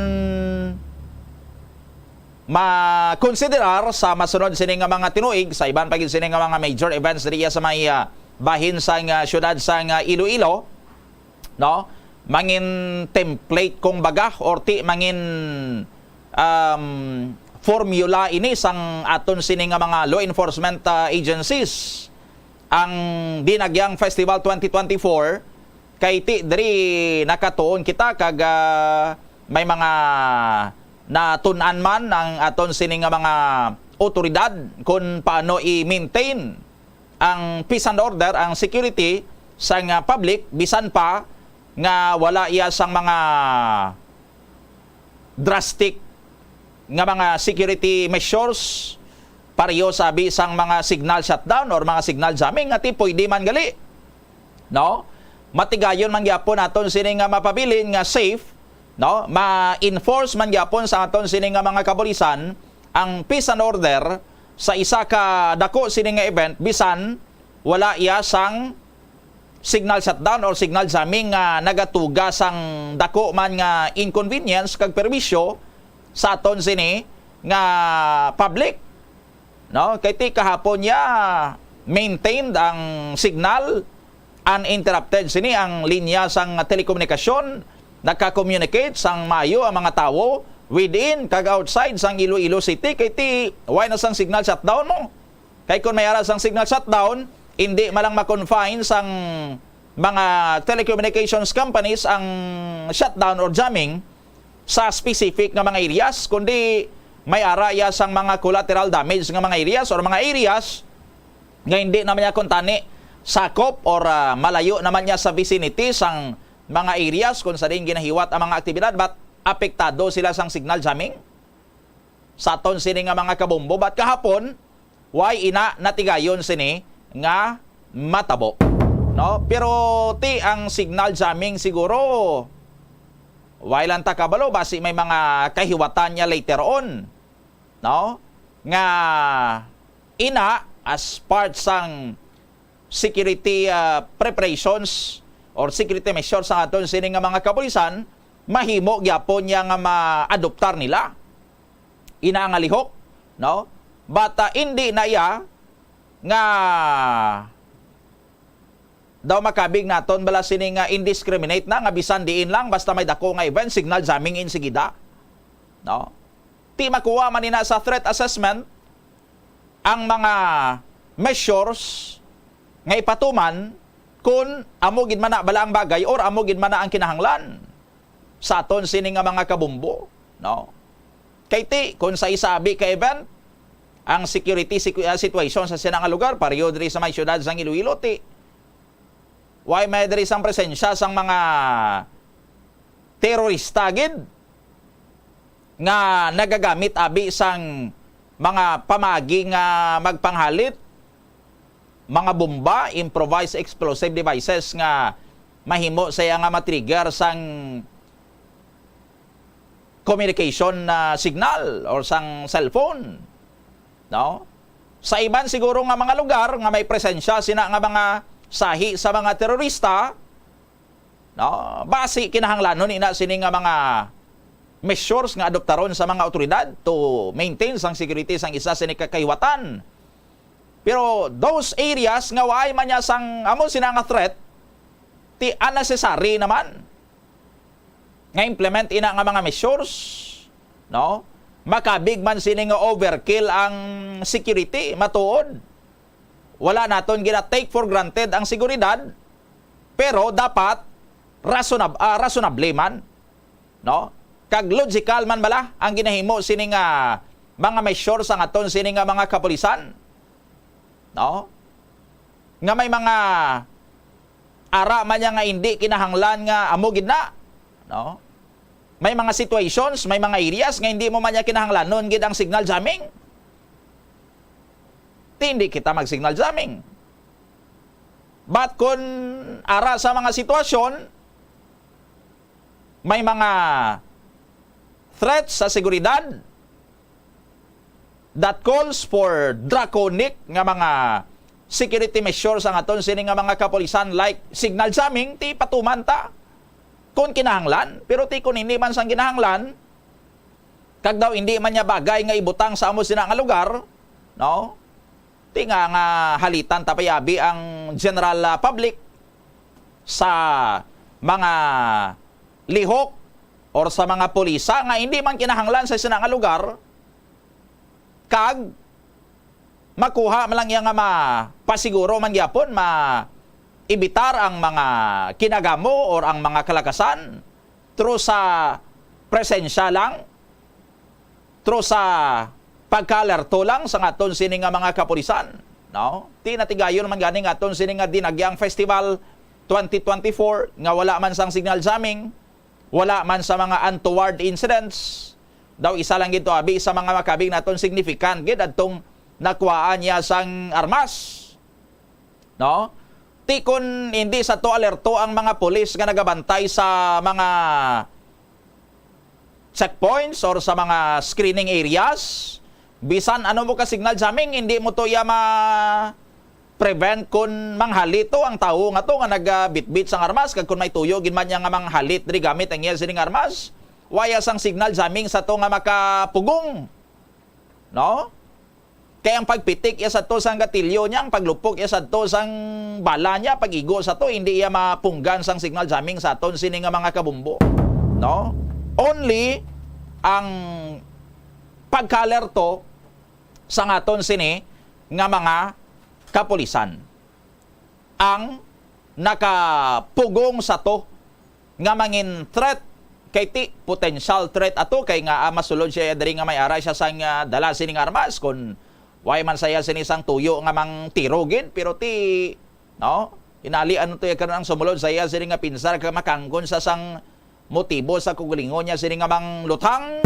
makonsiderar sa masunod sini nga mga tinuig, sa iban pa gid sini nga mga major events diri sa may, ah, bahin sang, ah, siyudad sang, ah, Iloilo, no? Mangin template, kung baga, or ti mangin, um, formula ini sang aton sini nga mga law enforcement, ah, agencies ang Dinagyang Festival twenty twenty-four, kay ti diri nakatuon kita kag, ah, may mga natun-an man ang aton sini nga mga otoridad kung paano i-maintain ang peace and order, ang security sang, ah, public, bisan pa nga wala iya sang mga drastic nga mga security measures, pareho sabi sang mga signal shutdown or mga signal jamming, nga ti pwede man gali, no? Matigayon man gyapon aton sini nga mapabilin nga safe, no? Ma-enforce man gyapon sa aton sini nga mga kapulisan ang peace and order sa isa ka dako sini nga event, bisan wala iya sang signal shutdown or signal jamming nga nagatuga sang dako man nga inconvenience kag perwisyo sa aton sini nga public, no? Kay ti kahapon niya maintained ang signal, uninterrupted sini ang linya sang telekomunikasyon, nagka-communicate sang maayo ang mga tawo within kag outside sang Iloilo City, kay ti wala na sang signal shutdown mo. Kay kung may ara sang signal shutdown, hindi man lang ma-confine sang mga telecommunications companies ang shutdown or jamming sa specific nga mga areas, kundi may ara iya sang mga collateral damage nga mga areas or mga areas nga hindi naman niya kuntani sakop or, ah, malayo naman niya sa vicinity sang mga areas kung sa diin ginahiwat ang mga aktibidad, but apektado sila sang signal jamming sa aton sini nga mga kabombo. But kahapon, why ina natigayon sini nga matabo, no? Pero ti ang signal jamming siguro, why lang ta kabalo, basi may mga kahiwatan niya later on, no? Nga ina, as part sang security, ah, preparations or security measures sa aton sini nga mga kapulisan, mahimo gyapon niya nga maadoptar nila ina nga lihok, no? But, ah, indi na iya nga daw makabig naton bala sini nga indiscriminate na, nga bisan diin lang, basta may dako nga event, signal jamming insigida, no? Ti makuha man ina sa threat assessment ang mga measures nga ipatuman, kung amo gid man na bala ang bagay or amo gid man na ang kinahanglan sa aton sini nga mga kabombo, no? Kay ti, kung sa isa abi ka event, ang security situ-, ah, situation sa sina nga lugar, pareho diri sa may siyudad sang Iloilo, ti, why may diri sang presensya sang mga terorista gid nga nagagamit abi sang mga pamaagi nga magpanghalit, mga bomba, improvised explosive devices nga mahimo sa iya nga ma-trigger sang communication na signal or sang cellphone, no? Sa iban siguro nga mga lugar nga may presensya sina nga mga sahi sa mga terorista, no? Basi kinahanglanon ina sini nga mga measures nga adoptaron sa mga awtoridad to maintain sang security sang isa sini ka kahiwatan. Pero those areas nga waay man niya sang amo sina nga threat, ti unnecessary naman nga implement ina nga mga measures, no? Makabig man sini nga overkill ang security, matuod. Wala naton gina-take for granted ang seguridad, pero dapat rasonab-, ah, rasonable man, no? Kag logical man bala ang ginahimo sini nga mga measure sang aton sini nga mga kapulisan, no? Nga may mga ara man niya nga hindi kinahanglan nga amo gid na, no? May mga situations, may mga areas nga hindi mo man niya kinahanglanon gid ang signal jamming. Ti hindi kita mag-signal jamming. But kung ara sa mga sitwasyon, May mga threats sa seguridad that calls for draconic nga mga security measures ang aton sini nga mga kapulisan, like signal jamming, ti patuman ta kung kinahanglan. Pero ti kung hindi man sang kinahanglan, kag daw hindi man niya bagay nga ibutang sa amo sina nga lugar, no? Ti nga, nga halitan ta payabi ang general, ah, public sa mga lihok or sa mga pulisa nga hindi man kinahanglan sa sina nga lugar, kag makuha man lang iya nga mapasiguro man gyapon, ma-evitar ang mga kinagamo or ang mga kalakasan through sa presensya lang, through sa pagkaalerto lang sa aton sini nga mga kapulisan, no? Ti natigayon man gani nga aton sini nga Dinagyang Festival twenty twenty-four nga wala man sang signal jamming, wala man sa mga untoward incidents. Daw isa lang gid to abi sa mga makabig naton significant gid adtong nakuhaan niya sang armas, no? Ti kon hindi sa to alerto ang mga pulis nga nagabantay sa mga checkpoints or sa mga screening areas, bisan ano mo ka signal jamming, hindi mo to iya ma-prevent kon manghalit to ang tawo nga to nga nagabitbit sang armas, kag kon may tuyo gid man niya nga manghalit diri gamit ang iya sining armas, waya sang signal jamming sa to nga makapugong, no? Kay ang pagpitik iya sadto sang gatilyo niya, ang paglupok iya sadto sang bala niya, pag-igo sa to, hindi iya mapunggan sang signal jamming sa aton sini nga mga kabumbo, no? Only ang pagkaalerto sa aton sini nga mga kapulisan ang nakapugong sa to nga mangin threat, kay ti potential threat ato, kay nga, ah, masulod siya diri nga may ara siya sang, ah, dala sining armas, kun way man saya sini sang tuyo nga mang tiro gid, pero ti, no? Inali ano to ya karon ang sumulod saya sini nga pinsar ka makanggon sa sang motibo sa kugulingon niya sini nga mang lutang.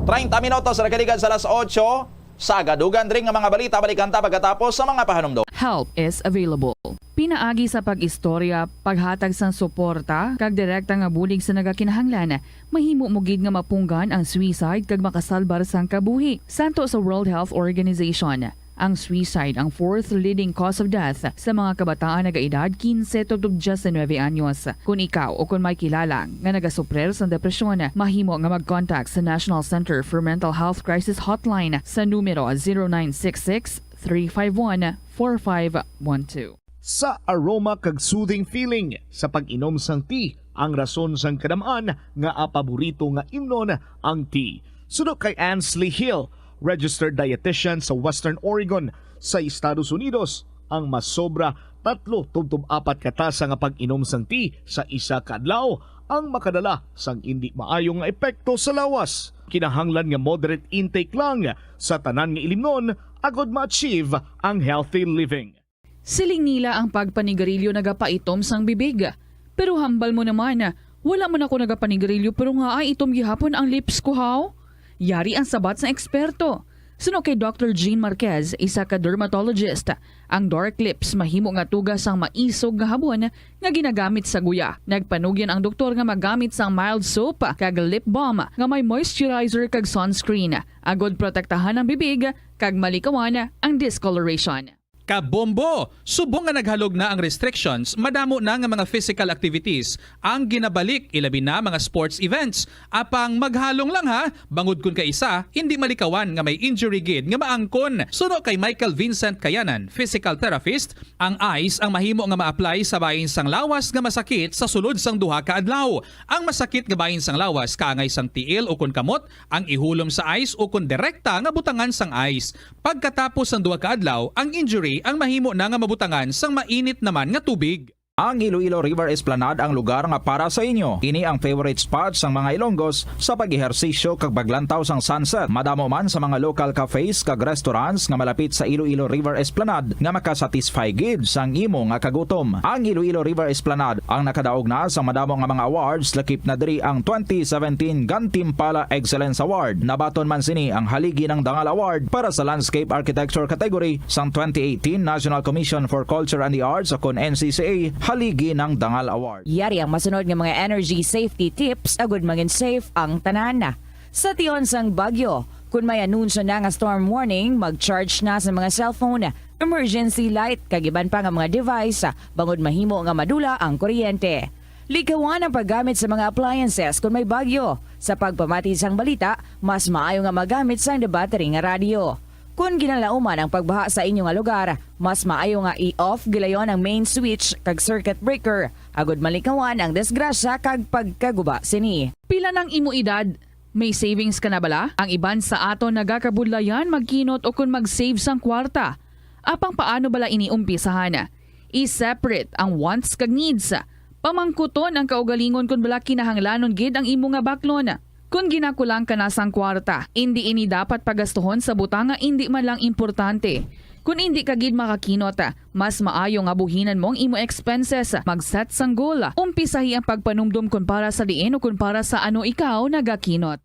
Treinta minutos ra kaligan sa alas otso. Sa agadugan diri nga mga balita, balikan ta pagkatapos sa mga pahanumdom. Help is available. Pinaagi sa pag-istorya, paghatag sang suporta, kag direkta nga bulig sa nagakinahanglan, mahimo mo gid nga mapunggan ang suicide kag makasalbar sang kabuhi. Santo sa World Health Organization, ang suicide ang fourth leading cause of death sa mga kabataan nagaedad quince tubtob diecinuebe anyos. Kon ikaw o kon may kilala nga nagasuprir sang depresyon, mahimo nga mag-contact sa National Center for Mental Health Crisis Hotline sa numero zero nine six six, three five one, four five one two. Sa aroma kag soothing feeling sa pag-inom sang tea ang rason sang kadam-an nga paborito nga imnon ang tea. Suno kay Ansley Hill, registered dietitian sa Western Oregon sa Estados Unidos, ang masobra tatlo tubtob apat ka tasa nga pag-inom sang tea sa isa ka adlaw ang makadala sang indi maayo nga epekto sa lawas. Kinahanglan nga moderate intake lang sa tanan nga ilimnon agod ma-achieve ang healthy living. Siling nila ang pagpanigarilyo nagapaitom sang bibig. Pero hambal mo naman, wala man ako nagapanigarilyo pero nga ay itom gihapon ang lips ko, haw? Yari ang sabat sang eksperto. Suno kay Doctor Jean Marquez, isa ka dermatologist, ang dark lips mahimo nga tuga sang maisog nga habon nga ginagamit sa guya. Nagpanugyan ang doktor nga magamit sang mild soap kag lip balm nga may moisturizer kag sunscreen agod protektahan ang bibig kag malikawan ang discoloration. Kabombo! Subong nga naghalog na ang restrictions, madamo na nga mga physical activities ang ginabalik, ilabi na mga sports events. Apang maghalong lang ha, bangod kun kaisa, indi malikawan nga may injury gid nga maangkon. Suno kay Michael Vincent Kayanan, physical therapist, ang ice ang mahimo nga ma-apply sa bahin sang lawas nga masakit sa sulod sang duha ka adlaw. Ang masakit nga bahin sang lawas kaangay sang tiil ukon kamot, ang ihulom sa ice ukon direkta nga butangan sang ice. Pagkatapos sang duha ka adlaw, ang injury ang mahimo na nga mabutangan sang mainit naman nga tubig. Ang Iloilo River Esplanade ang lugar nga para sa inyo. Ini ang favorite spot sang mga Ilonggos sa pag-ehersisyo kag paglantaw sang sunset. Madamo man sa mga local cafes kag restaurants nga malapit sa Iloilo River Esplanade nga makasatisfy gid sang imo nga kagutom. Ang Iloilo River Esplanade ang nakadaog na sa madamo nga mga awards, lakip na diri ang twenty seventeen Gantimpala Excellence Award. Nabaton man sini ang Haligi ng Dangal Award para sa Landscape Architecture category sang twenty eighteen National Commission for Culture and the Arts o kon N C C A Haligi ng Dangal Award. Yari ang masunod nga mga energy safety tips agud mangin safe ang tanan. Sa tion sang bagyo, kun may anunsyo na nga storm warning, mag-charge na sa mga cellphone, emergency light, kag iban pa nga mga device, bangod mahimo nga madula ang kuryente. Likawan ang paggamit sa mga appliances kun may bagyo. Sa pagpamati sang balita, mas maayo nga magamit sang debattery nga radyo. Kon ginalauman ang pagbaha sa inyo nga lugar, mas maayo nga i-off gilayon ang main switch kag circuit breaker, agud malikawan ang disgrasya kag pagkaguba sini. Pila nang imo edad? May savings ka na bala? Ang iban sa aton nagakabudlayan magkinot o kon mag-save sang kwarta. Apang paano bala ini umpisahan? I-separate ang wants kag needs. Pamangkuton ang kaugalingon kon bala kinahanglanon gid ang imo nga baklon. Kon ginakulang ka na sang kwarta, indi ini dapat pagastuhon sa butang nga indi man lang importante. Kon indi ka gid makakinot, mas maayo nga buhinan mo ang imo expenses, mag-set sang goal, umpisahi ang pagpanumdom kon para sa diin o kon para sa ano ikaw nagakinot.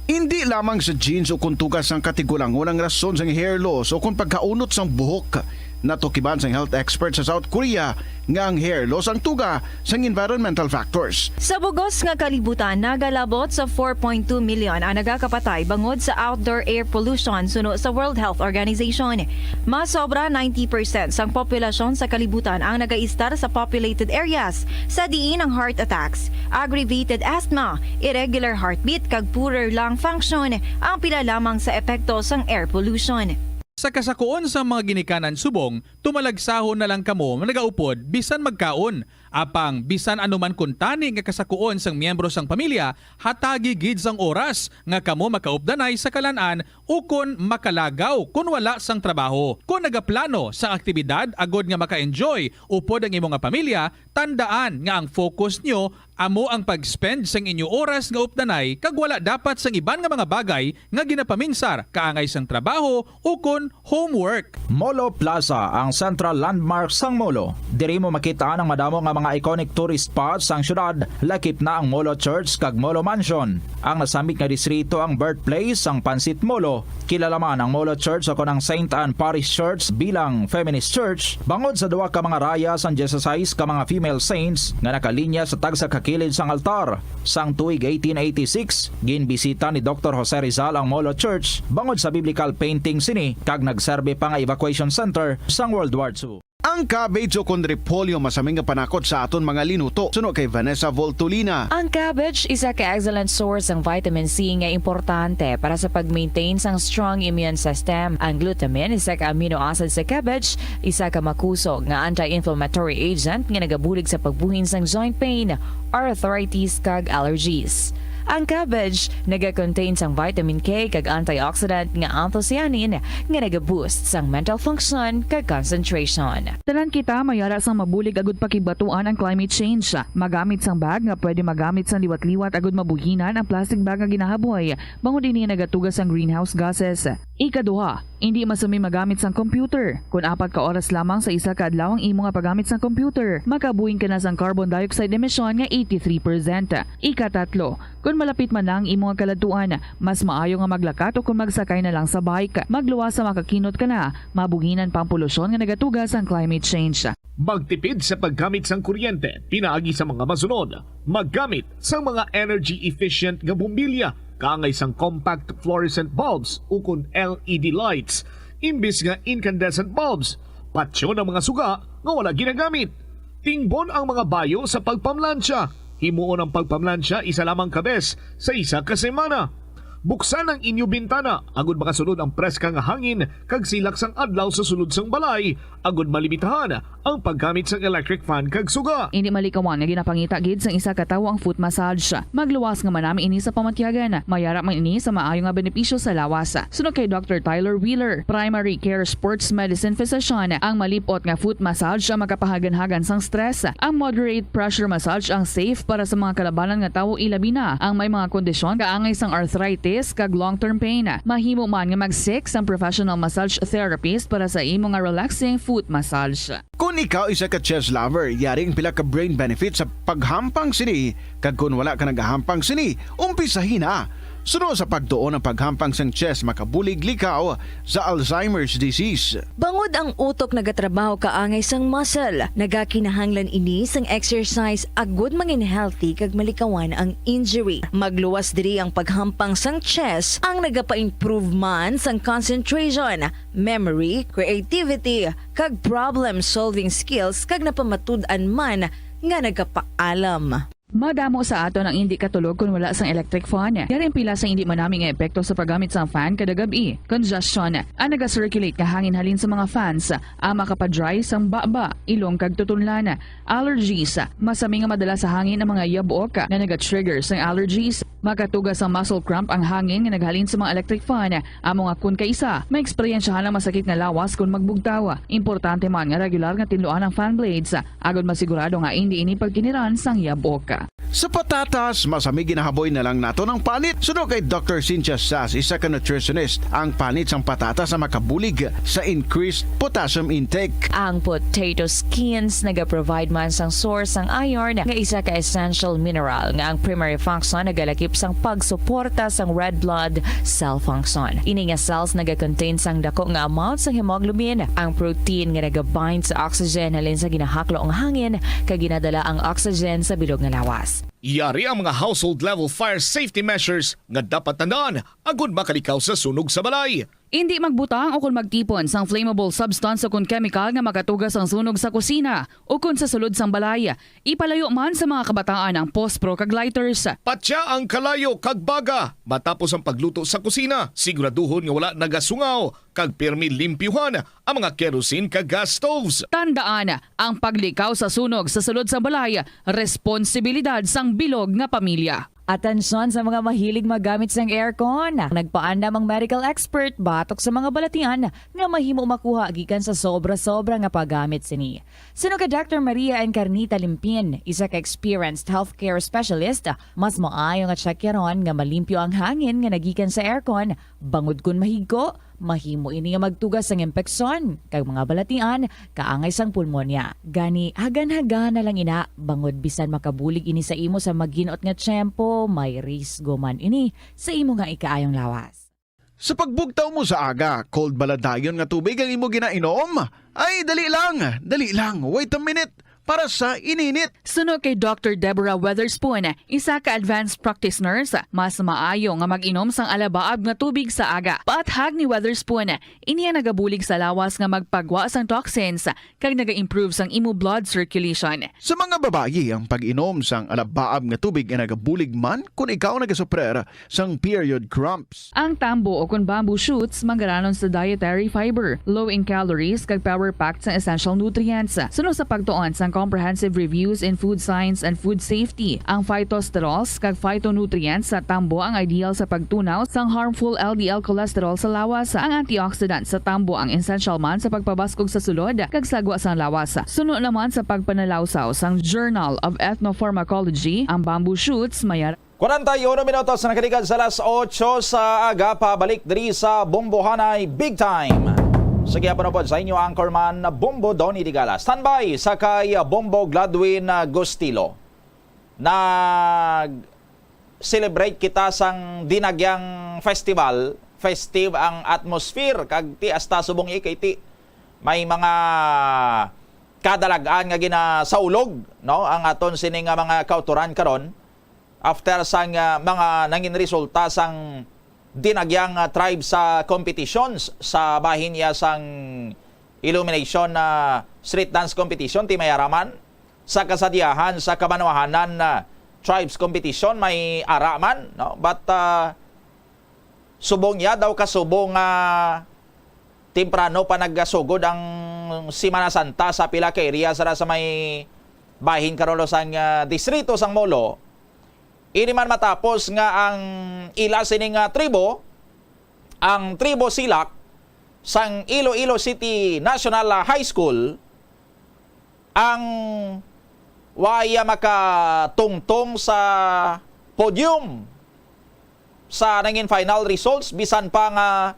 Indi lamang sa genes o kon tuga sang katigulangon ang rason sang hair loss o kon pagkaunot sang buhok. Natukiban sang health expert sa South Korea nga ang hair loss ang tuga sang environmental factors. Sa bugos nga kalibutan, nagalabot sa four point two million ang nagakapatay bangod sa outdoor air pollution suno sa World Health Organization. Mas sobra ninety percent sang populasyon sa kalibutan ang nagaistar sa populated areas, sa diin ang heart attacks, aggravated asthma, irregular heartbeat, kag poorer lung function ang pila lamang sa epekto sang air pollution. Sa kasakuon sang mga ginikanan subong, tumalagsahon na lang kamo nga nagaupod bisan magkaon. Apang bisan ano man kuntani nga kasakuon sang miyembro sang pamilya, hatagi gid sang oras nga kamo makaupdanay sa kalan-an ukon makalagaw kon wala sang trabaho. Kon nagaplano sang aktibidad agod nga maka-enjoy upod ang imo nga pamilya, tandaan nga ang focus nyo amo ang pag-spend sang inyo oras nga updanay kag wala dapat sang iban nga mga bagay nga ginapaminsar kaangay sang trabaho ukon homework. Molo Plaza, ang central landmark sang Molo. Diri mo makit-an ang madamo nga mga iconic tourist spots sang syudad, lakip na ang Molo Church kag Molo Mansion. Ang nasambit nga distrito ang birthplace sang Pansit Molo. Kilala man ang Molo Church o kon ang Saint Anne Parish Church bilang feminist church bangod sa duha ka mga raya sang dieciséis ka mga female saints nga nakalinya sa tagsa ka kilid sang altar. Sang tuig eighteen eighty-six, ginbisita ni Doktor Jose Rizal ang Molo Church bangod sa biblical painting sini kag nagserbi pa nga evacuation center sang World War Two. Ang cabbage o kon repolyo masami nga panakot sa aton mga linuto, suno kay Vanessa Voltolina. Ang cabbage isa ka excellent source sang vitamin C nga importante para sa pag-maintain sang strong immune system. Ang glutamine, isa ka amino acid sa cabbage, isa ka makusog nga anti-inflammatory agent nga nagabulig sa pagbuhin sang joint pain, arthritis, kag allergies. Ang cabbage naga-contain sang vitamin K kag antioxidant nga anthocyanin nga naga-boost sang mental function kag concentration. Tanan kita may ara sang mabulig agud pakigbatuan ang climate change. Magamit sang bag nga pwede magamit sang liwat-liwat agud mabuhinan ang plastic bag nga ginahaboy, bangod ini nagatuga sang greenhouse gases. Ikaduha, indi masami magamit sang computer. Kon apat ka oras lamang sa isa ka adlaw ang imo nga paggamit sang computer, makabuhin ka na sang carbon dioxide emission nga eighty-three percent. Ikatatlo, kon malapit man na ang imo nga kaladtuan, mas maayo nga maglakat o kon magsakay na lang sa bike. Magluwas sa makakinot ka na, mabuhinan pa ang polusyon nga nagatuga sang climate change. Magtipid sa paggamit sang kuryente pinaagi sa mga masunod. Maggamit sang mga energy efficient nga bombilya kaangay sang compact fluorescent bulbs ukon L E D lights imbis nga incandescent bulbs. Patyon ang mga suga nga wala ginagamit. Tingbon ang mga bayo sa pagpamlansya. Himuon ang pagpamlansya isa lamang ka bes sa isa ka semana. Buksan ang inyo bintana agud makasulod ang preska nga hangin kag silak sang adlaw sa sulod sang balay, agud malimitahan ang paggamit sang electric fan kag suga. Indi malikawan nga ginapangita gid sang isa ka tawo ang foot massage. Magluwas nga manami ini sa pamatyagan. May ara man ini sa maayo nga benepisyo sa lawas. Suno kay Doctor Tyler Wheeler, primary care sports medicine physician, ang malip-ot nga foot massage ang makapahaganhagan sang stress. Ang moderate pressure massage ang safe para sa mga kalabanan nga tawo, ilabi na ang may mga kondisyon kaangay sang arthritis kag long-term pain. Mahimo man nga mag-seek sang professional massage therapist para sa imo nga relaxing foot massage. Kon ikaw isa ka chess lover, yari ang pila ka brain benefits sa paghampang sini, kag kon wala ka nagahampang sini, umpisahi na. Suno sa pagtuon, ang paghampang sang chest makabulig likaw sa Alzheimer's disease. Bangod ang utok nagatrabaho kaangay sang muscle, nagakinahanglan ini sang exercise agud mangin healthy kag malikawan ang injury. Magluwas diri ang paghampang sang chest, ang nagapa-improve man sang concentration, memory, creativity, kag problem-solving skills, kag napamatud-an man nga nagapaalam. Madamo sa aton ang indi katulog kon wala sang electric fan. Yari ang pila sang indi manami nga epekto sa paggamit sang fan kada gab-i. Congestion, ang naga-circulate nga hangin halin sa mga fans, ang makapa-dry sang baba, ilong kag tutunlan. Allergies, masami nga madala sa hangin ang mga yabok nga naga-trigger sang allergies. Makatuga sang muscle cramp ang hangin nga naghalin sa mga electric fan. Amo nga kon kaisa, maeksperiensyahan ang masakit nga lawas kon magbugtaw. Importante man nga regular nga tinluan ang fan blades, agod masigurado nga indi ini pagkiniran sang yabok. Sa patatas, masami ginahaboy na lang naton ang panit. Suno kay Doctor Cynthia Sass, isa ka nutritionist, ang panit sang patatas ang makabulig sa increased potassium intake. Ang potato skins nagaprovide man sang source sang iron, nga isa ka essential mineral nga ang primary function nagalakip sang pagsuporta sang red blood cell function. Ini nga cells nagakontain sang dako nga amount sang hemoglobin, ang protein nga nagabind sa oxygen halin sa ginahaklo nga hangin kag ginadala ang oxygen sa bilog nga lawas. Yari ang mga household level fire safety measures nga dapat tandaan agud makalikaw sa sunog sa balay. Indi magbutang o kon magtipon sang flammable substance o kon chemical nga makatuga sang sunog sa kusina o kon sa sulod sang balay. Ipalayo man sa mga kabataan ang pospro kag lighters. Patya ang kalayo kag baga matapos ang pagluto sa kusina. Siguraduhon nga wala nagasungaw kag pirmi limpyuhan ang mga kerosene kag gas stoves. Tandaan, ang paglikaw sa sunog sa sulod sang balay, responsibilidad sang bilog nga pamilya. Atensyon sa mga mahilig maggamit sang aircon. Nagpaandam ang medical expert batok sa mga balatian nga mahimo makuha gikan sa sobra-sobra nga paggamit sini. Suno kay Doctor Maria Encarnita Limpin, isa ka experienced healthcare specialist, mas maayo nga tsakyaron nga malimpyo ang hangin nga nagikan sa aircon, bangod kon mahigko, mahimo ini nga magtuga sang impeksyon kag mga balatian kaangay sang pulmonya. Gani, hagan-hagan na lang ina, bangod bisan makabulig ini sa imo sa maginot nga tiyempo, may risgo man ini sa imo nga ikaayong lawas. Sa pagbugtaw mo sa aga, cold bala dayon nga tubig ang imo ginainom? Ay, dali lang, dali lang, wait a minute. Para sa ininit. Suno kay Doctor Deborah Weatherspoon, isa ka advanced practice nurse, mas maayo nga mag-inom sang alabaab nga tubig sa aga. Paathag ni Weatherspoon, ini ang nagabulig sa lawas nga magpagwa sang toxins kag naga-improve sang imo blood circulation. Sa mga babayi, ang pag-inom sang alabaab nga tubig ay nagabulig man kon ikaw nagasuprer sang period cramps. Ang tambo o kon bamboo shoots manggaranon sa dietary fiber, low in calories, kag power-packed sang essential nutrients. Suno sa pagtuon sang Comprehensive Reviews in Food Science and Food Safety, ang phytosterols kag phytonutrients sa tambo ang ideal sa pagtunaw sang harmful L D L cholesterol sa lawas. Ang antioxidant sa tambo ang essential man sa pagpabaskog sa sulod kag sagwa sang lawas. Suno naman sa pagpanalawsaw sang Journal of Ethnopharmacology, ang bamboo shoots may Kwarenta y uno minutos na nakaligad sa alas otso sa aga, pabalik diri sa Bombohanay Big Time. Sa gihapon upod sa inyo, anchorman Bombo Donny Digala. Standby sa kay Bombo Gladwin Gustilo. Nag-celebrate kita sang Dinagyang Festival. Festive ang atmosphere, kag ti hasta subong iya kay ti may mga kadalag-an nga ginasaulog, no, ang aton sini nga mga kautoran karon. After sang, ah, mga nangin resulta sang Dinagyang, ah, tribe sa competitions sa bahin niya sang illumination, ah, street dance competition, ti may ara man sa kasadyahan sa kabanwahanan, ah, tribes competition, may ara man, no? But, ah, subong niya daw kasubo nga temprano pa nagasugod ang Semana Santa sa pila ka area sa, sa may bahin karon sang, ah, distrito sang Molo. Ini man matapos nga ang ila sining, ah, tribo, ang Tribo Silak sang Iloilo City National, ah, High School, ang way, ah, makatungtong sa podium sa nangin final results, bisan pa nga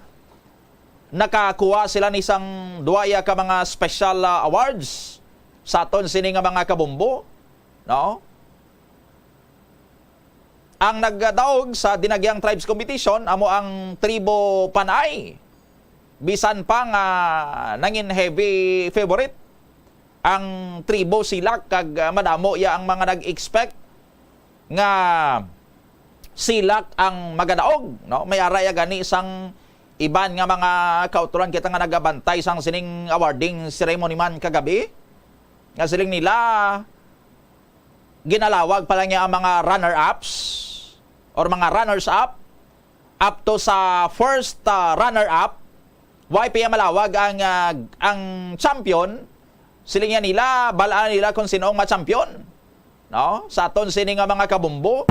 nakakuha sila ni sang duwaya ka mga special, ah, awards sa aton sini nga mga kabombo, no? Ang nagdaog sa Dinagyang Tribes Competition amo ang Tribo Panay. Bisan pa nga nangin heavy favorite ang Tribo Silak kag, ah, madamo ya ang mga nag-expect nga Silak ang magadaog, no? May ara ya gani sang iban nga mga kauturan kita nga nagabantay sang sining awarding ceremony man kagabi, nga siling nila ginalawag pa lang niya ang mga runner-ups or mga runners-up up to sa first, ah, runner-up. Why pa malawag ang, ah, ang champion? Siling niya nila, bal-an nila kung sino ang ma-champion. No? Sa aton sini nga mga kabumbo,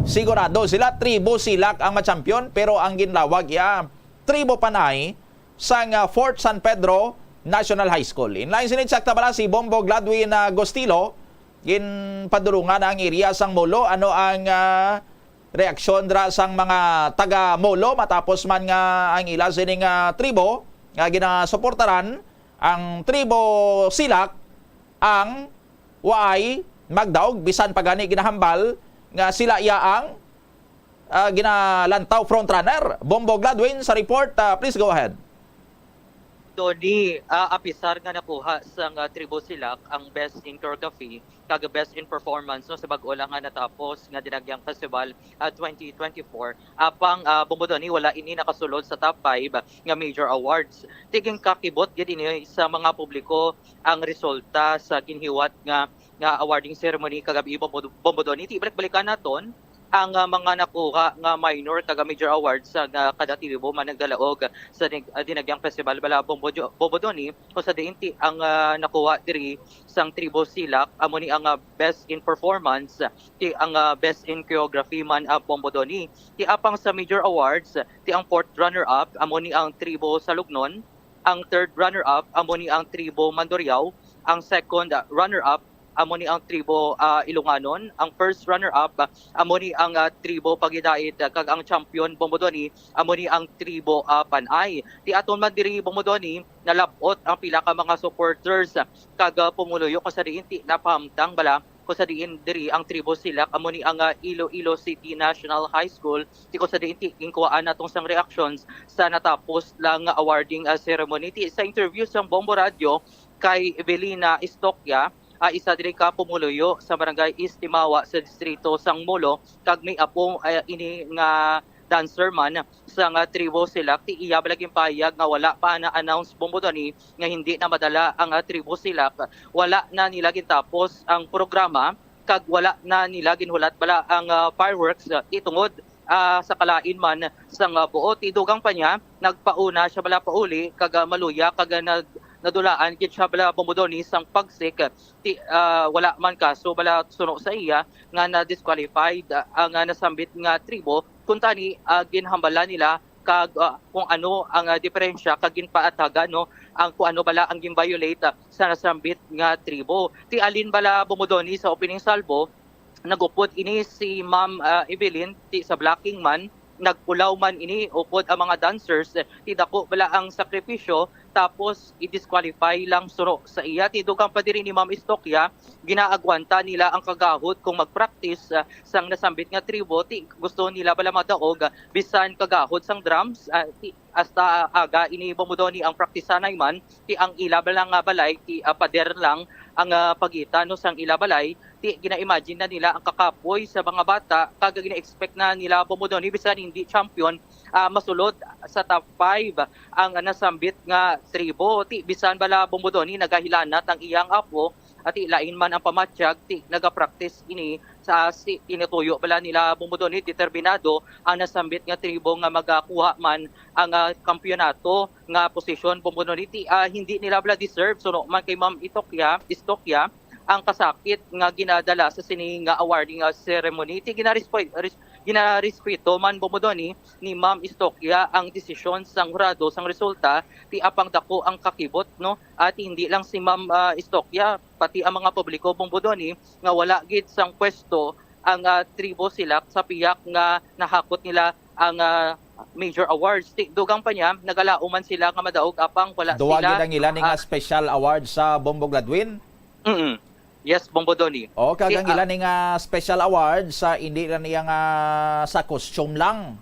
sigurado sila, Tribo Silak ang ma-champion, pero ang ginlawag iya, Tribo Panay, sang, ah, Fort San Pedro National High School. Inlain sini, sakta bala si Bombo Gladwin, ah, Gostilo, ginpadulungan ang area sang Molo. Ano ang, ah, reaksyon dira sang mga taga Molo matapos man nga ang ila sining, ah, tribo nga ginasuportaran ang Tribo Silak ang waay magdaog, bisan pa gani ginahambal nga sila iya ang, ah, ginalantaw frontrunner. Bombo Gladwin sa report, ah, please go ahead. Doni, ah, apisar nga nakuha sang, ah, Tribo Silak ang Best in Choreography kag Best in Performance, no, sa bag-o lang nga natapos nga Dinagyang Festival, ah, twenty twenty-four. Apang, ah, Bombo Doni, wala ini nakasulod sa top five nga major awards. Ti ginkakibot gid ini sa mga publiko ang resulta sa ginhiwat nga, nga awarding ceremony kagabi, Bombo, Bombo Doni. Ti balik-balikan naton ang, ah, mga nakuha nga minor kag major awards sa, ah, kada tribo man nagdalaog sa Dig-, ah, Dinagyang Festival bala, Bombo Jo-, Bombo Doni, kung sa diin ti ang, ah, nakuha diri sang Tribo Silak amo ni ang, ah, Best in Performance, ti ang, ah, Best in Choreography man, ah, Bombo Doni. Ti apang sa major awards, ti ang fourth runner-up amo ni ang Tribo Salugnon, ang third runner-up amo ni ang Tribo Mandurriao, ang second, ah, runner-up amo ni ang Tribo, ah, Ilonganon, ang first runner-up, ah, amo ni ang, ah, Tribo Pagidait, ah, kag ang champion, Bombo Doni, amo ni ang Tribo, ah, Panay. Ti aton man diri, Bombo Doni, nalab-ot ang pila ka mga supporters, ah, kag, ah, pumuluyo kung sa diin ti napahamtang bala kung sa diin diri ang Tribo Silak amo ni ang, ah, Iloilo City National High School, ti kung sa diin ti ginkuhaan natong sang reactions sa natapos lang nga awarding, ah, ceremony. Ti sa interview sang Bombo Radio kay Evelina Istocya, ah, isa diri ka pumuluyo sa Barangay East Timawa sa distrito sang Molo, kag may apo, ah, ini nga dancer man sang, ah, Tribo Silak, ti iya bala ginpahayag nga wala pa na-announce, Bombo Doni, nga hindi na madala ang, ah, Tribo Silak. Wala na nila gintapos ang programa kag wala na nila ginhulat bala ang, ah, fireworks, ah, ti tungod, ah, sa kalain man sang, ah, buot. Ti dugang pa niya, nagpauna siya bala pauli kag, ah, maluya kag, ah, nag-, nadulaan gid siya bala, Bombo Doni, sang pagsik. Ti, ah, wala man kaso bala suno sa iya nga na-disqualified, ah, ang, ah, nasambit nga tribo, kuntani, ah, ginhambalan nila kag, ah, kung ano ang, ah, diferensya kag ginpaatagan, no, ang kung ano bala ang gin-violate, ah, sa nasambit nga tribo. Ti alin bala, Bombo Doni, sa opening salvo, nagupod ini si Ma'am, ah, Evelyn, ti sa blocking man, nagpulaw man ini upod ang mga dancers, eh, ti dako bala ang sakripisyo, tapos i-disqualify lang suno sa iya. Ti dugang pa diri ni Ma'am Istocya, ginaagwanta nila ang kagahod kung mag-practice, ah, sang nasambit nga tribo, ti gusto nila bala madaog, ah, bisan kagahod sang drums, ah, ti hasta aga ini, Bombo Doni, ang praktisanay man, ti ang ila bala nga balay, ti, ah, pader lang ang, ah, pagitan, no, sang ila balay, ti gina-imagine na nila ang kakapoy sa mga bata, kag gina-expect na nila, Bombo Doni, bisan hindi champion, ah, masulod sa top five ang nasambit nga tribo. Ti bisan bala, Bombo Doni, nagahilanat ang iyang apo, ati lain man ang pamatyag, ti nagapractice ini sa si, inituyo bala nila, Bombo Doni, determinado ang nasambit nga tribo nga magakuha man ang, ah, kampiyonato nga posisyon, Bombo Doni. Ti, ah, hindi nila bala deserve, suno man kay Ma'am Itokya, Istokya, ang kasakit nga ginadala sa sini nga awarding, ah, ceremony. Ti ginarespe-, res-, ginarespeto man, Bombo Doni, ni Ma'am Istokya ang desisyon sang hurado sang resulta, ti apang dako ang kakibot, no? At hindi lang si Ma'am, ah, Istokya, pati ang mga publiko, Bombo Doni, nga wala gid sang pwesto ang, ah, Tribo Silak sa piyak nga nahakot nila ang, ah, major awards. Ti dugang pa niya, nagalaom man sila nga madaog, apang wala Duwa sila, gid ang ila ni nga ah, special award sa Bombo Gladwin. Mm. Yes, Bombo Donny. O, kag ang ila ni nga special award sa, hindi lang niya nga sa costume lang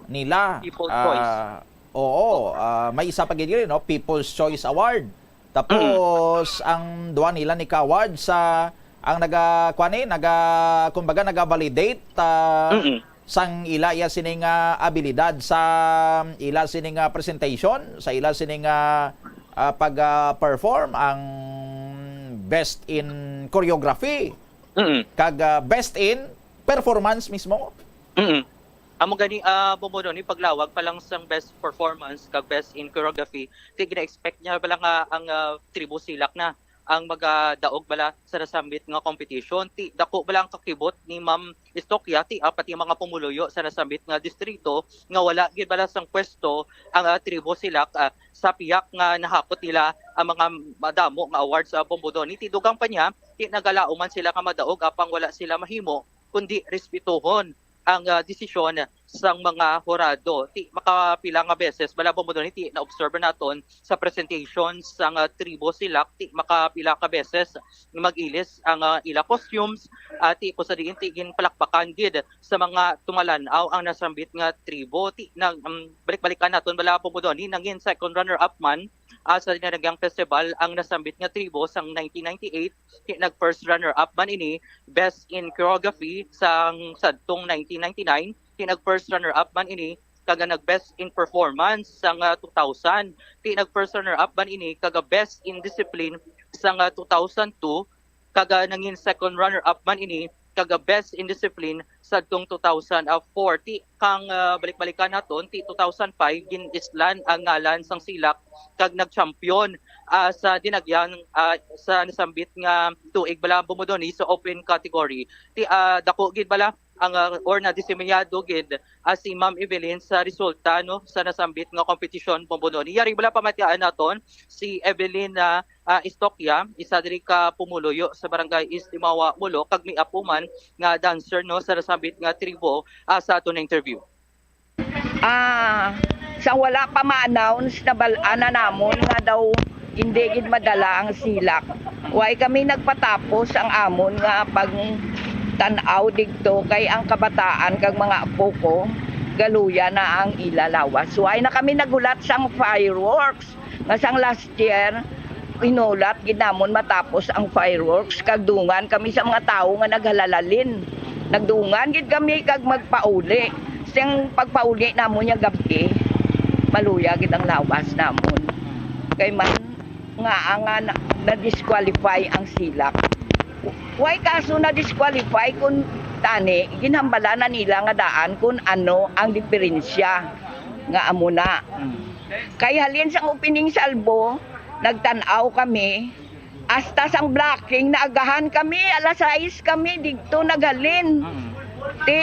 nila. People's Choice. Ah, oo, ah, may isa pa gid rin, no? People's Choice Award. Tapos, ang duha nila ni ka-award sa, ang naga, kuwan eh, naga, kumbaga, naga-validate, ah, sang ila iya sining, ah, abilidad sa ila sining, ah, presentation, sa ila sining, ah, ah, pag, ah, perform ang best in choreography, kag, ah, best in performance mismo. Mm. Amo gani, ah, Bombo Donny, paglawag pa lang sang best performance kag best in choreography, ti gina-expect niya bala nga ang, ah, Tribo Silak na ang magadaog bala sa nasambit nga competition. Ti dako bala ang kakibot ni Ma'am Istokya, ti, ah, pati ang mga pumuluyo sa nasambit nga distrito nga wala gid bala sang pwesto ang, ah, Tribo Silak, ah, sa pihak nga nahakot nila ang mga madamo nga awards sa Bombo Donny. Ti dugang pa niya, ti nagalaom man sila nga madaog apang wala sila mahimo kundi respetuhon ang, ah, desisyon sang mga hurado. Ti makapila nga beses bala, Bombo Donny, ti na-observe naton sa presentation sang, ah, Tribo Silak, ti makapila ka beses mag-ilis ang, ah, ila costumes, ah, ti kung sa diin ti ginpalakpakan gid sa mga tumalan-aw ang nasambit nga tribo. Ti nag, um, balik-balikan naton bala, Bombo Donny, nangin second runner-up man, ah, sa Dinagyang Festival ang nasambit nga tribo sang nineteen ninety-eight, ti nag first runner-up man ini, best in choreography sang sadtong nineteen ninety-nine, ti nag first runner-up man ini, kag nag best in performance sang, ah, two thousand, ti nag first runner-up man ini, kag best in discipline sang, ah, two thousand two, kag, ah, nangin second runner-up man ini, kag, ah, best in discipline sadtong two thousand four. Ti kang, ah, balik-balikan naton, ti two thousand five gin-islan ang ngalan sang Silak kag nag-champion, ah, sa Dinagyang, ah, sa nasambit nga tuig bala, Bombo Donny, sa open category. Ti, ah, dako gid bala ang, ah, or nadiseminyado gid, ah, si Ma'am Evelyn sa resulta, no, sa nasambit nga kompetisyon, Bombo Donny. Yari bala pamatiaan naton si Evelyn, ah, ah, Istokya, isa diri ka pumuluyo sa Barangay East Limawa, Molo, kag may apo man nga dancer, no, sa nasambit nga tribo, ah, sa aton nga interview. Ah, sa wala pa ma-announce, nabal-an na namon nga daw hindi gid madala ang Silak. Way kami nagpatapos ang amon nga pagtan-aw digto, kay ang kabataan kag mga apo ko galuya na ang ila lawas. Way na kami naghulat sang fireworks nga sang last year, inulat gid namon matapos ang fireworks, kag dungan kami sa mga tawo nga naghalalin. Nagdungan gid kami kag magpauli. Sing pagpauli namon nga gab-i, maluya gid ang lawas namon. Kay man nga, nga na-, na-disqualify ang Silak. Way kaso na-disqualify kun tani, ginhambala na nila nga daan kun ano ang diferensya nga amo na. Mm. Kay halin sang opening salvo, nagtan-aw kami, hasta sang blocking, naagahan kami, alas sais kami digto naghalin. Mm. Ti,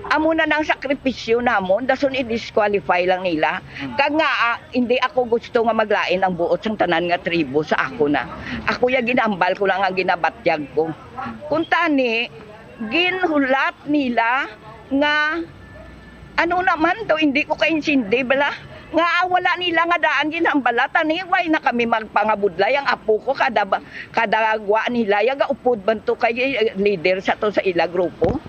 amo na nang sakripisyo namon, dason i-disqualify lang nila. Mm. Kag nga, ah, hindi ako gusto nga maglain ang buot sang tanan nga tribo sa ako na. Ako ya ginambal ko lang ang ginabatyag ko. Kung tani, ginhulat nila nga, ano naman to, hindi ko kaintindi bala. Nga wala nila nga daan ginhambala, tani, way na kami magpangabudlay. Ang apo ko, kada ba, kada gwa nila, yaga upod man to kay, eh, leader sa to sa ila grupo.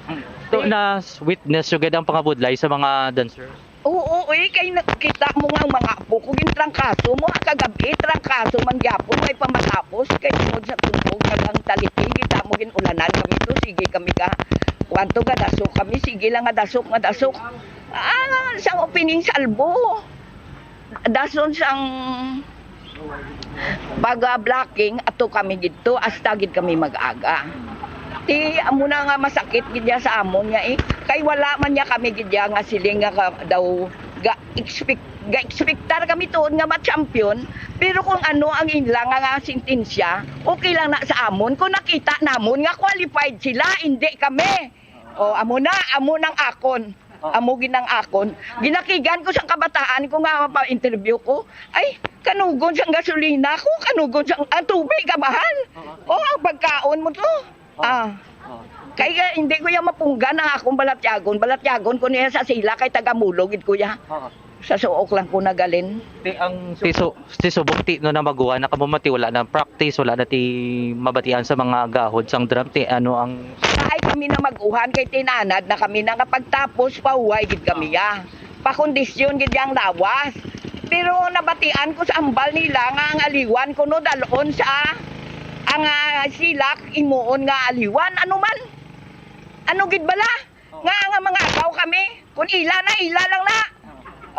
To, na witness yung gid ang pangabudlay sa mga dancer? Oo, eh, kay nakita mo nga ang mga apo ko, gintrangkaso mo, ha, kagabi, trangkaso man gyapon, may pamatapos, kay tungod sa tumbog, nagang taliping, kita mo, ginulanan kami to, sige kami ka, kwanto, gadasok kami, sige lang, gadasok, gadasok. Ah, sang opening salvo. Dason sang pag, ah, blocking, ato kami didto, hasta gid kami mag-aga. Ti, amo na nga masakit gid ya sa amon nga, eh. Kay wala man niya kami gid ya nga siling nga ka-, daw ga-expect, ga-expectar kami tuod nga ma-champion, pero kung ano ang inla nga, nga sentensya, okay lang na sa amon. Kung nakita namon nga qualified sila, hindi kami. O, amo na, amo nang akon. Oh. Amo gid ang akon. Ginakigan ko sang kabataan ko nga pa-interview ko. Ay, kanugon sang gasolina ko, kanugon sang, ang tubig, kabahan. Oo. O, ang pagkaon mo to. Oo. Ah. Oo. Kay, eh, hindi ko yan mapunggan ang akong balatyagon. Balatyagon ko niya sa sila kay taga Molo gid ko ya. Oo. Sa suok lang ko nagalin. Ti ang ti su-, ti subong ti no na maguha na kamo mati wala na practice, wala na ti mabatian sa mga gahod sang drum ti ano ang Ay kami na mag-uhan kay tinanad na kami na nga pagtapos pahuway gid kami ya. Pakondisyon gid ang lawas. Pero nabatian ko sa ambal nila nga ang aliwan kuno dalon sa ang ah, silak imuon nga aliwan. Ano man? Ano gid bala? Nga nga mga agaw kami? Kung ila na, ila lang na.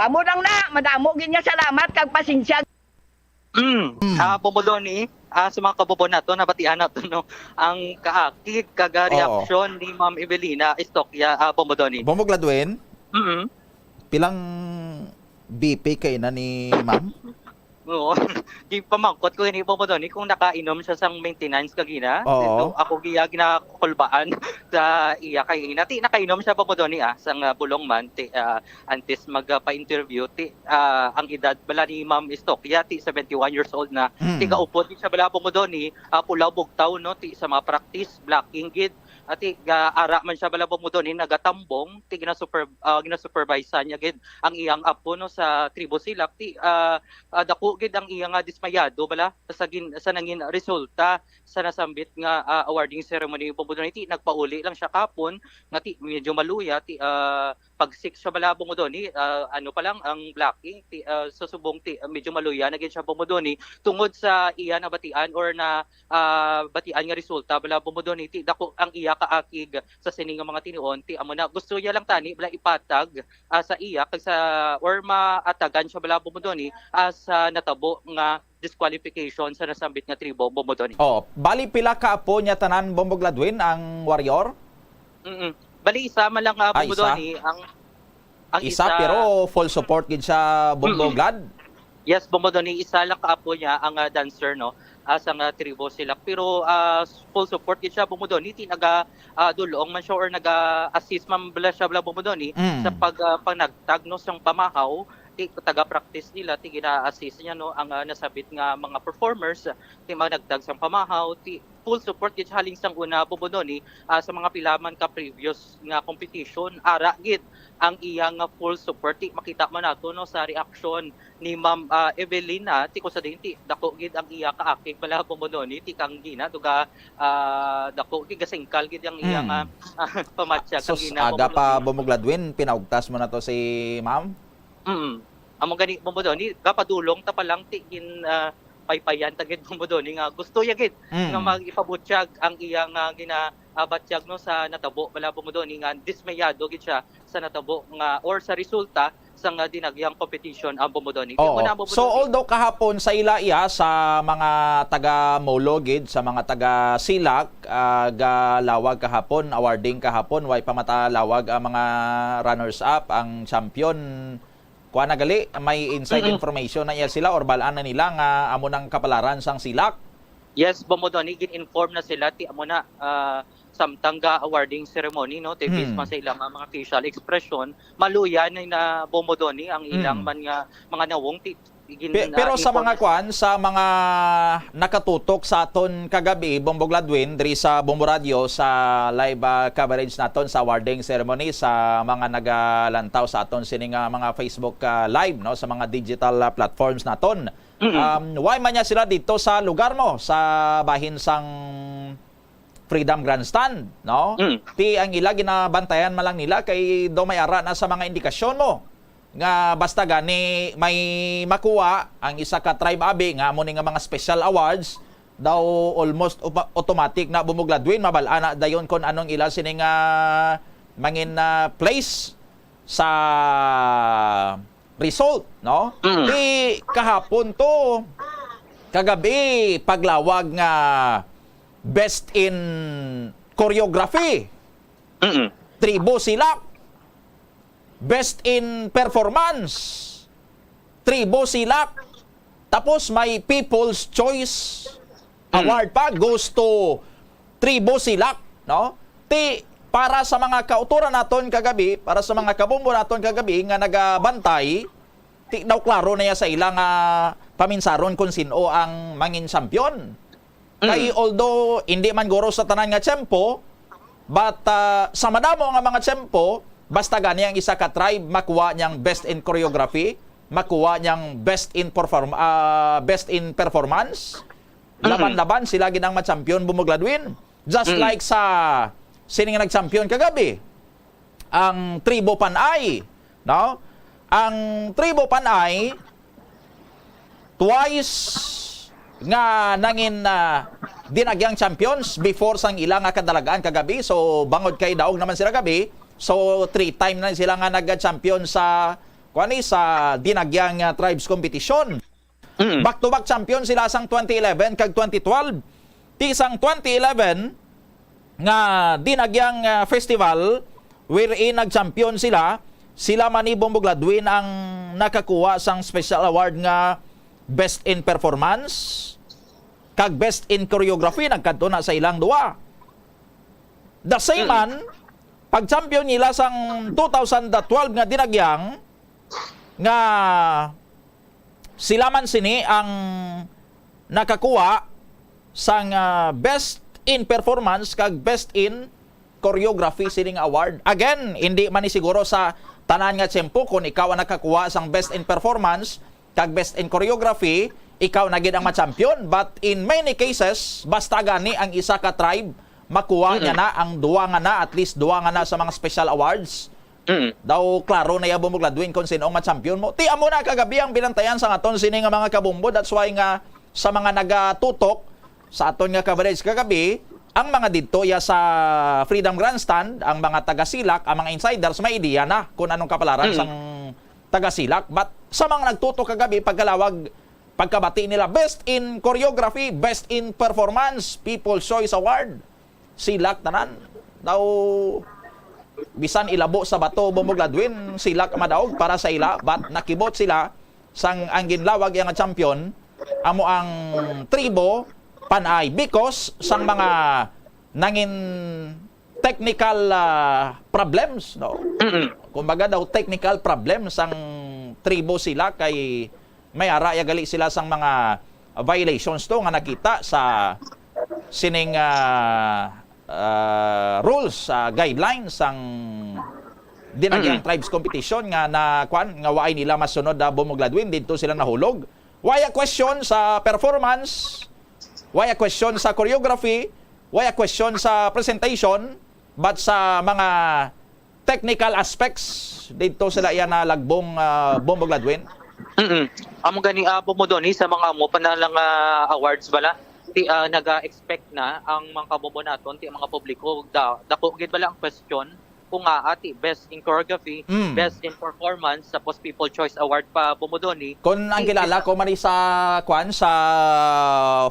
Amo lang na. Madamo gid nga salamat kag pasensya. Mm. Mm. Ah, Bombo Donny, ah, sa mga kabubo nato, nabatian nato, no, ang kaakig kag, ah, Oo. reaksyon ni Ma'am Evelina Istokya, ah, Bombo Donny. Bombo Gladwin, Mm. pilang B P kay na ni Ma'am? Oo. Gipamangkot ko gani, Bombo Donny, kung nakainom siya sang maintenance kagina. Oo. Ito, ako giya ginakulbaan sa iya kay ina. Ti, nakainom siya, Bombo Donny, ah, sang, ah, bulong man. Ti, ah, antes mag, ah, pa-interview, ti, ah, ang edad bala ni Ma'am Istokya, ti, seventy-one years old na. Mm. Ti, gaupod gid siya bala, Bombo Donny, ah, pulaw bugtaw, no? Ti, sa mga practice, blocking gid. Ati, ga, ara man siya bala, Bombo Donny, nagatambong, ti, ginasuper-, ah, ginasupervise niya gid ang iyang apo, no, sa Tribo Silak. Ti, ah, ah, dako gid ang iya nga dismayado bala sa gin-, sa nangin resulta sa nasambit nga, ah, awarding ceremony, Bombo Donny. Ti, nagpauli lang siya kapon nga ti medyo maluya, ti, ah, pag-six siya bala, Bombo Donny, ah, ano pa lang ang blocking, ti, ah, sa subong ti, ah, medyo maluya na gid siya, Bombo Donny, tungod sa iya nabatian or na, ah, batian nga resulta bala, Bombo Donny, ti dako ang iya kaakig sa sini nga mga tinuon, ti amo na gusto niya lang tani bala ipatag, ah, sa iya kag sa or maatagan siya bala, Bombo Donny, ah, sa natabo nga disqualification sa nasambit nga tribo, Bombo Donny. Oh, bali pila ka apo niya tanan, Bombo Gladwin, ang warrior? Mm. Bali, isa man lang, ah, Ah, Bombo isa? Donny, ang, ang Isa, isa pero full support gid siya, Bombo Mm. Glad? Yes, Bombo Donny, isa lang ka apo niya ang, ah, dancer, no, ah, sa nga tribo sila. Pero, ah, full support gid siya, Bombo Donny, ti naga, ah, dulong man siya or naga-assist man bala siya, bala, Bombo Donny, Mm. sa pag, ah, panagtag, no, sang pamahaw, ti taga-practice nila, ti gina-assist niya, no, ang, ah, nasabit nga mga performers, ti managtag sang pamahaw, ti full support gid siya halin sang una, Bombo Donny, ah, sa mga pila man ka previous nga competition. Ara gid ang iya nga full support. Ti makita man nato, no, sa reaksyon ni Ma'am, ah, Evelyn, ah, ti kung sa diin, ti dako gid ang iya kaakig bala, Bombo Donny, ti kang gina, duga, ah, dako gid, gasingkal gid ang iya Mm. nga, ah, pamatyag kang Sus, gina, aga Bombo pa, Donny. Bombo Gladwin, pinaugtas mo na to si Ma'am? Mm. Amo gani, Bombo Donny, gapadulong ta pa lang, ti gin, ah, paypayan ta gid, Bombo Donny, nga gusto ya gid Mm. nga mag-ipabutyag ang iya nga gina-, ah, batyag, no, sa natabo bala, Bombo Donny, nga dismayado gid siya sa natabo nga or sa resulta sa nga dinagyang competition ang, Bombo Donny. Oo. Amo na, Bombo So, Donny. Although kahapon sa ila iya, sa mga taga Molo gid, sa mga taga Silak, ah, galawag kahapon, awarding kahapon, way pa matalawag ang mga runners-up, ang champion. Kuha na gali, may inside Mm-mm. information na iya sila or balaan na nila nga amo nang kapalaran sang Silak? Yes, Bombo Donny, gin-inform na sila, ti amo na, ah, samtang ga awarding ceremony, no, ti Hmm. based man sa ilang, ah, mga facial expression, maluya na na, Bombo Donny, ang ilang Hmm. man nga mga nawong, ti gin-, Pe-, ah, pero sa inform mga na kwan, sa mga nakatutok sa aton kagabi, Bombo Gladwin, diri sa Bombo Radio, sa live, ah, coverage naton sa awarding ceremony, sa mga nagalantaw sa aton sini nga mga Facebook, ah, live, no, sa mga digital, ah, platforms naton. Mm-mm. Um, why man niya sila dito sa lugar mo, sa bahin sang Freedom Grandstand, no? Mm. Ti ang ila ginabantayan man lang nila kay daw may ara na sa mga indikasyon mo nga basta gani may makuha ang isa ka tribe abi nga amo ni nga mga special awards daw almost upa-, automatic na, Bombo Gladwin, mabal-an na dayon kon anong ila sini nga mangin, ah, place sa result, no? Mm. Di kahapon to, kagabi, paglawag nga best in choreography, Mm-mm. Tribo Silak, best in performance, Tribo Silak, tapos may People's Choice Mm. Award pa, goes to Tribo Silak, no? Ti, para sa mga kauturan naton kagabi, para sa mga kabombo naton kagabi nga nagabantay, ti daw klaro na ya sa ila nga paminsaron kung sin-o ang mangin champion. Kay Mm. although hindi man guro sa tanan nga tiyempo, but, ah, sa madamo nga mga tiyempo, Basta gani ang isa ka tribe makuha niyang best in choreography, makuha niyang best in perform ah, best in performance. Mm-mm. Laban-laban sila gid ang ma-champion, Bombo Gladwin. Just Mm. like sa sining nag-champion kagabi, ang Tribo Panay, no? Ang Tribo Panay, twice nga nangin, ah, Dinagyang champions before sang ila nga kadalagan kagabi. So, bangod kay daog naman sila gabi, so three time na sila nga nag-champion sa, kuan ni, sa Dinagyang, ah, Tribes Competition. Mm. Back-to-back champion sila sang twenty eleven kag twenty twelve. Ti sang twenty eleven nga Dinagyang, ah, Festival, wherein nag-champion sila, sila man ni Bombo Gladwin ang nakakuha sang special award nga Best in Performance kag Best in Choreography, nagkadto na sa ilang duwa. The same Mm. man, pag-champion nila sang two thousand twelve nga Dinagyang, nga sila man sini ang nakakuha sang, ah, Best in Performance kag Best in Choreography sining award. Again, hindi man ni siguro sa tanan nga tiyempo kung ikaw ang nakakuha sang Best in Performance kag Best in Choreography, ikaw na gid ang ma-champion. But in many cases, basta gani ang isa ka tribe, makuha Mm-mm. niya na ang duwa nga na, at least duwa nga na sa mga special awards. Mm. Daw klaro na ya, Bombo Gladwin, kung sino ang ma-champion mo. Ti amo na kagabi ang binantayan sa aton sini nga mga kabombo. That's why nga sa mga nagatutok sa aton nga coverage kagabi, ang mga didto ya sa Freedom Grandstand, ang mga taga-Silak, ang mga insiders, may ideya na kung anong kapalaran Mm. sang taga-Silak. But sa mga nagtutok kagabi, pagkalawag, pagkabati nila, Best in Choreography, Best in Performance, People's Choice Award. Silak tanan. Daw, bisan ilabo sa bato, Bombo Gladwin, silak madaog para sa ila, but nakibot sila sang ang ginlawag iya nga champion, amo ang Tribo Panay because sang mga nangin technical, ah, problems, no? Mm-mm. Kumbaga daw, technical problems ang Tribo sila kay may ara ya gali sila sang mga violations to nga nakita sa sining, ah, ah, rules, ah, guidelines sang Dinagyang Mm. Tribes Competition nga na, kwan, nga waay nila masunod, ah, Bombo Gladwin, didto sila nahulog. Why a question sa performance? Why a question sa choreography? Why a question sa presentation? But sa mga technical aspects, didto sila iya nalagbong, ah, Bombo Gladwin? Mm-mm. Amo gani, ah, Bombo Donny, sa mga amo pa na lang, ah, awards bala, ti, ah, naga-expect na ang mga kabombo naton, ti ang mga publiko, da-, dako gid bala ang question kung nga, ah, ti best in choreography, Mm. best in performance, tapos People Choice Award pa, Bombo Donny. Kung ang Ti-, kilala kita ko man sa, kwan, sa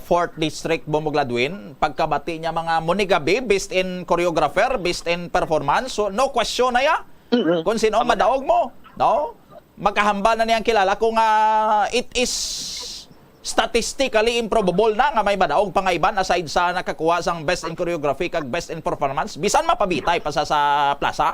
fourth District, Bombo Gladwin, pagkabati niya mga Monigabi, best in choreographer, best in performance, so no question na ya. Mm-mm. Kung sino ang Tama na. madaog mo, no? Makahambal na niyang kilala kung, ah, it is statistically improbable na nga may madaog pa nga iban aside sa nakakuha sang best in choreography kag best in performance, bisan mapabitay pa sa, sa plaza.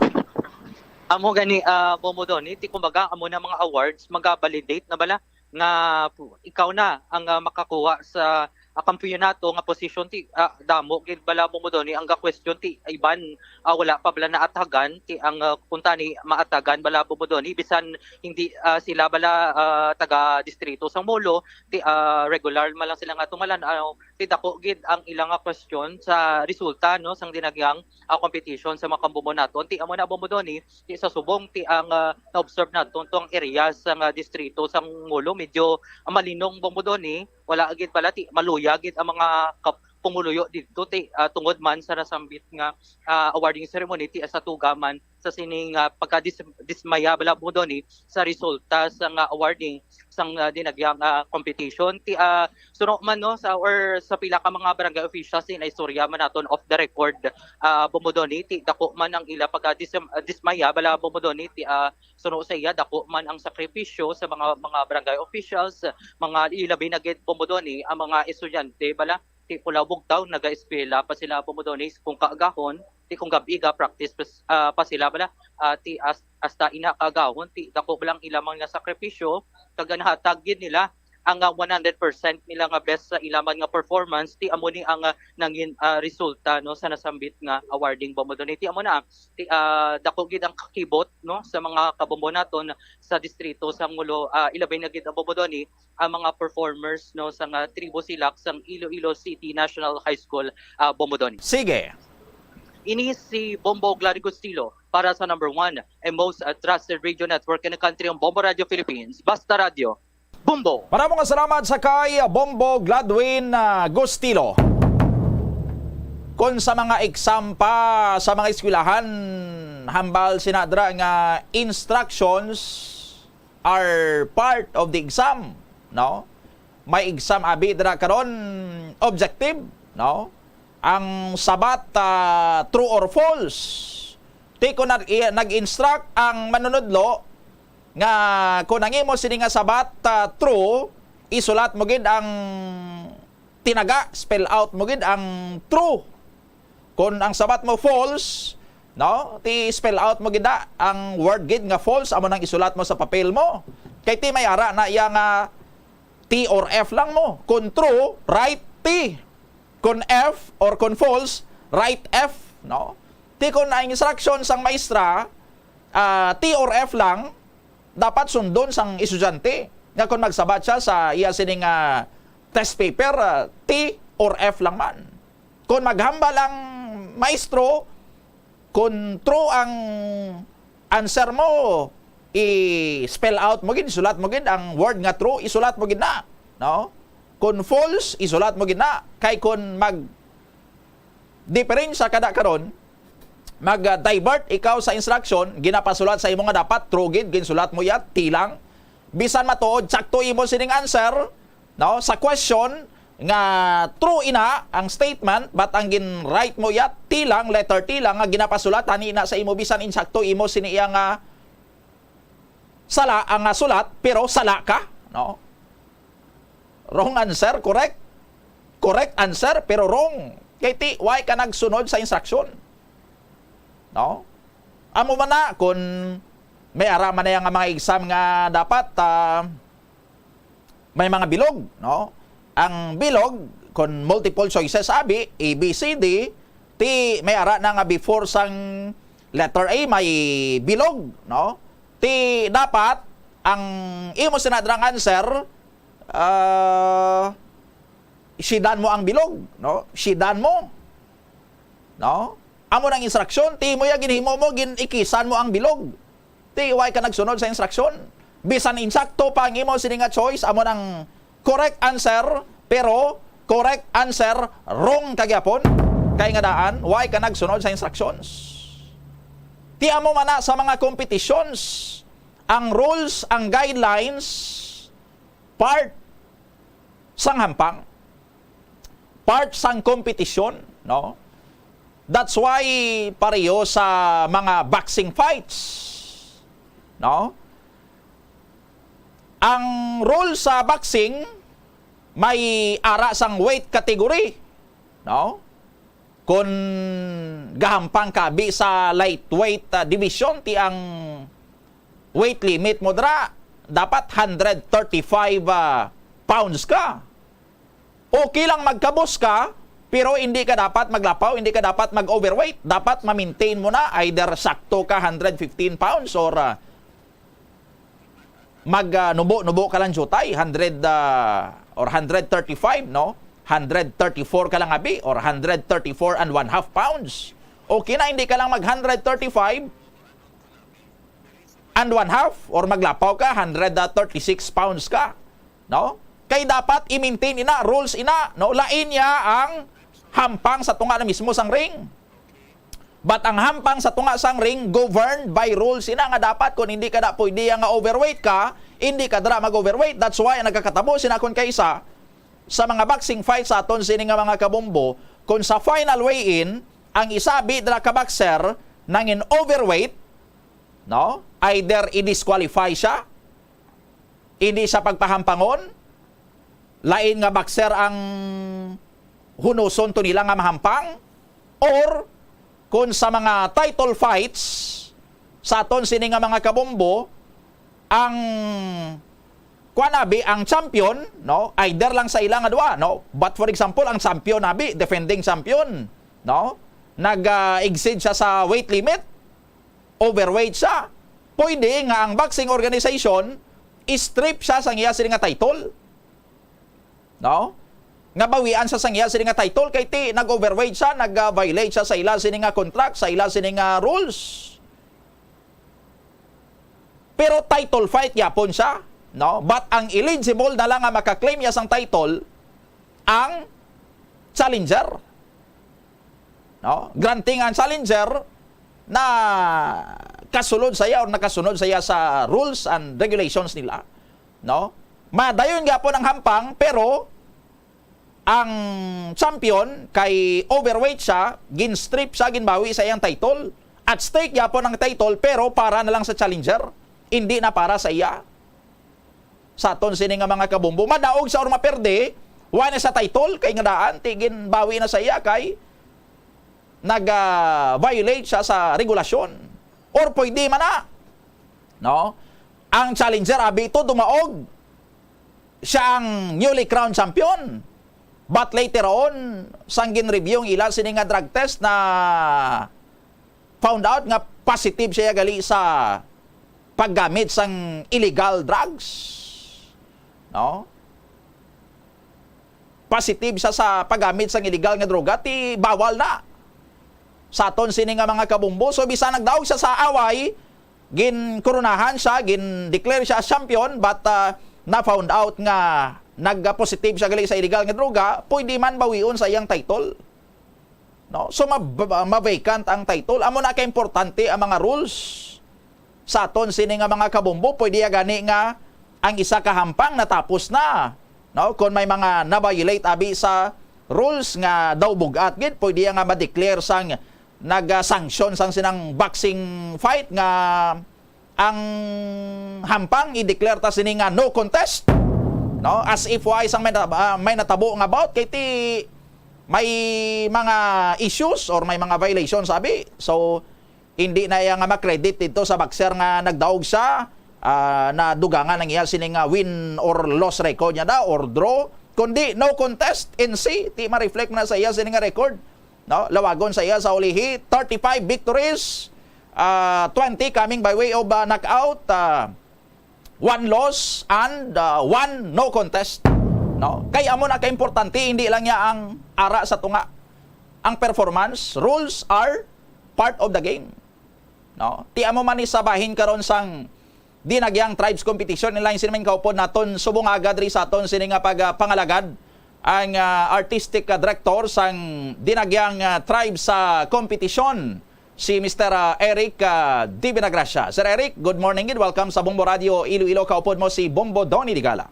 Amo gani, ah, Bombo Donny, ti kumbaga, amo na mga awards, maga-validate na bala nga pu-, ikaw na ang, ah, makakuha sa, ah, kampiyonato nga posisyon, ti, ah, damo gid bala, Bombo Donny, ang ga-question, ti iban, ah, wala pa bala naatagan, ti ang, ah, kuntani maatagan bala, Bombo Donny, bisan hindi, ah, sila bala, ah, taga distrito sang Molo, ti, ah, regular man lang sila nga tumalan-aw, ti dako gid ang ilang nga question sa resulta, no, sang Dinagyang, ah, competition sa mga kabombo naton. Ti amo na, Bombo Donny, ti sa subong, ti ang, ah, na-observe naton, tong area sang, ah, distrito sang Molo, medyo, ah, malinong, Bombo Donny, wala gid bala, ti maluya gid ang mga kap-, pumuluyo didto, ti, ah, tungod man sa nasambit nga, ah, awarding ceremony, ti sa tuga man sa sining, ah, pagkadis-, dismaya bala, Bombo Donny, sa resulta sang, ah, awarding sang, ah, Dinagyang, ah, competition. Ti, ah, suno man, no, sa, or sa pila ka mga barangay officials, ti naistorya man naton off the record, ah, Bombo Donny, ti dako man ang ila pagka dis-, ah, dismaya bala, Bombo Donny, ti, ah, suno sa iya, dako man ang sakripisyo sa mga, mga barangay officials, mga ilabi na gid, Bombo Donny, ang mga estudyante bala, ti pula bugtaw, nagaeskwela pa sila, Bombo Donny, kung kaagahon, ti kung gab-i ga-practice pa s-, ah, pa sila bala, ah, ti as-, hasta ina kaagahon, ti dako bala ang ila mga sakripisyo, kag nahatag gid nila ang, ah, one hundred percent nila nga best sa ila man nga performance, ti amo ni ang, ah, nangin-, ah, resulta, no, sa nasambit nga awarding, Bombo Donny. Ti amo na, ti, ah, dako gid ang kakibot, no, sa mga kabombo naton sa distrito sang Jolo, ah, ilabi na gid, Bombo Donny, ang mga performers, no, sang, ah, Tribo Silak sang Iloilo City National High School, ah, Bombo Donny. Sige. Ini si Bombo Glad Gustilo para sa number one and most, ah, trusted radio network in the country, ang Bombo Radio Philippines. Basta Radio, Bombo! Maramong salamat sa kay Bombo Gladwin, ah, Gustilo. Kon sa mga exam pa sa mga eskwelahan, hambal sina dira nga instructions are part of the exam, no? May exam abi dira karon, objective, no? Ang sabat, ah, true or false. Ti kon nag-, i-, nag-instruct ang manunodlo nga kon ang imo sini nga sabat, ah, true, isulat mo gid ang tinaga, spell out mo gid ang true. Kon ang sabat mo false, no, ti spell out mo gid na ang word gid nga false, amo nang isulat mo sa papel mo. Kay ti may ara na iya nga T or F lang mo. Kon true, right T. Kon F or kon false, right F, no? Ti kon ang instruction sang maestra, ah, T or F lang, dapat sundon sang estudyante nga kon magsabat siya sa iya sining, ah, test paper, ah, T or F lang man. Kon maghambal ang maestro, kon true ang answer mo, i-spell out mo gid, isulat mo gid ang word nga true, isulat mo gid na, no? Kon false, isulat mo gid na. Kay kon mag diferensya kada karon, mag, ah, divert ikaw sa instruction, ginapasulat sa imo nga dapat true gid, ginsulat mo iya, T lang. Bisan matuod, sakto imo sining answer, no? Sa question nga true ina ang statement, but ang gin-write mo iya, T lang, letter T lang, nga ginapasulat, ani na sa imo, bisan insakto imo sini iya nga sala ang, ah, sulat, pero sala ka, no? Wrong answer, correct? Correct answer, pero wrong. Kay ti, why ka nagsunod sa instruction? No? Amo man na, kung may ara man na nga mga exam nga dapat, ah, may mga bilog, no? Ang bilog, kung multiple choices abi, A, B, C, D, ti may ara na nga before sang letter A, may bilog, no? Ti dapat, ang imo sina dira nga answer, ah, sidan mo ang bilog, no? Sidan mo. No? Amo nang instruction, ti mo ya ginhimo mo, gin-ikisan mo ang bilog. Ti why ka nagsunod sa instruction? Bisan insakto pa ang imo sini nga choice, amo nang correct answer, pero correct answer, wrong ka gyapon. Kay nga daan, why ka nagsunod sa instructions? Ti amo man na sa mga competitions, ang rules, ang guidelines, part sang hampang, part sang kompetisyon, no? That's why pareho sa mga boxing fights, no? Ang rule sa boxing may ara sang weight category, no? Kon gahampang ka abi sa lightweight, ah, division, ti ang weight limit mo dira dapat hundred thirty-five, ah, pounds ka. Okay lang magkabus ka, pero hindi ka dapat maglapaw, hindi ka dapat mag-overweight. Dapat ma-maintain mo na, either sakto ka hundred fifteen pounds or, ah, mag, ah, nubo-nubo ka lang diutay, hundred, ah, or hundred thirty-five, no? Hundred thirty-four ka lang abi, or hundred thirty-four and one half pounds. Okay na, hindi ka lang mag hundred thirty-five and one half, or maglapaw ka, hundred thirty-six pounds ka, no? Kay dapat i-maintain ina, rules ina, no? Lain niya ang hampang sa tunga na mismo sang ring. But ang hampang sa tunga sang ring governed by rules ina nga dapat kung hindi ka na pwede nga overweight ka, hindi ka dira mag-overweight. That's why ang nagakatabo sina kon kaisa sa mga boxing fight sa aton sini nga mga kabombo, kung sa final weigh-in, ang isa abi dira ka boxer nangin overweight, no? Either i-disqualify siya, hindi siya pagpahampangon, lain nga boxer ang hunuson to nila nga mahampang, or kung sa mga title fights sa aton sini nga mga kabombo, ang kuan abi ang champion, no? Either lang sa ila nga duha, no? But for example, ang champion abi, defending champion, no? Nag, ah, exceed siya sa weight limit, overweight siya. Pwede nga ang boxing organization strip siya sa iya sini nga title. No? Nga bawian sa sang iya sini nga title kay ti nag-overweight siya, nag-violate siya sa ila sini nga contract, sa ila sini nga rules. Pero title fight gyapon siya, no? But ang eligible na lang nga makaklaim iya sang title ang challenger. No? Granting ang challenger na kasulod sa iya or nakasunod sa iya sa rules and regulations nila, no? Madayon gyapon ang hampang, pero ang champion kay overweight siya, ginstrip siya, ginbawi sa iyang title. At stake gyapon ang title, pero para na lang sa challenger, hindi na para sa iya. Sa aton sini nga mga kabombo, madaog sa or maperde, wa na sa title, kay nga daan, ti ginbawi na sa iya kay nag, ah, violate siya sa regulasyon. Or pwede man na, no? Ang challenger, abi ito, dumaog. Siya ang newly crowned champion. But later on, sang gin-review ang ila sini nga drug test na found out nga positive siya gali sa paggamit sang illegal drugs. No? Positive siya sa paggamit sang illegal nga droga, ti bawal na sa aton sini nga mga kabombo. So, bisan nagdaog siya sa away, ginkoronahan siya, gin-declare siya as champion, but, ah, na-found out nga nag-positive siya gali sa illegal nga droga, pwede man bawion sa iyang title. No? So, mab-, ma-vacant ang title. Amo na ka importante ang mga rules sa aton sini nga mga kabombo. Pwede ya gani nga ang isa ka hampang natapos na, no? Kung may mga na-violate abi sa rules nga daw bugat gid, pwede ya nga ma-declare sang nag-sanction sang sinang boxing fight nga ang hampang i-declare ta sini nga no contest, no? As if wa sang may, nat-, ah, may natabo nga bout kay ti may mga issues or may mga violations abi. So, hindi na iya nga ma-credit dito sa boxer nga nagdaog siya, ah, na dugangan ang iya sini nga win or loss record niya da or draw, kundi no contest, N C, ti ma-reflect na sa iya sini nga record. No? Lawagon sa iya sa ulihi, thirty-five victories, ah, twenty coming by way of, ah, knockout, ah, one loss, and, ah, one no contest. No? Kay amo na ka importante, hindi lang niya ang ara sa tunga. Ang performance, rules are part of the game. No? Ti amo man ni sa bahin karon sang Dinagyang Tribes Competition, inline sini man kaupod naton subong aga diri sa aton sini nga pag, ah, pangalagad ang, ah, artistic, ah, director sang Dinagyang, ah, Tribes sa competition, si Mister, ah, Eric, ah, Divinagracia. Sir Eric, good morning and welcome sa Bombo Radio Iloilo. Kaupod mo si Bombo Donny Digala.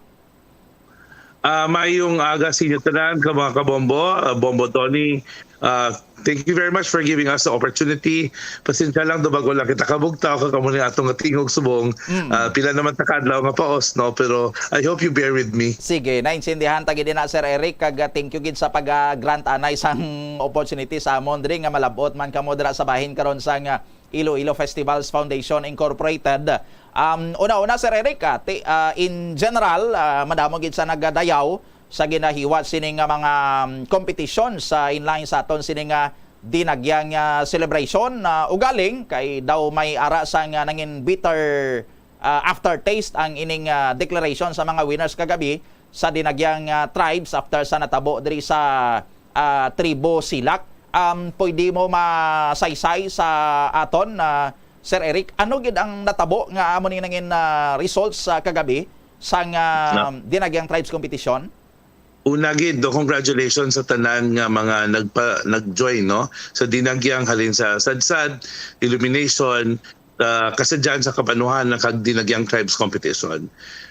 Ah, maayong aga sa inyo tanan, ka mga kabombo, ah, Bombo Tony. Ah, thank you very much for giving us the opportunity. Pasensya lang, do bago lang kita kabugtaw, kag amo ni atong nga tingog subong. Mm. Ah, pila naman ta ka adlaw nga paos, no? Pero I hope you bear with me. Sige, naintindihan ta gid na, Sir Eric, kag, ah, thank you gid sa pag, ah, grant anay sang opportunity sa amon diri nga malab-ot man kamo dira sa bahin karon sang, ah, Iloilo Festivals Foundation Incorporated. Um, una-una, Sir Eric, ah, ti-, ah, in general, ah, madamo gid sa nagadayaw sa ginahiwat sini nga mga, um, competition sa inline sa aton sini nga Dinagyang, ah, celebration. Ah, ugaling kay daw may ara sang, ah, nangin bitter, ah, aftertaste ang ining, ah, declaration sa mga winners kagabi sa Dinagyang, ah, Tribes after sa natabo diri sa, ah, Tribo Silak. Um, pwede mo masaysay sa aton, ah, Sir Eric, ano gid ang natabo nga amo ni nangin, ah, results sa kagabi sang, ah, Na- Dinagyang Tribes Competition? Una gid, do, congratulations sa tanan nga mga nagpa-, nag-join, no? Sa Dinagyang, halin sa Sadsad, Illumination, ah, Kasadyan sa Kabanuhan, kag Dinagyang Tribes Competition.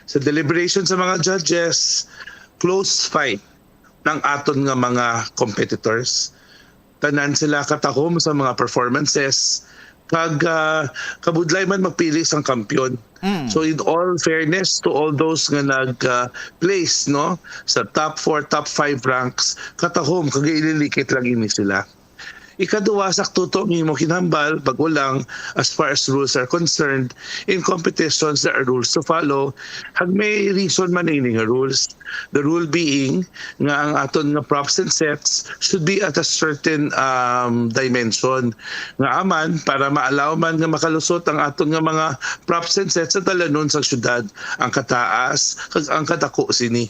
Sa deliberation sa mga judges, close fight ng aton nga mga competitors. Tanan sila katahom sa mga performances, kag, ah, kabudlay man magpili sang kampiyon. Mm. So, in all fairness to all those nga nag, ah, place, no, sa top four, top five ranks, katahom kag ililikit lang ini sila. Ikaduha, sakto to ang imo ginhambal, bag-o lang, as far as rules are concerned, in competitions, there are rules to follow. Kag may reason man ini nga rules. The rule being nga ang aton nga props and sets should be at a certain, um, dimension. Nga aman, para ma-allow man nga makalusot ang aton nga mga props and sets sa dalanon sa syudad, ang kataas, kag ang kadako sini.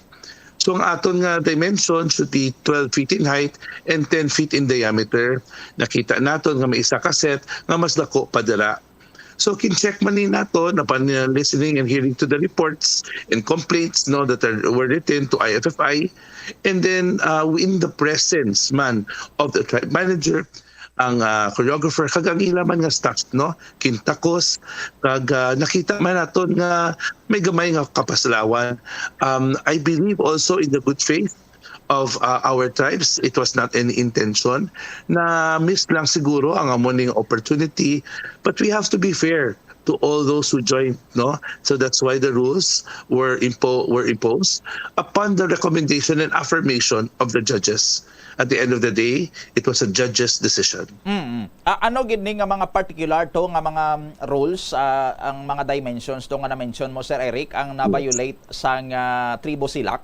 So, ang aton nga dimension should be twelve feet in height and ten feet in diameter. Nakita naton nga may isa ka set nga mas dako pa dira. So, kin-check man ni naton upon, uh, listening and hearing to the reports and complaints, no, that are, were written to I F F I. And then, uh, in the presence man of the tribe manager, ang, ah, choreographer, kag ang ila man nga staff, no, kintakos, kag, ah, nakita man naton nga may gamay nga kapaslawan. Um, I believe also in the good faith of, ah, our tribes, it was not any intention na miss lang siguro ang amo ning opportunity, but we have to be fair to all those who joined, no? So that's why the rules were impo-, were imposed upon the recommendation and affirmation of the judges. At the end of the day, it was a judge's decision. Mm. Ah, ano gid ni nga mga particular to nga mga, mm, rules, ah, ang mga dimensions to nga na-mention mo, Sir Eric, ang na-violate sang, ah, Tribo Silak?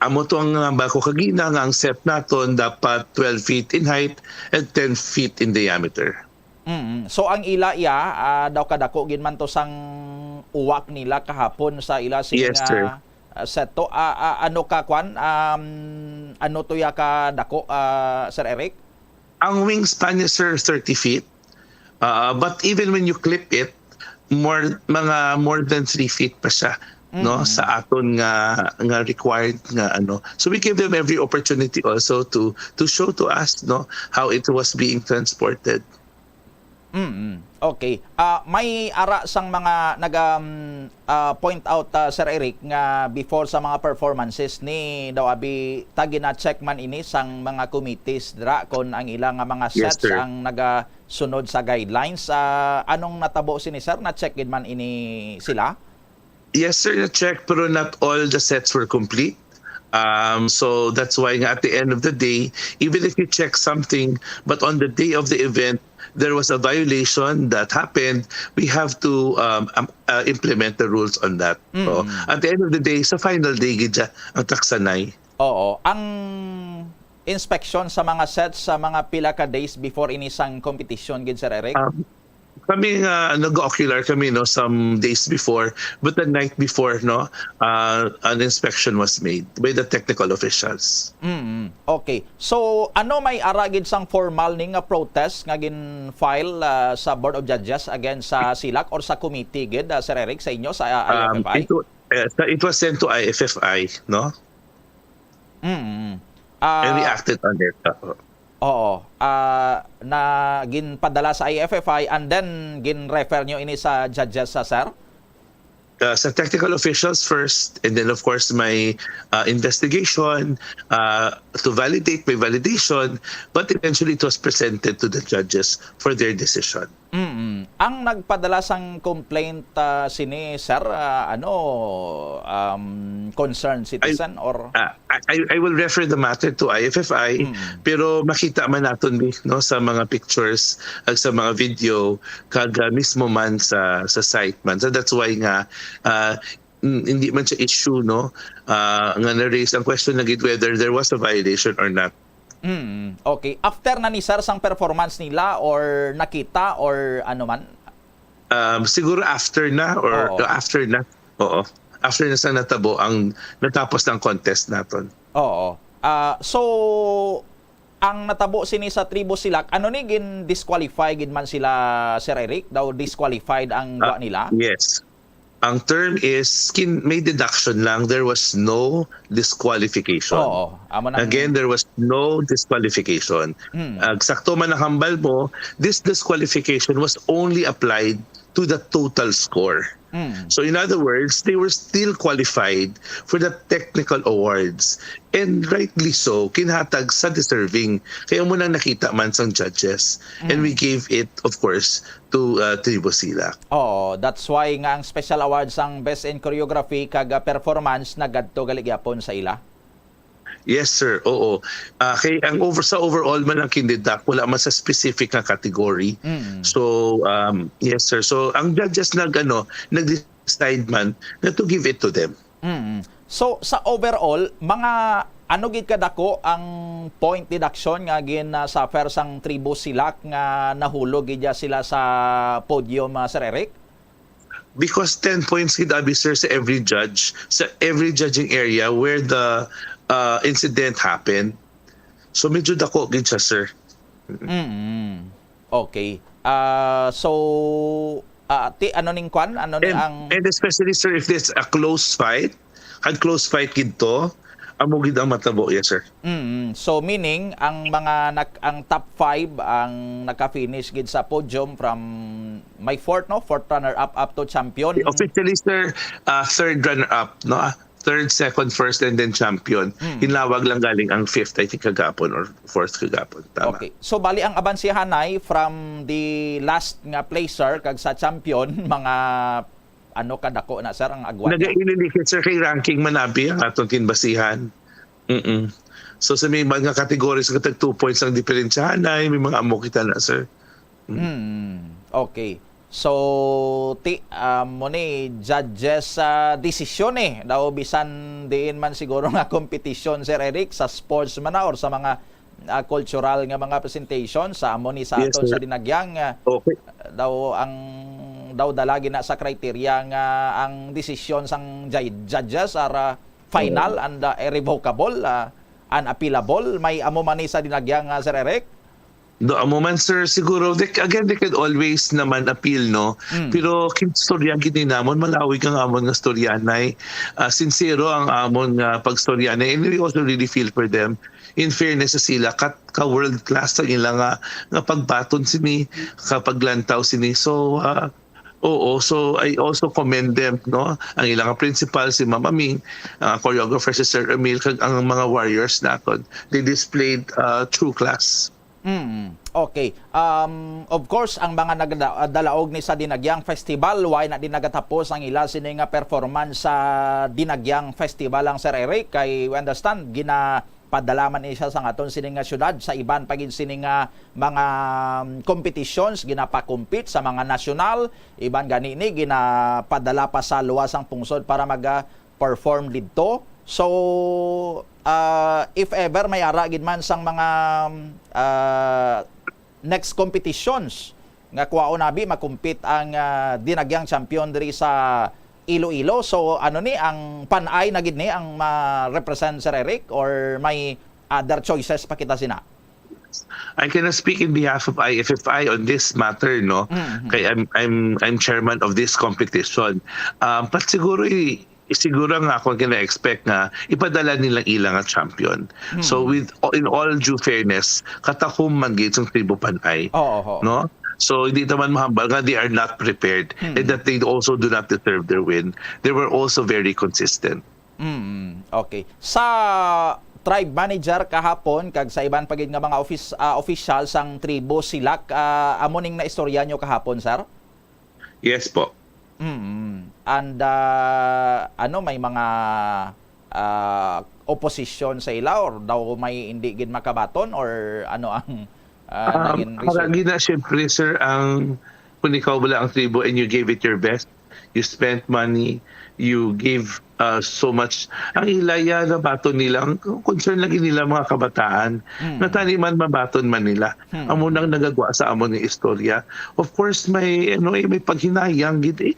Amo to ang, ah, bako kagina nga ang set naton dapat twelve feet in height and ten feet in diameter. Mm. So, ang ila iya, ah, daw kadako gid man to sang uwak nila kahapon sa ila sing, Yes, sir. ah, ah, set to. Ah, ah, ano ka, kwan? Um, ano to ya kadako, ah, Sir Eric? Ang wingspan niya, sir, thirty feet. Ah, but even when you clip it, more, mga more than three feet pa siya, no, Mm. sa aton nga, nga required nga ano. So we give them every opportunity also to, to show to us, no, how it was being transported. Mm. Okay. Ah, may ara sang mga naga, um, ah, point out, ah, Sir Eric, nga before sa mga performances ni daw abi ta gina-check man ini sang mga committees dira kon ang ila nga mga Yes, sets sir. ang nagasunod sa guidelines. Ah, anong natabo sini, sir? Na-check gid man ini sila? Yes, sir, na-check, pero not all the sets were complete. Um, so that's why nga at the end of the day, even if you check something, but on the day of the event, there was a violation that happened, we have to, um, um, uh, implement the rules on that. So, Mm. at the end of the day, sa final day gid siya ang taksanay. Oo. Ang inspection sa mga sets sa mga pila ka days before ini sang competition gid, Sir Eric? Um, kami nga nag-ocular kami, no, some days before, but the night before, no, uh, an inspection was made by the technical officials. Mm, okay. So, ano may ara gid sang formal ni nga protest nga gin-file, ah, sa Board of Judges against sa silak or sa committee gid, ah, Sir Eric, sa inyo, sa, ah, Um, I F F I? It wa-, eh, sa, it was sent to I F F I, no? Mm. And we Ah, acted on it. Oo. Oo. Ah, na ginpadala sa I F F I and then gin-refer nyo ini sa judges, sa sir? Uh, sa technical officials first, and then of course may, uh, investigation, uh, to validate, may validation, but eventually it was presented to the judges for their decision. Mm. Ang nagpadala sang complaint, ah, sini, sir, ah, ano, um, concerned I, citizen or ah, I, I, I will refer the matter to I F F I, Mm. pero makita man naton ni, no, sa mga pictures ag sa mga video kag, ah, mismo man sa, sa site man. So that's why nga, ah, mm, hindi man siya issue, no, ah, nga na-raise ang question na gid whether there was a violation or not. Mm, okay. After na ni sir sang performance nila or nakita or ano man? Um, siguro after na or Oo. after na. Oo. After na sa natabo ang natapos ng contest naton. Oo. Ah, so, ang natabo sini sa Tribo Silak, ano ni, gin-disqualify gid man sila, Sir Eric? Daw disqualified ang Ah, gwa nila? Yes. Ang term is kin-, may deduction lang. There was no disqualification. Oo, amo nang Again, there was no disqualification. Mm. Ah, eksakto man ang hambal mo, this disqualification was only applied to the total score. Mm. So in other words, they were still qualified for the technical awards. And rightly so, kinhatag sa deserving. Kaya mo nang nakita man sang judges. And we Mm. gave it, of course, to, uh, Tribo Silak. Oo, that's why nga ang special award sang Best in Choreography kag, ah, Performance nagadto gali gyapon sa ila. Yes, sir. Oo. Ah, kay ang over, sa overall man ang kindidak, wala man sa specific nga category. Mm. So, um, yes, sir. So, ang judges nag-, ano, nag-decide man na to give it to them. Mm. So, sa overall, mga ano gid kadako ang point deduction nga gin-, ah, suffer sang Tribo Silak nga nahulog gid ya sila sa podium, ah, Sir Eric? Because ten points gid abi, sir, sa every judge, sa every judging area where the, uh, incident happened. So, medyo dako gid siya, sir. Mm-mm. Okay. Ah, so, ah, ti-, ano ning kwan? Ano ni And, ang and especially, sir, if there's a close fight, ang close fight gid to, amo gid ang matabo, yes, sir. Mm. So, meaning, ang mga nak-, ang top five ang naka-finish gid sa podium from may fourth, no? Fourth runner-up up to champion. Officially, sir, ah, third runner-up, no? Ah, third, second, first, and then champion. Mm. Hinawag lang galing ang fifth, I think, kagapon or fourth kagapon. Tama. Okay. So, bali ang abansihanay from the last nga placer kag sa champion, mga ano kadako na, sir, ang agwat niya? Nagaililikit, sir, kay ranking man abi ang aton kinbasihan. Mm-mm. So, sa may mga categories nga tag two points ang diferensyahan ay, may mga amo kita na, sir. Mm. Mm, okay. So, ti-, ah, mo ni judges, ah, desisyon eh. Daw bisan diin man siguro nga competition, Sir Eric, sa sports man na or sa mga, ah, cultural nga mga presentation, sa amo ni sa Yes, aton sa sir. Dinagyang, ah, Okay. daw ang, daw dala gid na sa criteria nga ang desisyon sang jai-, judges are, ah, final Mm. and, ah, irrevocable, ah, unappealable. May amo man ni sa Dinagyang, ah, Sir Eric? Do, amo man, sir, siguro, they, again, they can always naman appeal, no? Mm. Pero kinstorya gid ni namon, malawig ang amon nga storyanay. Ah, sincero ang amon nga pagstoryanay. And we also really feel for them. In fairness sa sila, kat-, ka-world class ang ila nga, nga pagbaton sini, kapaglantaw sini. So, ah, oo, so I also commend them, no? Ang ila nga principal, si Ma'am Aming, ang choreographer, si Sir Emil, kag ang mga warriors naton. They displayed, ah, true class. Mm, okay. Um, of course, ang mga nagda-, dalaog ni sa Dinagyang Festival, why na di nagatapos ang ila sini nga performance sa Dinagyang Festival, ang Sir Eric? Kay we understand, ginapadala man ni siya sa aton sini nga syudad, sa iban pa gid sini nga mga, um, competitions, ginapakumpit sa mga nasyonal, iban gani ni ginapadala pa sa luwas ang pungsod para mag, ah, perform didto. So, ah, if ever may ara gid man sang mga, ah, next competitions nga kwaon abi makumpit ang, ah, Dinagyang champion diri sa Iloilo. So, ano ni ang Panay na gid ni ang ma-represent, Sir Eric, or may other choices pa kita sina? I cannot speak in behalf of I F F I on this matter, no? Mm-hmm. Kay I'm, I'm, I'm chairman of this competition. Um, but siguro i-, siguro nga ako gina-expect nga ipadala nila ila nga champion. So, Mm. with, in all due fairness, katahom man gid sang Tribo Panay. Oo, oo. No? So, hindi naman mahambal nga they are not prepared and Mm. that they also do not deserve their win. They were also very consistent. Mm, okay. Sa tribe manager kahapon kag sa iban pa gid nga mga office, ah, official sang Tribo Silak, ah, amo ning naistorya nyo kahapon, sir? Yes po. Mm. And, ah, ano, may mga, ah, opposition sa ila or daw may hindi gid makabaton or ano ang, ah, Um, naging result? Haragi na, syempre, sir, ang kung ikaw wala ang tribo and you gave it your best, you spent money, you gave, uh, so much. Ang ila ya, nabaton nila, ang concern lagi nila mga kabataan, Mm. nga tani man mabaton man nila. Mm. Amo nang nagagwa sa amon nga istorya. Of course, may, ano, eh, may paghinayang gid eh.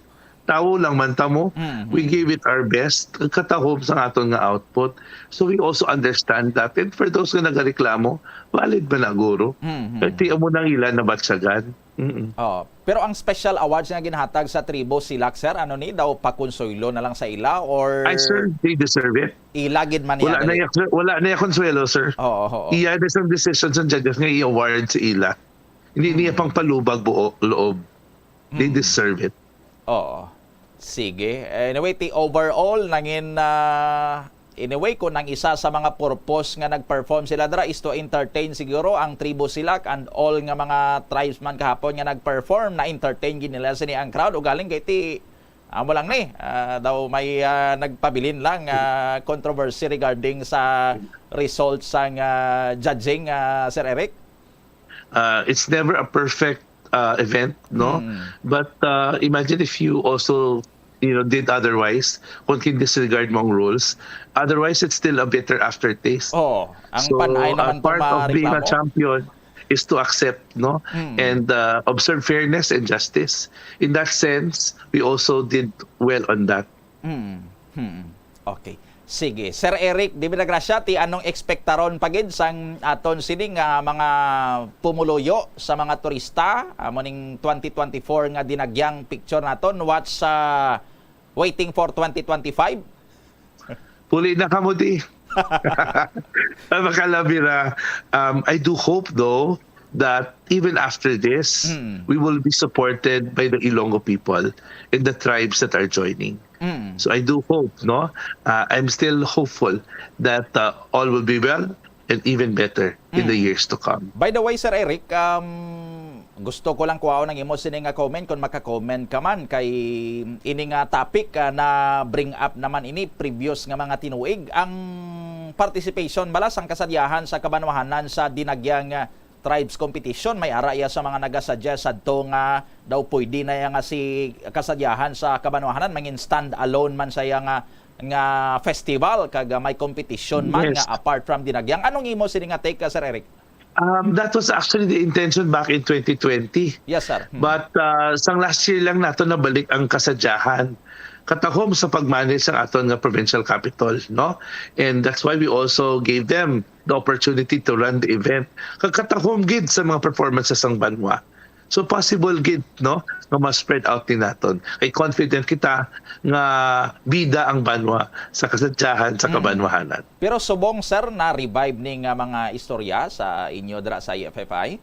Tawo lang man ta mo. Mm. We gave it our best. Katahom sa aton nga output. So we also understand that. And for those nga nagareklamo, valid man na guro. Mm. Kay ti amo nang ila nabatyagan. Mm-mm. Oh, pero ang special awards nga ginhatag sa Tribo Silak, sir, ano ni daw, pakonsuelo na lang sa ila or Ay, sir, they deserve it. Ila gid man Wala niya na dali? Iya-, wala na iya konsuelo, sir. Oo, oo. Iya na sang decision sa judges nga i-award sa ila. Hindi niya Mm. pang palubag buo loob. They Mm. deserve it. Oo. Sige. Anyway, ti overall, nangin, ah, anyway, kung ang isa sa mga purpose nga nag-perform sila dira is to entertain siguro ang Tribo Silak and all nga mga tribesman kahapon nga nag-perform, na-entertain gid nila sini ang crowd. Ugaling kay ti, Amo lang ni, ah, daw may, ah, nagpabilin lang, ah, controversy regarding sa results sang, ah, judging, ah, Sir Eric. Uh, it's never a perfect uh, event, no? Hmm. But uh, imagine if you also, you know, did otherwise, kung kin-disregard mo ang rules. Otherwise, it's still a bitter aftertaste. Oh, ang So, Pan-Ay uh, naman to part of being a mareklamo. champion is to accept, no? Mm. And uh, observe fairness and justice. In that sense, we also did well on that. Hmm. Hmm. Okay. Sige. Sir Eric, di ba, Gracia, ti anong ekspektaron pa gid sang aton sini nga mga pumuluyo sa mga turista? Amo ning twenty twenty-four nga dinagyang picture naton. What's, ah, waiting for twenty twenty-five? Puli na kamo di. Ang makalabira, um, I do hope though that even after this, Mm. we will be supported by the Ilonggo people and the tribes that are joining. Mm. So I do hope, no? Uh, I'm still hopeful that uh, all will be well and even better in the Mm. years to come. By the way, Sir Eric, um, gusto ko lang kuhaon ang imo sini nga comment kung maka-comment ka man kay ini nga topic, ah, na bring up naman ini previous nga mga tinuig ang participation bala sang kasadyahan sa kabanwahanan sa dinagyang, ah, tribes competition. May ara iya sa mga nagasuggest adto nga daw pwede na iya nga si kasadyahan sa kabanwahanan mangin stand alone man sa iya nga, nga festival kag, ah, may competition man Yes. nga apart from dinagyang. Anong imo sini nga take, ah, Sir Eric? Um, that was actually the intention back in twenty twenty. Yes, sir. Hmm. But uh, sang last year lang nato nabalik ang kasadyahan katahom sa pag-manage sang aton nga provincial capitol, no? And that's why we also gave them the opportunity to run the event. Kag katahom gid sa mga performances sang banwa. So possible gid, no, nga ma-spread out ni naton. Kay confident kita nga bida ang banwa sa kasadyahan sa Mm. kabanwahanan. Pero subong, sir, na-revive ni nga mga istorya sa inyo dira sa I F F I?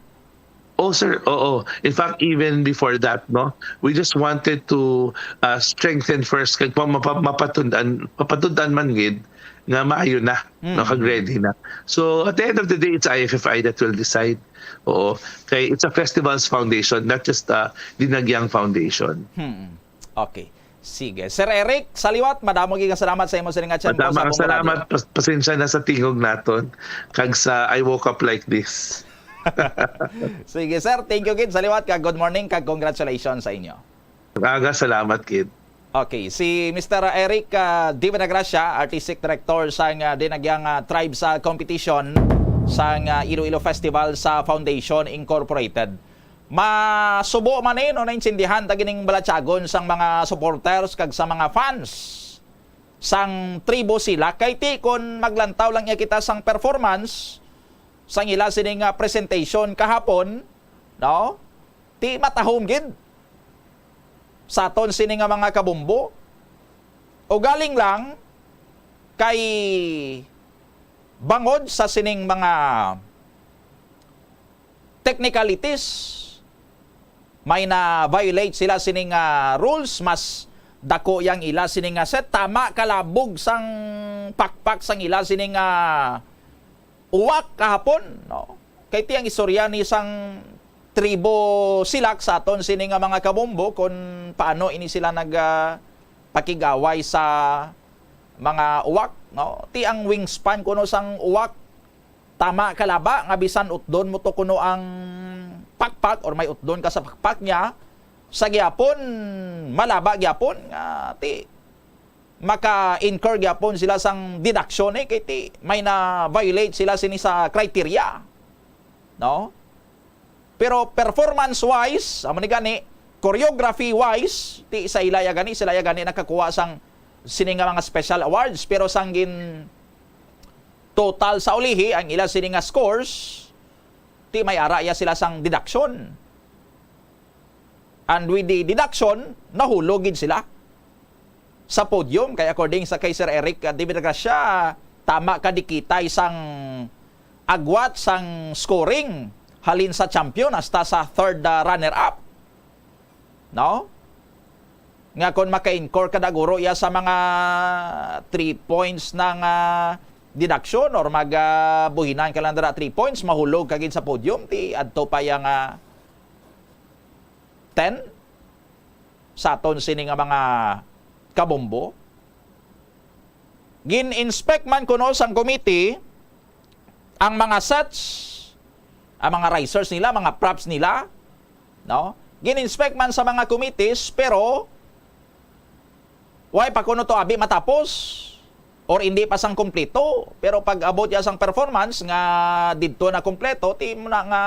Oh, sir, oo. In fact, even before that, no, we just wanted to uh, strengthen first kag pa- mapa- mapatundan mapatundan man gid nga maayo na, Mm. no, kag ready na. So at the end of the day, it's I F F I that will decide. Oo. Kay it's a festivals foundation, not just uh, Dinagyang Foundation. Hmm. Okay. Sige. Sir Eric, sa liwat, madamo gid nga salamat sa imo sining nga tiyempo Madamo sa nga Bongo salamat. Radyo. Pas- pasensya na sa tingog naton. Kag sa I woke up like this. Sige, sir. Thank you gid sa liwat, kag good morning, kag congratulations sa inyo. Aga, salamat gid. Okay, si Mister Eric, ah, Divinagracia, Artistic Director sang, ah, Dinagyang, ah, Tribes, ah, Competition sang, ah, Iloilo Festival sa Foundation Incorporated. Masubo man eh, no, naintindihan ta gining balatyagon sang mga supporters kag sa mga fans sang Tribo Silak. Kay ti, kon maglantaw lang iya kita sang performance sang ila sini nga presentation kahapon, no? Ti matahom gid sa aton sini nga mga kabombo. O galing lang kay bangod sa sining mga technicalities, may na-violate sila sining, ah, rules, mas dako yang ila sining nga set, tama kalabog sang pakpak sang ila sining, ah, uwak kahapon, no? Kay ti ang istorya ni sang Tribo Silak sa aton sini nga mga kabombo, kung paano ini sila nag, ah, pakig-away sa mga uwak, no? Ti ang wingspan kuno sang uwak, tama kalaba nga bisan utdon mo to kuno ang pakpak or may utdon ka sa pakpak niya, sa gyapon, malaba gyapon nga ti maka-incur gyapon sila sang deduction, eh, kay ti may na-violate sila sini sa criteria, no? Pero performance-wise, amo ni gani, choreography-wise, ti sa ila ya gani, sila ya gani nakakuha sang sini nga mga special awards, pero sang gin total sa ulihi ang ila sini nga scores, ti may ara ya sila sang deduction. And with the deduction, nahulog gid sila sa podium. Kay according sa kay Sir Eric, uh, David Gracia, tama ka dikitay sang agwat sang scoring halin sa champion hasta sa third, uh, runner-up. No? Nga kon maka-incur ka daguro ya sa mga three points na nga deduction or mag, ah, buhinan ka lang dira three points, mahulog ka gid sa podium, ti adto pa ya nga ten? sa aton sini nga mga kabombo. Gin-inspect man kuno sang committee ang mga sets, ang mga risers nila, mga props nila, no? Gin-inspect man sa mga committees, pero why pa kuno to abi matapos or hindi pa sang kompleto? Pero pag abot ya sang performance nga didto na kompleto, ti mo na nga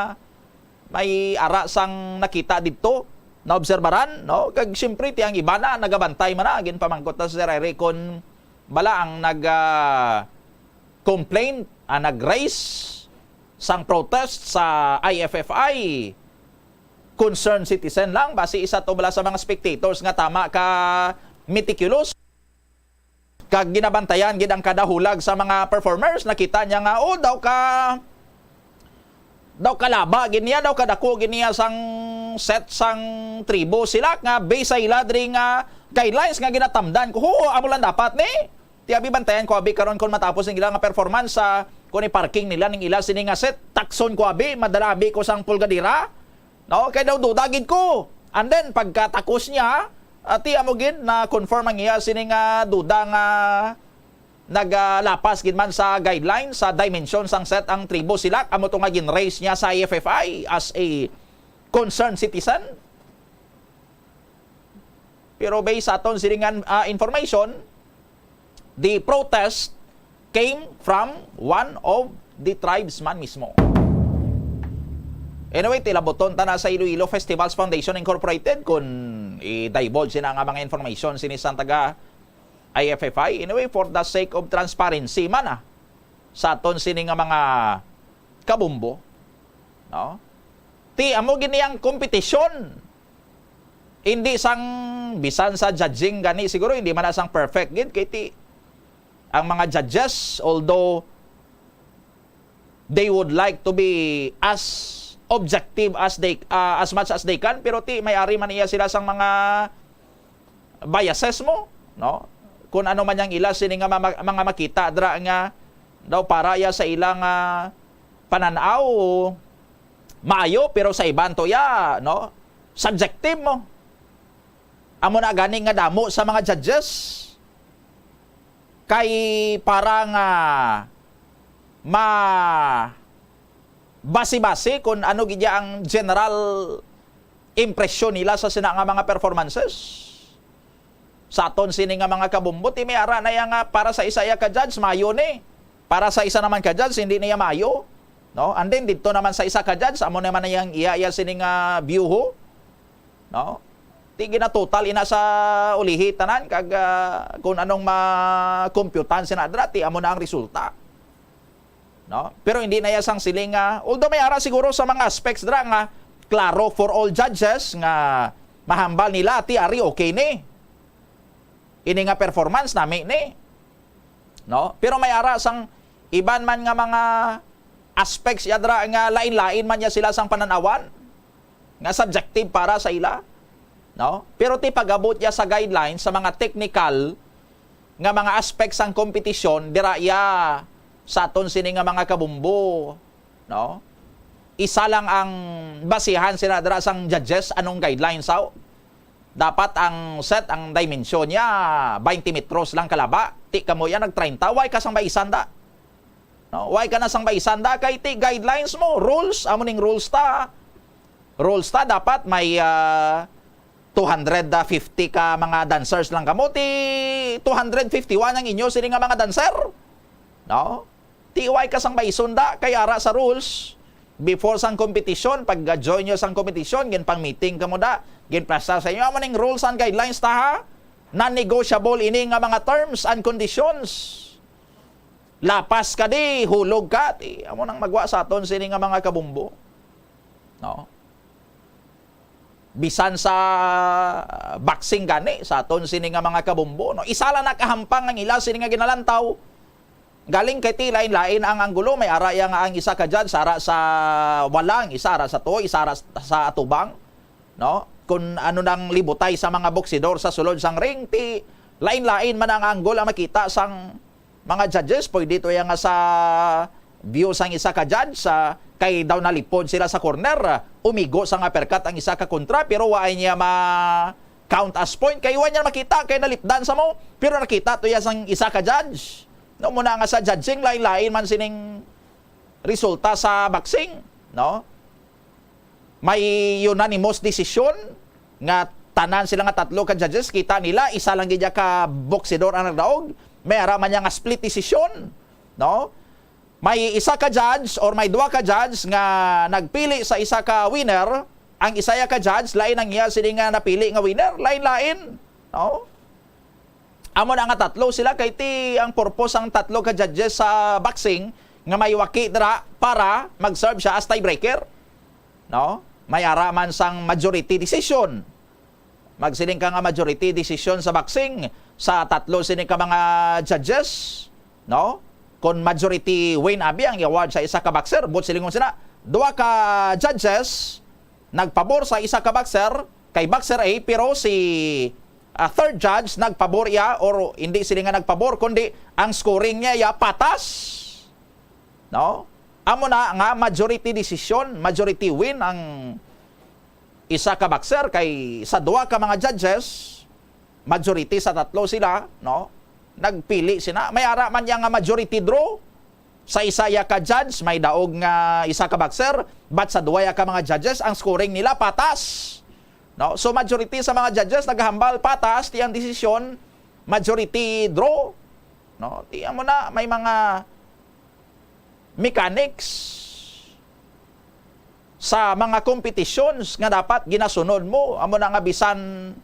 may ara sang nakita didto, naobserbaran, no? Kag siyempre, ti ang iba na nagabantay man na, ginpamangkot na sa Sir Eric kung bala ang nag, ah, complaint, ah, nag-raise sang protest sa I F F I, concerned citizen lang, basi isa to bala sa mga spectators nga tama ka meticulous. Kag ginabantayan gid ang kada hulag sa mga performers. Nakita niya nga, oh, daw ka, daw kalaba gid niya, daw kadako gid niya sang set sang tribo sila, nga based sa ila diri nga guidelines nga ginatamdan ko. Huo, amo lang dapat ni. Ti abi, bantayan ko abi karon kon matapos ning ila nga performance sa, kon i-parking nila ning ila sini nga set, takson ko abi, madala abi ko sang pulgadera. No, kay daw duda gid ko. And then pagkatakos niya, ah, ti amo gid na confirm ang iya sini nga duda nga nagalapas gid man sa guidelines sa dimension sang set ang tribo sila. Amo to nga gin-raise niya sa I F F I as a concerned citizen. Pero based sa aton silingan, ah, information, the protest came from one of the tribesman mismo. Anyway, tilabuton ta na sa Iloilo Festivals Foundation Incorporated kung i-divulge sina nga mga information sini sa taga I F F I. Anyway, for the sake of transparency man, ah, sa aton sini nga mga kabumbo, no? Ti amo gini ang kompetisyon. Hindi sang bisan sa judging gani, siguro hindi man na sang perfect gid kay ti ang mga judges, although they would like to be as objective as they, ah, as much as they can, pero ti may ari man iya sila sang mga biases mo, no? Kung ano man yang ila sini nga mama-, mga makita dra nga daw para ya sa ila nga panan-aw maayo, pero sa iban to ya, no? Subjective mo. Amo na gani nga damo sa mga judges kay para nga ma basi-basi kung ano gid ya ang general impresyon nila sa sina nga mga performances. Sa aton sini nga mga kabumbo, ti may ara na iya nga para sa isa iya ka judge, mayo ni. Para sa isa naman ka judge, hindi niya mayo. No? And then, dito naman sa isa ka judge, amo naman na yang iya, iya sini nga view ho. No? Ti ginatotal ina sa ulihi tanan, kag, ah, kung anong makompyutan sina dra, ti amo na ang resulta. No? Pero hindi na iya sang siling nga, although may ara siguro sa mga aspects dra nga klaro for all judges nga mahambal nila, ti ari okay ni. Ini nga performance nami ni. No? Pero may ara sang iban man nga mga aspects ya dra nga lain-lain man ya sila sang pananawan nga subjective para sa ila, no? Pero ti pag-abot ya sa guidelines sa mga technical nga mga aspects sang kompetisyon, dira ya sa aton sini nga mga kabumbo, no? Isa lang ang basihan sila dira sang judges, anong guidelines, aw? Dapat ang set, ang dimension niya, twenty metros lang kalaba. Ti kamo ya nag treinta, why ka sang baisan da? No, why ka na sang baisan da? Kay ti guidelines mo, rules, amo ning rules ta. Rules ta, dapat may, ah, two hundred fifty ka mga dancers lang kamo. Ti two hundred fifty-one ang inyo sini nga mga dancer. No? Ti why ka sang baison da? Kay ara sa rules, before sang competition, pag join nyo sang competition, ginpang-meeting kamo da, ginprasa sa inyo, amo ning rules and guidelines ta, ha? Non-negotiable ini nga mga terms and conditions. Lapas ka di, hulog ka, ti amo nang magwa sa aton sini nga mga kabumbo. No? Bisan sa boxing gani, sa aton sini nga mga kabumbo, no? Isa lang nakahampang ang ila sini nga ginalantaw. Galing kay ti lain-lain ang anggulo, may ara ya nga ang isa ka judge ara sa wala, ang isa ara sa tuo, isa ara sa atubang, no? Kung ano nang libutay sa mga boksidor sa sulod sang ring, ti lain-lain man ang angle ang makita sang mga judges. Pwede to ya nga sa view sang isa ka judge, sa, kay daw nalipod sila sa corner, umigo sang uppercut ang isa ka kontra, pero wa niya ma-, count as point kay wa niya makita kay nalipdan sa mo, pero nakita to iya sang isa ka judge. No, muna nga sa judging, lain-lain man sining resulta sa boxing, no? May unanimous decision nga tanan sila nga tatlo ka judges, kita nila isa lang gid ka boksidor ang nagdaog, may ara man niya nga split decision, no? May isa ka judge or may duha ka judge nga nagpili sa isa ka winner, ang isa ya ka judge lain ang iya sini nga napili nga winner, lain-lain, no? Amo na nga tatlo sila kay ti ang purpose sang tatlo ka judges sa boxing nga may waki dira para mag-serve siya as tiebreaker, no? May ara man sang majority decision. Magsiling ka nga majority decision sa boxing sa tatlo sini ka mga judges, no? Kung majority win abi ang i-award sa isa ka boxer, but silingon sina, duha ka judges nagpabor sa isa ka boxer kay boxer A, pero si ah, third judge nagpabor iya, or hindi sila nga nagpabor kundi ang scoring niya iya patas, no? Amo na nga majority decision, majority win ang isa ka boxer kay sa duha ka mga judges, majority sa tatlo sila, no? Nagpili sina. May ara man niya nga majority draw. Sa isa ya ka judge, may daog nga isa ka boxer, but sa duha ya ka mga judges, ang scoring nila patas. No? So, majority sa mga judges naghambal patas ti ang desisyon, majority draw. No? Ti amo na, may mga mechanics sa mga competitions nga dapat ginasunod mo. Amo na nga bisan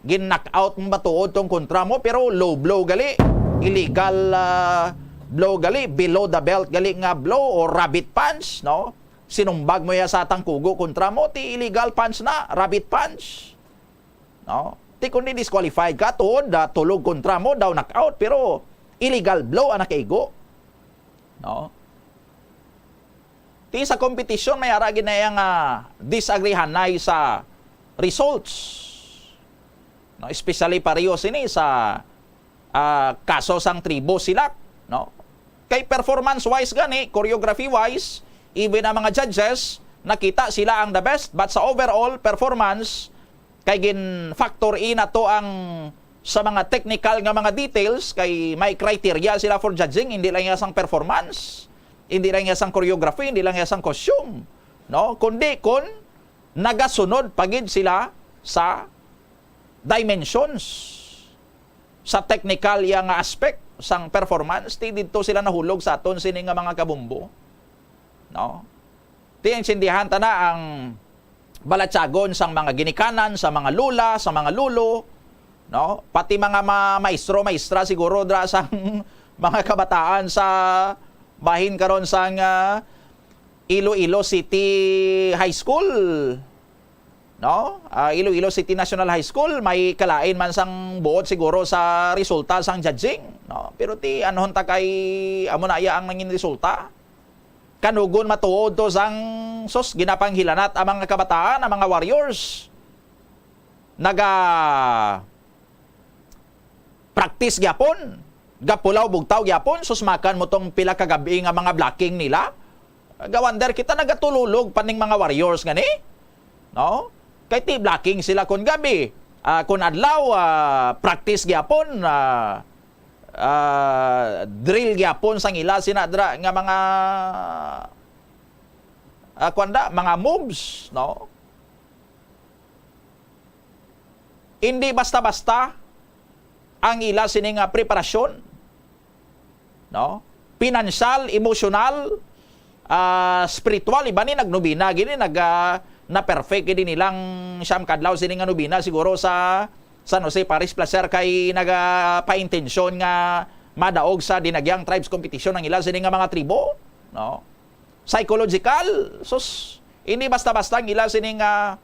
gin-knock out mo matuod tong kontra mo, pero low blow gali, illegal, ah, blow gali, below the belt gali nga blow o rabbit punch, no? Sinumbag mo ya sa tangkugo kontra mo, ti illegal punch na, rabbit punch, no? Ti kundi disqualified ka tuod, ah, tulog kontra mo, daw knockout, pero illegal blow ang nakaigo, no? Ti sa kompetisyon, may ara gid na iya nga disagrihanay sa results. No, especially pareho sini sa, ah, kaso sang Tribo Silak, no? Kay performance-wise gani, choreography-wise, even ang mga judges, nakita sila ang the best, but sa overall performance, kay gin-factor in nato ang sa mga technical nga mga details, kay may criteria sila for judging, hindi lang iya sang performance, hindi lang iya sang choreography, hindi lang iya sang costume, no? Kundi kun nagasunod pa gid sila sa dimensions, sa technical iya nga aspect sang performance, ti didto sila nahulog sa aton sini nga mga kabumbo, no? Ti intindihan ta na ang balatyagon sang mga ginikanan, sa mga lola, sa mga lolo, no? Pati mga ma-, maestro, maestra siguro dra sang mga kabataan sa bahin karon sang, ah, Iloilo City High School, no? Ah, Iloilo City National High School, may kalain man sang buot siguro sa resulta sang judging, no? Pero ti anhon ta kay amo na iya ang nangin resulta. Kanugon matuod to sang, sus, ginapanghilanat ang mga kabataan, ang mga warriors. Naga practice gyapon, gapulaw bugtaw gyapon, sus, makan mo tong pila ka gabi nga mga blocking nila. Gawander kita nagatululog pa ning mga warriors ngani, no? Kay ti blocking sila kun gabi, ah, kun adlaw, ah, practice gyapon, ah, ah, drill gyapon sang ila sina dra nga mga, ah, kuwan da, mga moves, no? Hindi basta-basta ang ila sini nga preparasyon, no? Pinansyal, emosyonal, ah, spiritual, iba ni nagnobena gini, nag, ah, na-perfect gini nilang siyam kadlaw sini nga nobena siguro sa San Jose Parish Placer kay nagapaintensyon nga madaog sa Dinagyang Tribes Competition ang ila sini nga mga tribo, no? Psychological, sus, hindi basta-basta ang ila sini nga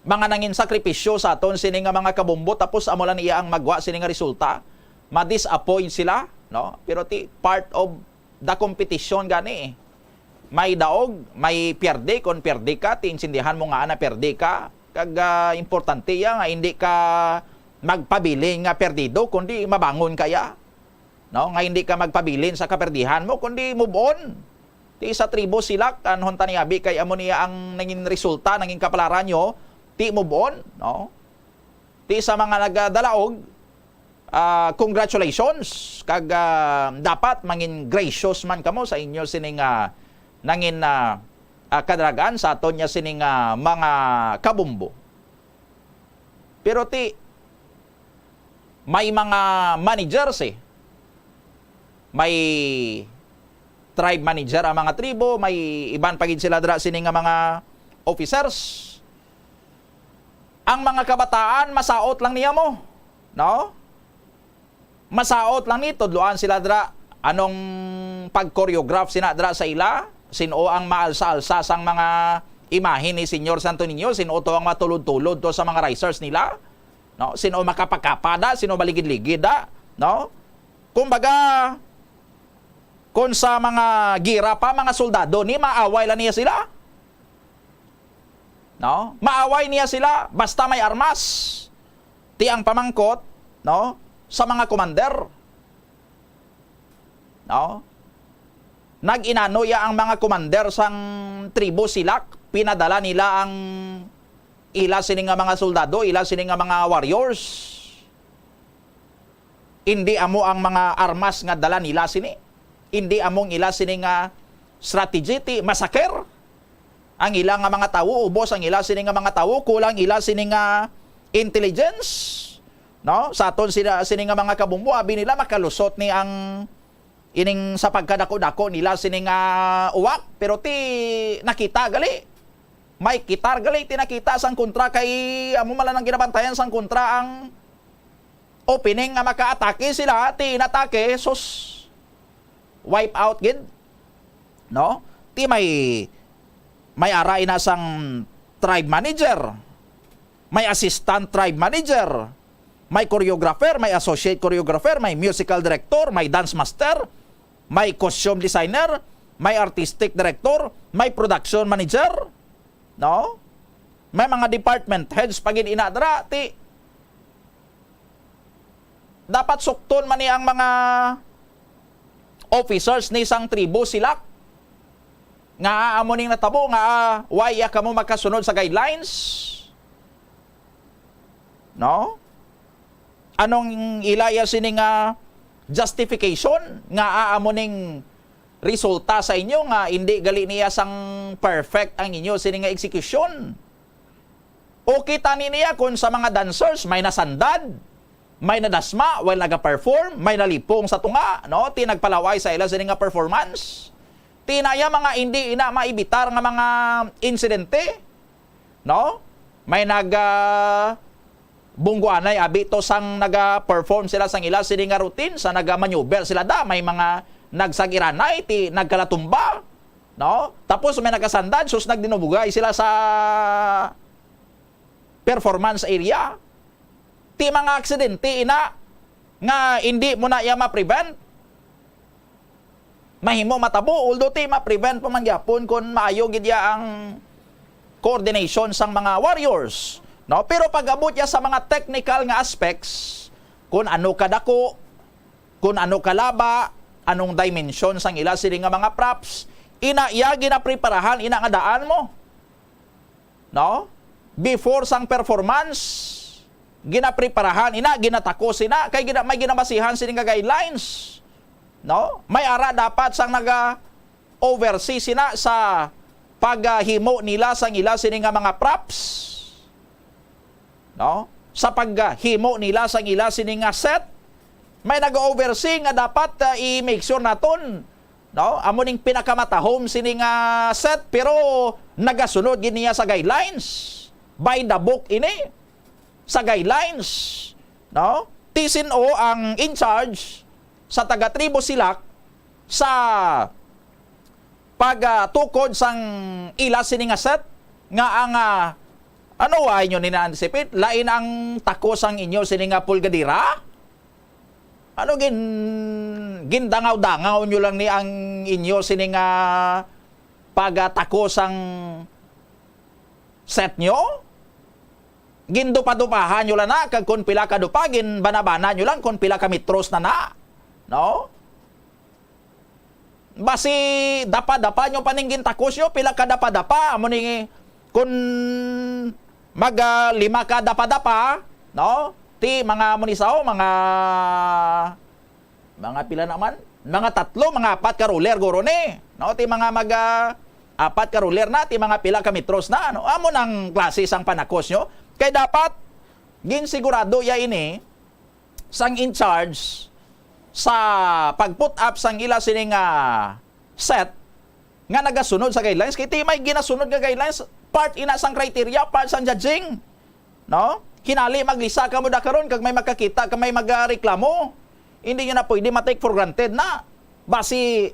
mga nangin sakripisyo sa aton sini nga mga kabumbo, tapos amo lang iya ang magwa sini nga resulta, ma-disappoint sila, no? Pero ti part of the competition gani, eh. May daog, may pierde. Kon pierde ka, ti intindihan mo nga na pierde ka. Kag, ah, importante iya nga hindi ka magpabilin nga perdido, kundi mabangon kaya, no? Nga hindi ka magpabilin sa kaperdihan mo, kundi move on. Ti sa tribo sila, kanhon tani abi kay amo niya ang nangin resulta, nangin kapalaran nyo, Ti move on, no? Ti sa mga nagadalaog, ah, congratulations. Kag, ah, dapat mangin gracious man kamo sa inyo sining, ah, nangin, ah, ah, kadalagan sa aton nga sining, ah, mga kabumbo. Pero ti, may mga managers, eh. May tribe manager ang mga tribo, may iban pa gid sila dira sini nga mga officers. Ang mga kabataan, masaot lang niya mo, no? Masaot lang ni, tudloan sila dira. Anong pag-choreograph sina dira sa ila? Sin-o ang maalsa-alsa sang mga imahe ni Señor Santo Niño? Sin-o to ang matulod-tulod to sa mga risers nila? No? Sin-o makapakapa da? Sin-o maligid-ligid da? No? Kumbaga, kung sa mga gira pa, mga soldado ni, maaway lang niya sila. No? Maaway niya sila basta may armas. Ti ang pamangkot, no, sa mga commander. No? Nag-inano ya ang mga commander sang tribo Silak, pinadala nila ang ila sini nga mga soldado, ila sini nga mga warriors. Indi amo ang mga armas nga dala nila sini. Indi amo ang ila sini nga strategy ti massacre. Ang ila nga mga tawo, ubos ang ila sini nga mga tawo, kulang ila sini nga intelligence, no? Sa aton sila sini nga mga kabumbo, abi nila makalusot ni ang ining sa pagkadako-dako nila sini nga uwak, pero ti nakita gali. May kitar gali ti nakita sang kontra kay amo man lang ang ginabantayan sang kontra ang opening nga makaatake sila, ti inatake, sus, wipe out gid, no? Ti may, may ara ina sang tribe manager, may assistant tribe manager, may choreographer, may associate choreographer, may musical director, may dance master, may costume designer, may artistic director, may production manager, no? May mga department heads pa gid ina dira, ti dapat sukton man ni ang mga officers ni sang tribo Silak nga amo ning natabo nga, ah, why ya kamo makasunod sa guidelines, no? Anong ila ya sini nga justification nga, ah, amo ning resulta sa inyo nga hindi gali niya sang perfect ang inyo sini nga execution? Okay tani niya kung sa mga dancers may nasandad, may nadasma while naga-perform, may nalipong sa tunga, no? Ti nagpalaway sa ila sini nga performance. Ti na ya mga hindi ina maibitar nga mga insidente, no? May nag, ah, bungguanay abi to sang naga-perform sila sang ila sini nga routine, sa naga-maneuver sila da, may mga nagsagiranay ti nagkalatumba, no? Tapos may nagasandad, sus, nagdinubugay sila sa performance area. Ti mga aksidente ina nga hindi mo na iya ma-prevent. Mahimo matabo, although ti ma-prevent pa man gyapon kung maayo gid ya ang coordination sang mga warriors, no? Pero pag-abot ya sa mga technical nga aspects, kung ano kadako, kung ano kalaba, anong dimension sang ila sini nga mga props, ina iya ginapreparahan ina nga daan mo, no? Before sang performance, ginapreparahan ina, ginatakos ina, kay gina-, may ginabasihan sini nga guidelines, no? May ara dapat sang naga-oversee sina sa paghimo nila sang ila sini nga mga props, no? Sa paghimo nila sang ila sini nga set, may nag-oversee nga dapat, ah, i-make sure naton, no? Amo ning pinakamatahom sini nga set, pero nagasunod gid niya sa guidelines. By the book ini, sa guidelines, no? Ti sin-o ang in charge sa taga-tribo Silak sa pag, ah, tukod sang ila sini nga set nga ang, ah, ano, wa inyo ni na-anticipate? Lain ang takos sang inyo sini nga pulgadera? Ano gin-, gindangaw-dangaw nyo lang ni ang inyo sini nga pag, ah, takos sang set nyo? Gindupa-dupahan nyo lang na, kag kung pila ka dupa, ginbanabana nyo lang kung pila ka metros na na. No? Basi dapa-dapa nyo pa ning gintakos nyo, pila ka dapa-dapa, amo ni kun mag, ah, lima ka dapa-dapa, no? Ti mga munisaw, mga, mga pila naman? Mga tatlo, mga apat ka ruler guro ni, no? Ti mga mag, ah, apat ka ruler na, ti mga pila ka metros na, no? Amo nang klase sang panakos nyo. Kay dapat ginsigurado ya ini sang in charge sa pag-put up sang ila sining, ah, set nga nagasunod sa guidelines. Kay ti may ginasunod nga guidelines, part ina sang criteria, part sang judging. No? Kinali maglisa kamo da karon kag may makakita, kag may magareklamo. Hindi nyo na pwede ma-take for granted na basi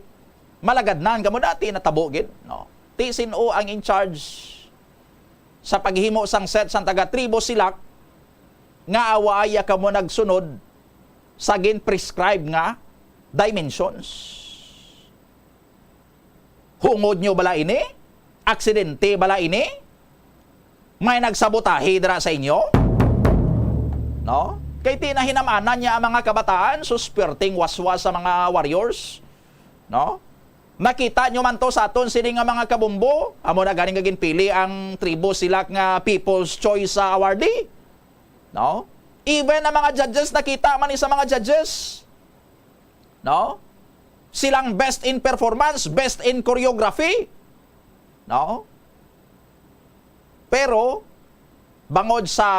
malagadnan kamo dati natabo gid, no? Ti sin-o ang in charge sa paghimo sang set sang taga Tribo Silak nga awaya kamo nagsunod sa gin-prescribe nga dimensions? Hungod nyo bala ini? Aksidente bala ini? May nagsabotahe dira sa inyo? No? Kay ti nahinamanan niya ang mga kabataan, sus, perting waswas sa mga warriors. No? Nakita nyo man to sa aton sini nga mga kabumbo, amo na ganing nga ginpili ang Tribo Silak nga People's Choice, ah, Awardee. No? Even ang mga judges, nakita man ni sa mga judges. No? Silang best in performance, best in choreography. No? Pero, bangod sa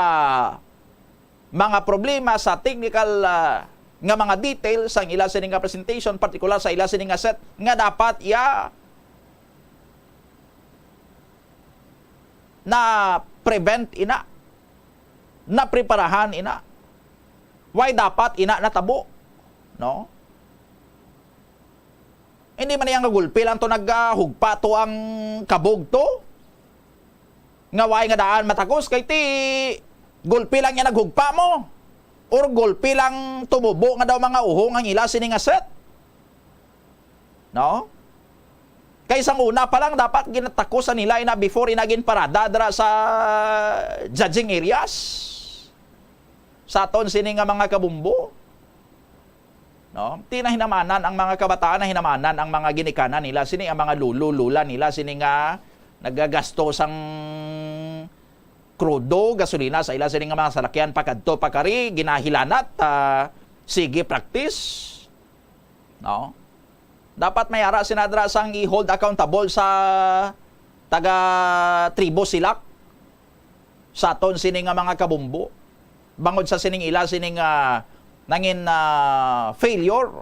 mga problema sa technical, ah, nga mga details sang ila sini nga presentation, partikular sa ila sini nga set, nga dapat iya na-prevent ina, napreparahan ina. Why dapat ina natabo? No? Hindi man iya nga gulpi lang to naghugpa to ang kabog to. Nga why nga daan matakos kay ti gulpi lang niya naghugpa mo. Or gulpi lang tumubo nga daw mga uhong ang ila sini nga set. No? Kay sang una pa lang dapat ginatakusan nila ina before ina ginparada dira sa judging areas. Sa aton sini nga mga kabumbo. No? Ti nahinamanan ang mga kabataan, nahinamanan ang mga ginikanan nila sini, ang mga lolo, lola nila sini nga nagagasto sang krudo, gasolina sa ila sini nga mga salakyan pakadto pakari, ginahilanat, ah, sige practice. No? Dapat may ara sina dira sang i-hold accountable sa taga Tribo Silak sa aton sini nga mga kabumbo. Bangod sa sining ila sining, ah, nangin, ah, failure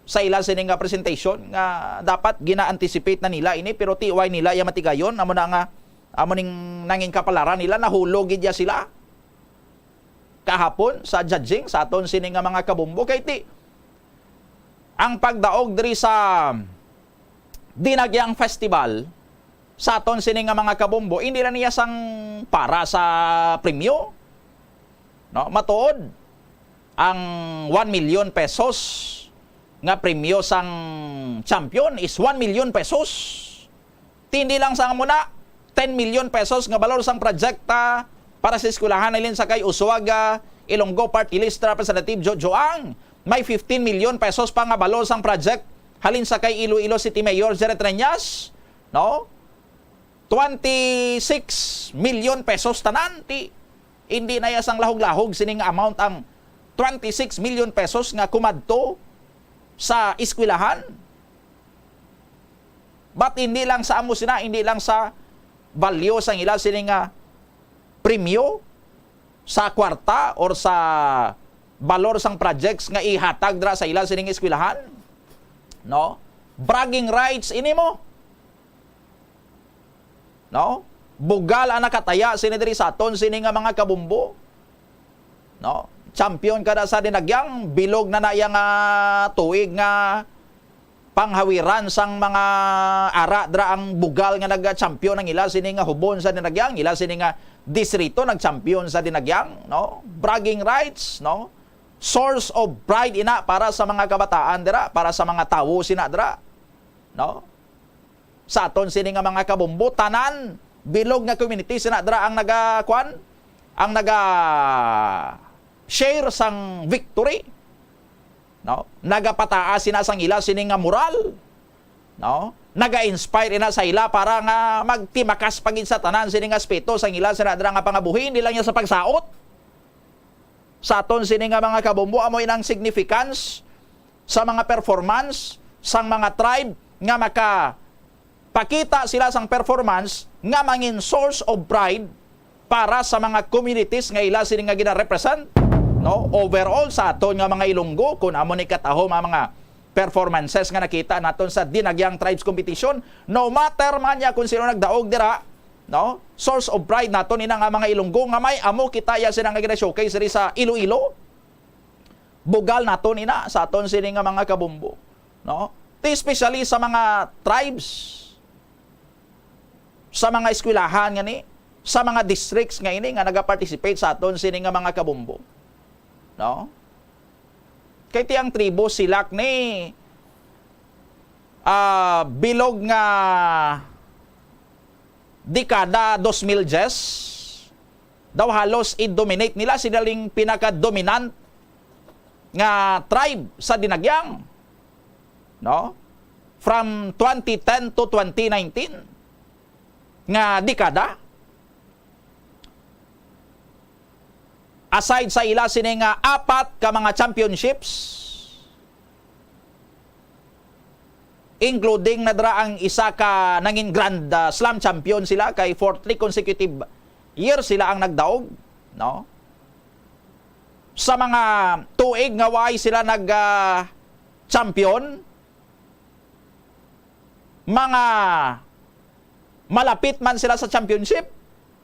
sa ila sini nga presentation nga dapat gina-anticipate na nila ini, pero ti why nila iya matigayon, amo na nga amo ning nangin kapalaran nila, nahulog gid ya sila kahapon sa judging sa aton sini nga mga kabumbo. Kay ti ang pagdaog diri sa Dinagyang Festival sa aton sini nga mga kabumbo, hindi lang niya sang para sa premyo. No, matuod ang one million pesos nga premyo sang champion is one million pesos. Ti hindi lang sa amo na, ten million pesos nga balor sang project, ah, para sa eskwelahan halin sa kay Usuaga, Ilonggo Party List Representative Jojo Ang. May fifteen million pesos pa nga balor sang project halin sa kay Iloilo City Mayor Jerry Treñas, no? Twenty-six million pesos tanan. Ti, hindi na ya sang lahog-lahog sining amount ang twenty-six million pesos nga kumadto sa eskwelahan. But hindi lang sa amo sina, hindi lang sa value sang ila sini nga premyo sa kwarta or sa balor sang projects nga ihatag dira sa ila sining eskwelahan. No? Bragging rights ini mo. No? Bugal ang nakataya sini diri sa aton sini nga mga kabumbo. No? Champion ka na sa Dinagyang, bilog na na iya nga tuig nga panghawiran sang mga ara dira ang bugal nga naga-champion ang ila sini nga hubon sa Dinagyang, ila sini nga distrito nag-champion sa Dinagyang, no? Bragging rights, no? Source of pride ina para sa mga kabataan dira, para sa mga tawo sina dira, no? Sa aton sini nga mga kabumbo, tanan bilog nga community sina dira ang naga, kwan, ang naga share sang victory, no? Nagapataas sina sang ila sini nga moral, no? naga-inspire ina sa ila para nga magtimakas pa gid sa tanan sini nga aspeto sang ila sina dira nga pangabuhi, hindi lang niya sa pagsaot. Sa aton sini nga mga kabombo, amo inang significance sa mga performance sang mga tribe nga makapakita sila sang performance nga mangin source of pride para sa mga communities nga ila sini nga gina-represent, no? Overall sa aton nga mga Ilonggo, kun amo ni katahom ang mga performances nga nakita naton sa Dinagyang Tribes Competition, no matter man niya kung sino nagdaog dira, no? Source of pride naton ina nga mga Ilonggo nga may amo kita iya sina nga gina-showcase diri sa Iloilo. Bugal naton ina sa aton sini nga mga kabombo, no? Ti especially sa mga tribes, sa mga eskwelahan ngani, sa mga districts nga ini nga nagaparticipate sa aton sini nga mga kabombo, no? Kay ti ang tribo Silak ni, ah, bilog nga dekada dos mil diyes, daw halos i-dominate nila, sila ning pinaka-dominant nga tribe sa Dinagyang, no? From twenty ten to twenty nineteen nga dekada. Aside sa ila sini nga apat ka mga championships, including na dira ang isa ka nangin Grand, ah, Slam champion sila, kay for three consecutive years sila ang nagdaog, no? Sa mga tuig nga way sila nag, ah, champion, mga malapit man sila sa championship,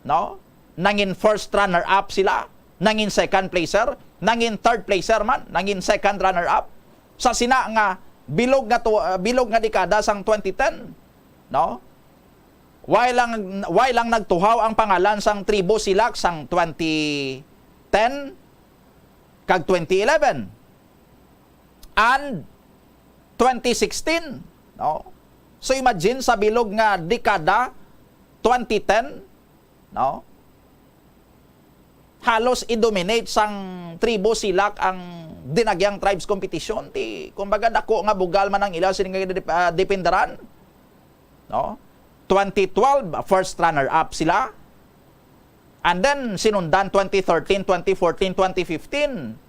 no? Nangin first runner-up sila, nangin second placer, nangin third placer man, nangin second runner-up. Sa sina nga bilog nga tu-, ah, bilog nga dekada sang twenty ten, no? Why lang, why lang nagtuhaw ang pangalan sang tribo Silak sang twenty ten kag twenty eleven? And twenty sixteen, no? So imagine sa bilog nga dekada, twenty ten, no? Halos i-dominate sang tribo Silak ang Dinagyang Tribes Competition. Ti, kumbaga, dako nga bugal man ang ila sini nga dep-, ah, dependeran, no? Twenty twelve, first runner-up sila. And then, sinundan twenty thirteen, twenty fourteen, twenty fifteen.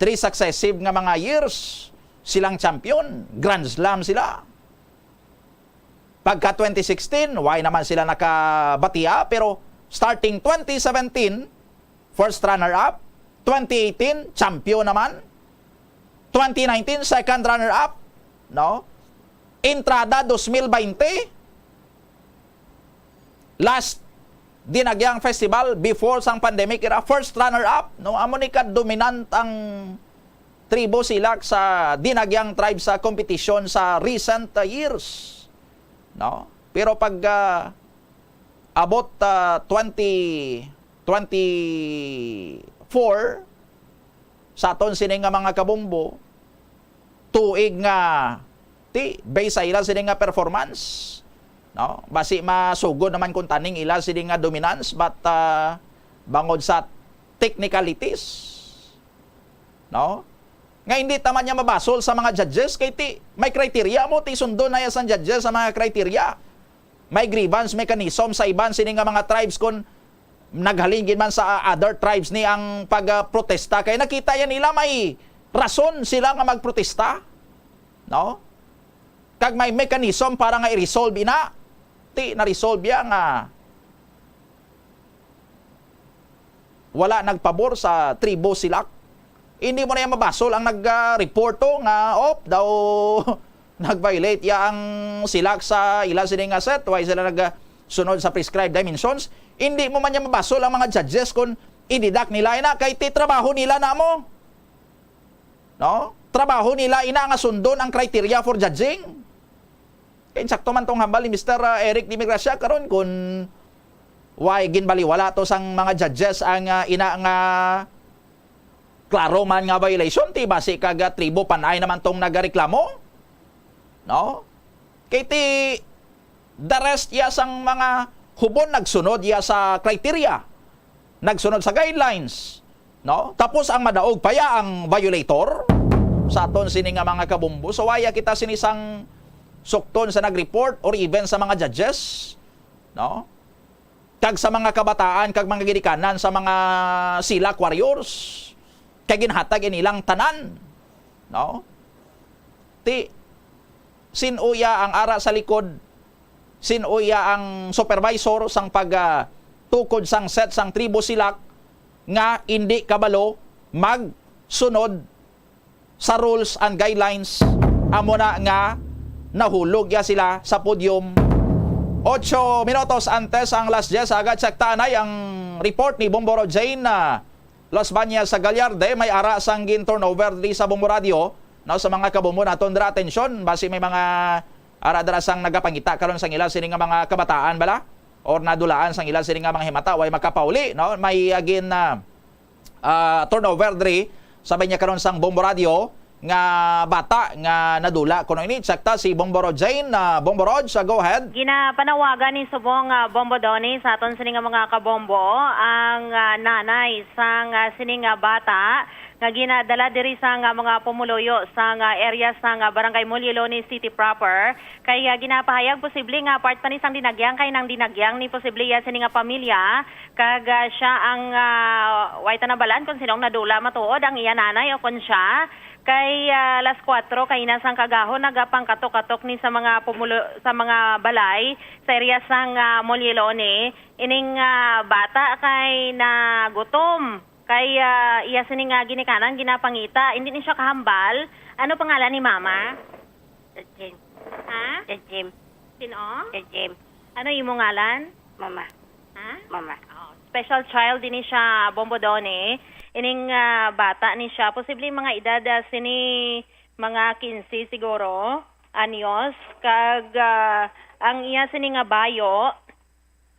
Three successive nga mga years silang champion, Grand Slam sila. Pagka twenty sixteen, why naman sila nakabatia, pero starting twenty seventeen, first runner-up, twenty eighteen, champion naman, twenty nineteen, second runner-up, no? Entrada dos mil baynte, last Dinagyang Festival before sang pandemic era, first runner-up, no? Amo ni ka dominant ang tribo Silak sa Dinagyang Tribe sa competition sa recent, uh, years, no? Pero pag, uh, abot, uh, twenty twenty-four, sa aton sini nga mga kabombo, tuig nga ti, based sa ila sini nga performance, no? Basi masugod naman kung taning ila sini nga dominance, but, ah, bangod sa technicalities, no? Nga hindi ta man niya mabasol sa mga judges, kay ti, may criteria mo, ti sundon na ya sang judges sa mga criteria. May grievance mechanism sa iban sini nga mga tribes kung naghalin gid man sa, ah, other tribes ni ang pag, ah, protesta. Kay nakita yan nila may rason sila nga magprotesta, no? Kag may mechanism para nga i-resolve ina. Ti, na-resolve ya nga wala nagpabor sa tribo Silak. Hindi mo na yan mabasol ang nag, ah, report to nga, op, daw nag-violate ya ang Silak sa ila sini nga set, why sila nag, ah, sunod sa prescribed dimensions. Hindi mo man yan mabasol ang mga judges kung i-deduct nila ina kay ti trabaho nila na mo. No? Trabaho nila ina nga sundon ang criteria for judging. Kay insakto man tong hambal ni Mister, ah, Eric Dimigracia karon, kun why ginbaliwala to sang mga judges ang, ah, ina nga klaro man nga violation, ti basi kag, ah, tribo Panay naman tong nagareklamo, no? Kay ti the rest ya sang mga hubon nagsunod ya sa criteria, nagsunod sa guidelines, no? Tapos ang madaog pa ya ang violator sa aton sini nga mga kabombo. So, waya kita sini sang sukton sa nag-report or even sa mga judges, no? Kag sa mga kabataan kag mga ginikanan sa mga Silak Warriors, kay ginhatag inilang tanan, no? Ti, sin-o iya ang ara sa likod, sin-o iya ang supervisor sang pag, ah, tukod sang set sang Tribo Silak nga indi kabalo magsunod sa rules and guidelines, amo na nga nahulog ya sila sa podium. Ocho minutos antes ang alas diyes, aga check ta anay ang report ni Bombo Rod Jane na Los Bañas sa Gallarde, may ara sang gin turnover diri sa Bombo Radio. No, sa mga kabombo naton dira, atensyon, basi may mga ara dira sang nagapangita karon sang ila sini nga mga kabataan bala or nadulaan sang ila sini nga mga himata, way makapauli, no? May, ah, gin, ah, ah, turnover diri, sabi niya karon sang Bombo Radio, nga bata nga nadula kuno ini. Check ta si Bombo Rod Jane. Ah, Bombo Rod, sa go ahead. Ginapanawagan ni subong, ah, Bombo Donny sa aton sini nga mga kabombo ang, ah, nanay sang, ah, sini nga bata nga ginadala diri sa nga mga pumuluyo sa nga area sa nga Barangay Mulyeloni City proper, kay, ah, ginapahayag posible nga part pa ni sang dinagyang, kay nang dinagyang ni posible iya sini nga pamilya. Kag, ah, siya ang, ah, way ta nabalaan kon sino ang nadula matuod, ang iya nanay o kon siya. Kay, ah, alas kuwatro kaina sang kagahon, nagapangkatok-katok ni sa mga pumulo-, sa mga balay sa area sang, ah, Mulyeloni. Ining, ah, bata kay nagutom. Kay, ah, iya sini nga ginikanan, ginapangita. Hindi ni siya kahambal. Ano pangalan ni mama? Jim. Ha? Jim. Sino? Jim. Ano imo ngalan? Mama. Ha? Mama. Oh, special child ini siya, Bombo Donny. Ining, ah, bata ni siya, posible mga edad, ah, sini mga quince siguro, anyos. Kag, ah, ang iya sini nga bayo,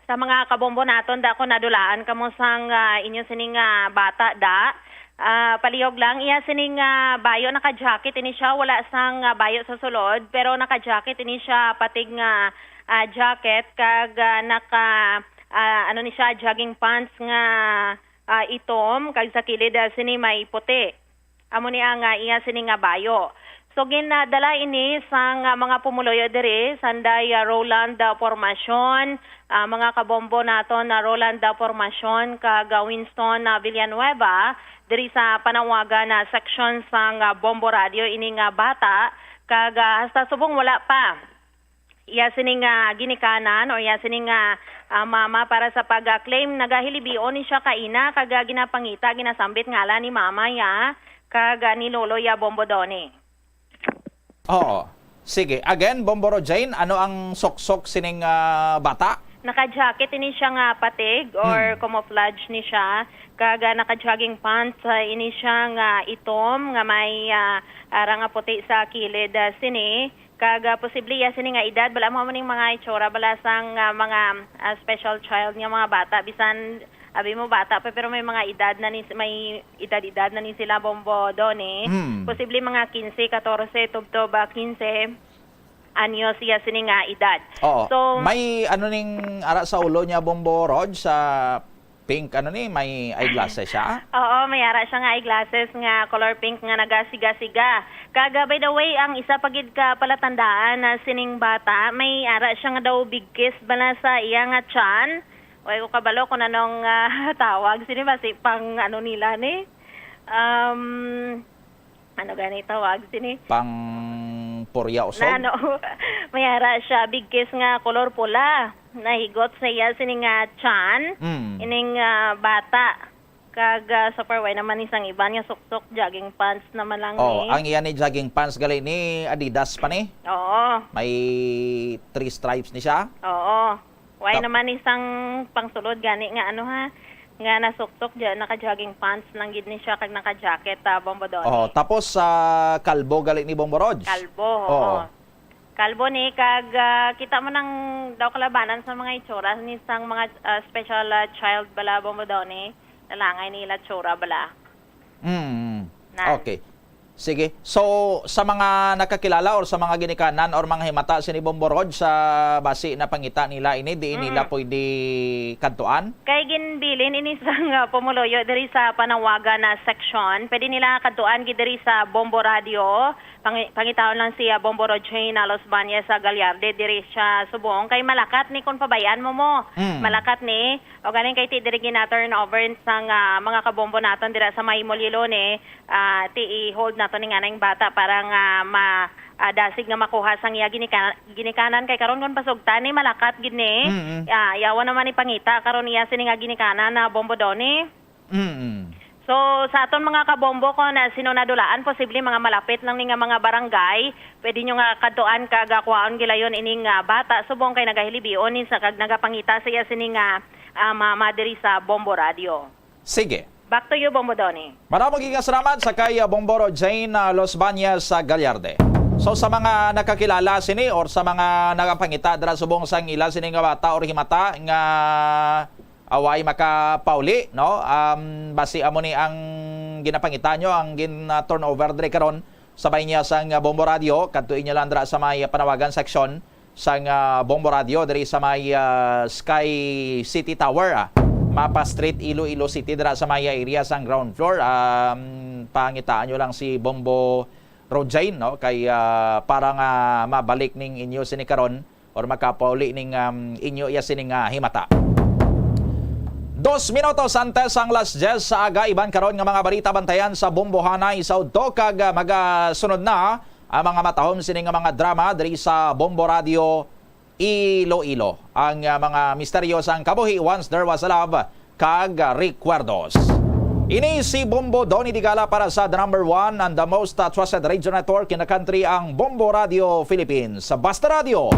sa mga kabombo naton, da ko nadulaan kamo sang, ah, inyo sini nga bata, da. Ah, palihog lang, iya sini nga bayo, naka-jacket ini siya, wala sang, ah, bayo sa sulod, pero naka-jacket ini siya, patig nga, ah, jacket, kag, ah, naka, ah, ano ni siya, jogging pants nga, ah, itom, kag sa kilid, ah, sini may puti. Amo ni ang, ah, iya sini nga bayo. So, ginadala ini sang, ah, mga pumuluyo diri, sanday, ah, Roland, ah, Formacion, ah, mga kabombo naton na Roland, ah, Formacion, kag, ah, Winston, ah, Villanueva, diri sa Panawagan na section sang, ah, Bombo Radio ini nga bata, kag, ah, hasta subong wala pa iya sini nga ginikanan o iya sini nga, ah, mama para sa pag-claim. Nagahilibion ni siya kaina kag, ah, ginapangita, ginasambit ngalan ni mama ya kag, ah, ni lolo ya, Bombo Donny. Oo. Sige, again, Bombo Rod Jane, ano ang suksok sining, ah, bata? Naka-jacket ini siya nga patig or Hmm. camouflage ni siya, kag, ah, naka-jogging pants, ah, ini siya nga itom nga may, ah, ara nga puti sa kilid, ah, sini. Kag, ah, posible iya sini nga edad, bala mo, amo ning mga itsura bala sang, ah, mga, ah, special child nga mga bata, bisan abi mo bata pa, pero may mga edad na ni, may edad-edad na ni sila, Bombo Donny. Hmm. Posible mga quince, catorce, tubtob, ah, quince anyos iya sini nga edad. Oo. So, may ano ning ara sa ulo niya, Bombo Rod, sa pink, ano ni, may eyeglasses siya? Oo, may ara siya nga eyeglasses nga color pink nga nagasiga-siga. Kag, ah, by the way, ang isa pa gid ka palatandaan na sining bata, may ara siya nga daw bigkis bala sa iya nga tiyan. Way ko kabalo kung anong, ah, tawag sini, basi pang ano nila ni. Um, ano gani tawag sini? Pang purya usog? Na, ano, may ara siya, bigkis nga kolor pula. Nahigot sa iya sini nga tiyan, Mm. ining, ah, bata. Kag, ah, super way naman ni sang iban nga suksok, jogging pants naman lang Oh, ni. Ang iya ni jogging pants gali ni Adidas pa ni? Oo. May three stripes ni siya? Oo. Way Tap- naman ni sang pangsulod gani nga ano ha, nga nasuksok, ja-, naka-jogging pants lang gid ni siya kag naka-jacket, ah, Bombo Donny. Oh, tapos sa kalbo gali ni Bombo Rog? Kalbo, Oo. oo. Kalbo ni kag, ah, kita mo nang daw kalabanan sa mga itsura ni sang mga, ah, special, ah, child bala, Bombo Donny. Nalangay nila tsura bala. Mm. Nan. Okay. Sige. So, sa mga nakakilala or sa mga ginikanan or mga himata sini Bombo Rog, sa basi na pangita nila ini, di nila Mm. pwede kadtuan? Kay gin-, Bilin ini sang, ah, pumuluyo diri sa Panawagan na section. Pwede nila kadtuan gid diri sa Bombo Radio. Pangi-, pangitaon lang si, ah, Bombo Rojain, ah, Los Bañez sa Gallarde diri siya subong kay malakat ni kung pabayaan mo mo. Mm. Malakat ni. O galing kay ti diri gina-turnover sang, ah, mga kabombo naton dira sa may Molilone, ah, ti i-hold nato ni nga nang bata para nga ma-, ah, dasig nga makuha sang iya ginika-, ginikanan kay karon kon pasugtan ni malakat gid ni. Mm-mm. Ah, yawa naman ni pangita karon iya sini nga ginikanan na Bombo Donny. Mm-mm. So, sa aton mga kabombo, kung, ah, sino nadulaan, posible mga malapit lang ni nga mga barangay, pwede nyo nga kadtuan kag, ah, kuhaon gilayon ining, ah, bata subong kay nagahilibion ni sa kag nagapangita sa iya sini nga, ah, mama diri sa Bombo Radio. Sige. Back to you, Bombo Donny. Madamo gid nga salamat sa kay, ah, Bombo Rojain, ah, Los Bañez sa Gallarde. So, sa mga nakakilala sini or sa mga nagapangita dira subong sang ila sini nga bata or himata nga away makapauli, no? Um, basi amo ni ang ginapangita nyo, ang gin, ah, turnover diri karon sa bay niya sang, ah, Bombo Radio, kadto inyo lang dira sa may panawagan section sang, ah, Bombo Radio diri sa may, ah, Sky City Tower, ah. Mapa Street, Iloilo City, dira sa may area sang ground floor. Um, pangitaan nyo lang si Bombo Rojain, no? Kay, ah, para nga mabalik ning inyo sini karon or makapauli ning, um, inyo iya sini nga himata. Dos minutos antes ang las diyes sa aga, iban karon nga mga balita bantayan sa Bombohanay sa udto kag, ah, magasunod na ang mga matahom sini nga mga drama diri sa Bombo Radio Iloilo. Ang, ah, mga misteryo sang kabuhi, Once There Was a Love, kag Recuerdos. Ini si Bombo Donny Digala para sa the number one and the most, uh, trusted radio network in the country, ang Bombo Radio Philippines. Basta Radio,